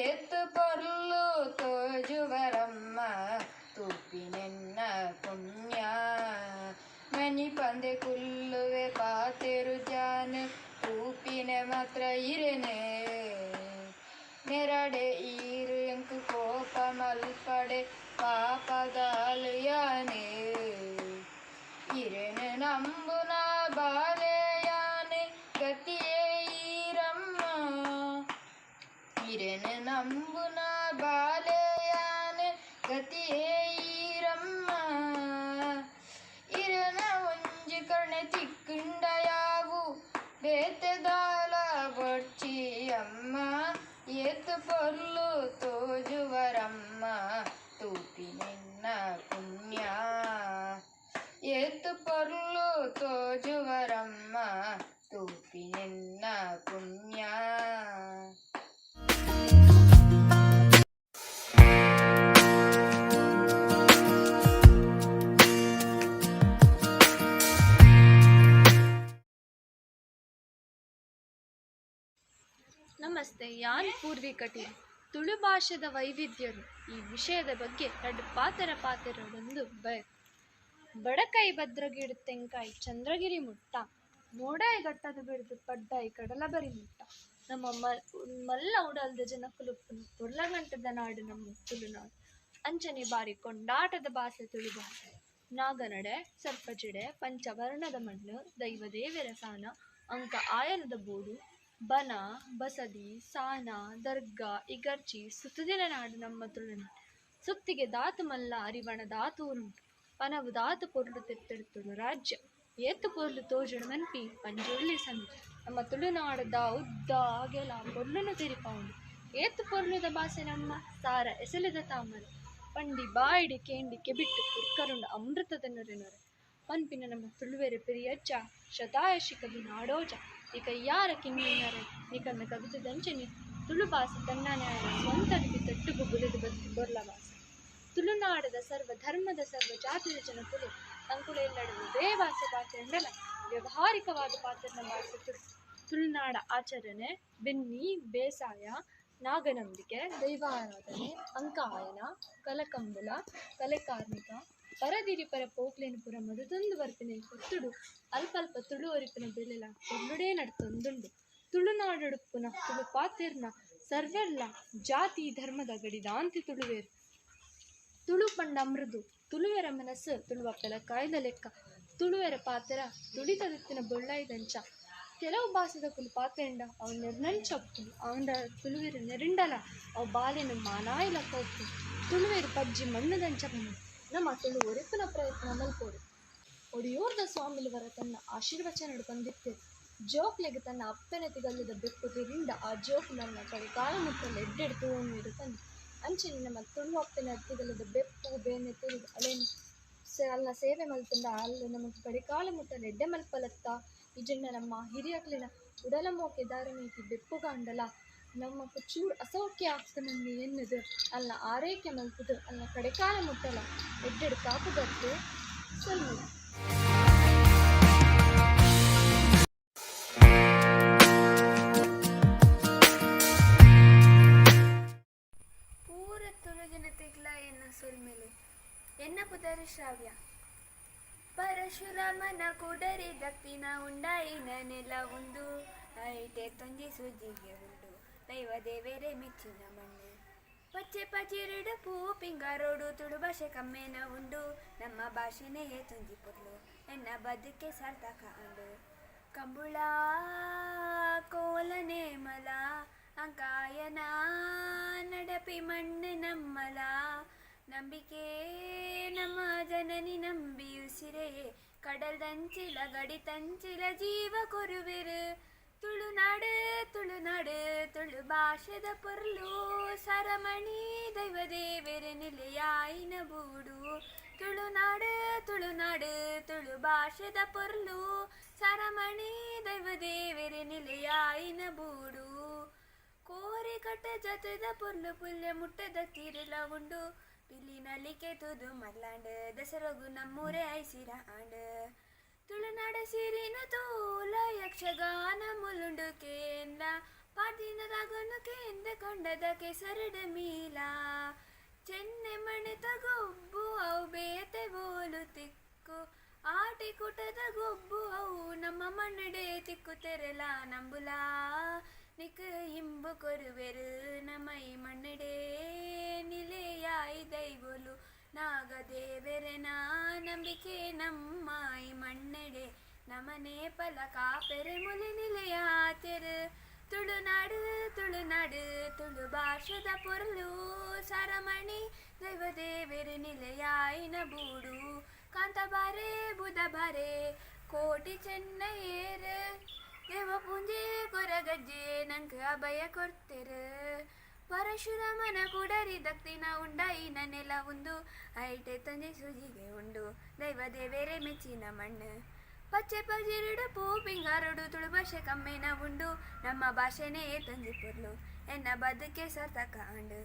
ಏತ್ ಪೊರ್ಲು ತೋಜುವರಮ್ಮ. ತೂಪಿ ನಿನ್ನ ಪುಣ್ಯ ಮನಿ ಪಂದೆ ಕುಲ್ಲುವೆ ಪಾತೆರು ಜಾನ್ ತೂಪಿನೆ ಮಾತ್ರ ಇರೆನೆ ನೆರಡೆ ಈರು ಎಂಕು ಕೋಪ ಮಲ್ಪಡೆ ಪಾಪದಾಲು ಯಾನೆ. ಇರೆನೆ ನಂಬುನ ಬಾಲೆ ಯಾನೆ ಗತಿಯೇ ಈರಮ್ಮ. ಇರೆನೆ ನಂಬುನ ಬಾಲೆ ಯಾನೆ ಗತಿಯೇ ಈರಮ್ಮ. ಇರೆನ ಒಂಜಿ ಕರ್ಣೆ ತಿಕ್ಕಿಂಡ ಯಾವು ಬೇತೆ ದಾಲ ಬೊಡ್ಚಿ ಅಮ್ಮ. ಏತ್ ಪೊರ್ಲು ತೋಜುವರಮ್ಮ. ತೂಪಿ ನಿನ್ನ ಪುಣ್ಯ ಏತ್ ಪೊರ್ಲು ತೋಜುವರಮ್ಮ. ತೂಪಿ ನಿನ್ನ ಪುಣ್ಯ. ನಮಸ್ತೆ, ಯಾನ್ ಪೂರ್ವಿ ಕಟೀಲ್. ತುಳು ಭಾಷೆದ ವೈವಿಧ್ಯರು ಈ ವಿಷಯದ ಬಗ್ಗೆ ರಡ್ಡ್ ಪಾತೆರ ಪಾತೆರೊಡೊಂದು ಬಯಕ್. ಬಡಕೈ ಭದ್ರಗಿಡು ತೆಂಕಾಯಿ ಚಂದ್ರಗಿರಿ ಮುಟ್ಟ, ಮೋಡಾಯಿ ಘಟ್ಟದ ಬಿಡ್ದು ಪಡ್ಡಾಯಿ ಕಡಲಬರಿ ಮುಟ್ಟ, ನಮ್ಮ ಮಲ್ಲ ಉಡಲ್ದ ಜನಕುಲುಪ್ಪುನ ಪೊರ್ಲಗಂಟದ ನಾಡು ನಮ್ಮ ತುಳುನಾಡು. ಅಂಚನೆ ಬಾರಿ ಕೊಂಡಾಟದ ಬಾಸೆ ತುಳು ಭಾಷೆ. ನಾಗನಡೆ, ಸರ್ಪಜಿಡೆ, ಪಂಚವರ್ಣದ ಮಣ್ಣು, ದೈವ ದೇವೆರ ಸಾನ, ಅಂಕ ಆಯನದ ಬೂಡು, ಬನ, ಬಸದಿ, ಸಾನ, ದರ್ಗಾ, ಇಗರ್ಜಿ ಸುತ್ತುದಿನ ನಾಡು ನಮ್ಮ ತುಳುನಾಡು. ಸುತ್ತಿಗೆ ದಾತು ಮಲ್ಲ ಅರಿವಣ ದಾತೂರುಂಟು, ಪನವು ದಾತು ಪೊರ್ಲು ತೆತ್ತೆಡು ತುಳು ರಾಜ್ಯ, ಏತು ಪೊರ್ಲು ತೋಜುಡು ಮನ್ಪಿ ಪಂಜುರ್ಲಿ ಸಂಧಿ. ನಮ್ಮ ತುಳುನಾಡದ ಉದ್ದ ಅಗೆಲ ಪೊರ್ಲುನು ತೆರಿಪಾವುಂಡು. ಏತು ಪೊರ್ಲುದ ಬಾಸೆ ನಮ್ಮ ಸಾರ ಎಸಲೆದ ತಾಮರೆ, ಪಂಡಿ ಬಾಯಿಡಿ ಕೇಂಡಿ ಕೆಬಿಟ್ಟು ಪುರ್ಕರುಂಡು ಅಮೃತದ ನೊರೆ ನೊರೆ ಪನ್ಪಿನ ನಮ್ಮ ತುಳುವೆರೆ ಪೆರಿಯಜ್ಜ ಶತಾಯಶಿ ಕವಿ ನಾಡೋಜ. ಇಕ ಯಾರ ಕಿನ್ನಿನರೆ ನಿಕಲ್ನ ಕವಿತದಂಚನೆ ತುಳು ಭಾಷೆ ತನ್ನಾನೆ ಆಯಿನ ಸ್ವಂತ ಲಿಪಿ ಬುಲೆದು ಬದುಕಿ ಬೊರ್ಲ ಭಾಷೆ. ತುಳುನಾಡದ ಸರ್ವ ಧರ್ಮದ ಸರ್ವ ಜಾತಿದ ಜನಕುಲು ತಂಕುಲು ಎಲ್ಲೆಡೆ ಒವ್ವೇ ಭಾಷೆ ಪಾತೆರಂಡಲ ವ್ಯವಹಾರಿಕವಾದ ಪಾತೆರ್ನ ಭಾಷೆ ತುಳು. ತುಳುನಾಡ ಆಚರಣೆ ಬೆನ್ನಿ ಬೇಸಾಯ ನಾಗನಂಬಿಕೆ ದೈವಾರಾಧನೆ ಅಂಕಾಯನ ಕಲಕಂಬುಲ ಕಲೆಕಾರ್ಮಿಕ ಪರದಿರಿ ಪರ ಪೋಕ್ಲೇನು ಪುರ ಮರುದೊಂದು ಬರ್ಪಿನ ಪೊತ್ತುಡು ಅಲ್ಪ ಅಲ್ಪ ತುಳು ಒರಿಪಿನ ಬೆಲೆಲ ಪೊರ್ಲುಡೇ ನಡ್ತೊಂದುಂಡು. ತುಳುನಾಡುಡುಪ್ಪುನ ತುಳು ಪಾತೆರ್ನ ಸರ್ವೆರ್ಲ ಜಾತಿ ಧರ್ಮದ ಗಡಿದಾಂತಿ ತುಳುವೇರು. ತುಳು ಪಂಡ ಮೃದು ತುಳುವೆರ ಮನಸ್ಸು ತುಳುವ ಪೆಲಕಾಯ್ದ ಲೆಕ್ಕ ತುಳುವೆರ ಪಾತೆರ ತುಳಿತದತ್ತಿನ ಬೊಳ್ಳಾಯ್ದಂಚ. ಕೆಲವು ಭಾಷೆದ ಕುಲು ಪಾತೆಂಡ ಅವು ನೆರ್ನಂಚ ಉಪ್ಪುಂಡು ಆಂಡ ತುಳುವೆರು ನೆರಿಂಡಲ ಅವು ಬಾಲೆನು ಮಾನಾಯಿ ಲೆಕ್ಕ ಉಪ್ಪುಂಡು. ತುಳುವೆರು ಪಜ್ಜಿ ಮಣ್ಣುದಂಚ ನಮ್ಮ ತುಳು ಒರಿಪುನ ಪ್ರಯತ್ನ ಮಲ್ಪೊಡು. ಒಡಿಯೂರ್ದ ಸ್ವಾಮಿಲುವರ ತನ್ನ ಆಶೀರ್ವಚನಡು ಪಂದಿತ್ತೆರ್ ಜೋಕ್ಲೆಗ್ ತನ್ನ ಅಪ್ಪೆನ ತಿಗಲ್ಲದ ಬೆಪ್ಪು ತಿರಿಂಡ ಆ ಜೋಕ್ ನನ್ನ ಕಡೆ ಕಾಲ ಮುಟ್ಟಲ ಎಡ್ಡೆಡ್ ತೂವೊನ್ವೆರ್ ಪಂದ್. ಅಂಚನೆ ನಮ್ಮ ತುಳು ಅಪ್ಪೆನ ತಿಗಲ್ಲದ ಬೆಪ್ಪು ಬೇನೆ ತೆರಿದ್ ಅಲೆನ್ ಅಲ್ನ ಸೇವೆ ಮಲ್ತುಂಡ ಅಲ್ಲು ನಮಕ್ ಕಡೆಕಾಲ ಮುಟ್ಟಲ ಎಡ್ಡೆ ಮಲ್ಪಲತ್ತ. ಇಜ್ಜಿಂಡ ನಮ್ಮ ಹಿರಿಯಕ್ಲೆನ ಉಡಲ ಮೋಕೆ ದಾರಮೀತಿ ಬೆಪ್ಪುಗಾಂಡಲ ನಮಕ್ ಚೂರು ಅಸೌಖ್ಯ ಆಕ್ತನಂದು ಎನ್ನುದು ಅಲ್ನ ಆರೈಕೆ ಮಲ್ತುದು ಅಲ್ನ ಕಡೆಕಾಲ ಮುಟ್ಟಲ ಎಡ್ಡೆಡ್ ಕಾಪುಗತ್ತೆ ಸೊಲ್ಮೆಲು. ಪೂರ ತುಳು ಜನತೆಗ್ಲ ಎನ್ನ ಸೊಲ್ಮೆಲು. ಎನ್ನ ಪುದರ್ ಶ್ರಾವ್ಯ. ಪರಶುರಾಮನ ಕುಡರಿ ದಕ್ತಿನ ಉಂಡಾಯಿನ ನೆಲ ಉಂದು ಐಟೆ ತೊಂಜಿ ಸುಜಿಗೆ ಉಂಡು ದೈವ ದೇವೆರೆ ಮೆಚ್ಚಿನ ಮಣ್ಣು. ಪಚ್ಚೆ ಪಚಿರುಡು ಪೂ ಪಿಂಗಾರೋಡು ತುಳು ಭಾಷೆ ಕಮ್ಮೇನ ಉಂಡು ನಮ್ಮ ಭಾಷೆನೇ ತೊಂಜಿ ಪೊರ್ಲು ಎನ್ನ ಬದುಕೆ ಸಾರ್ಥಕ ಅಂಡು. ಕಂಬುಳ ಕೋಲ ನೇಮಲ ಅಂಕಾಯನ ನಡಪಿ ಮಣ್ಣು ನಮ್ಮಲ ನಂಬಿಕೆ ನಮ್ಮ ಜನನಿ ನಂಬಿ ಉಸಿರೇ ಕಡಲ್ದಂಚಿಲ ಗಡಿತಂಚಿಲ ಜೀವ ಕೊರುವೆರು. ತುಳುನಾಡು ತುಳುನಾಡು ತುಳು ಭಾಷೆದ ಪೊರ್ಲು ಸರಮಣಿ ದೈವ ದೇವೆರೆ ನೆಲೆಯಾಯಿನ ಬೂಡು. ತುಳುನಾಡು ತುಳುನಾಡು ತುಳು ಭಾಷೆದ ಪೊರ್ಲು ಸರಮಣಿ ದೈವ ದೇವೆರೆ ನೆಲೆಯಾಯಿನ ಬೂಡು. ಕೋರಿ ಕಟ್ಟ ಜತೆದ ಪೊರ್ಲು ಪುಲ್ಯ ಮುಟ್ಟದ ತೀರಲ ಉಂಡು ಪಿಲಿ ನಲಿಕೆ ತುದು ಮಲ್ಲಾಂಡು ದಸರಗು ನಮ್ಮೂರೇ ಐಸಿರ ಆಂಡು. ತುಳುನಾಡ ಸಿರಿನ ತೋಲ ಯಕ್ಷಗಾನ ಮುಲುಂಡು ಕೇಂದ್ರ ಪಾಡ್ದಿನ ರಾಗನು ಕೇಂದ್ರ ಕೊಂಡದ ಕೆಸರಡು ಮೀಲ ಚೆನ್ನೆ ಮಣಿತ ಗೊಬ್ಬು ಅವು ಬೇತೆ ಬೋಲು ತಿಕ್ಕು ಆಟಿ ಕುಟದ ಗೊಬ್ಬು ಅವು ನಮ್ಮ ಮಣ್ಣಡೆ ತಿಕ್ಕು ತೆರಲ ನಂಬುಲಾ ನಿಕ್ ಇಂಬು ಕೊರುವೆರು ನಮ್ಮ ಈ ಮಣ್ಣಡೆ ನಿಲೆಯಾಯಿ ದೈವೊಲು ನಾಗದೇವೆರೆನ ನಂಬಿಕೆ ನಮ್ಮ ಈ ಮಣ್ಣಡೆ ನಮನೆ ಪಲ ಕಾಪೆರೆ ಮುಲಿ ನಿಲೆಯಾತೆರು. ತುಳುನಾಡು ತುಳುನಾಡು ತುಳು ಭಾಷೆದ ಪೊರ್ಲು ಸರಮಣಿ ದೈವ ದೇವೆರು ನಿಲೆಯಾಯಿನ ಬೂಡು. ಕಾಂತಬಾರೆ ಬುಧಬಾರೆ ಕೋಟಿ ಚೆನ್ನಯ್ಯೇರು ದೇವ ಪೂಂಜೆ ಕೊರಗಜ್ಜೆ ನಂಗೆ ಅಭಯ ಕೊಡ್ತೇರು. ಪರಶುರಾಮನ ಕುಡರಿ ದಕ್ತಿನ ಉಂಡಾಯಿನ ನೆಲ ಉಂದು ಐಟೆ ತಂಜೆ ಸುಜಿಗೆ ಉಂಡು ದೈವ ದೇವೆರೆ ಮೆಚ್ಚಿನ ಮಣ್ಣು. ಪಚ್ಚೆ ಪಜಿರುಡು ಪೂ ಪಿಂಗಾರುಡು ತುಳು ಭಾಷೆ ಕಮ್ಮೇನ ಉಂಡು ನಮ್ಮ ಭಾಷೆನೇ ತಂಜಿ ಪೊರ್ಲು ಎನ್ನ ಬದುಕೆ ಸಾರ್ಥಕ ಅಂಡು.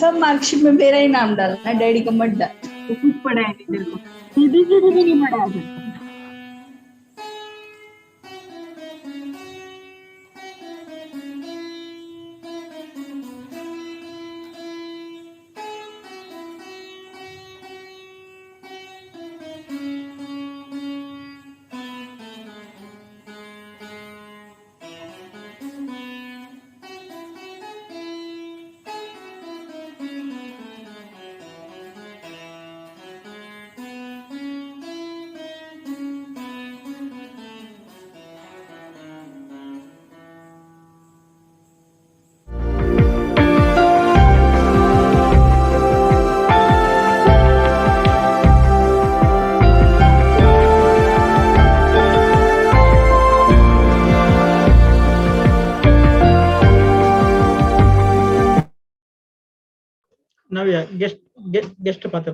सब मार्कशीट में मेरा ही नाम डालना, डैडी का मत डाल। तो कुछ पढ़ा है नहीं तेरे को, एबीसीडी भी नहीं पढ़ा है। ನವ್ಯ, ಗೆಸ್ಟ್ ಗೆಸ್ಟ್ ಪಾತ್ರ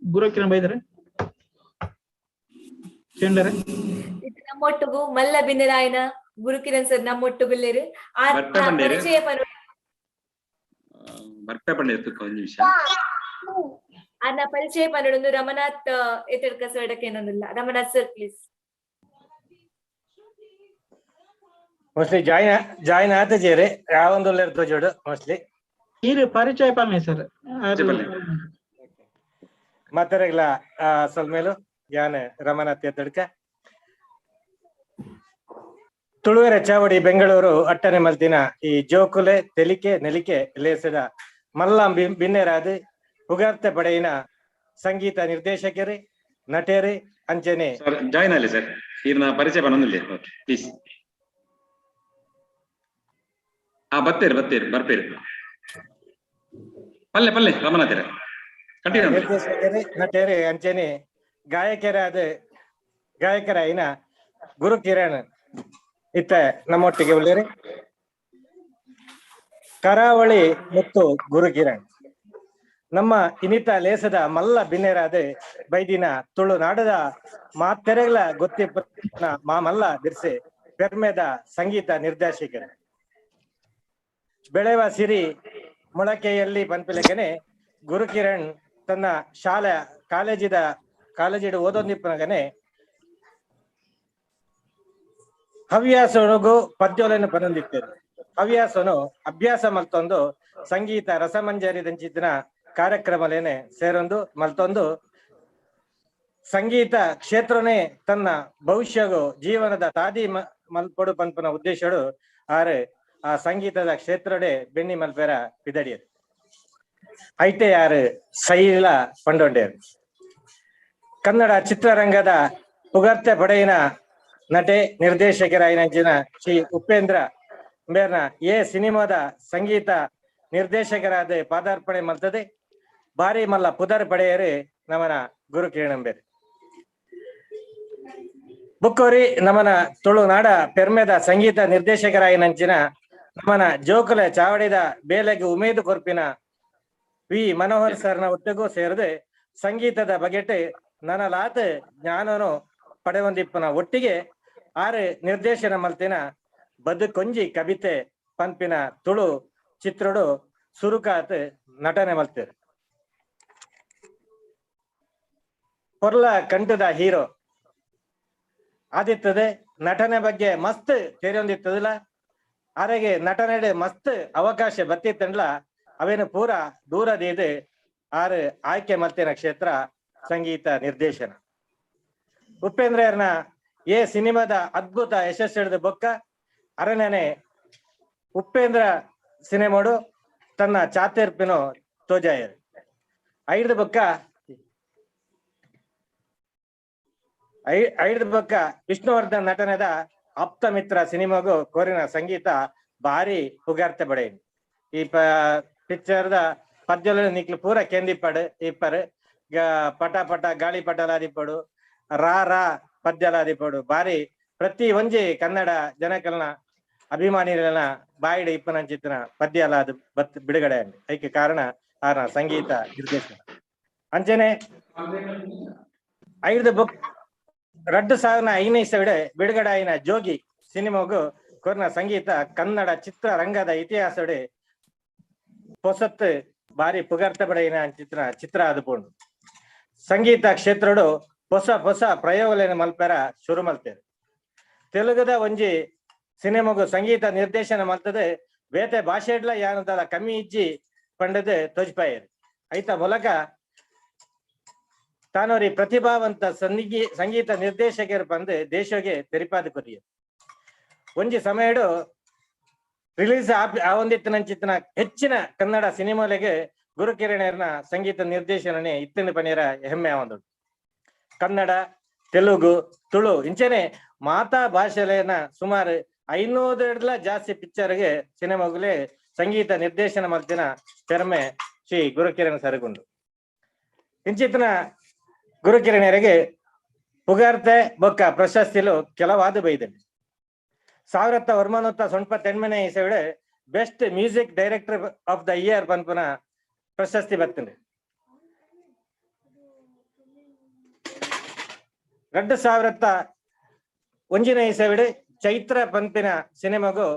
ಗುರುಕಿರಣ್ ಬೈದಾರೆ ಚಂಡರೆ. ಇದು ನಮ್ಮೊಟ್ಟುಗು ಮಲ್ಲ ಬಿನ್ನರಾಯನ ಗುರುಕಿರಣ್ ಸರ್ ನಮ್ಮೊಟ್ಟುಗುಲ್ಲೇರು. ಬರ್ಪೆ ಪಂಡೇರು. ಪರಿಚಯ ಪನು ಬರ್ಪೆ ಪಂಡೇರು, ತುಕ್ಕ ಒಂಜಿ ನಿಮಿಷ. ಆರ್ನ ಪರಿಚಯ ಪನೊಡೊಂದು ರಮನಾಥ್ ಎತ್ತಡ್ಕ ಸರ್ ಏನೊಂದಿಲ್ಲ. Ramanath sir, please. Mostly join join ಆತಜೇರಿ ಯಾವೊಂದುಲ್ಲೆರ್ ತೋಜೋಡು ಮೋಸ್ಟ್ಲಿ. ಈರು ಪರಿಚಯ ಪನ್ಲೆ ಸರ್. ಮಾತೆರೆಗ್ಲ ಸೊಲ್ಮೇಲು. ಯಾನ್ ರಮನಾಥ್ ಎತ್ತಡ್ಕ. ತುಳುವೆರ ಚಾವಡಿ ಬೆಂಗಳೂರು ಅಟ್ಟನೆ ಮಲ್ತಿನ ಈ ಜೋಕುಲೆ ತೆಲಿಕೆ ನೆಲಿಕೆ ಲೇಸದ ಮಲ್ಲ ಬಿನ್ನೆರಾದ್ ಪುಗಾರ್ತೆ ಪಡೆಯಿನ ಸಂಗೀತ ನಿರ್ದೇಶಕರು, ನಟೇರು, ಅಂಚನೆ ಸರ್, ಜಾಯಿನ್ ಅಲ್ಲಿ ಸರ್. ಈರ್ನ ಪರಿಚಯ ಪನೊಂದಿಲ್ಲ. Okay, please. ಹಾ, ಬತ್ತೇರು ಬತ್ತೇರು, ಬರ್ಪೇರು. ಪಲ್ಲೆ ಪಲ್ಲೆ ರಮನಾಥೇರೆ, ಕಂಟಿನ್ಯೂ. ನಿರ್ದೇಶಕರು, ನಟೇರು, ಅಂಚನೆ ಗಾಯಕರಾದ ಗಾಯಕರಾಯಿನ ಗುರು ಕಿರಣ್ ಇತ್ತ ನಮ್ಮೊಟ್ಟಿಗೆ ಉಳ್ಳೇರಿ. ಕರಾವಳಿ ಮತ್ತು ಗುರು ಕಿರಣ್ ನಮ್ಮ ಇನಿತ ಲೇಸದ ಮಲ್ಲ ಬಿನ್ನೆರಾದ ಬೈದಿನ ತುಳುನಾಡದ ಮಾತೆರೆಗಳ ಗೊತ್ತಿಪ್ಪನ ಮಾಮಲ್ಲ ಬಿರ್ಸೆ ಪೆರ್ಮೆದ ಸಂಗೀತ ನಿರ್ದೇಶಕರು. ಬೆಳೆವ ಸಿರಿ ಮೊಳಕೆಯಲ್ಲಿ ಪನ್ಪಿಲಕನೆ ಗುರುಕಿರಣ್ ತನ್ನ ಶಾಲೆ ಕಾಲೇಜಿದ ಕಾಲೇಜಿಡು ಓದೊಂದಿಪ್ಪನಗನೆ ಹವ್ಯಾಸೊಳಗು ಪದ್ಯೋಲೆನು ಪನೊಂದಿತ್ತೇನೆ. ಹವ್ಯಾಸನು ಅಭ್ಯಾಸ ಮಲ್ತೊಂದು ಸಂಗೀತ ರಸಮಂಜರಿ ದಂಚಿತ್ತಿನ ಕಾರ್ಯಕ್ರಮಲೇನೆ ಸೇರೊಂದು ಮಲ್ತೊಂದು ಸಂಗೀತ ಕ್ಷೇತ್ರನೇ ತನ್ನ ಭವಿಷ್ಯಗು ಜೀವನದ ತಾದಿ ಮಲ್ಪೊಡು ಪನ್ಪುನ ಉದ್ದೇಶಡು ಆರು ಆ ಸಂಗೀತದ ಕ್ಷೇತ್ರಡೆ ಬೆನ್ನಿ ಮಲ್ಪೆರ ಪಿದಡಿಯರು. ಐತೆ ಯಾರು ಸೈಲ ಪಂಡೊಂಡೇರು. ಕನ್ನಡ ಚಿತ್ರರಂಗದ ಪುಗರ್ತೆ ಪಡೆಯಿನ ನಟೆ ನಿರ್ದೇಶಕರಾಯಿನ ಶ್ರೀ ಉಪೇಂದ್ರ ಮೇರ್ನ ಎ ಸಿನಿಮಾದ ಸಂಗೀತ ನಿರ್ದೇಶಕರಾದ ಪಾದಾರ್ಪಣೆ ಮಲ್ತದೆ ಬಾರಿ ಮಲ್ಲ ಪುದರ್ ಪಡೆಯರು ನಮನ ಗುರು ಕಿರಣಂಬೇರ್. ಬುಕ್ಕೋರಿ ನಮನ ತುಳುನಾಡ ಪೆರ್ಮೆದ ಸಂಗೀತ ನಿರ್ದೇಶಕರಾಯಿನಂಚಿನ ನಮನ ಜೋಕುಲ ಚಾವಡಿದ ಬೇಲೆಗೆ ಉಮೇದು ಕೊರ್ಪಿನ ವಿ ಮನೋಹರ್ ಸರ್ನ ಒಟ್ಟಿಗೂ ಸೇರದೆ ಸಂಗೀತದ ಬಗೆಟ್ ನನಲಾತ್ ಜ್ಞಾನನು ಪಡೆವಂದಿಪ್ಪನ ಒಟ್ಟಿಗೆ ಆರು ನಿರ್ದೇಶನ ಮಲ್ತಿನ ಬದುಕೊಂಜಿ ಕವಿತೆ ಪನ್ಪಿನ ತುಳು ಚಿತ್ರಡು ಸುರುಕಾತ್ ನಟನೆ ಮಲ್ತಿರು. ಪೊರ್ಲ ಕಂಠದ ಹೀರೋ ಆದಿತ್ತದೆ. ನಟನೆ ಬಗ್ಗೆ ಮಸ್ತ್ ತೆರೆಯೊಂದಿತ್ತದಿಲ್ಲ. ಆರೆಗೆ ನಟನೆಡೆ ಮಸ್ತ್ ಅವಕಾಶ ಬತ್ತಿತ್ತಂಡ್ಲ ಅವೇನು ಪೂರ ದೂರದೀದು ಆರು ಆಯ್ಕೆ ಮಲ್ತಿನ ಕ್ಷೇತ್ರ ಸಂಗೀತ ನಿರ್ದೇಶನ. ಉಪೇಂದ್ರನ ಎ ಸಿನಿಮಾದ ಅದ್ಭುತ ಯಶಸ್ಸು ಹಿಡಿದ ಬೊಕ್ಕ ಅರಣ್ಯನೆ ಉಪೇಂದ್ರ ಸಿನಿಮಾಡು ತನ್ನ ಚಾತಿರ್ಪಿನೋ ತೋಜಾಯರು. ಐದು ಬೊಕ್ಕ ಐದು ಬೊಕ್ಕ ವಿಷ್ಣುವರ್ಧನ್ ನಟನೆದ ಆಪ್ತ ಮಿತ್ರ ಸಿನಿಮಾಗೂ ಕೋರಿನ ಸಂಗೀತ ಭಾರಿ ಪುಗಾರ್ತೆ ಪಡೆಯಿನಿ. ಈ ಪಿಕ್ಚರ್ದ ಪದ್ಯಲು ನಿಕ್ಲು ಪೂರ ಕೆಂದಿಪ್ಪಡು ಇಪ್ಪರು. ಪಟ ಪಟ ಗಾಳಿ ಪಟಲಾದಿಪ್ಪಡು, ರಾ ರಾ ಪದ್ಯಲಾದಿಪ್ಪಡು. ಬಾರಿ ಪ್ರತಿ ಒಂಜಿ ಕನ್ನಡ ಜನಕಲ್ನ ಅಭಿಮಾನಿಗಳನ್ನ ಬಾಯಿಡು ಇಪ್ಪನಂಚಿತ್ತಿನ ಪದ್ಯ ಅದು ಬತ್ ಬಿಡುಗಡೆ ಐಕೆ ಕಾರಣ ಆರ್ನ ಸಂಗೀತ ನಿರ್ದೇಶನ. ಅಂಚನೆ ಐದು ಬುಕ್ 2005ನೇ ಇಸವಿಡೆ ಬಿಡುಗಡೆ ಆಯಿನ ಜೋಗಿ ಸಿನಿಮಾಗು ಕೊರ್ನ ಸಂಗೀತ ಕನ್ನಡ ಚಿತ್ರರಂಗದ ಇತಿಹಾಸಡೆ ಪೊಸತ್ ಬಾರಿ ಪುಗರ್ತ ಪಡೆಯಿನ ಚಿತ್ರ ಚಿತ್ರ ಆದುಪೋಂಡು. ಸಂಗೀತ ಕ್ಷೇತ್ರಡು ಹೊಸ ಹೊಸ ಪ್ರಯೋಗಲೇನ ಮಲ್ಪೆರ ಶುರು ಮಲ್ತೇರು. ತೆಲುಗುದ ಒಂಜಿ ಸಿನಿಮಾಗು ಸಂಗೀತ ನಿರ್ದೇಶನ ಮಲ್ತದೆ ಬೇತೆ ಭಾಷೆಡ್ಲ ಯಾನದಲ ಕಮ್ಮಿ ಇಜ್ಜಿ ಪಂಡದೆ ತೋಜ್ಪಾಯರು. ಐತ ಮೂಲಕ ತಾನೋರಿ ಪ್ರತಿಭಾವಂತ ಸಂಗೀತ ನಿರ್ದೇಶಕರು ಬಂದು ದೇಶಗೆ ತೆರಿಪಾದ ಕೊರಿಯ. ಒಂಜಿ ಸಮಯಡು ರಿಲೀಸ್ ಆವೊಂದಿತ್ತಿನಂಚಿತ್ತಿನ ಹೆಚ್ಚಿನ ಕನ್ನಡ ಸಿನಿಮಾಲೆಗೆ ಗುರುಕಿರಣರ್ನ ಸಂಗೀತ ನಿರ್ದೇಶನನೆ ಇತ್ತಿನ ಪನೀರ ಹೆಮ್ಮೆ ಆವೊಂದು. ಕನ್ನಡ, ತೆಲುಗು, ತುಳು ಇಂಚನೆ ಮಾತಾ ಭಾಷೆಲೇನ ಸುಮಾರು 500 ಜಾಸ್ತಿ ಪಿಕ್ಚರ್ಗೆ ಸಿನಿಮಾಗಲೇ ಸಂಗೀತ ನಿರ್ದೇಶನ ಮಲ್ತಿನ ಪೆರ್ಮೆ ಶ್ರೀ ಗುರುಕಿರಣ್ ಸರಗುಂಡು. ಇಂಚಿತ್ತಿನ ಗುರುಕಿರಣರಿಗೆ ಪುಗಾರ್ತೆ ಬೊಕ್ಕ ಪ್ರಶಸ್ತಿಲು ಕೆಲವಾದ ಬೈದಲ್ಲಿ. 1998 ಇಸವಿಡೆ best music director of the year ಪನ್ಪುನ ಪ್ರಶಸ್ತಿ ಬರ್ತದೆ. 2001 ಇಸವಿಡೆ ಚೈತ್ರ ಪನ್ಪಿನ ಸಿನಿಮಾಗೂ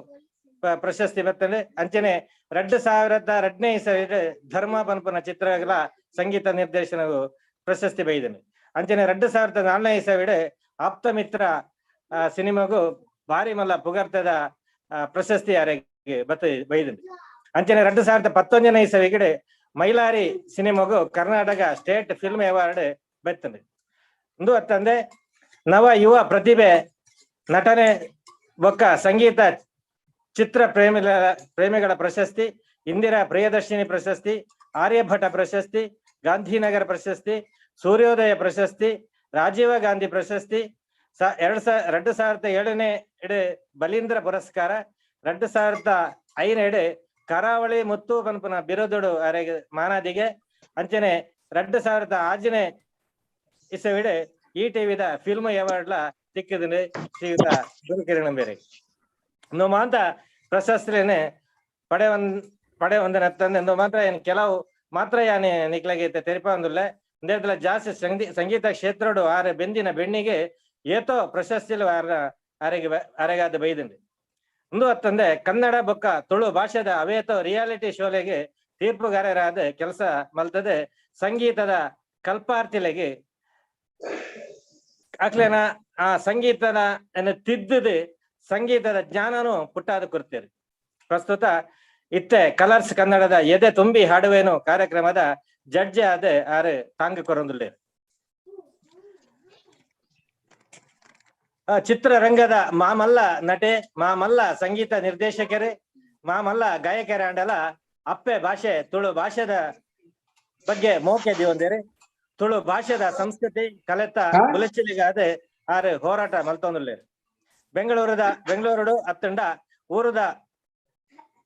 ಪ್ರಶಸ್ತಿ ಬರ್ತದೆ. ಅಂಚನೆ 2002 ಇಸವಿಡೆ ಧರ್ಮ ಪನ್ಪುನ ಚಿತ್ರಗಳ ಸಂಗೀತ ನಿರ್ದೇಶನವು ಪ್ರಶಸ್ತಿ ಬೈದನೆ. ಅಂಚನೆ 2004 ಇಸವಿಡೆ ಆಪ್ತಮಿತ್ರ ಸಿನಿಮಾಗೂ ಭಾರಿ ಮಲ್ಲ ಪುಗರ್ತದ ಪ್ರಶಸ್ತಿ ಯಾರಿಗೆ ಬತ್ತ ಬೈದನೆ. ಅಂಚನೆ 2019 ಇಸವಿಗಡೆ ಮೈಲಾರಿ ಸಿನಿಮಾಗೂ ಕರ್ನಾಟಕ ಸ್ಟೇಟ್ ಫಿಲ್ಮ್ ಅವಾರ್ಡ್ ಬರ್ತದೆ. ಇಂದು ಅತ್ತಂದೆ ನವ ಯುವ ಪ್ರತಿಭೆ ನಟನೆ ಬೊಕ್ಕ ಸಂಗೀತ ಚಿತ್ರ ಪ್ರೇಮಿಗಳ ಪ್ರಶಸ್ತಿ, ಇಂದಿರಾ ಪ್ರಿಯದರ್ಶಿನಿ ಪ್ರಶಸ್ತಿ, ಆರ್ಯಭಟ ಪ್ರಶಸ್ತಿ, ಗಾಂಧಿನಗರ ಪ್ರಶಸ್ತಿ, ಸೂರ್ಯೋದಯ ಪ್ರಶಸ್ತಿ, ರಾಜೀವ ಗಾಂಧಿ ಪ್ರಶಸ್ತಿ, 2007 ಬಲೀಂದ್ರ ಪುರಸ್ಕಾರ, 2005 ಕರಾವಳಿ ಮುತ್ತು ಪನ್ಪುನ ಬಿರುದುಡು ಅರೆಗೆ ಮಾನಾದಿಗೆ, ಅಂಚನೆ 2006 ಇಸವಿಡೆ ಈ ಟಿವಿದ ಫಿಲ್ಮ್ ಅವಾರ್ಡ್ಲ ತಿಕ್ಕಿದ್ರೆ ಶ್ರೀಯುತ ಗುರುಕಿರಣ ಬೇರೆ. ಮಾತ್ರ ಪ್ರಶಸ್ತಿಲೇನೆ ಪಡೆ ಒಂದನ ಮಾತ್ರ ಏನ್ ಕೆಲವು ಮಾತ್ರ ಯಾನೆ ನಿಕ್ಲಾಗೈತೆ ತೆರಿಪಂದುಲ್ಲೆ. ಜಾಸ್ತಿ ಸಂಗೀತ ಕ್ಷೇತ್ರಡು ಆರೆ ಬೆಂದಿನ ಬೆಣ್ಣಿಗೆ ಏತೋ ಪ್ರಶಸ್ತಿಲು ಆರ ಅರೆಗೆ ಅರೆಗಾದ ಬೈದಂడి. ಒಂದು ಅತ್ತಂದೆ ಕನ್ನಡ ಬೊಕ್ಕ ತುಳು ಭಾಷೆದ ಅವೇತೋ ರಿಯಾಲಿಟಿ ಶೋಲೆಗೆ ತೀರ್ಪುಗಾರರಾದ ಕೆಲಸ ಮಲ್ತದೆ ಸಂಗೀತದ ಕಲ್ಪಾರ್ಥಿಲೆಗೆ ಅಕ್ಲೇನ ಆ ಸಂಗೀತನ ತಿದ್ದದೆ ಸಂಗೀತದ ಜ್ಞಾನನು ಪುಟ್ಟಾದ ಕೊಡ್ತೇವೆ. ಪ್ರಸ್ತುತ ಇತ್ತೆ ಕಲರ್ಸ್ ಕನ್ನಡದ ಎದೆ ತುಂಬಿ ಹಾಡುವೇನು ಕಾರ್ಯಕ್ರಮದ ಜಡ್ಜ್ ಆದ ಆರು ತಾಂಗ ಕೊರಂದುಲ್ಲೆ. ಚಿತ್ರರಂಗದ ಮಾಮಲ್ಲ ನಟೆ, ಮಾಮಲ್ಲ ಸಂಗೀತ ನಿರ್ದೇಶಕರೇ, ಮಾಮಲ್ಲ ಗಾಯಕರ ಅಂಡಲ ಅಪ್ಪೆ ಭಾಷೆ ತುಳು ಭಾಷೆದ ಬಗ್ಗೆ ಮೋಕೆ ದಿವಂದೇರಿ. ತುಳು ಭಾಷೆದ ಸಂಸ್ಕೃತಿ ಕಲೆತ ಬುಲೆಚಿಲಿಗಾದ ಆರು ಹೋರಾಟ ಮಲ್ತೊಂದುಲ್ಲೇರು. ಬೆಂಗಳೂರುಡು ಅತ್ತಂಡ ಊರುದ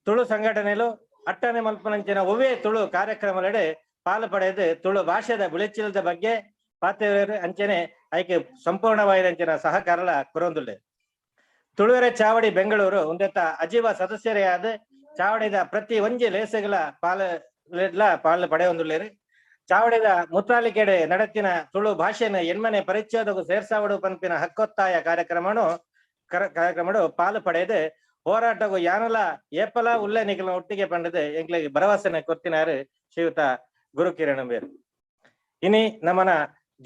ತುಳು ಸಂಘಟನೆಲು ಅಟ್ಟನೆ ಮಲ್ಪನಂಚಿನ ಒವ್ವೇ ತುಳು ಕಾರ್ಯಕ್ರಮಲೆಡೆ ಪಾಲು ಪಡೆದು ತುಳು ಭಾಷೆದ ಬುಲೆಚಿಲದ ಬಗ್ಗೆ ಪಾತ್ರ ಅಂಚನೆ ಐಕೆ ಸಂಪೂರ್ಣವಾದ ಸಹಕಾರಲ ಕೊರೊಂದುಲ್ಲೆ. ತುಳುವೆರೆ ಚಾವಡಿ ಬೆಂಗಳೂರು ಒಂದೆತ್ತ ಅಜೀವ ಸದಸ್ಯರೇ ಆದ ಚಾವಡಿದ ಪ್ರತಿ ಒಂಜಿ ಲೇಸುಗಳ ಪಾಲು ಪಡೆಯೊಂದುಲ್ಲೇರು. ಚಾವಡಿದ ಮುತ್ತಾಲಿಕೆಡೆ ನಡತಿನ ತುಳು ಭಾಷೆನ ಎನ್ಮನೆ ಪರಿಚ್ಛೇದಗೂ ಸೇರ್ಸಾವಡು ಪನ್ಪಿನ ಹಕ್ಕೊತ್ತಾಯ ಕಾರ್ಯಕ್ರಮಡು ಪಾಲು ಪಡೆದು ಹೋರಾಟಗೂ ಯಾನಲ ಏಪಲ ಉಲ್ಲೆ ನಿಖಲ ಒಟ್ಟಿಗೆ ಪಂಡದು ಎಂಕ್ಲೆಗ್ ಭರವಸೆನ ಕೊರ್ತಿನಾರು ಶ್ರೀಯುತ ಗುರುಕಿರಣ ಬೇರು. ಇನಿ ನಮನ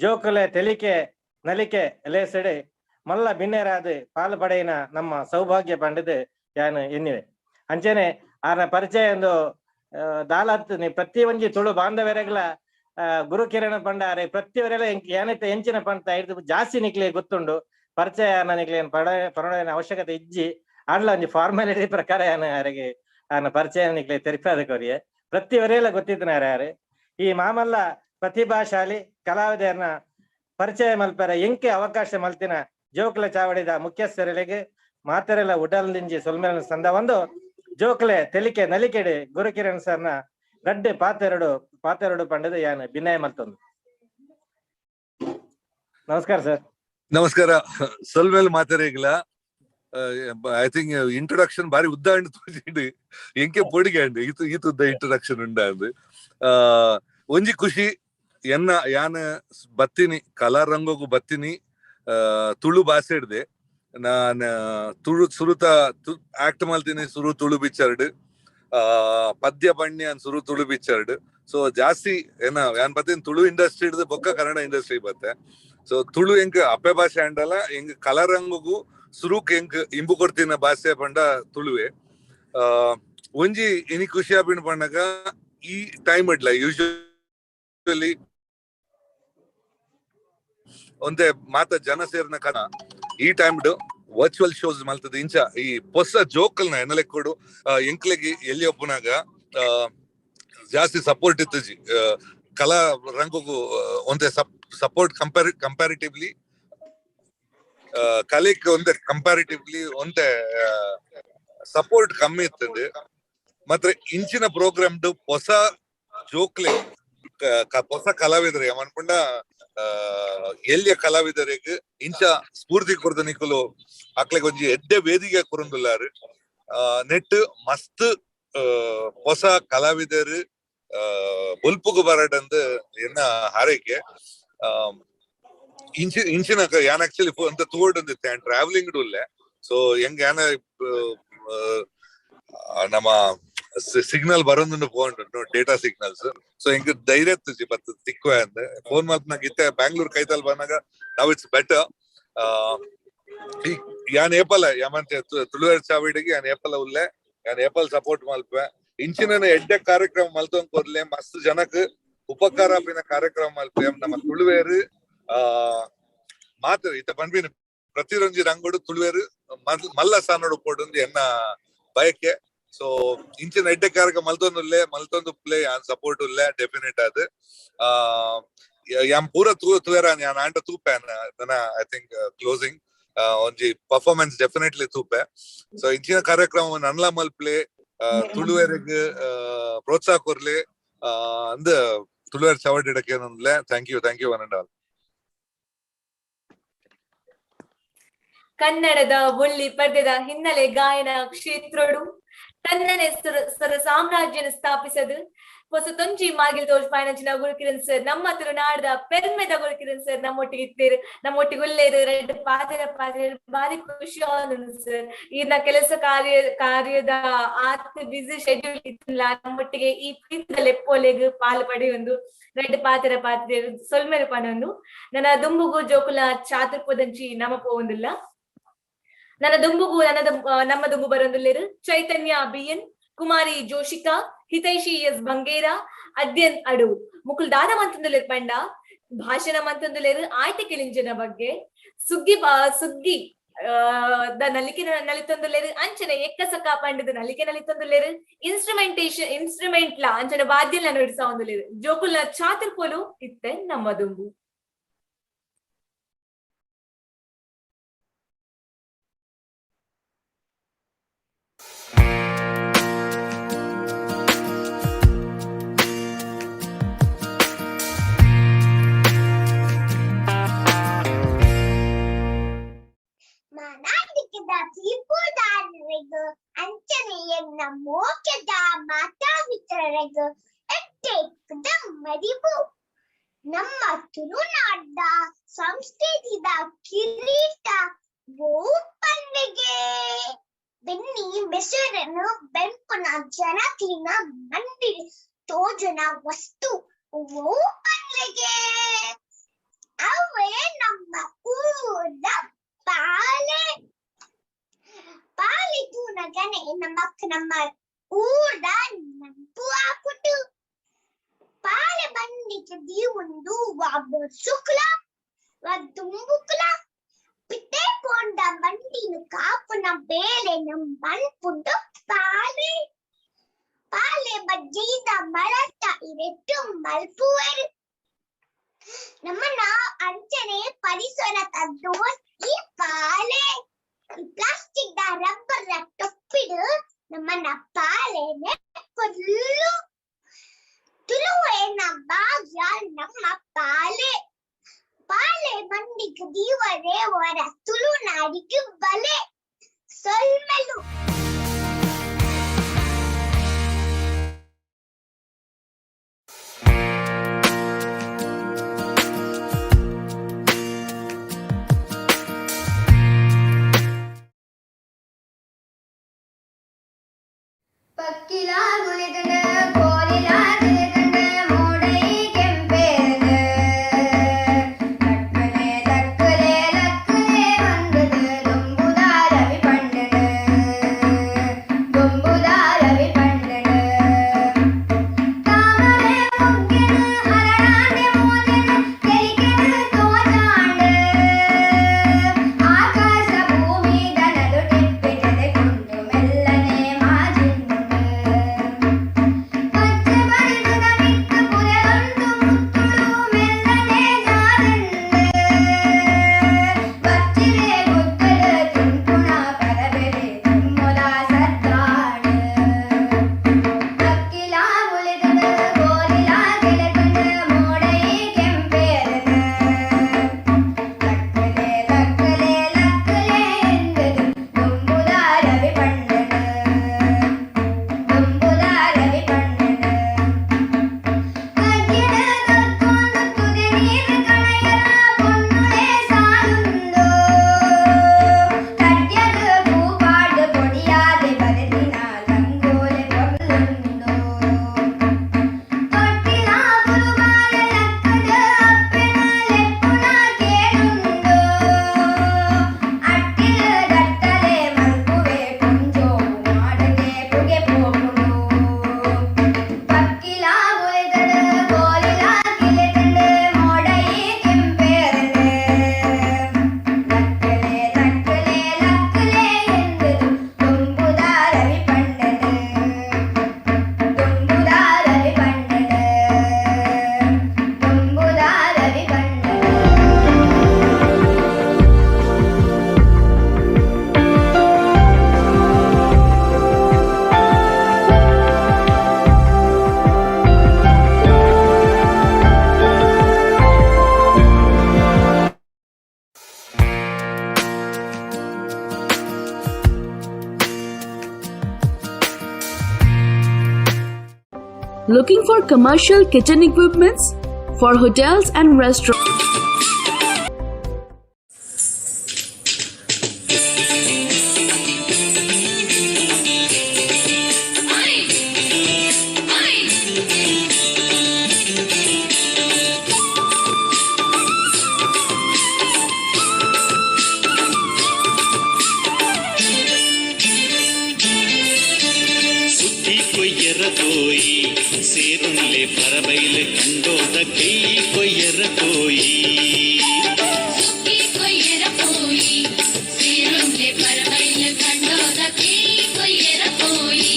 ಜೋಕುಲೆ ತೆಲಿಕೆ ನಲಿಕೆ ಲೇಸಡೆ ಮಲ್ಲ ಬಿನ್ನೆರಾದ ಪಾಲು ಪಡೆಯಿನ ನಮ್ಮ ಸೌಭಾಗ್ಯ ಪಂಡದು ಯಾನು ಎನ್ನಿವೆ. ಅಂಚನೆ ಆರ್ನ ಪರಿಚಯ ಒಂದು ದಾಲತ್ ಪ್ರತಿ ಒಂಜಿ ತುಳು ಬಾಂಧವ್ಯರೆಗಳ ಗುರುಕಿರಣ ಪಂಡಾರೆ ಪ್ರತಿಯವರೆಲ್ಲ ಏನೈತೆ ಎಂಚಿನ ಪಂತ ಇದು ಜಾಸ್ತಿ ನಿಕ್ಲೆ ಗೊತ್ತುಂಡು. ಪರಿಚಯ ನಿಕ್ಲೆ ಪಡೋನ ಅವಶ್ಯಕತೆ ಇಜ್ಜಿ ಆಂಡ್ಲ ಒಂಜಿ ಫಾರ್ಮಾಲಿಟಿ ಪ್ರಕಾರ ಯಾನ ಯಾರಿಗೆ ಆನ ಪರಿಚಯ ನಿಕ್ಲೆ ತೆರಿಪಾದ ಕೊರಿಯೆ ಪ್ರತಿಯವರೆಲ್ಲ ಗೊತ್ತಿದ್ದನಾರ ಯಾರು. ಈ ಮಾಮಲ್ಲ ಪ್ರತಿಭಾಶಾಲಿ ಕಲಾವಿದರನ್ನ ಪರಿಚಯ ಮಲ್ಪರ ಎಂಕೆ ಅವಕಾಶ ಮಲ್ತಿನ ಜೋಕ್ಲ ಚಾವಡಿದ ಮುಖ್ಯಸ್ಥರಿಗೆ ಮಾತರೆಲ್ಲ ಉಡಲ್ದಿಂಜಿ ಸೊಲ್ಮೇಲ ಸಂದ ಒಂದು ಜೋಕ್ಲೆ ತೆಲಿಕೆ ನಲಿಕೆಡೆ ಗುರುಕಿರಣ್ ಸರ್ನ ರಡ್ಡೆ ಪಾತೆರಡು ಪಾತೆರಡು ಪಂಡದ ಯಾನು ಬಿನ್ನಯ ಮಲ್ತೊಂದು. ನಮಸ್ಕಾರ ಸರ್. ನಮಸ್ಕಾರ. ಸೊಲ್ಮೇಲ್ ಮಾತೆರೆಗ್ಲ I think introduction ಬಾರಿ ಉದ್ದ ಅಂಡ್ ತೋಜಿಂಡು ಎಂಕೆ ಪೊಡಿಗೆ ಅಂಡ್ ಈತು ಈತುದ್ದ ಇಂಟ್ರೊಡಕ್ಷನ್ ಉಂಡ ಅಂದ್. ಒಂಜಿ ಖುಷಿ ಎನ್ನ ಯಾನ್ ಬತ್ತಿನಿ ಕಲಾರಂಗಗೂ ಬತ್ತಿನಿ ತುಳು ಭಾಷೆ ಹಿಡ್ದೆ. ನಾನ್ ತುಳು ಸುರುತ ಆಕ್ಟ್ ಮಲ್ತಿನಿ ಸುರು ತುಳು ಪಿಕ್ಚರ್ಡ್, ಪದ್ಯ ಬಣ್ಣಿ ಅನ್ ಸುರು ತುಳು ಪಿಕ್ಚರ್ಡ್. ಸೊ ಜಾಸ್ತಿ ಏನ ಯಾನ್ ಬತ್ತೀನಿ ತುಳು ಇಂಡಸ್ಟ್ರಿ ಹಿಡ್ದು ಬೊಕ್ಕ ಕನ್ನಡ ಇಂಡಸ್ಟ್ರಿ ಬತ್ತೆ. ಸೊ ತುಳು ಎಂಕ್ ಅಪ್ಪೆ ಭಾಷೆ ಅಂಡಲ, ಎಂಕ್ ಕಲರಂಗುಗು ಸುರುಕ್ ಎಂಕ್ ಇಂಬು ಕೊಡ್ತಿನ ಭಾಷೆ ಪಂಡ ತುಳುವೆ. ಒಂಜಿ ಇನಿ ಖುಷಿ ಆಪಿನ ಪಂಡಗ ಈ ಟೈಮ್ ಇಡ್ಲ ಯೂಶುವಲಿ ಒಂದೇ ಮಾತ ಜನ ಸೇರಿನ ಕಣ ಈ ಟೈಮ್ ವರ್ಚುವಲ್ ಶೋಸ್ ಮಲ್ತದ. ಇಂಚ ಈ ಪೊಸ ಜೋಕಲ್ನ ಎನ್ನಲೆ ಕೊಡು ಎಂಕ್ಲೆಗ್ ಎಲ್ಲಿ ಒಪ್ಪುನಾಗ ಜಾಸ್ತಿ ಸಪೋರ್ಟ್ ಇತ್ತಜಿ ಕಲಾ ರಂಗುಗು. ಒಂದೇ ಸಪೋರ್ಟ್ ಕಂಪ್ಯಾರಿಟಿವ್ಲಿ ಕಲೆಕ್ ಒಂದೇ ಕಂಪ್ಯಾರಿಟಿವ್ಲಿ ಒಂದೇ ಸಪೋರ್ಟ್ ಕಮ್ಮಿ ಇರ್ತದೆ. ಮಾತ್ರ ಇಂಚಿನ ಪ್ರೋಗ್ರಾಮ್ ಹೊಸ ಜೋಕ್ಲೆ, ಹೊಸ ಕಲಾವಿದರೆ ಅನ್ಕೊಂಡ ಎಲ್ಲಿಯ ಕಲಾವಿದರಿಗೆ ಇಂಚ ಸ್ಫೂರ್ತಿ ಕೊರ್ದ ನಿಕುಲು ಅಕ್ಲೆಗ್ ಒಂಜಿ ಎಡ್ಡೆ ವೇದಿಕೆ ಕೊರೊಂದುಲ್ಲಾರು. ನೆಟ್ ಮಸ್ತ್ ಹೊಸ ಕಲಾವಿದರು ಬೊಲ್ಪುಗು ಬರಡಂದು ಎನ್ನ ಹಾರೈಕೆ. ಇಂಚಿನ ಯಾನ್ ಆಕ್ಚುಲಿ ಅಂತ ತೂವೊಡೊಂದಿತ್ತೆ, ಯಾನ್ ಟ್ರಾವೆಲಿಂಗ್ ಉಲ್ಲೆ. ಸೊ ಹೆಂಗ್ ಯಾನ ನಮ್ಮ ಸಿಗ್ನಲ್ ಬರೊಂದುಂಡು ಫೋನ್ ಡೇಟಾ ಸಿಗ್ನಲ್ಸ್. ಸೊ ಎಂಕ್ ಧೈರ್ಯ ಇತ್ತಿಜಿ ಬತ್ ತಿಕ್ಕುವೆ ಅಂದ್. ಫೋನ್ ಮಲ್ತ್ನಾಗ ಇತ್ತೆ ಬ್ಯಾಂಗ್ಳೂರ್ ಕೈತಲ್ ಬಂದಾಗ ನಾವ್ it's better. ಯಾನ್ ಏಪಲ ಯಾಮಂತೆ ತುಳುವೆರ್ ಚಾವಿಡಿಗೆ ಯಾನ್ ಏಪಲ ಉಲ್ಲೆ, ಯಾನ್ ಏಪಲ್ ಸಪೋರ್ಟ್ ಮಲ್ಪೆ. ಇಂಚಿನ ಎಡ್ಡೆ ಕಾರ್ಯಕ್ರಮ ಮಲ್ತೊಂದು ಕೊರ್ಲೆ, ಮಸ್ತ್ ಜನಕ್ ಉಪಕಾರ ಆಪಿನ ಕಾರ್ಯಕ್ರಮ ಮಲ್ಪೆ. ನಮ್ಮ ತುಳುವೇರು ಮಾತ್ರ ಇತ್ತ ಪನ್ಪಿನ ಪ್ರತಿರೊಂಜಿ ರಂಗೋಡು ತುಳುವೇರು ಮಲ್ಲ ಸ್ಥಾನೋಡು ಪೋಡುಂದು ಎನ್ನ ಬಯಕೆ. ಸೊ ಇಂಚಿನ ಎಡ್ಡೆ ಕಾರ್ಯಕ್ರಮ ಮಲ್ತೊಂದುಲ್ಲೆ, ಮಲ್ತೊಂದು ಪ್ಲೇ ಯಾನ್ ಸಪೋರ್ಟ್ ಉಲ್ಲೆ ಡೆಫಿನೆಟ್ ಅದು. ಯಾನ್ ಪೂರ ತೂವೆರ ಯಾನ್ ಆಂಡ ತೂಪೆ I think closing ಒಂಜಿ ಪರ್ಫಾರ್ಮೆನ್ಸ್ ಡೆಫಿನೆಟ್ಲಿ ತೂಪೆ. ಸೊ ಇಂಚಿನ ಕಾರ್ಯಕ್ರಮ ನನ್ಲ ಮಲ್ಪ್ಲೆ, ತುಳುವೆರೆಗ್ ಪ್ರೋತ್ಸಾಹ ಕೊರ್ಲೆ ಅಂದ್ ತುಳುವೆರ್ ಚಾವಡಿಡಕ್ಕೆ. Thank you, thank you one and all. ಕನ್ನಡದ ಬೊಳ್ಳಿ ಪರ್ದೆದ ಹಿನ್ನೆಲೆ ಗಾಯನ ಕ್ಷೇತ್ರಡು ತನ್ನನೆ ಸ್ವರ ಸಾಮ್ರಾಜ್ಯನ ಸ್ಥಾಪಿಸದು ಹೊಸತೊಂಜಿ ಮಾಗಿಲ್ ತೋಜ್ ಗುರುಕಿರಣ್ ಸರ್, ನಮ್ಮ ತುಳುನಾಡದ ಪೆರ್ಮೆದ ಗುರುಕಿರಣ್ ಸರ್ ನಮ್ಮೊಟ್ಟಿಗೆ ಇತ್ತೇರು, ನಮ್ಮೊಟ್ಟಿಗೆ ಉಲ್ಲೇರು. ರೆಡ್ ಪಾತೆರ ಪಾತೆರ ಬಾರಿ ಖುಷಿ ಆವೊಂದುಂಡು ಸರ್. ಈರ್ನ ಕೆಲಸ ಕಾರ್ಯದ ಆತ್ ಬಿಸಿ ಶೆಡ್ಯೂಲ್ ಇತ್ತಿಲ್ಲ, ನಮ್ಮೊಟ್ಟಿಗೆ ಈ ಪ್ರೀತಿದ ಲೆಪ್ಪೋಲೆಗ್ ಪಾಲ್ ಪಡೆಯೊಂದು ರೆಡ್ ಪಾತೆರ ಪಾತೆರ ಸೊಲ್ಮೆಲು ಪನೊಂದು ನನ್ನ ದುಂಬುಗು ಜೋಕುಲ ಚಾತುರ್ಪದಂಚಿ ನಮ ಪೋವೊಂದಿಲ್ಲ. ನನ್ನ ದುಂಬುಗು ನಮ್ಮ ದುಂಬು ಬರೊಂದುಲ್ಲೆರ್ ಚೈತನ್ಯ ಬಿ.ಎನ್, ಕುಮಾರಿ ಜೋಶಿಕಾ, ಹಿತೈಷಿ ಎಸ್ ಬಂಗೇರ, ಅದ್ಯನ್ ಅಡು. ಮುಕುಲ್ ದಾದ ಮಂತೊಂದುಲ್ಲೆರ್ ಪಂಡ ಭಾಷಣ ಮಂತೊಂದುಲ್ಲೆರ್ ಆಯ್ತೆ ಕೆಲಿಂಜನ ಬಗ್ಗೆ. ಸುಗ್ಗಿ ಸುಗ್ಗಿ ದ ನಲಿಕೆ ನಲಿತೊಂದುಲ್ಲೆರ್, ಅಂಚನೆ ಎಕ್ಕಸಕ ಪಂಡದ ನಲಿಕೆ ನಲಿತೊಂದುಲ್ಲೆರ್, ಇನ್ಸ್ಟ್ರುಮೆಂಟೇಶನ್ ಇನ್ಸ್ಟ್ರುಮೆಂಟ್ ಲ ಅಂಚನೆ ವಾದ್ಯಲ ನುಡಿಸವೊಂದುಲ್ಲೆರ್. ಜೋಕುಲ್ನ ಚಾತುರ್ಪೊಲು ಇತ್ತೆ ನಮ್ಮ ದುಂಬು. ಮಾನಾದಿಕದ ತೀರ್ಪುದಾರರಿಗೂ ಅಂಚನೆ ಎನ್ನ ಮೋಕ್ಷದ ಮಾತಾಮಿತ್ರರಿಗೂ ಎಟ್ಟೆಕ್ಕದ ಮದಿಪು. ನಮ್ಮ ತುಳುನಾಡ ಸಂಸ್ಕೃತಿದ ಕಿರೀಟ ಬೋಪನ್ನಿಗೆ ಬೆನ್ನಿ ಬೆಸರನ್ನು ಬೆಂಪುನ ಜನಕ್ಲಿನ ಮಂಡಿ ತೋಜನ ವಸ್ತು ಓಪನ್ಲಿಗೆ ಅವೇ ನಮ್ಮ ಊರ ಪಾಲೆ. ಪಾಲೆ ತೂನಗನೆ ನಮ್ಮ ನಮ್ಮ ಊರ ನೆಂಪು ಆಪುಂಡು. ಪಾಲೆ ಬಂಡಿಗೆ ದೀವುಂಡು ವಾ ಬೊರ್ಸುಕ್ಲ ವಾ ದುಂಬುಕ್ಲ. ಪಿತೆ ಪೋಂಡ ಬಂಡಿನು ಕಾಪುನ ಬೇಲೆನು ಮನ್ಪುಂಡು ಪಾಲೆ. ಪಾಲೆ ಬಜ್ಜೈದ ಮರತ ಇರೆಟ್ಟು ಮಲ್ಪುವೆರ್. ನಮ್ಮನ ಅಂಚನೆ ಪರಿಸರದ ದೋಸ್ತಿ ಪಾಲೆ. ಈ ಪ್ಲಾಸ್ಟಿಕ್ the rubber the ಟೊಪ್ಪಿಡು ನಮ್ಮನ ಪಾಲೆನೆ ಕೊಲ್ಲು. ತುಳುವೆನ ಭಾಗ್ಯ ನಮ್ಮ ಪಾಲೆ. ಪಾಲೆ ಬಂಡಿಗೆ ದೀವರೆ ವರ ತುಳುನಾಡಿಗೆ ಬಲೆ. ಸೊಲ್ಮೆಲು. ಪಕ್ಕಿಲಾಗುಲಿದಂಡ ಕೋಲಿಲಾಗಿಲಿದಂಡ ಮೋಡೈ ಕೆಂಪೇರದ ಲಕ್ಕಲೆ ಲಕ್ಕಲೆ ಲಕ್ಕಲೆ ಬಂದದ ದೊಂಬುದಾರವಿ ಪಂಡನ ದೊಂಬುದಾರವಿ ಪಂಡನ ತಾಮರೆ ಮೊಗ್ಗೆನ ಅರಳಾಂಡೆ ಮೋದನ ತೆಲಿಕೆನ ತೋಜಾಂಡ ಆಕಾಶ ಭೂಮಿ ದನದು ಟಿಪ್ಪಿಟದೆ ಕುಂದು ಮೆಲ್ಲನೆ ಮಾಜಿಂದ ಪಚ್ಚೆ ಬರಿದುದ ಮಿತ್ತ ಪುರೆಲೊಂದು ಮುತ್ತುಳು ಮೆಲ್ಲನೆ ಜಾರಂದ ಬಚ್ಚಿರೆ ಗುತ್ತಲ ತಿಂಪುಣ ಪರಬೆಲೆ ತುಮ್ಮಲ ಸದ್ದಾಡ ಅಕ್ಕಿಲಾ ಉಳಿದನ ಗೋಲಿಲಾ ಗೆಳೆತನ ಮೋಡೈ ಕೆಂಪೇರನ ಲಕ್ಕಲೆ ಲಕ್ಕಲೆ ಲಕ್ಕಲೆ ಎಂದದು ದುಂಬುದಾರವಿ ಪಂಡನ ದುಂಬುದಾರವಿ ಪಂಡನ ಕಗ್ಗಿನ ನಕ್ಕೊಂಡು ತುದೆ ನೀರು ಕಳೆಯಲ ಪೊನ್ನುಳೆ ಸಾಲುಂದು ತಡ್ಯದ ಪೂಪಾಡು ಪೊಡಿಯಾದೆ ಬರೆದಿನ ರಂಗೋಲೆ ಪೊರ್ಲುಂಡು ತೊಟ್ಟಿಲ ಪುರುಬಾಲ ಲಕ್ಕದ ಅಪ್ಪೆನ ಲೆಪ್ಪುನ ಕೇಳುಂಡು ಅಟ್ಟಿಲ ದಟ್ಟಲೆ ಮಲ್ಪುವೆ ಪೊಂಜೋವು ಮಾಡದೆ ಪುಗೆ ಪೋಪುಂಡು ಪಕ್ಕಿಲ ಬುಲೆದಡ ಕೋಲಿಲ ಕಿಲೆದಂಡ ಮೋಡೈ ಕೆಂಪೇರನ ಲಕ್ಕಲೆ ಲಕ್ಕಲೆ ಲಕ್ಕಲೆ ಎಂದದು ದುಂಬುದಾರವಿ ಪಂಡನ ದುಂಬುದಾರವಿ ಪಂಡನ ದುಂಬುದಾರವಿ ಪಂಡನ. Looking for commercial kitchen equipments for hotels and restaurants? ಸುದ್ದಿ ಕೊಯ್ಯರ ತೋಯಿ ಸೇರುನ್ಲೆ ಪರಬೈಲು ಕಂಡೋದ ಕೈ ಕೊಯ್ಯರ ತೋಯಿ ಸುಕ್ಕಿ ಕೊಯ್ಯರ ಪೋಯಿ ಸೇರುಂದೆ ಪರಬೈಲು ಕಂಡೋದ ಕೈ ಕೊಯ್ಯರ ಪೋಯಿ.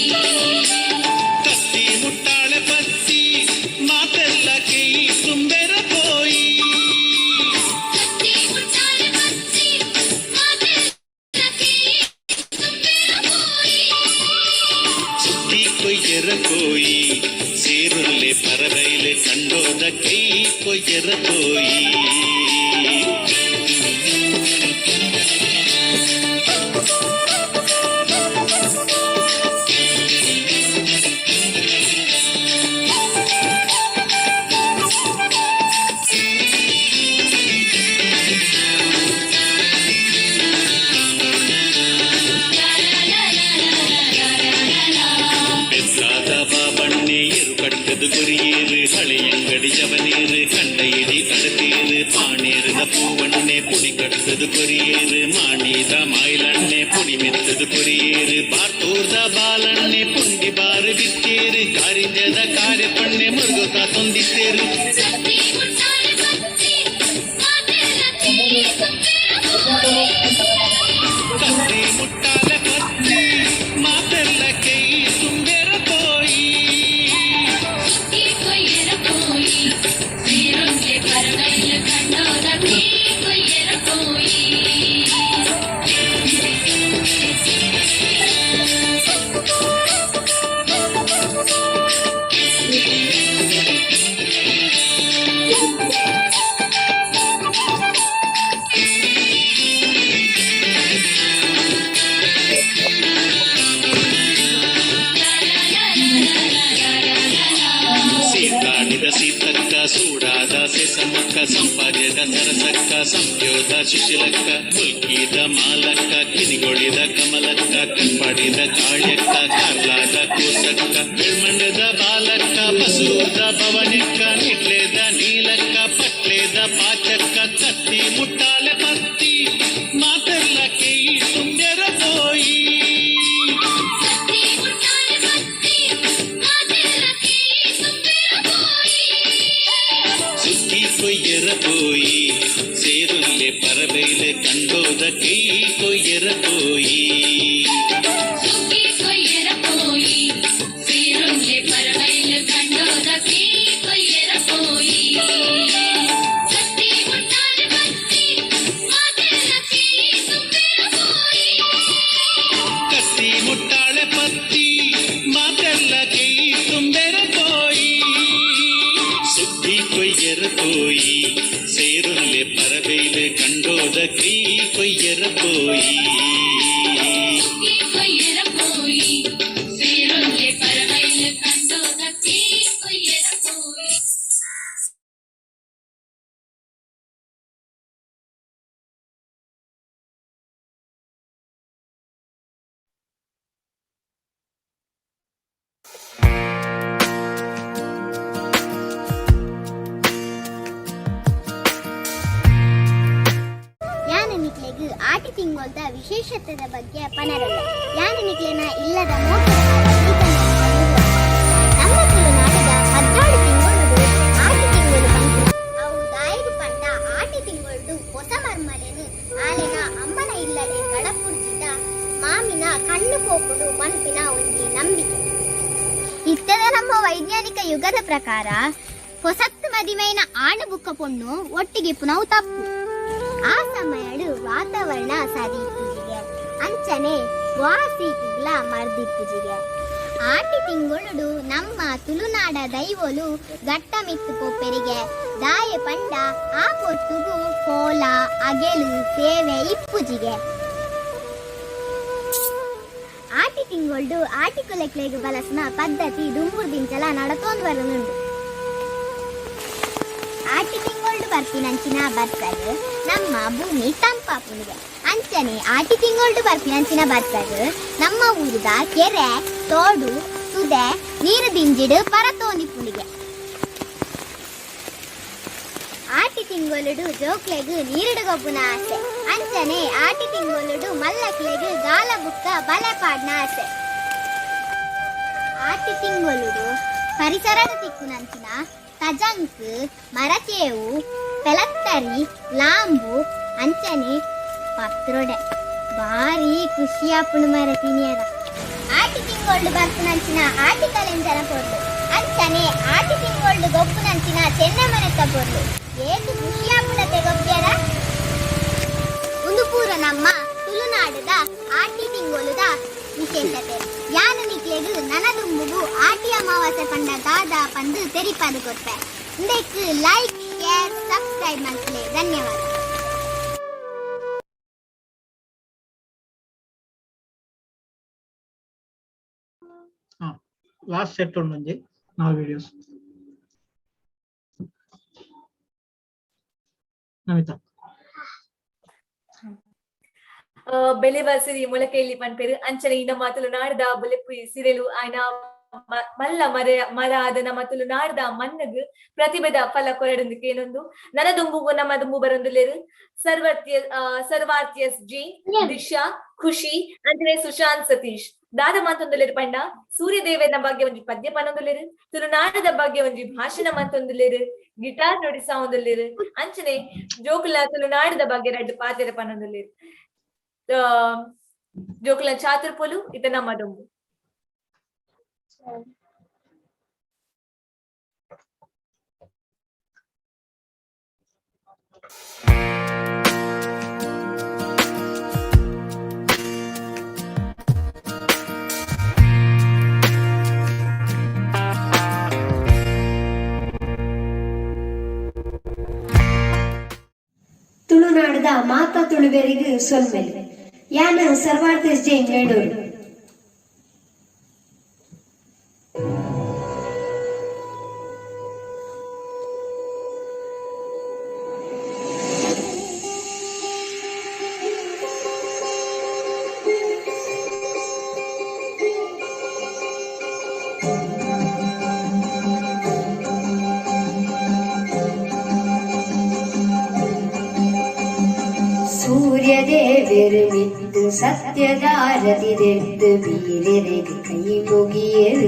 ಕತ್ತಿ ಮುಟ್ಟಾಳೆ ಪತ್ತಿ ಮಾತೆಲ್ಲ ಕೈ ತುಂಬೆರ ಪೋಯಿ. ಕತ್ತಿ ಮುಟ್ಟಾಳೆ ಬತ್ತಿ ಮಾತೆಲ್ಲ ಕೈ ತುಂಬೆರ ಪೋಯಿ. ಸುದ್ದಿ ಕೊಯ್ಯರ ಕೋಯಿ ಸೇರುನ್ಲೆ ಪರಬೈಲು ಕಂಡೋದ ಕೈ ಕೊಯ್ಯರ ತೋಯಿ. ಬೆಸ್ಸಾದ ಬಾಬಣ್ಣೆ ಎರು ಕಟ್ಟದು ಗುರಿಯೇರು ಹಳೆಯಂಗಡಿ ಜವನೀರು ಕಂಡ ಇಡಿ ತಡತೇರು ಪಾಣೇರದ ಪೂವಣ್ಣೆ ಪುಡಿ ಕಟ್ಟದು ಕೊರಿಯೇರು ಮಾಣಿದ ಮಾಯಿಲಣ್ಣೆ ಪುಡಿ ಮೆತ್ತದು ಕೊರಿಯೇರು ಬಾರ್ತೂರ್ದ ಬಾಲಣ್ಣೆ ಪುಂಡಿ ಬಾರು ಬಿತ್ತೇರು ಕಾರಿಂಜದ ಕಾರ್ಯಪಣ್ಣೆ ಮುರುಗುತ್ತ ತೊಂದಿತ್ತೇರು. ಕತ್ತಿ ಮುಟ್ಟಾಳೆ ಬತ್ತಿ ಮಾತೆಲ್ಲ ಕೈ ತುಂಬೆರ ಪೋಯಿ. ಕತ್ತಿ ಮುಟ್ಟಾಲೆ ಪತ್ತಿ ಮಾತೆಲ್ಲ ಕೈ ತುಂಬೆರ ತೋಯಿ. ಸುಕ್ಕಿ ಕೊಯ್ಯರ ಪೋಯಿ ಸೇರುಂದೆ ಪರಬೈಲು ಕಂಡೋದ ಕೈ ಕೊಯ್ಯರ ಪೋಯಿ. ಸೀತಾಡಿದ ಸೀತಕ್ಕ ಸೂಡಾದ ಸೆಸಮಕ್ಕ ಸಂಪಾದ್ಯದ ಸರಸಕ್ಕ ಸಂಪ್ಯೋದ ಸುಶೀಲಕ್ಕ ಮುಲ್ಕಿದ ಮಾಲಕ್ಕ ಕಿನಿಗೊಳಿದ ಕಮಲಕ್ಕ. ಕಟ್ಪಾಡಿದ ಕಾಳ್ಯಕ್ಕ ಕಾರ್ಲಾದ ಕೋಸಕ್ಕ ಬೆಳ್ಮಣ್ಣದ ಬಾಲಕ್ಕ ಬಸೂರ್ದ ಭವನಿಕ್ಕ ನಿಡ್ಲೇದ ನೀಲಕ್ಕ ಪಟ್ಲೇದ ಪಾಚಕ್ಕ ಕತ್ತಿ ಮುಟ್ಟಾಲೆ ಪತ್ತಿ ಮಾತೆಲ್ಲ ಕೇಯಿ ತುಂಬ್ಯರ ಪೋಯಿ. ಸುದ್ದಿ ಕೊಯ್ಯರ ಪೋಯಿ ಸೇರುಲ್ಲೆ ಪರಬೈಲೆ ಕಂಡೋದ ಕೈ ಕೊಯ್ಯರ ಪೋಯಿ. ಸುಗ್ಗಿ ಕೊಯ್ಯರ ಪೋಯಿ ಸೇರುಲ್ಲೆ ಪರಬೈಲ ಕಂಡೋದ ಕೈ ಕೊಯ್ಯರ ಪೋಯಿ. ಕತ್ತಿ ಮುಟ್ಟಾಲೆ ಬತ್ತಿ ಮಾತೆಲ್ಲ ಕೈ ತುಂಬಿರ ಪೋಯಿ. ಕತ್ತಿ ಮುಟ್ಟಾಳೆ ಪತ್ತಿ ಮಾತೆಲ್ಲ ಕೈ ತುಂಬೆರ ಪೋಯಿ. ಸುದ್ದಿ ಕೊಯ್ಯರ ಪೋಯಿ ಸೇರುಲ್ಲೆ ಪರಬೈಲೆ ಕಂಡೋದ ಕೈ ಕೊಯ್ಯರ ಪೋಯಿ. ಸುಗ್ಗಿ ಕೊಯ್ಯರ ಪೋಯಿ ಸೇರುಲ್ಲೆ ಪರಬೈಲ ಕಂಡೋದ ಕೈ ಕೊಯ್ಯರ ಪೋಯಿ. ಯಾನ ನಿಕ್ಲೆಗ್ ಆಟಿ ತಿಂಗೊಲ್ದ ವಿಶೇಷತೆದ ಬಗ್ಗೆ ಪನರಲ್ಲ. ಯಾನ ನಿಕ್ಲೆನ ಇಲ್ಲದ ಮೋಕೆದ ನಮ್ಮ ತುಳುನಾಡದ 12 ತಿಂಗಳು ಆಟಿ ತಿಂಗಳು ಪನ್ಪುನ. ಅವು ದಾಯೆಗ್ ಪಂಡ ಆಟಿ ತಿಂಗೊಳ್ಡು ಪೊಸ ಮರ್ಮಲೆನ್ ಆಲೆನ ಅಮ್ಮನ ಇಲ್ಲಡೆ ಕಡಪುಡ್ಜಿಡ ಮಾಮಿನ ಕಣ್ಣು ಪೋಪುಂಡು ಪನ್ಪಿನ ಒಂಜಿ ನಂಬಿಕೆ. ಇತ್ತೆದ ನಮ್ಮ ವೈಜ್ಞಾನಿಕ ಯುಗದ ಪ್ರಕಾರ ಹೊಸತ್ತು ಮದಿಮೈನ ಆಣು ಬುಕ್ಕ ಪೊಣ್ಣು ಒಟ್ಟಿಗೆ ಪುನವು ತಪ್ಪು. ಆ ಸಮಯಡು ವಾತಾವರಣ ಸರಿ ಇಪ್ಪುಜಿಗೆ ಅಂಚನೆ ವಾಸಿಗ್ಲ ಮರ್ದಿಪ್ಪುಜಿಗೆ. ಆಟಿ ತಿಂಗೊಳುಡು ನಮ್ಮ ತುಳುನಾಡ ದೈವೊಲು ಗಟ್ಟ ಮಿತ್ತು ಪೋಪೆರಿಗೆ. ದಾಯೆ ಪಂಡ ಆ ಪೊರ್ತುಗು ಕೋಲ ಅಗೆಲು ಸೇವೆ ಇಪ್ಪುಜಿಗೆ. ಆಟಿ ತಿಂಗೊಳ್ಡು ಆಟಿ ಕುಲೆಕ್ಲೆಗ್ ಬಲಸುನ ಪದ್ಧತಿ ದುಂಬುರ್ದಿಂಚಲ ನಡತೊಂದು ಬರನುಂಡು. ಆಟಿ ತಿಂಗೊಳ್ಡು ಬರ್ಪಿನಂಚಿನ ಬರ್ಸಗ್ ನಮ್ಮ ಭೂಮಿ ತಂಪಾಪುನಿಗೆ. ಅಂಚನೆ ಆಟಿ ತಿಂಗೊಳ್ಡು ಬರ್ಪಿನಂಚಿನ ಬರ್ಸಗ್ ನಮ್ಮ ಊರುದ ಕೆರೆ ತೋಡು ತುದೆ ನೀರು ದಿಂಜಿಡು ಪರತೋನಿಪುನಿಗೆ. ಆಟಿ ತಿಂಗೊಲುಡು ಜೋಕ್ಲೆಗ್ ನೀರುಡು ಗೊಬ್ಬುನ ಆಸೆ. ಅಂಚನೆ ಆಟಿ ತಿಂಗೊಲುಡು ಮಲ್ಲಕ್ಲೆಗ್ ಗಾಲ ಬುಕ್ಕ ಬಲೆ ಪಾಡ್ನ ಆಸೆ. ಆಟಿ ತಿಂಗೊಲುಡು ಪರಿಸರದ ತಿಕ್ಕುನಂಚಿನ ತಜಂಕ್ ಮರಚೇವು ಪೆಲತ್ತರಿ ಲಾಂಬು ಅಂಚನೆ ಪತ್ರೊಡೆ ಭಾರಿ ಖುಷಿಯಾಪುಣು ಮರ ತಿನಿಯರ. ಆಟಿ ತಿಂಗೊಳ್ಳು ಬರ್ಪುನಂಚಿನ ಆಟಿ ಕಲೆಂಜನ ಪೊರ್ಲು. ಅಂಚನೆ ಆಟಿ ತಿಂಗೊಳ್ಳು ಗೊಬ್ಬುನಂಚಿನ ಚೆನ್ನಮನೆತ ಪೊರ್ಲು. ಏತು ಖುಷಿಯಾಪುಣತೆ ಗೊಬ್ಬ್ಯರ. ಒಂದು ಪೂರ ನಮ್ಮ ತುಳುನಾಡದ ಆಟಿ ತಿಂಗೊಳುದ ವಿಶೇಷತೆ. ಯಾನು ನಿಕ್ಲೆಗ್ ನನದುಂಬುಗು ಆಟಿ ಅಮಾವಾಸ್ಯೆ ಪಂಡ ದಾದ ಪಂದು ತೆರಿಪಾದು ಕೊರ್ಪೆ. ಇಂದೆಕ್ ಲೈಕ್ ಶೇರ್ ಸಬ್ಸ್ಕ್ರೈಬ್ ಮಲ್ಪುಲೆ. ಧನ್ಯವಾದ. ಲಾಸ್ಟ್ ಸೆಟ್ ಉಂಡು ನಾಲ್ ವಿಡಿಯೋಸ್. ನಮಿತಾ. ಬೆಲೆವ ಸಿರಿ ಮೊಳಕೆಯಲ್ಲಿ ಪನ್ಪೆರು. ಅಂಚನೆ ಈ ನಮ್ಮ ತುಳುನಾಡ್ದ ಬುಲೆಪು ಸಿರೆಲು ಆಯ್ನ ಮಲ್ಲ ಮರ ಮರ ಆದ ನಮ್ಮ ತುಳುನಾಡ್ದ ಮಣ್ಣಗ್ ಪ್ರತಿಭೆದ ಫಲ ಕೊರಡೊಂದು ಕೇನೊಂದು ನನ ದುಂಬುಗು ನಮ್ಮ ದುಂಬು ಬರೊಂದುಲ್ಲೆರ್ ಸರ್ವರ್ತಿಯ ಸರ್ವಾರ್ತಿಯಸ್ ಜಿ ದಿಶಾ ಖುಷಿ ಅಂಚನೆ ಸುಶಾಂತ್ ಸತೀಶ್. ದಾದ ಮಾತೊಂದುಲ್ಲೆರ್ ಪಂಡ ಸೂರ್ಯದೇವನ ಬಗ್ಗೆ ಒಂಜಿ ಪದ್ಯ ಪನೊಂದುಲ್ಲೆರ್, ತುಳುನಾಡದ ಬಗ್ಗೆ ಒಂಜಿ ಭಾಷಣ ಮಾತೊಂದುಲ್ಲೆರ್, ಗಿಟಾರ್ ನುಡಿಸಾವೊಂದುಲ್ಲೆರ್, ಅಂಚನೆ ಜೋಕುಲ ತುಳುನಾಡದ ಬಗ್ಗೆ ರಡ್ಡ್ ಪಾತೆರ ಪನೊಂದುಲ್ಲೆರ್. ಜೋಕುಲ ಚಾತುರ್ಪೊಲು ಇತ ನಮ್ಮ ದುಂಬು. ತುಳುನಾಡದ ಮಾತಾ ತುಳುವೆರಿಗ್ ಸೊಲ್ಮೆಲು. ಯಾನ್ ಸರ್ವಾರ್ಥ್ ಜೈನ್ ವೇಣೂರು. ದೇವೆರ್ ಮಿತ್ತ್ ಸತ್ಯದಾರತಿ ದೆರ್ತ್ ಬೀರೆರೆಗ್ ಕೈ ಮುಗಿಯೆರ್.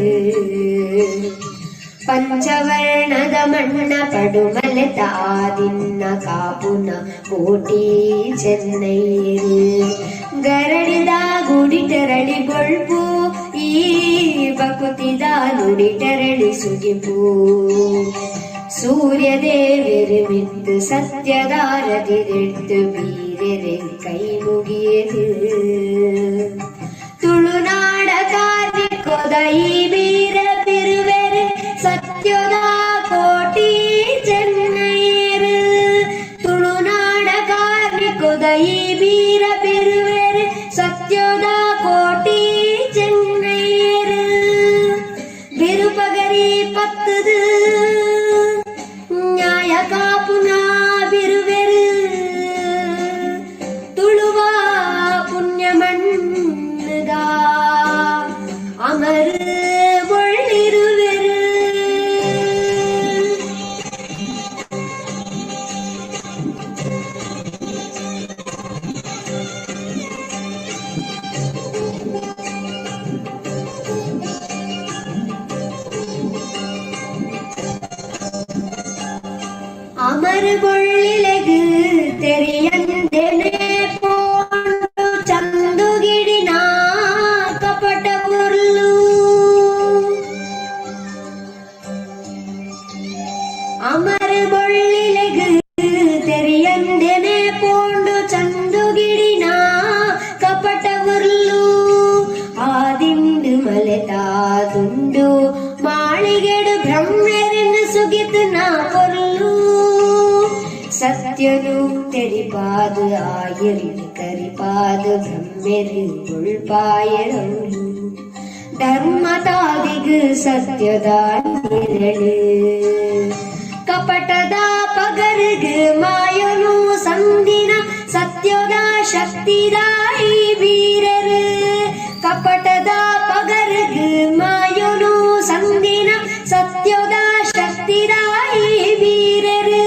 ಪಂಚವರ್ಣದ ಮಣ್ಣ ಪಡುಮಲೆತ ಆದಿನ್ನ ಕಾಪುನ ಕೋಟಿ ಚೆನ್ನೈಯೆರ್. ಗರಡಿದ ಗುಡಿಟರಳಿ ಬೊಳ್ಪು ಈ ಬಕುತಿದ ನುಡಿಟರಳಿ ಸುಗಿಪು. ಸೂರ್ಯ ದೇವೆರ್ ಮಿತ್ತ್ ಸತ್ಯದಾರತಿ ದೆರ್ತ್ ಬೀರೆರೆಗ್ ಕೈ ಮುಗಿಯೆರ್. ತುಳುನಾಡ ಕಾರ್ಣಿಕೊದ ಈ ಬೀರ ಬಿರುವೆರ್ ಸತ್ಯದ ಕೋಟಿ ಚೆನ್ನೈಯೆರ್. ತುಳುನಾಡ ಕಾರ್ಣಿಕೊದ ಈ ಬೀರ ಬಿರುವೆರ್ ಸತ್ಯದ ಕೋಟಿ ಚೆನ್ನೈಯೆರ್. ಬಿರುಪಗರಿ ಪತ್ತದು ನ್ಯಾಯ ಕಾಪುನ ಬಿರುವೆರ್ ತುಳುವ ಪುಣ್ಯ ಮಣ್ಣುದ ಅಮರ ಬೊಳ್ಳಿರುವೆರ್. ಅಮರ ಬೊಳ್ಳಿಲೆಗ್ ತೆರಿಯಂದೆನೆ ಪೋಂಡು ಚಂದುಗಿಡಿನ ಕಪಟ ಪೊರ್ಲು. ಅಮರ ಬೊಳ್ಳಿಲೆಗ್ ತೆರಿಯಂದೆನೆ ಪೋಂಡು ಚಂದುಗಿಡಿನ ಕಪಟ ಉರ್ಲು. ಆದಿಂಡು ಮಲೆತಾದುಂಡು ಮಾಳಿಗೆಡು ಬ್ರಹ್ಮೆರಿನ ಸುಗಿತು ನಾ ಪೊರ್ಲು. ಸತ್ಯನು ತೆರಿಪಾದು ಆಯಿರಿಡು ಕರಿಪಾದು ಬ್ರಹ್ಮೆರು ಬೊಳ್ಪಾಯರೌಲು. ಧರ್ಮತಾದಿಗ್ ಸತ್ಯದ ನಿರಳು ಕಪಟದ ಪಗರ್ಗ್ ಮಾಯನು ಸಂದಿನ ಸತ್ಯದ ಶಕ್ತಿದಾಯಿ ವೀರರು. ಕಪಟದ ಪಗರ್ಗ್ ಮಾಯನು ಸಂದಿನ ಸತ್ಯದ ಶಕ್ತಿದಾಯಿ ವೀರರು.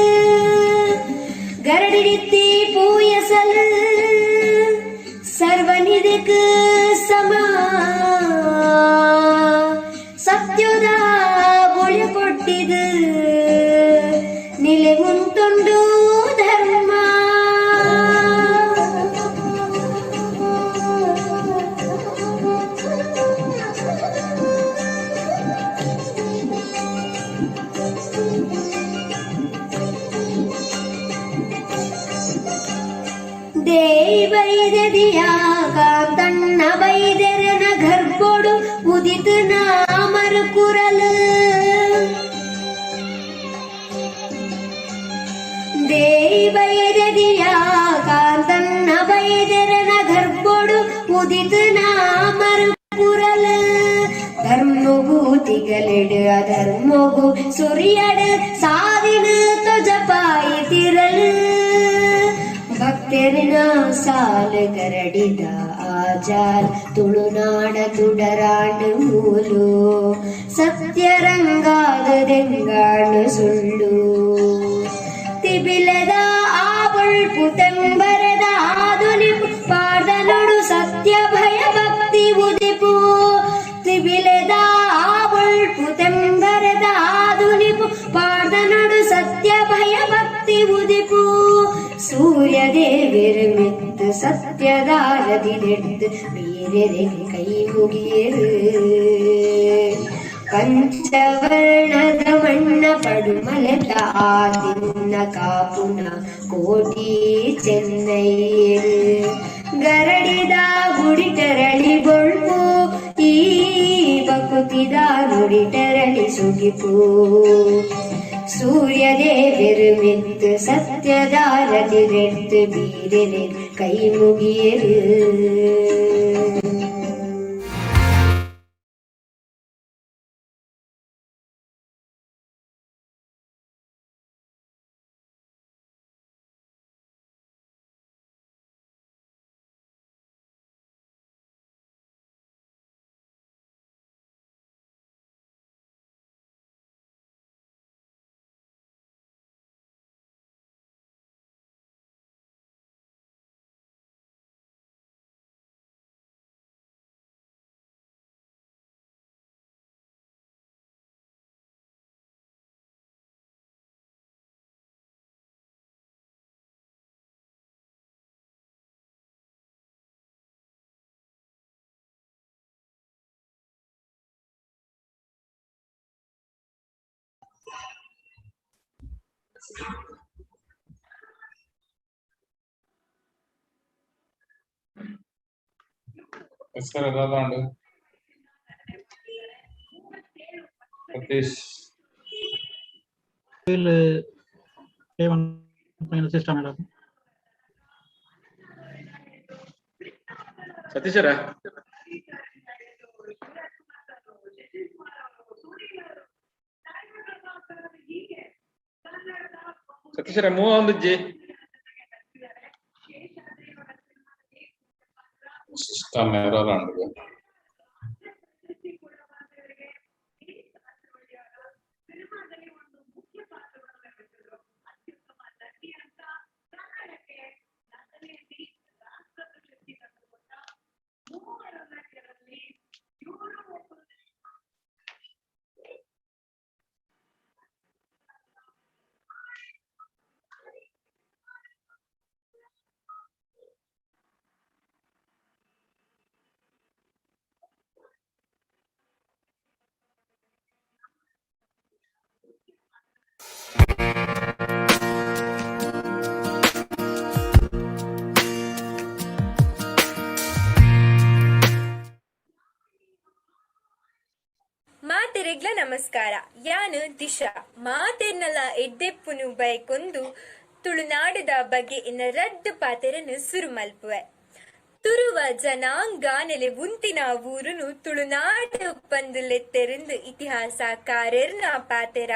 ಗರಡಿಡಿತ್ತಿ ಪೂಯಸಲು ಸರ್ವನಿದಕ್ ಸಮ ಸತ್ಯದ ಬೊಳಿ ಕೊಟ್ಟಿದು ನಿಲೆ ಮುಂತುಂಡು ಧರ್ಮ. ದೇವೈದೆದಿಯ ಕಾಂತಣ್ಣ ಬೈದೆರನ ಗರ್ಭೊಡು ಉದಿತು ನಾಮರು ಕುರಲು. ದೇವೈದೆದಿಯ ಕಾಂತಣ್ಣ ಬೈದೆರನ ಗರ್ಭೊಡು ಉದಿತು ನಾಮರು ಕುರಲು. ಧರ್ಮಗು ತಿಗಲೆಡು ಅಧರ್ಮಗು ಸುರಿಯಡು ಸಾದಿನ ತೊಜಪಾಯಿ ತಿರಲು. ಭಕ್ತರಿನ ಸಾಲು ಗರಡಿದ ಆಜಾಲ್ ತುಳುನಾಡ ತುಡರಾಂಡು ಮೂಲು ಸತ್ಯರಂಗಾದ ದೆಂಗಾಣು ಸುಳ್ಳು. ತಿಬಿಲದ ಆ ಬೊಳ್ಪು ತೆಂಬರದ ಆದುನಿಪು ಪಾರ್ದನೊಡು ಸತ್ಯ ಭಯ ಭಕ್ತಿ ಉದಿಪು. ತಿಬಿಲದ ಆ ಬೊಳ್ಪು ತೆಂಬರದ ಆದುನಿಪು ಪಾರ್ದನೊಡು ಸತ್ಯ ಭಯ ಭಕ್ತಿ ಉದಿಪು. ಸೂರ್ಯ ದೇವೆರ್ ಮಿತ್ತ್ ಸತ್ಯದಾರತಿ ದೆರ್ತ್ ಬೀರೆರೆಗ್ ಕೈ ಮುಗಿಯೆರ್. ಪಂಚವರ್ಣದ ಮಣ್ಣ ಪಡುಮಲೆತ ಆದಿನ್ನ ಕಾಪುನ ಕೋಟಿ ಚೆನ್ನೈಯೆರ್. ಗರಡಿದ ಗುಡಿಟರಳಿ ಬೊಳ್ಪು ಈ ಬಕುತಿದ ನುಡಿಟರಳಿ ಸುಗಿಪು. ಸೂರ್ಯ ದೇವೆರ್ ಮಿತ್ತ್ ಸತ್ಯದಾರತಿ ದೆರ್ತ್ ಬೀರೆರೆಗ್ ಕೈ ಮುಗಿಯೆರ್. ಹೆಸರು ದಾದಾಂಡು ಸತೀಶ್. System madam. ಸತೀಶರ, ಸತೀಶರ ಮೂವ ಒಂದಿಜ್ಜಿ. ಸಿಸ್ಟಮ್ ಎರರ್ ಅಂಡ್. ಮಾತೆರೆಗ್ಲ ನಮಸ್ಕಾರ. ಯಾನು ದಿಶಾ ಮಾತೆರ್ನಲ ಎಡ್ಡೆಪ್ಪುನು ಬಯಕೊಂದು ತುಳುನಾಡದ ಬಗ್ಗೆ ಇನ್ನ ರಡ್ಡು ಪಾತೆರನು ಸುರು ಮಲ್ಪುವೆ. ತುರುವ ಜನಾಂಗಾನೆಲೆ ಉಂತಿನ ಊರುನು ತುಳುನಾಡು ಪಂದುಲೆತ್ತೆರೆಂದು ಇತಿಹಾಸಕಾರೆರ್ನ ಪಾತೆರ.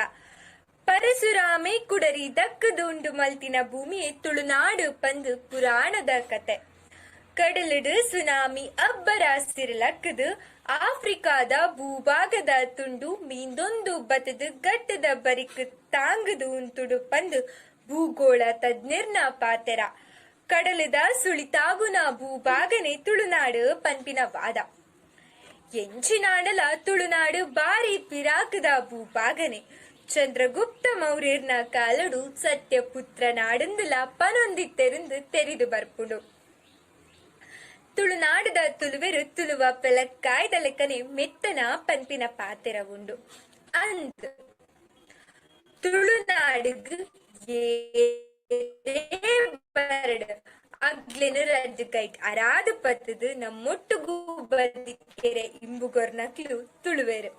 ಪರಶುರಾಮೆ ಕುಡರಿ ದಕ್ಕದುಂಡು ಮಲ್ತಿನ ಭೂಮಿಯೇ ತುಳುನಾಡು ಪಂದು ಪುರಾಣದ ಕತೆ. ಕಡಲಿಡು ಸುನಾಮಿ ಅಬ್ಬರ ಸಿರಲಕ್ಕದು ಆಫ್ರಿಕಾದ ಭೂಭಾಗದ ತುಂಡು ಮೀಂದೊಂದು ಬತದು ಗಟ್ಟದ ಬರಿಕ್ ತಾಂಗದು ಉಂತುಡು ಪಂದು ಭೂಗೋಳ ತಜ್ಞರ್ನ ಪಾತೆರ. ಕಡಲದ ಸುಳಿತಾಗುನ ಭೂಭಾಗನೆ ತುಳುನಾಡು ಪನ್ಪಿನ ವಾದ. ಎಂಚಿನಾಡಲ ತುಳುನಾಡು ಬಾರಿ ಪಿರಾಕದ ಭೂಭಾಗನೆ. ಚಂದ್ರಗುಪ್ತ ಮೌರ್ಯರ್ನ ಕಾಲಡು ಸತ್ಯಪುತ್ರ ನಾಡಂದುಲ ಪನೊಂದಿತ್ತೆರೆಂದು ತೆರಿದು ಬರ್ಪುಂಡು. ತುಳುನಾಡದ ತುಳುವೆರು ತುಳುವ ಪೆಲಕ್ಕಾಯ್ದ ಲೆಕ್ಕನೆ ಮೆತ್ತನ ಪನ್ಪಿನ ಪಾತೆರ ಉಂಡು. ಅಂದ್ ತುಳುನಾಡಿಗ್ ಬರಡು ಅಗ್ಲೆನು ರಡ್ಡು ಕೈಟ್ ಅರಾದು ಪತ್ತದು ನಮ್ಮೊಟ್ಟುಗು ಬದಿಕೆರೆ ಇಂಬುಗೊರ್ನಕ್ಲು ತುಳುವೆರು.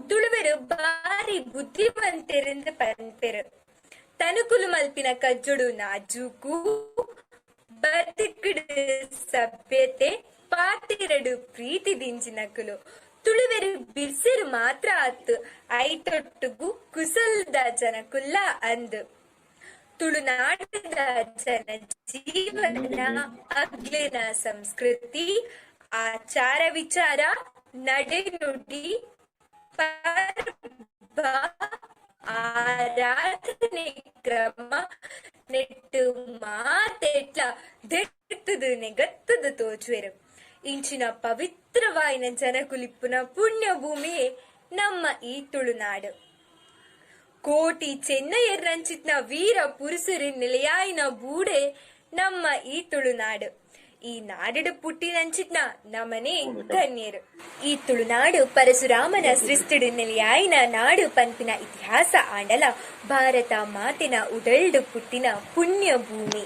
ತುಳುವೆರು ಬಾರಿ ಬುದ್ಧಿವಂತೆರೆಂದು ಪನ್ಪೆರು. ತನುಕುಲು ಮಲ್ಪಿನ ಕಜ್ಜೊಡು ನಾಜೂಕು ಬದುಕುಡು ಸಭ್ಯತೆ ಪಾತೆರಡು ಪ್ರೀತಿ ದಿಂಜಿನಕುಲು. ತುಳುವೆರು ಬಿರ್ಸೆರು ಮಾತ್ರ ಆತು ಐತೊಟ್ಟುಗು ಕುಸಲ್ದ ಜನಕುಲ್ಲ ಅಂದು. ತುಳುನಾಡದ ಜನ ಜೀವನ ಅಗ್ಲಿನ ಸಂಸ್ಕೃತಿ ಆಚಾರ ವಿಚಾರ ನಡೆನುಡಿ ಪರ್ಬ ಆರಾಧನೆ ಕ್ರಮ ನೆಟ್ಟು ಮಾತೆಟ್ಲ ದೆತ್ತದು ನೆಗತ್ತದು ತೋಜುವೆರು. ಇಂಚಿನ ಪವಿತ್ರವಾಯಿನ ಜನಕುಲಿಪ್ಪುನ ಪುಣ್ಯ ಭೂಮಿಯೇ ನಮ್ಮ ಈ ತುಳುನಾಡು. ಕೋಟಿ ಚೆನ್ನಯ್ಯರಂಚಿತ್ನ ವೀರ ಪುರುಷರು ನೆಲೆಯಾಯಿನ ಬೂಡೆ ನಮ್ಮ ಈ ತುಳುನಾಡು. ಈ ನಾಡಡು ಪುಟ್ಟಿನಂಚಿತ್ನ ನಮನೇ ಧನ್ಯರು. ಈ ತುಳುನಾಡು ಪರಶುರಾಮನ ಸೃಷ್ಟಿಡು ನೆಲೆಯಾಯಿನ ನಾಡು ಪನ್ಪಿನ ಇತಿಹಾಸ ಆಂಡಲ ಭಾರತ ಮಾತಿನ ಉಡಲ್ಡು ಪುಟ್ಟಿನ ಪುಣ್ಯ ಭೂಮಿ.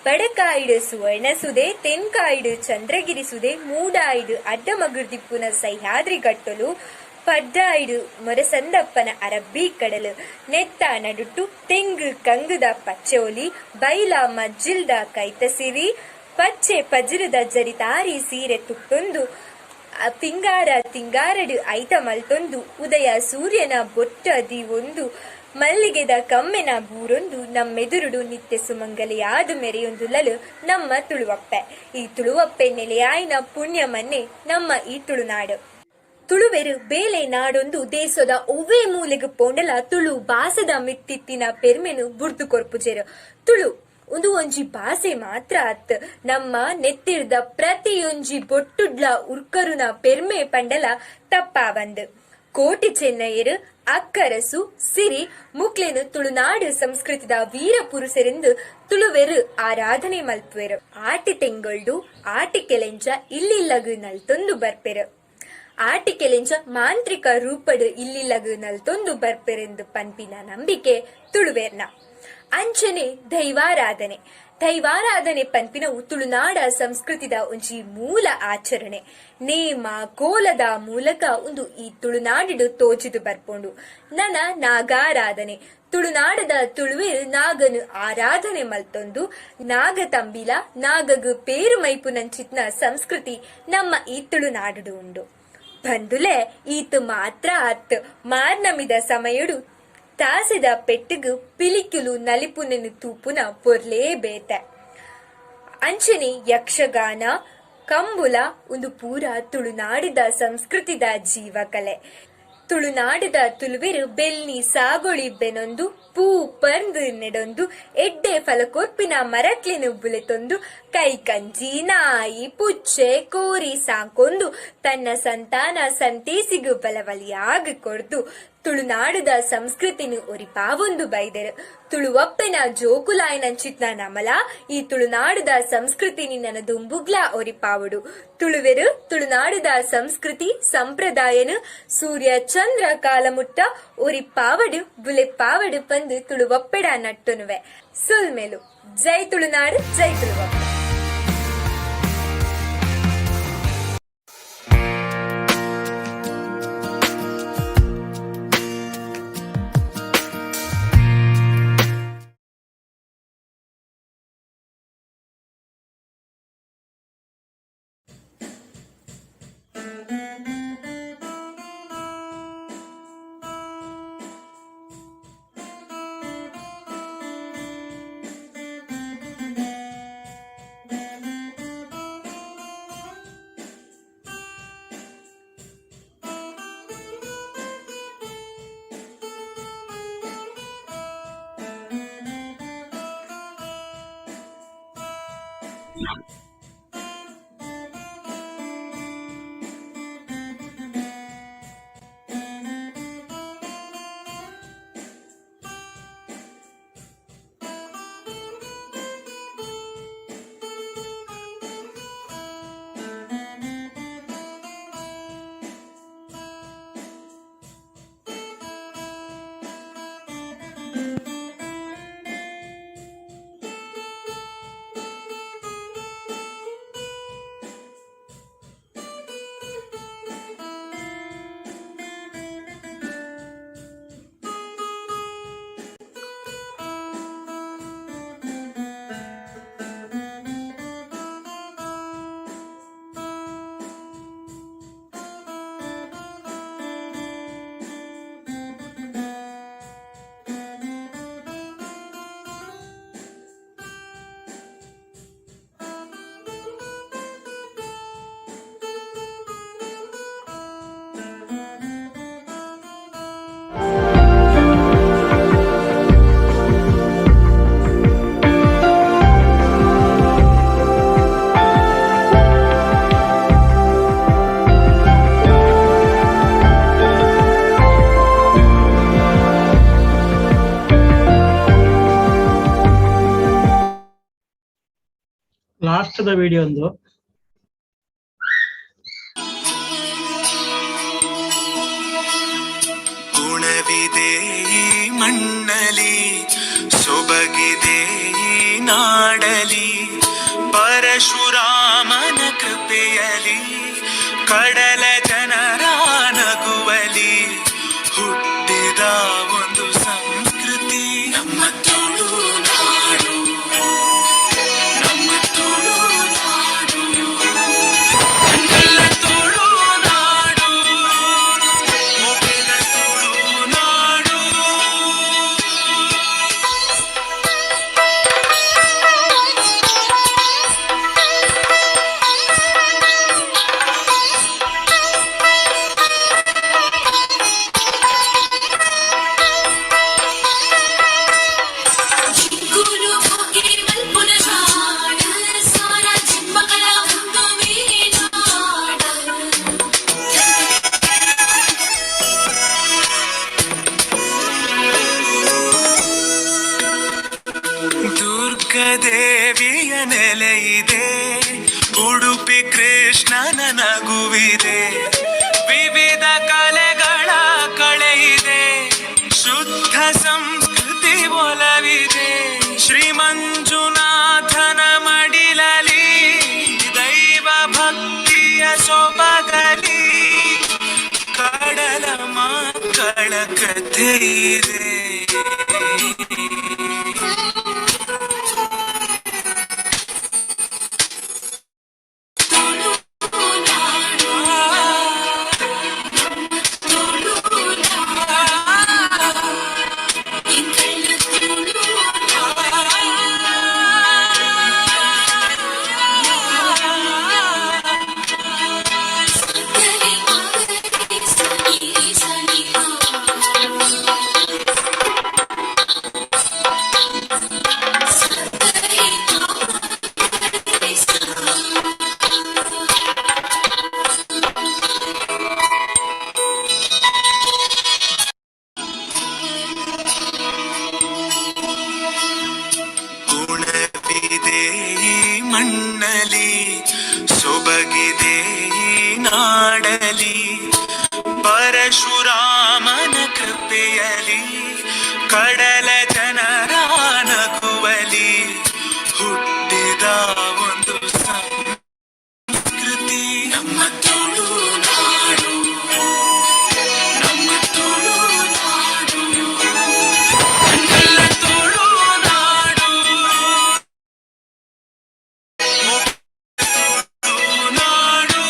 ಬಡಕಾಯಿಡು ಸುವರ್ಣ ಸುದೆ, ತೆನ್ಕಾಯಿಡು ಚಂದ್ರಗಿರಿ ಸುದೆ, ಮೂಡಾಯಿಡು ಅಡ್ಡಮಗುರ್ದಿಪ್ಪುನ ಸಹ್ಯಾದ್ರಿ ಗಟ್ಟಲು, ಪಡ್ಡಾಯಿಡು ಮೊರಸಂದಪ್ಪನ ಅರಬ್ಬಿ ಕಡಲು, ನೆತ್ತ ನಡುಟ್ಟು ತೆಂಗು ಕಂಗುದ ಪಚ್ಚೆ ಒಲಿ, ಬೈಲ ಮಜ್ಜಿಲ್ದ ಕೈತಸಿರಿ, ಪಚ್ಚೆ ಪಜಿರದ ಜರಿತಾರಿ ಸೀರೆ ತುಟ್ಟೊಂದು, ತಿಂಗಾರ ತಿಂಗಾರಡು ಐತ ಮಲ್ತೊಂದು, ಉದಯ ಸೂರ್ಯನ ಬೊಟ್ಟ ಒಂದು ಮಲ್ಲಿಗೆದ ಕಮ್ಮೆನ ಬೂರೊಂದು, ನಮ್ಮೆದುರುಡು ನಿತ್ಯ ಸುಮಂಗಲಿಯಾದ ಮೆರೆಯೊಂದು ಲಲು ನಮ್ಮ ತುಳುವಪ್ಪೆ. ಈ ತುಳುವಪ್ಪೆ ನೆಲೆಯಾಯಿನ ಪುಣ್ಯ ಮನ್ನೆ ನಮ್ಮ ಈ ತುಳುನಾಡು. ತುಳುವೆರು ಬೇಲೆ ನಾಡೊಂದು ದೇಶದ ಒವ್ವೇ ಮೂಲೆಗೆ ಪೋಂಡಲ ತುಳು ಬಾಸದ ಮಿತ್ತಿತ್ತಿನ ಪೆರ್ಮೆನು ಬುರ್ದು ಕೊರ್ಪುಜೆರು. ತುಳು ಒಂದು ಒಂಜಿ ಬಾಸೆ ಮಾತ್ರ ಅತ್ ನಮ್ಮ ನೆತ್ತಿರ್ದ ಪ್ರತಿಯೊಂಜಿ ಬೊಟ್ಟುಡ್ಲ ಉರ್ಕರುನ ಪೆರ್ಮೆ ಪಂಡಲ ತಪ್ಪಾವಂದು. ಕೋಟಿ ಚೆನ್ನಯ್ಯರು ಅಕ್ಕರಸು ಸಿರಿ ಮುಕ್ಲೆನು ತುಳುನಾಡು ಸಂಸ್ಕೃತಿದ ವೀರ ಪುರುಷರೆಂದು ತುಳುವೆರು ಆರಾಧನೆ ಮಲ್ಪುವೆರು. ಆಟಿ ತೆಂಗೊಳ್ಡು ಆಟಿ ಕೆಲೆಂಚ ಇಲ್ಲಿಲ್ಲಗು ನಲ್ತೊಂದು ಬರ್ಪೆರು. ಆಟಿಕೆಲೆಂಚ ಮಾಂತ್ರಿಕ ರೂಪಡ್ ಇಲ್ಲಿಲ್ಲಗ್ ನಲ್ತೊಂದು ಬರ್ಪೆರೆಂದು ಪನ್ಪಿನ ನಂಬಿಕೆ ತುಳುವೇರ್ನ. ಅಂಚನೆ ದೈವಾರಾಧನೆ. ದೈವಾರಾಧನೆ ಪನ್ಪಿನವು ತುಳುನಾಡ ಸಂಸ್ಕೃತಿದ ಒಂಜಿ ಮೂಲ ಆಚರಣೆ. ನೇಮ ಕೋಲದ ಮೂಲಕ ಉಂದು ಈ ತುಳುನಾಡಿಡು ತೋಜಿದು ಬರ್ಪುಂಡು. ನನ ನಾಗಾರಾಧನೆ. ತುಳುನಾಡದ ತುಳುವೆರ್ ನಾಗನು ಆರಾಧನೆ ಮಲ್ತೊಂದು ನಾಗ ತಂಬಿಲ ನಾಗಗ್ ಪೇರು ಮೈಪುನಂಚಿತ್ನ ಸಂಸ್ಕೃತಿ ನಮ್ಮ ಈ ತುಳುನಾಡುಡು ಉಂಡು. ಬಂದುಲೆ ಈತ್ ಮಾತ್ರ ಅತ್ ಮಾರ್ನಮಿದ ಸಮಯಡು ತಾಸೆದ ಪೆಟ್ಟುಗು ಪಿಲಿಕುಲು ನಲಿಪುನನು ತೂಪುನ ಪೊರ್ಲೇ ಬೇತೆ. ಅಂಚನೆ ಯಕ್ಷಗಾನ ಕಂಬುಲ ಉಂದು ಪೂರ ತುಳುನಾಡಿದ ಸಂಸ್ಕೃತಿದ ಜೀವಕಲೆ. ತುಳುನಾಡಿದ ತುಳುವೆರು ಬೆಲ್ನಿ ಸಾಗೊಳಿ ಬೆನೊಂದು ಪೂ ಪರ್ಂದು ನೆಡೊಂದು ಎಡ್ಡೆ ಫಲಕೊರ್ಪಿನ ಮರಕ್ಲೆನು ಬುಲೆತೊಂದು ಕೈ ಕಂಜಿ ನಾಯಿ ಪುಚ್ಚೆ ಕೋರಿ ಸಾಕೊಂದು ತನ್ನ ಸಂತಾನ ಸಂತೇಸಿಗು ಬಲವಲಿಯಾಗ ಕೊರ್ದು ತುಳುನಾಡುದ ಸಂಸ್ಕೃತಿನು ಒರಿಪಾವೊಂದು ಬೈದೆರು. ತುಳುವಪ್ಪೆನ ಜೋಕುಲಾಯನಂಚಿತ್ನ ನಮಲ ಈ ತುಳುನಾಡುದ ಸಂಸ್ಕೃತಿ ನಿನ್ನ ದುಂಬುಗ್ಲ ಒರಿಪಾವುಡು. ತುಳುವೆರು ತುಳುನಾಡುದ ಸಂಸ್ಕೃತಿ ಸಂಪ್ರದಾಯನು ಸೂರ್ಯ ಚಂದ್ರ ಕಾಲಮುಟ್ಟ ಒರಿಪಾವಡು ಬುಲೆಪಾವಡು ಪಂದು ತುಳುವಪ್ಪೆಡ ನಟ್ಟುನುವೆ. ಸುಲ್ಮೆಲು. ಜೈ ತುಳುನಾಡು, ಜೈ ತುಳುವಪ್ಪೆ. ಲಾಸ್ಟ್ the video ಒಂದು. ಗುಣವಿದೆ ಈ ಮಣ್ಣಲಿ, ಸೊಬಗಿದೆ ಈ ನಾಡಲಿ, ಪರಶುರಾಮನ ಕೃಪೆಯಲಿ, ಕಡಲ ಜನರ ನಗುವಲಿ ಹುಟ್ಟಿದ ಒಂದು ಸಂಸ್ಕೃತಿ ನಮ್ಮ ತುಳುನಾಡು, ನಮ್ಮ ತುಳುನಾಡು, ಎಲ್ಲ ತುಳುನಾಡು, ಮೊಬೈಲ ತುಳುನಾಡು. ದುರ್ಗದೇವಿಯ ನೆಲೆಯಿದೆ, ಉಡುಪಿ ಕೃಷ್ಣನ ನಗುವಿದೆ. ಕಥೆ ಇದೆ. ಗುಣವಿದೆ ಈ ಮಣ್ಣಲಿ, ಸೊಬಗಿದೆ ಈ ನಾಡಲಿ, ಪರಶುರಾಮನ ಕೃಪೆಯಲಿ, ಕಡಲ ಜನರ ನಗುವಲಿ ಹುಟ್ಟಿದ ಒಂದು ಸಂಸ್ಕೃತಿ ನಮ್ಮ ತುಳುನಾಡು, ನಮ್ಮ ತುಳುನಾಡು, ನನ್ನ ತುಳುನಾಡು, ತುಳುನಾಡು.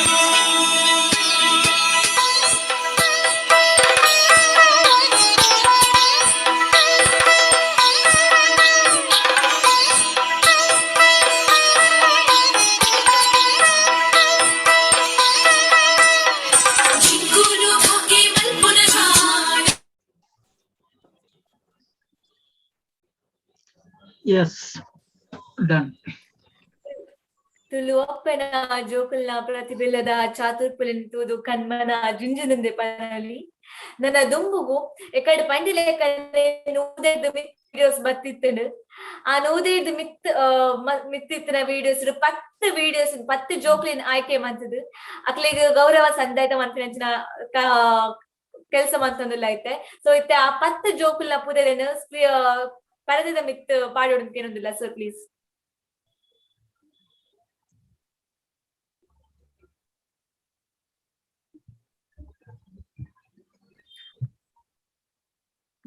Yes, done. ತುಳುವಪ್ಪನ ಜೋಕುಲ್ನ ಪ್ರತಿಬಿಲ್ಲದ ಚಾತುರ್ಪುಲಿನ್ ತೂದು ಕಣ್ಮನ ಜಿಂಜಿನಂದೆ ಪನಲಿ. ನನ್ನ ದುಂಬುಗು ಎಕಡೆ ಪಂಡಿಲೆ ನೂದೆರ್ದು ಮಿತ್ ವಿಡಿಯೋಸ್ ಬತ್ತಿತ್ತನು. ಆ ನೂದೆರ್ದು ಮಿತ್ ಮಿತ್ತಿತ್ತಿನ ವಿಡಿಯೋಸ್ 10 ವಿಡಿಯೋಸ್ 10 ಜೋಕ್ಲಿನ್ ಆಯ್ಕೆ ಮಂತದು ಅಕ್ಲೆಗ್ ಗೌರವ ಸಂದಾಯತ ಮನ್ಪಿನಂಚಿನ ಕೆಲಸ ಮಂತೊಂದುಲ್ಲ ಐತೆ. ಸೊ ಇತ್ತೆ ಆ 10 ಜೋಕುಲ್ನ ಪುದೆಲೆನ್ ಪರದೆದ ಮಿತ್ ಪಾಡೋಡು ಕೇನೊಂದುಲ್ಲ ಸರ್, ಪ್ಲೀಸ್.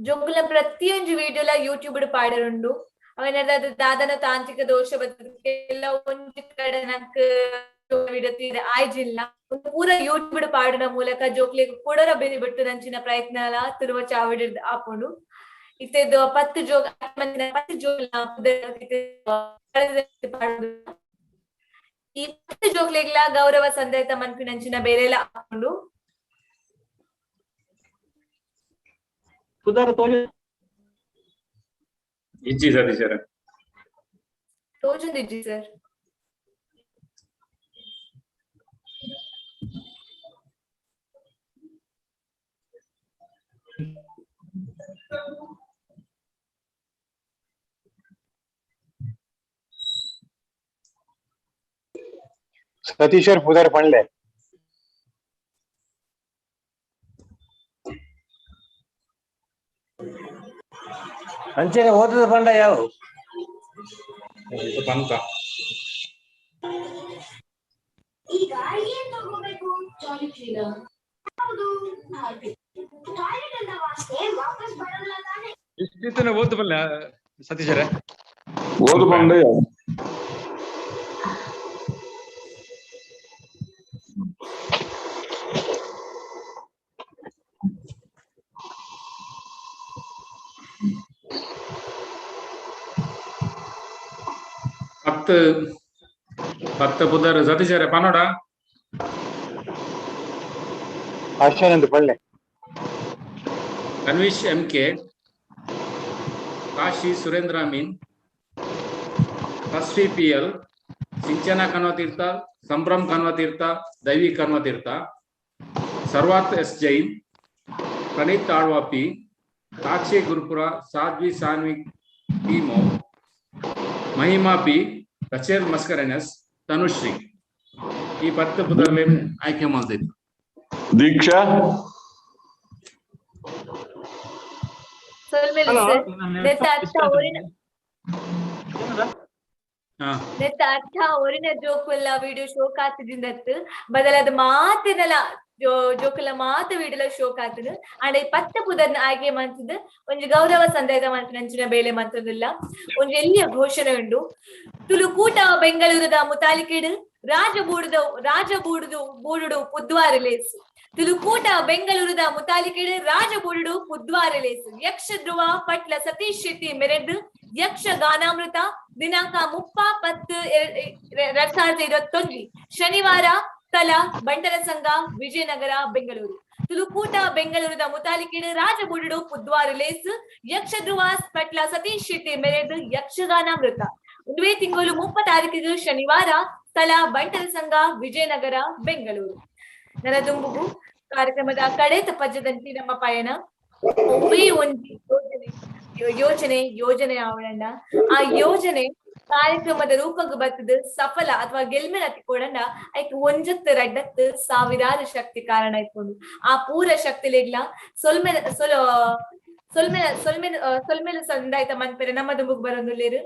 ಜೋಕುಲ್ನ ಪ್ರತಿಯೊಂದು ವಿಡಿಯೋಲ ಯೂಟ್ಯೂಬ್ ಪಾಡರುಂಡು. ಅವನ ದಾದನ ತಾಂತ್ರಿಕ ದೋಷ ಬತ್ತಲ್ಲ ಒಂಜಿ ಕಡೆ ನಂಕ್ ವಿಡಿಯೋ ಆಯ್ಜಿಲ್ಲ. ಪೂರ ಯೂಟ್ಯೂಬ್ ಪಾಡುನ ಮೂಲಕ ಜೋಕ್ಲಿಗ್ ಕೊಡರ ಬೆರಿ ಬಿಟ್ಟು ನಂಚಿನ ಪ್ರಯತ್ನ ತುಳುವ ಚಾವಡಿ ಆಪುಂಡು. ಇತ್ತೆದ್ದು 10 ಜೋಗ 10 ಜೋಕ್ಲ ಈ 10 ಜೋಕ್ಲೆಗ್ಲ ಗೌರವ ಸಂದಾಯತ ಮನ್ಪಿನಂಚಿನ ಬೇರೆಲ್ಲ ಆಪುಂಡು. ಪುದರ್ ತೋಜು ಇಜ್ಜಿ ಸತೀಶರ. ತೋಜೊಂದಿಜ್ಜಿ ಸರ್. ಸತೀಶರ್ ಪುದರ್ ಪಣ್ಲೆ. ಅಂಚೆನೆ ಓದದ ಪಂಡ ಯಾವ ಪಂತ. ಈಗ ಏನ್ ತಗೋಬೇಕು? Toilet cleaner. ಹೌದು, ಟಾಯ್ಲೆಟ್ ಅಂದ ವಾಸನೆ ವಾಪಸ್ ಬರಲ್ಲ ತಾನೆ? ಇಷ್ಟಿತ್ತನ ಓದು ಬಲ್ಲ ಸತೀಶರೇ. ಓದು ಪಂಡ. ಪತ್ತು ಪುದರ್ ಸತೀಶರೇ ಪನೋಡ. ಆಶಾನಂದ್ ಪಳ್ಳೆ. Tanvish M K, Kashi Surendra Amin, Tasvi P L, Sinchana Kanvatheertha, Sambhram Kanvatheertha, Daivi Kanvatheertha, Sarvarth S Jain, Praneeth Alva P, Sakshi Gurupura, Sadhvi Sanvi P ಮೋ, ಮಹಿಮಾ ಪಿ, ರಚೇಲ್ ಮಸ್ಕರೆನಸ್, ತನುಶ್ರೀ. ಈ 10 ಪುದರ್ಲೇನ್ ಆಯ್ಕೆ ಮಾಡ್ತಿದ್ರು. ದೀಕ್ಷಾ. ಸೊಲ್ಮೆಲೆ ಸರ್. ನೆತ್ತ ಅರ್ಥ ಒರಿನ ನೆತ್ತ ಅರ್ಥ ಒರಿನ ಜೋಕುಲ್ಲ ವಿಡಿಯೋ ಶೋಕ್ ಆತಿದಿಂದತ್ತು ಬದಲಾದ ಮಾತೆನಲ ಜೋಕುಲ ಮಾತ ವೀಡಿಯೋಲ ಶೋಕ್ ಆತುಂಡು. ಆಂಡ ಈ ಪತ್ತ ಪುದರ್ನ ಆಯ್ಕೆ ಮಂತುದು ಒಂಜಿ ಗೌರವ ಸಂದಾಯದ ಮಲ್ಪುನಂಚಿನ ಬೇಲೆ ಮಂತೊಂದುಲ್ಲ. ಒಂಜಿ ಎಲ್ಲಿಯ ಘೋಷಣೆ ಉಂಡು. ತುಳುಕೂಟ ಬೆಂಗಳೂರುದ ಮುತಾಲಿಕೆಡ್ ರಾಜಬೂಡುದ ರಾಜಬೂಡುದು ಬೂಡುಡು ಪುದ್ವಾರ ಲೇಸ್. ತುಳುಕೂಟ ಬೆಂಗಳೂರುದ ಮುತಾಲಿಕೆಡ್ ರಾಜಬೂಡುಡು ಪುದ್ವಾರ ಲೇಸ್. ಯಕ್ಷಧ್ರುವ ಪಟ್ಲ ಸತೀಶ್ ಶೆಟ್ಟಿ ಮೆರೆಡ್ ಯಕ್ಷ ಗಾನಾಮೃತ ದಿನಾಂಕ 30/10/2021 ಶನಿವಾರ, ಸ್ಥಳ ಬಂಟರ ಸಂಘ, ವಿಜಯನಗರ, ಬೆಂಗಳೂರು. ತುಳುಕೂಟ ಬೆಂಗಳೂರುದ ಮುತಾಲಿಕೆಡ್ ರಾಜಬೂಡುಡು ಪುದ್ವಾರ ಲೇಸ್. ಯಕ್ಷಧ್ರುವ ಪಟ್ಲ ಸತೀಶ್ ಶೆಟ್ಟಿ ಮೆರೆದ್ ಯಕ್ಷಗಾನಾಮೃತ ಒಂದುವೇ ತಿಂಗಳು 30 ತಾರೀಕಿಗೆ ಶನಿವಾರ, ಸ್ಥಳ ಬಂಟರ ಸಂಘ, ವಿಜಯನಗರ, ಬೆಂಗಳೂರು. ನನ್ನ ದುಂಬುಗು ಕಾರ್ಯಕ್ರಮದ ಕಡೆ ಪಜ್ಜದಂತೆ ನಮ್ಮ ಪಯಣ. ಒವ್ವೇ ಒಂಜಿ ಯೋಜನೆ ಯೋಜನೆ ಯೋಜನೆ ಆವಳಣ್ಣ, ಆ ಯೋಜನೆ ಕಾರ್ಯಕ್ರಮದ ರೂಪಕ್ಕೆ ಬರ್ತದ ಸಫಲ ಅಥವಾ ಗೆಲ್ಮೆನ ತಿಕ್ಕೊಡಂಡ ಐಕ್ ಒಂಜತ್ತು ರಡ್ಡತ್ತು ಸಾವಿರಾರು ಶಕ್ತಿ ಕಾರಣ ಇಟ್ಕೊಂಡು ಆ ಪೂರ ಶಕ್ತಿಲೆಗ್ಲ ಸೊಲ್ಮೆ ಸೊಲ ಸೊಲ್ಮೆ ಸೊಲ್ಮೆ ಸೊಲ್ಮೆಲು ಸಂದಾಯ್ತ ಮನ್ಪೆರೆ ನಮ್ಮ ದುಂಬುಗ್ ಬರೋದುಲ್ಲೇರು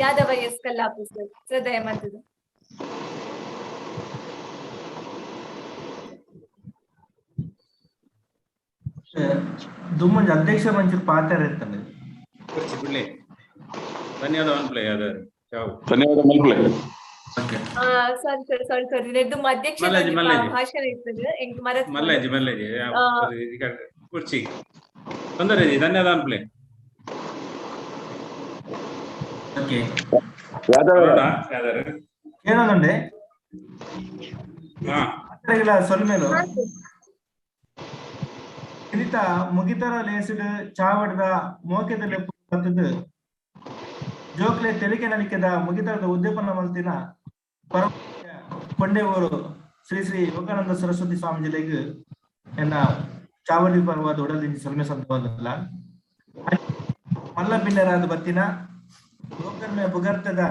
ಯಾದವ ಎಸ್ ಕಲ್ಲಾಪು ಸರ್ ಶ್ರದ್ಧೆಯ ಮಂತದ. ದುಮ್ಮಂಜ ಅಧ್ಯಕ್ಷ ಮಂಚೂರು ಪಾತ್ರ ಇರ್ತದೆ. ಧನ್ಯವಾದ ಮನ್ಪ್ಲೆ ಯಾದವ್. ಧನ್ಯವಾದ ಮಲ್ಪ್ಲೆ. ಸಾರಿ ಸರ್, ಸಾರಿ ಸಾರಿ, ನೆಡ್ದು ಅಧ್ಯಕ್ಷ ಮಲ್ಲಾಜಿ, ಮಲ್ಲಾಜಿ. ಭಾಷಣ ಇರ್ತದೆ ಎಂಕ್ ಮರತ್ ಮಲ್ಲಾಜಿ ಮಲ್ಲಾಜಿ ಕುರ್ಚಿ ತೊಂದರೆ ಧನ್ಯವಾದ ಅನ್ಪ್ಲೆ. ಓಕೆ ಯಾದವ್ ಯಾದವ್ ಏನಂದ್ರೆ ಹಾ ಸೊಲ್ಮೇಲು ಇನಿತ ಮುಗಿತರ ಲೇಸಿಡ್ ಚಾವಡದ ಮೋಕೆದ ಬತ್ತದು ಜೋಕ್ಲೆ ತೆಲಿಕೆ ನಲಿಕೆದ ಮುಗಿತರದ ಉದ್ಯಪನ ಮಲ್ತಿನ ಪರಮ ಕೊಂಡೆಊರು ಶ್ರೀ ಶ್ರೀ ಯೋಗಾನಂದ ಸರಸ್ವತಿ ಸ್ವಾಮೀಜಿಲೆಗ್ ಎನ್ನ ಚಾವಡಿ ಪರ್ವಾದ ಉಡಲಿಂಜಿ ಸೊಲ್ಮೆ ಸಂತವಲ್ಲ. ಮಲ್ಲ ಬಿನ್ನರಾದ ಬತ್ತಿನ ಲೋಕರ್ಮೆ ಬುಗರ್ತದ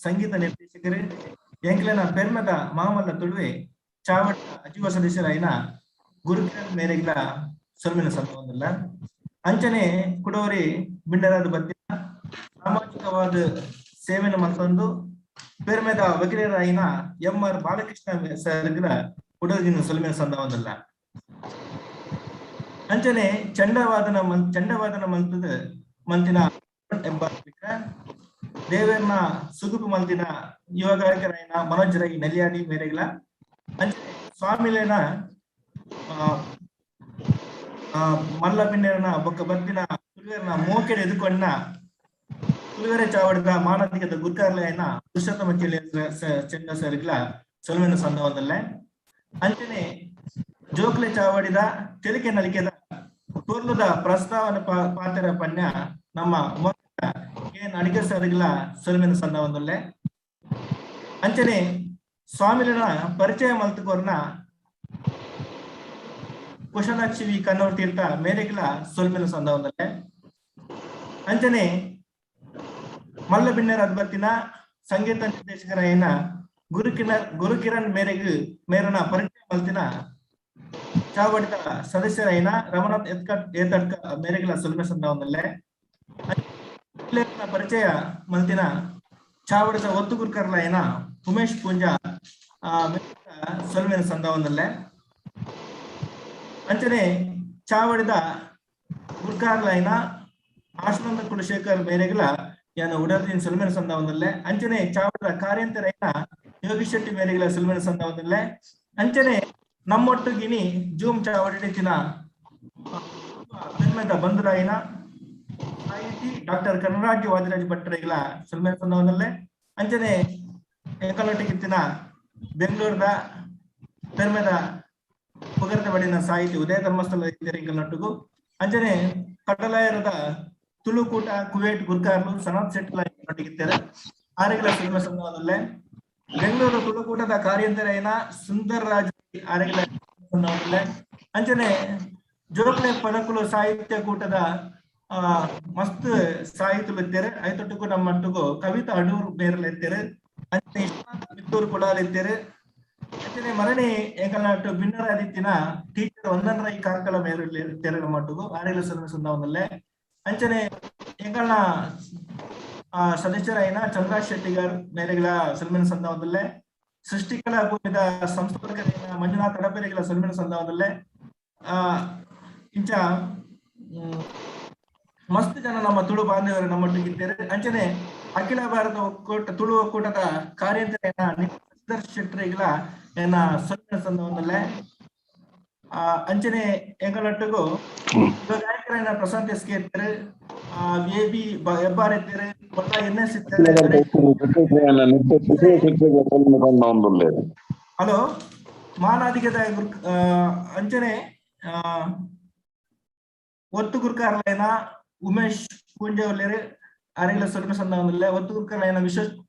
ಸಂಗೀತ ನಿರ್ದೇಶಕರು ಎಂಕ್ಲೆನ ಪೆರ್ಮದ ಮಾಮಲ್ಲ ತುಳುವೆ ಚಾವಡ ಅಜೀವ ಸದಸ್ಯರಾಯಿನ ಗುರುಕಿರಣ್ ಮೇರೆಗ್ಲ ಸೊಲ್ಮೆನ ಸಂತವಲ್ಲ. ಅಂಚನೆ ಕುಡೋರಿ ಬಿಂಡರಾದ ಬತ್ತಿನ ಸಾಮಾಜಿಕವಾದ ಸೇವೆನ ಮಲ್ತೊಂದು ಪೆರ್ಮೆದ ವಕೀಲರಾಯಿನ ಎಂ ಆರ್ ಬಾಲಕೃಷ್ಣ ಸರ್ಗ್ಲ ಕುಡೋರಿನ ಸೊಲ್ಮೆನ ಸಂದವಲ್ಲ. ಅಂಚನೆ ಚಂಡವಾದನ ಚಂಡವಾದನ ಮಲ್ತದ ಮಂತಿನ ಎಂಬ ದೇವರನ್ನ ಸುಗುಪು ಮಲ್ತಿನ ಯುವ ಗಾಯಕರಾಯಿನ ಮನೋಜ್ ರೈ ನೆಲ್ಯಾಡಿ ಮೇರೆಗ್ಲ. ಅಂಚನೆ ಸ್ವಾಮಿಲೇನ ಮಲ್ಲ ಬಿನ್ನೆರನ ಬೊಕ್ಕ ಬತ್ತಿನ ತುಳುವೆರ್ನ ಮೋಕೆಡ್ ಎದುಕೊಂಡ ತುಳುವೆರೆ ಚಾವಡಿದ ಮಾನದಿಗದ ಗುರ್ಕಾರ್ಲಯನ ಪುರುಷೋತ್ತಮ ಚೆಂಡ ಸರ್ಗ್ಲ ಸೊಲ್ಮೆನ ಸಂದವೊಂದಲ್ಲೆ. ಅಂಚನೆ ಜೋಕ್ಲೆ ಚಾವಡಿದ ತೆಲಿಕೆ ನಲಿಕೆದ ಟೋರ್ಲದ ಪ್ರಸ್ತಾವನೆ ಪಾತ್ರ ಪನ್ಯ ನಮ್ಮ ಕೆ ಅಡಿಗ ಸರ್ಗ್ಲ ಸೊಲ್ಮೆನ ಸಂದವೊಂದಲ್ಲೆ. ಅಂಚನೆ ಸ್ವಾಮಿಲನ ಪರಿಚಯ ಮಲ್ತುಕೋರ್ನ ಕುಶಲಾಕ್ಷಿ ವಿ ಕನ್ನೂರ್ ತೀರ್ಥ ಮೇರೆಗ್ಲ ಸೊಲ್ಮೆನ ಸಂದವೊಂದಲ್ಲೆ. ಅಂಚನೆ ಮಲ್ಲ ಬಿನ್ನರ ಅದ್ಬತ್ತಿನ ಸಂಗೀತ ನಿರ್ದೇಶಕರಾಯಿನ ಗುರುಕಿರಣ್ ಮೇರೆಗ್ ಮೇರನ ಪರಿಚಯ ಮಲ್ತಿನ ಚಾವಡಿದ ಸದಸ್ಯರಾಯಿನ ರಮನಾಥ್ ಏತಡ್ಕ ಮೇರೆಗ್ಲ ಸೊಲ್ಮೆ ಸಂದವೊಂದಲ್ಲೆ. ಪರಿಚಯ ಮಲ್ತಿನ ಚಾವಡಿದ ಒತ್ತು ಗುರ್ಕರ್ಲಾಯಿನ ಉಮೇಶ್ ಪೂಂಜಾ ಸೊಲ್ಮೆನ ಸಂದವೊಂದಲ್ಲೆ. ಅಂಚನೆ ಚಾವಡಿದ ಗುರ್ಕಾರ್ಲಾಯಿನ ಆಶ್ನಂದ ಕುಲಶೇಖರ್ ಮೇರೆಗ್ಲ ಯಾನ ಉಡಲ್ದಿನ ಸೊಲ್ಮೆನ ಸಂದವೊಂದಲ್ಲೆ. ಅಂಚನೆ ಚಾವಡಿದ ಕಾರ್ಯಂತರೈನ ಯೋಗೀಶ್ ಶೆಟ್ಟಿ ಮೇರೆಗ್ಲ ಸೊಲ್ಮೆನ ಸಂದವೊಂದಲ್ಲೆ. ಅಂಚನೆ ನಮ್ಮೊಟ್ಟುಗಿನಿ ಜೂಮ್ ಚಾವಡಿನ ಪೆರ್ಮೆದ ಬಂಧುರಾಯಿನ ಸಾಹಿತಿ ಡಾಕ್ಟರ್ ಕನರಾಜ್ ವಾದಿರಾಜ್ ಭಟ್ಟರಿಗಳ ಸೊಲ್ಮೆನ ಸಂದವೊಂದಲ್ಲೆ. ಅಂಚನೆ ಏಕಲೊಟ್ಟಿಗಿತ್ತಿನ ಬೆಂಗಳೂರದ ಪೆರ್ಮೆದ ಪುಗರ್ದ ಬಡಿನ ಸಾಹಿತಿ ಉದಯ ಧರ್ಮಸ್ಥಳ ನಟ್ಟುಗು. ಅಂಚನೆ ಕಡಲಾಯರದ ತುಳುಕೂಟ ಕುವೇಟ್ ಗುರ್ಕಾರ್ಲು ಸನತ್ ಸೆಟ್ಲ ನೊಟ್ಟಿಗಿತ್ತಾರೆ ಆರೆಗಳ ಸೊಲ್ಮೆ ಸಂದವೊಂದಲ್ಲೆ. ಬೆಂಗಳೂರು ತುಳುಕೂಟದ ಕಾರ್ಯಂತರೈನ ಸುಂದರ್ ರಾಜ್ ಆರೆಗಳ ಸಂದವೊಂದಲ್ಲೆ. ಅಂಚನೆ ಜೋಕ್ಲೆ ಪದಕುಲು ಸಾಹಿತ್ಯ ಕೂಟದ ಮಸ್ತ್ ಸಾಹಿತ್ಯ ಇತ್ತೇರೆ ಐತೊಟ್ಟುಗು ನಮ್ಮಟ್ಟುಗು ಕವಿತಾ ಅಡೂರು ಬೇರಲ ಇತ್ತೇರೆ. ಅಂಚನೆ ಮಿತ್ತೂರು ಕುಡಾಲ್ ಇತ್ತೇರೆ. ಅಂಚನೆ ಮರಣಿ ಎಂಕಲ್ನಾಟು ಬಿನ್ನರಾದಿತ್ತಿನ ಟೀಚರ್ ವಂದನ್ ರೈ ಕಾರ್ಕಳ ಮೇರು ಇತ್ತೇರೆ ನಮ್ಮಟ್ಟುಗು ಆರೆಗಳ ಸೊಲ್ಮೆ ಸಂದವೊಂದಲ್ಲೆ. ಅಂಚನೆ ಎಂಕಲ್ನ ಸದಸ್ಯರಾಯಿನ ಚಂದ್ರಾಜ್ ಶೆಟ್ಟಿಗಾರ್ ಮೇರೆಗಳ ಸೊಲ್ಮೆನ ಸಂದವೊಂದಲ್ಲೆ. ಸೃಷ್ಟಿಕಲಾ ಭೂಮಿದ ಸಂಸ್ಥಾಪಕರೇನ ಮಂಜುನಾಥ್ ಅಡಪೆರೆಗಳ ಸೊಲ್ಮೆನ ಸಂದವನಲ್ಲೇ. ಇಂಚ ಮಸ್ತ್ ಜನ ನಮ್ಮ ತುಳು ಬಾಂಧವರು ನಮ್ಮೊಟ್ಟಿಗಿದ್ದಾರೆ. ಅಂಚನೆ ಅಖಿಲ ಭಾರತ ಒಕ್ಕೂಟ ತುಳು ಒಕ್ಕೂಟದ ಕಾರ್ಯಂತರೇನ ಶಶಿಧರ್ ಶೆಟ್ಟರಿಗಳ ಏನ ಸೊಲ್ಮೆನ ಸಂದವನಲ್ಲೇ. ಅಂಚನೆ ಎಂಗಳೊಟ್ಟಿಗೂ ಗಾಯಕರೇನ ಪ್ರಶಾಂತ್ ಎಸ್ ಕೆ ಇರ್ತಾರೆ, ಎ ಬಿ ಹೆಬ್ಬಾರ್ ಇರ್ತಾರೆ, ಕೊಟ್ಟ ಎನ್ ಎಸ್ ಇರ್ತಾರೆ. ಹಲೋ ಮಾನಾದಿಗದ ಗುರ್ ಅಂಚನೆ ಒತ್ತು ಗುರ್ಕಾರ್ಲೈನ ಉಮೇಶ್ ಪೂಂಜೆ ಒಲ್ಲೇರು ಅರೆಗಳ ಸೊಲ್ಮೆ ಸಂದವನಲ್ಲೇ. ಒತ್ತು ಗುರ್ಕಾರ್ಲೈನ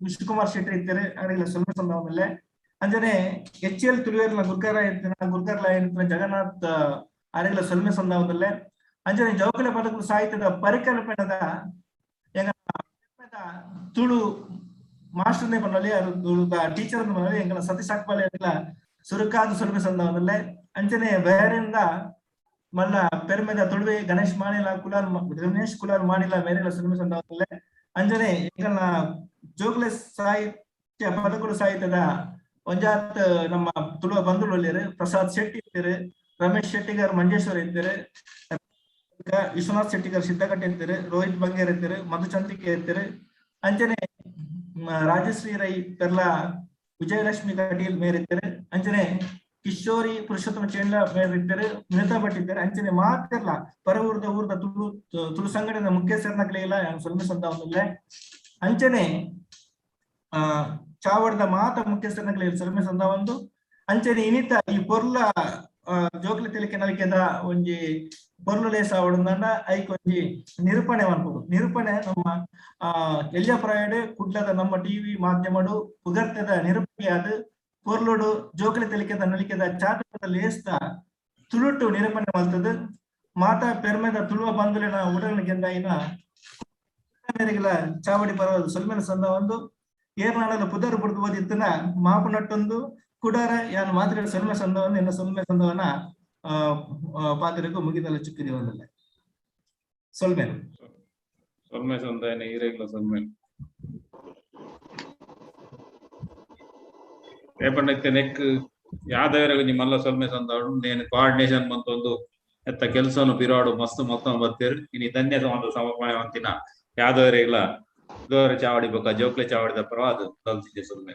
ವಿಶ್ವಕುಮಾರ್ ಶೆಟ್ಟಿ ಇರ್ತಾರೆ, ಅರೆಗಳ ಸೊಲ್ಮೆ ಸಂದವನಲ್ಲೇ. ಅಂಚನೆ ಎಚ್ ಎಲ್ ತುಳುವೇರ್ನ ಗುರ್ಕಾರ ಇರ್ತಿನ ಗುರ್ಕಾರ್ಲೈನ ಜಗನ್ನಾಥ್ ಅರೆಗಳ ಸೊಲ್ಮೆ ಸಂದವನಲ್ಲೇ. ಅಂಚನೆ ಜೋಕುಲ ಪದಕುಲು ಸಾಹಿತ್ಯದ ಪರಿಕಲ್ಪನೆದ ಎಂಗ ತುಳು ಮಾಸ್ಟರ್ನೇ ಪನ್ನೊಲಿ, ಅದು ಟೀಚರ್ ಪನ್ನೊಲಿ, ಎಂಕಲ ಸತೀಶ್ ಅಕ್ಬಾಲೆ ಸುರುಕಾದ ಸೊಲ್ಮೆ ಸಂದವನಲ್ಲೇ. ಅಂಚನೆ ಬೇರೆಯಿಂದ ಮಲ್ಲ ಪೆರ್ಮೆದ ತುಳುವೆ ಗಣೇಶ್ ಮಾಣಿಲ ಕುಲಾಲ್ ಗಣೇಶ್ ಕುಲಾಲ್ ಮಾಣಿಲ ಮೇರೆಲ ಸೊಲ್ಮೆ ಸಂದವನಲ್ಲೇ. ಅಂಚನೆ ಎಂಕಲ್ನ ಜೋಕುಲೆ ಸಾಹಿತ್ಯ ಪದಕುಲು ಸಾಹಿತ್ಯದ ಒಂಜಾತ್ ನಮ್ಮ ತುಳುವ ಬಂಧುಗಳು ಇಲ್ಲೇರು, ಪ್ರಸಾದ್ ಶೆಟ್ಟಿ ಇರ್ತಾರೆ, ರಮೇಶ್ ಶೆಟ್ಟಿಗಾರ್ ಮಂಜೇಶ್ವರ ಇರ್ತಾರೆ, ವಿಶ್ವನಾಥ್ ಶೆಟ್ಟಿಗಾರ್ ಸಿದ್ದಕಟ್ಟೆ ಇರ್ತಾರೆ, ರೋಹಿತ್ ಬಂಗೇರ್ ಇರ್ತಾರೆ, ಮಧುಚಂದ್ರಿಕೆ ಇರ್ತಾರೆ. ಅಂಚನೆ ರಾಜಶ್ರೀ ರೈ ಪೆರ್ಲಾ ವಿಜಯಲಕ್ಷ್ಮಿ ಕಟೀಲ್ ಮೇರಿರ್ತಾರೆ. ಅಂಚನೆ ಕಿಶೋರಿ ಪುರುಷೋತ್ತಮ ಚೇಂಡ್ಲ ಮೇರಿರ್ತಾರೆ, ವಿನತಾ ಭಟ್ ಇದ್ದಾರೆ. ಅಂಚನೆ ಮಾತೆರ್ಲ ಪರ ಊರ್ದ ಊರ್ದ ತುಳು ತುಳು ಸಂಘಟನೆ ಮುಖ್ಯಸ್ಥರನಕ್ಲೆಲ್ಲ ಸೊಲ್ಮೆ ಸಂದವನಲ್ಲೇ. ಅಂಚನೆ ಚಾವಡದ ಮಾತ ಮುಖ್ಯಸ್ಥರನಕ್ಲೆ ಸೊಲ್ಮೆ ಸಂದವಂದು. ಅಂಚನೆ ಇನಿತ ಈ ಪೊರ್ಲ ಜೋಕ್ಲೆ ತಿಳಿಕೆ ನಲಿಕೆದ ಒಂಜಿ ಪೊರ್ಲು ಲೇಸ ಅವಡಂದ ಐಕ್ ಒಂಜಿ ನಿರೂಪಣೆ ಮನ್ಪುಡು. ನಿರೂಪಣೆ ನಮ್ಮ ಎಲ್ಯ ಪ್ರಾಯಡ್ ಕುಡ್ಲದ ನಮ್ಮ ಟಿವಿ ಮಾಧ್ಯಮಡು ಪುಗರ್ತೆದ ನಿರೂಪಣೆಯಾದ ಪೊರ್ಲುಡು ಜೋಕ್ಲೆ ತೆಲಿಕೆದ ನಲಿಕೆದ ಚಾತುರದ ಲೇಸ್ದ ತುಳುಟು ನಿರೂಪಣೆ ಮಲ್ತದ ಮಾತಾ ಪೆರ್ಮೆದ ತುಳುವ ಬಂಧುಲೆನ ಉಡಲ್ನ ಗೆಂದಾಯಿನ ಮೇರೆಗಳ ಚಾವಡಿ ಪರ್ವದ ಸೊಲ್ಮೆನ ಸಂದ ಒಂದು ಏರ್ನಾಡಲು ಪುದರ್ ಬುಡ್ದು ಓದಿತ್ತನ ಮಾಪು ನಟ್ಟೊಂದು ಕುಡಾರ ಯಾನ್ ಮಾತ್ರ ಸೊಲ್ಮೆ ಸಂದವನ್ನ ಎನ್ನ ಸೊಲ್ಮೆ ಸಂದವನ ಪಾತ್ರಕ್ಕೂ ಮುಗಿದಲ್ಲ ಚುಕ್ಕಿರಿ ಒಂದಲ್ಲ ಸೊಲ್ಮೆನು ಸೊಲ್ಮೆ ಸಂದಾಯನ ಈರೆಗ್ಲ ಸೊಲ್ಮೆ ಏಪಂಡ ನೆಕ್ ಯಾದವರ ಒಂಜಿ ಮಲ್ಲ ಸೊಲ್ಮೆ ಸಂದಾಡು ನೇನು ಕೋಆರ್ಡಿನೇಷನ್ ಮಂತೊಂದು ಎತ್ತ ಕೆಲಸನು ಪಿರಾಡು ಮಸ್ತ್ ಮೊತ್ತ ಬತ್ತೇರು ಇನಿ ಧನ್ಯ ಸಮಾದ ಸಮರ್ಪಣೆ ಅಂತಿನ ಯಾದವರೆಗ್ಲ ದೋರ ಚಾವಡಿ ಬೊಕ್ಕ ಜೋಕ್ಲೆ ಚಾವಡಿದ ಪರವಾದ ತಲ್ತಿದ್ದೆ ಸೊಲ್ಮೆ.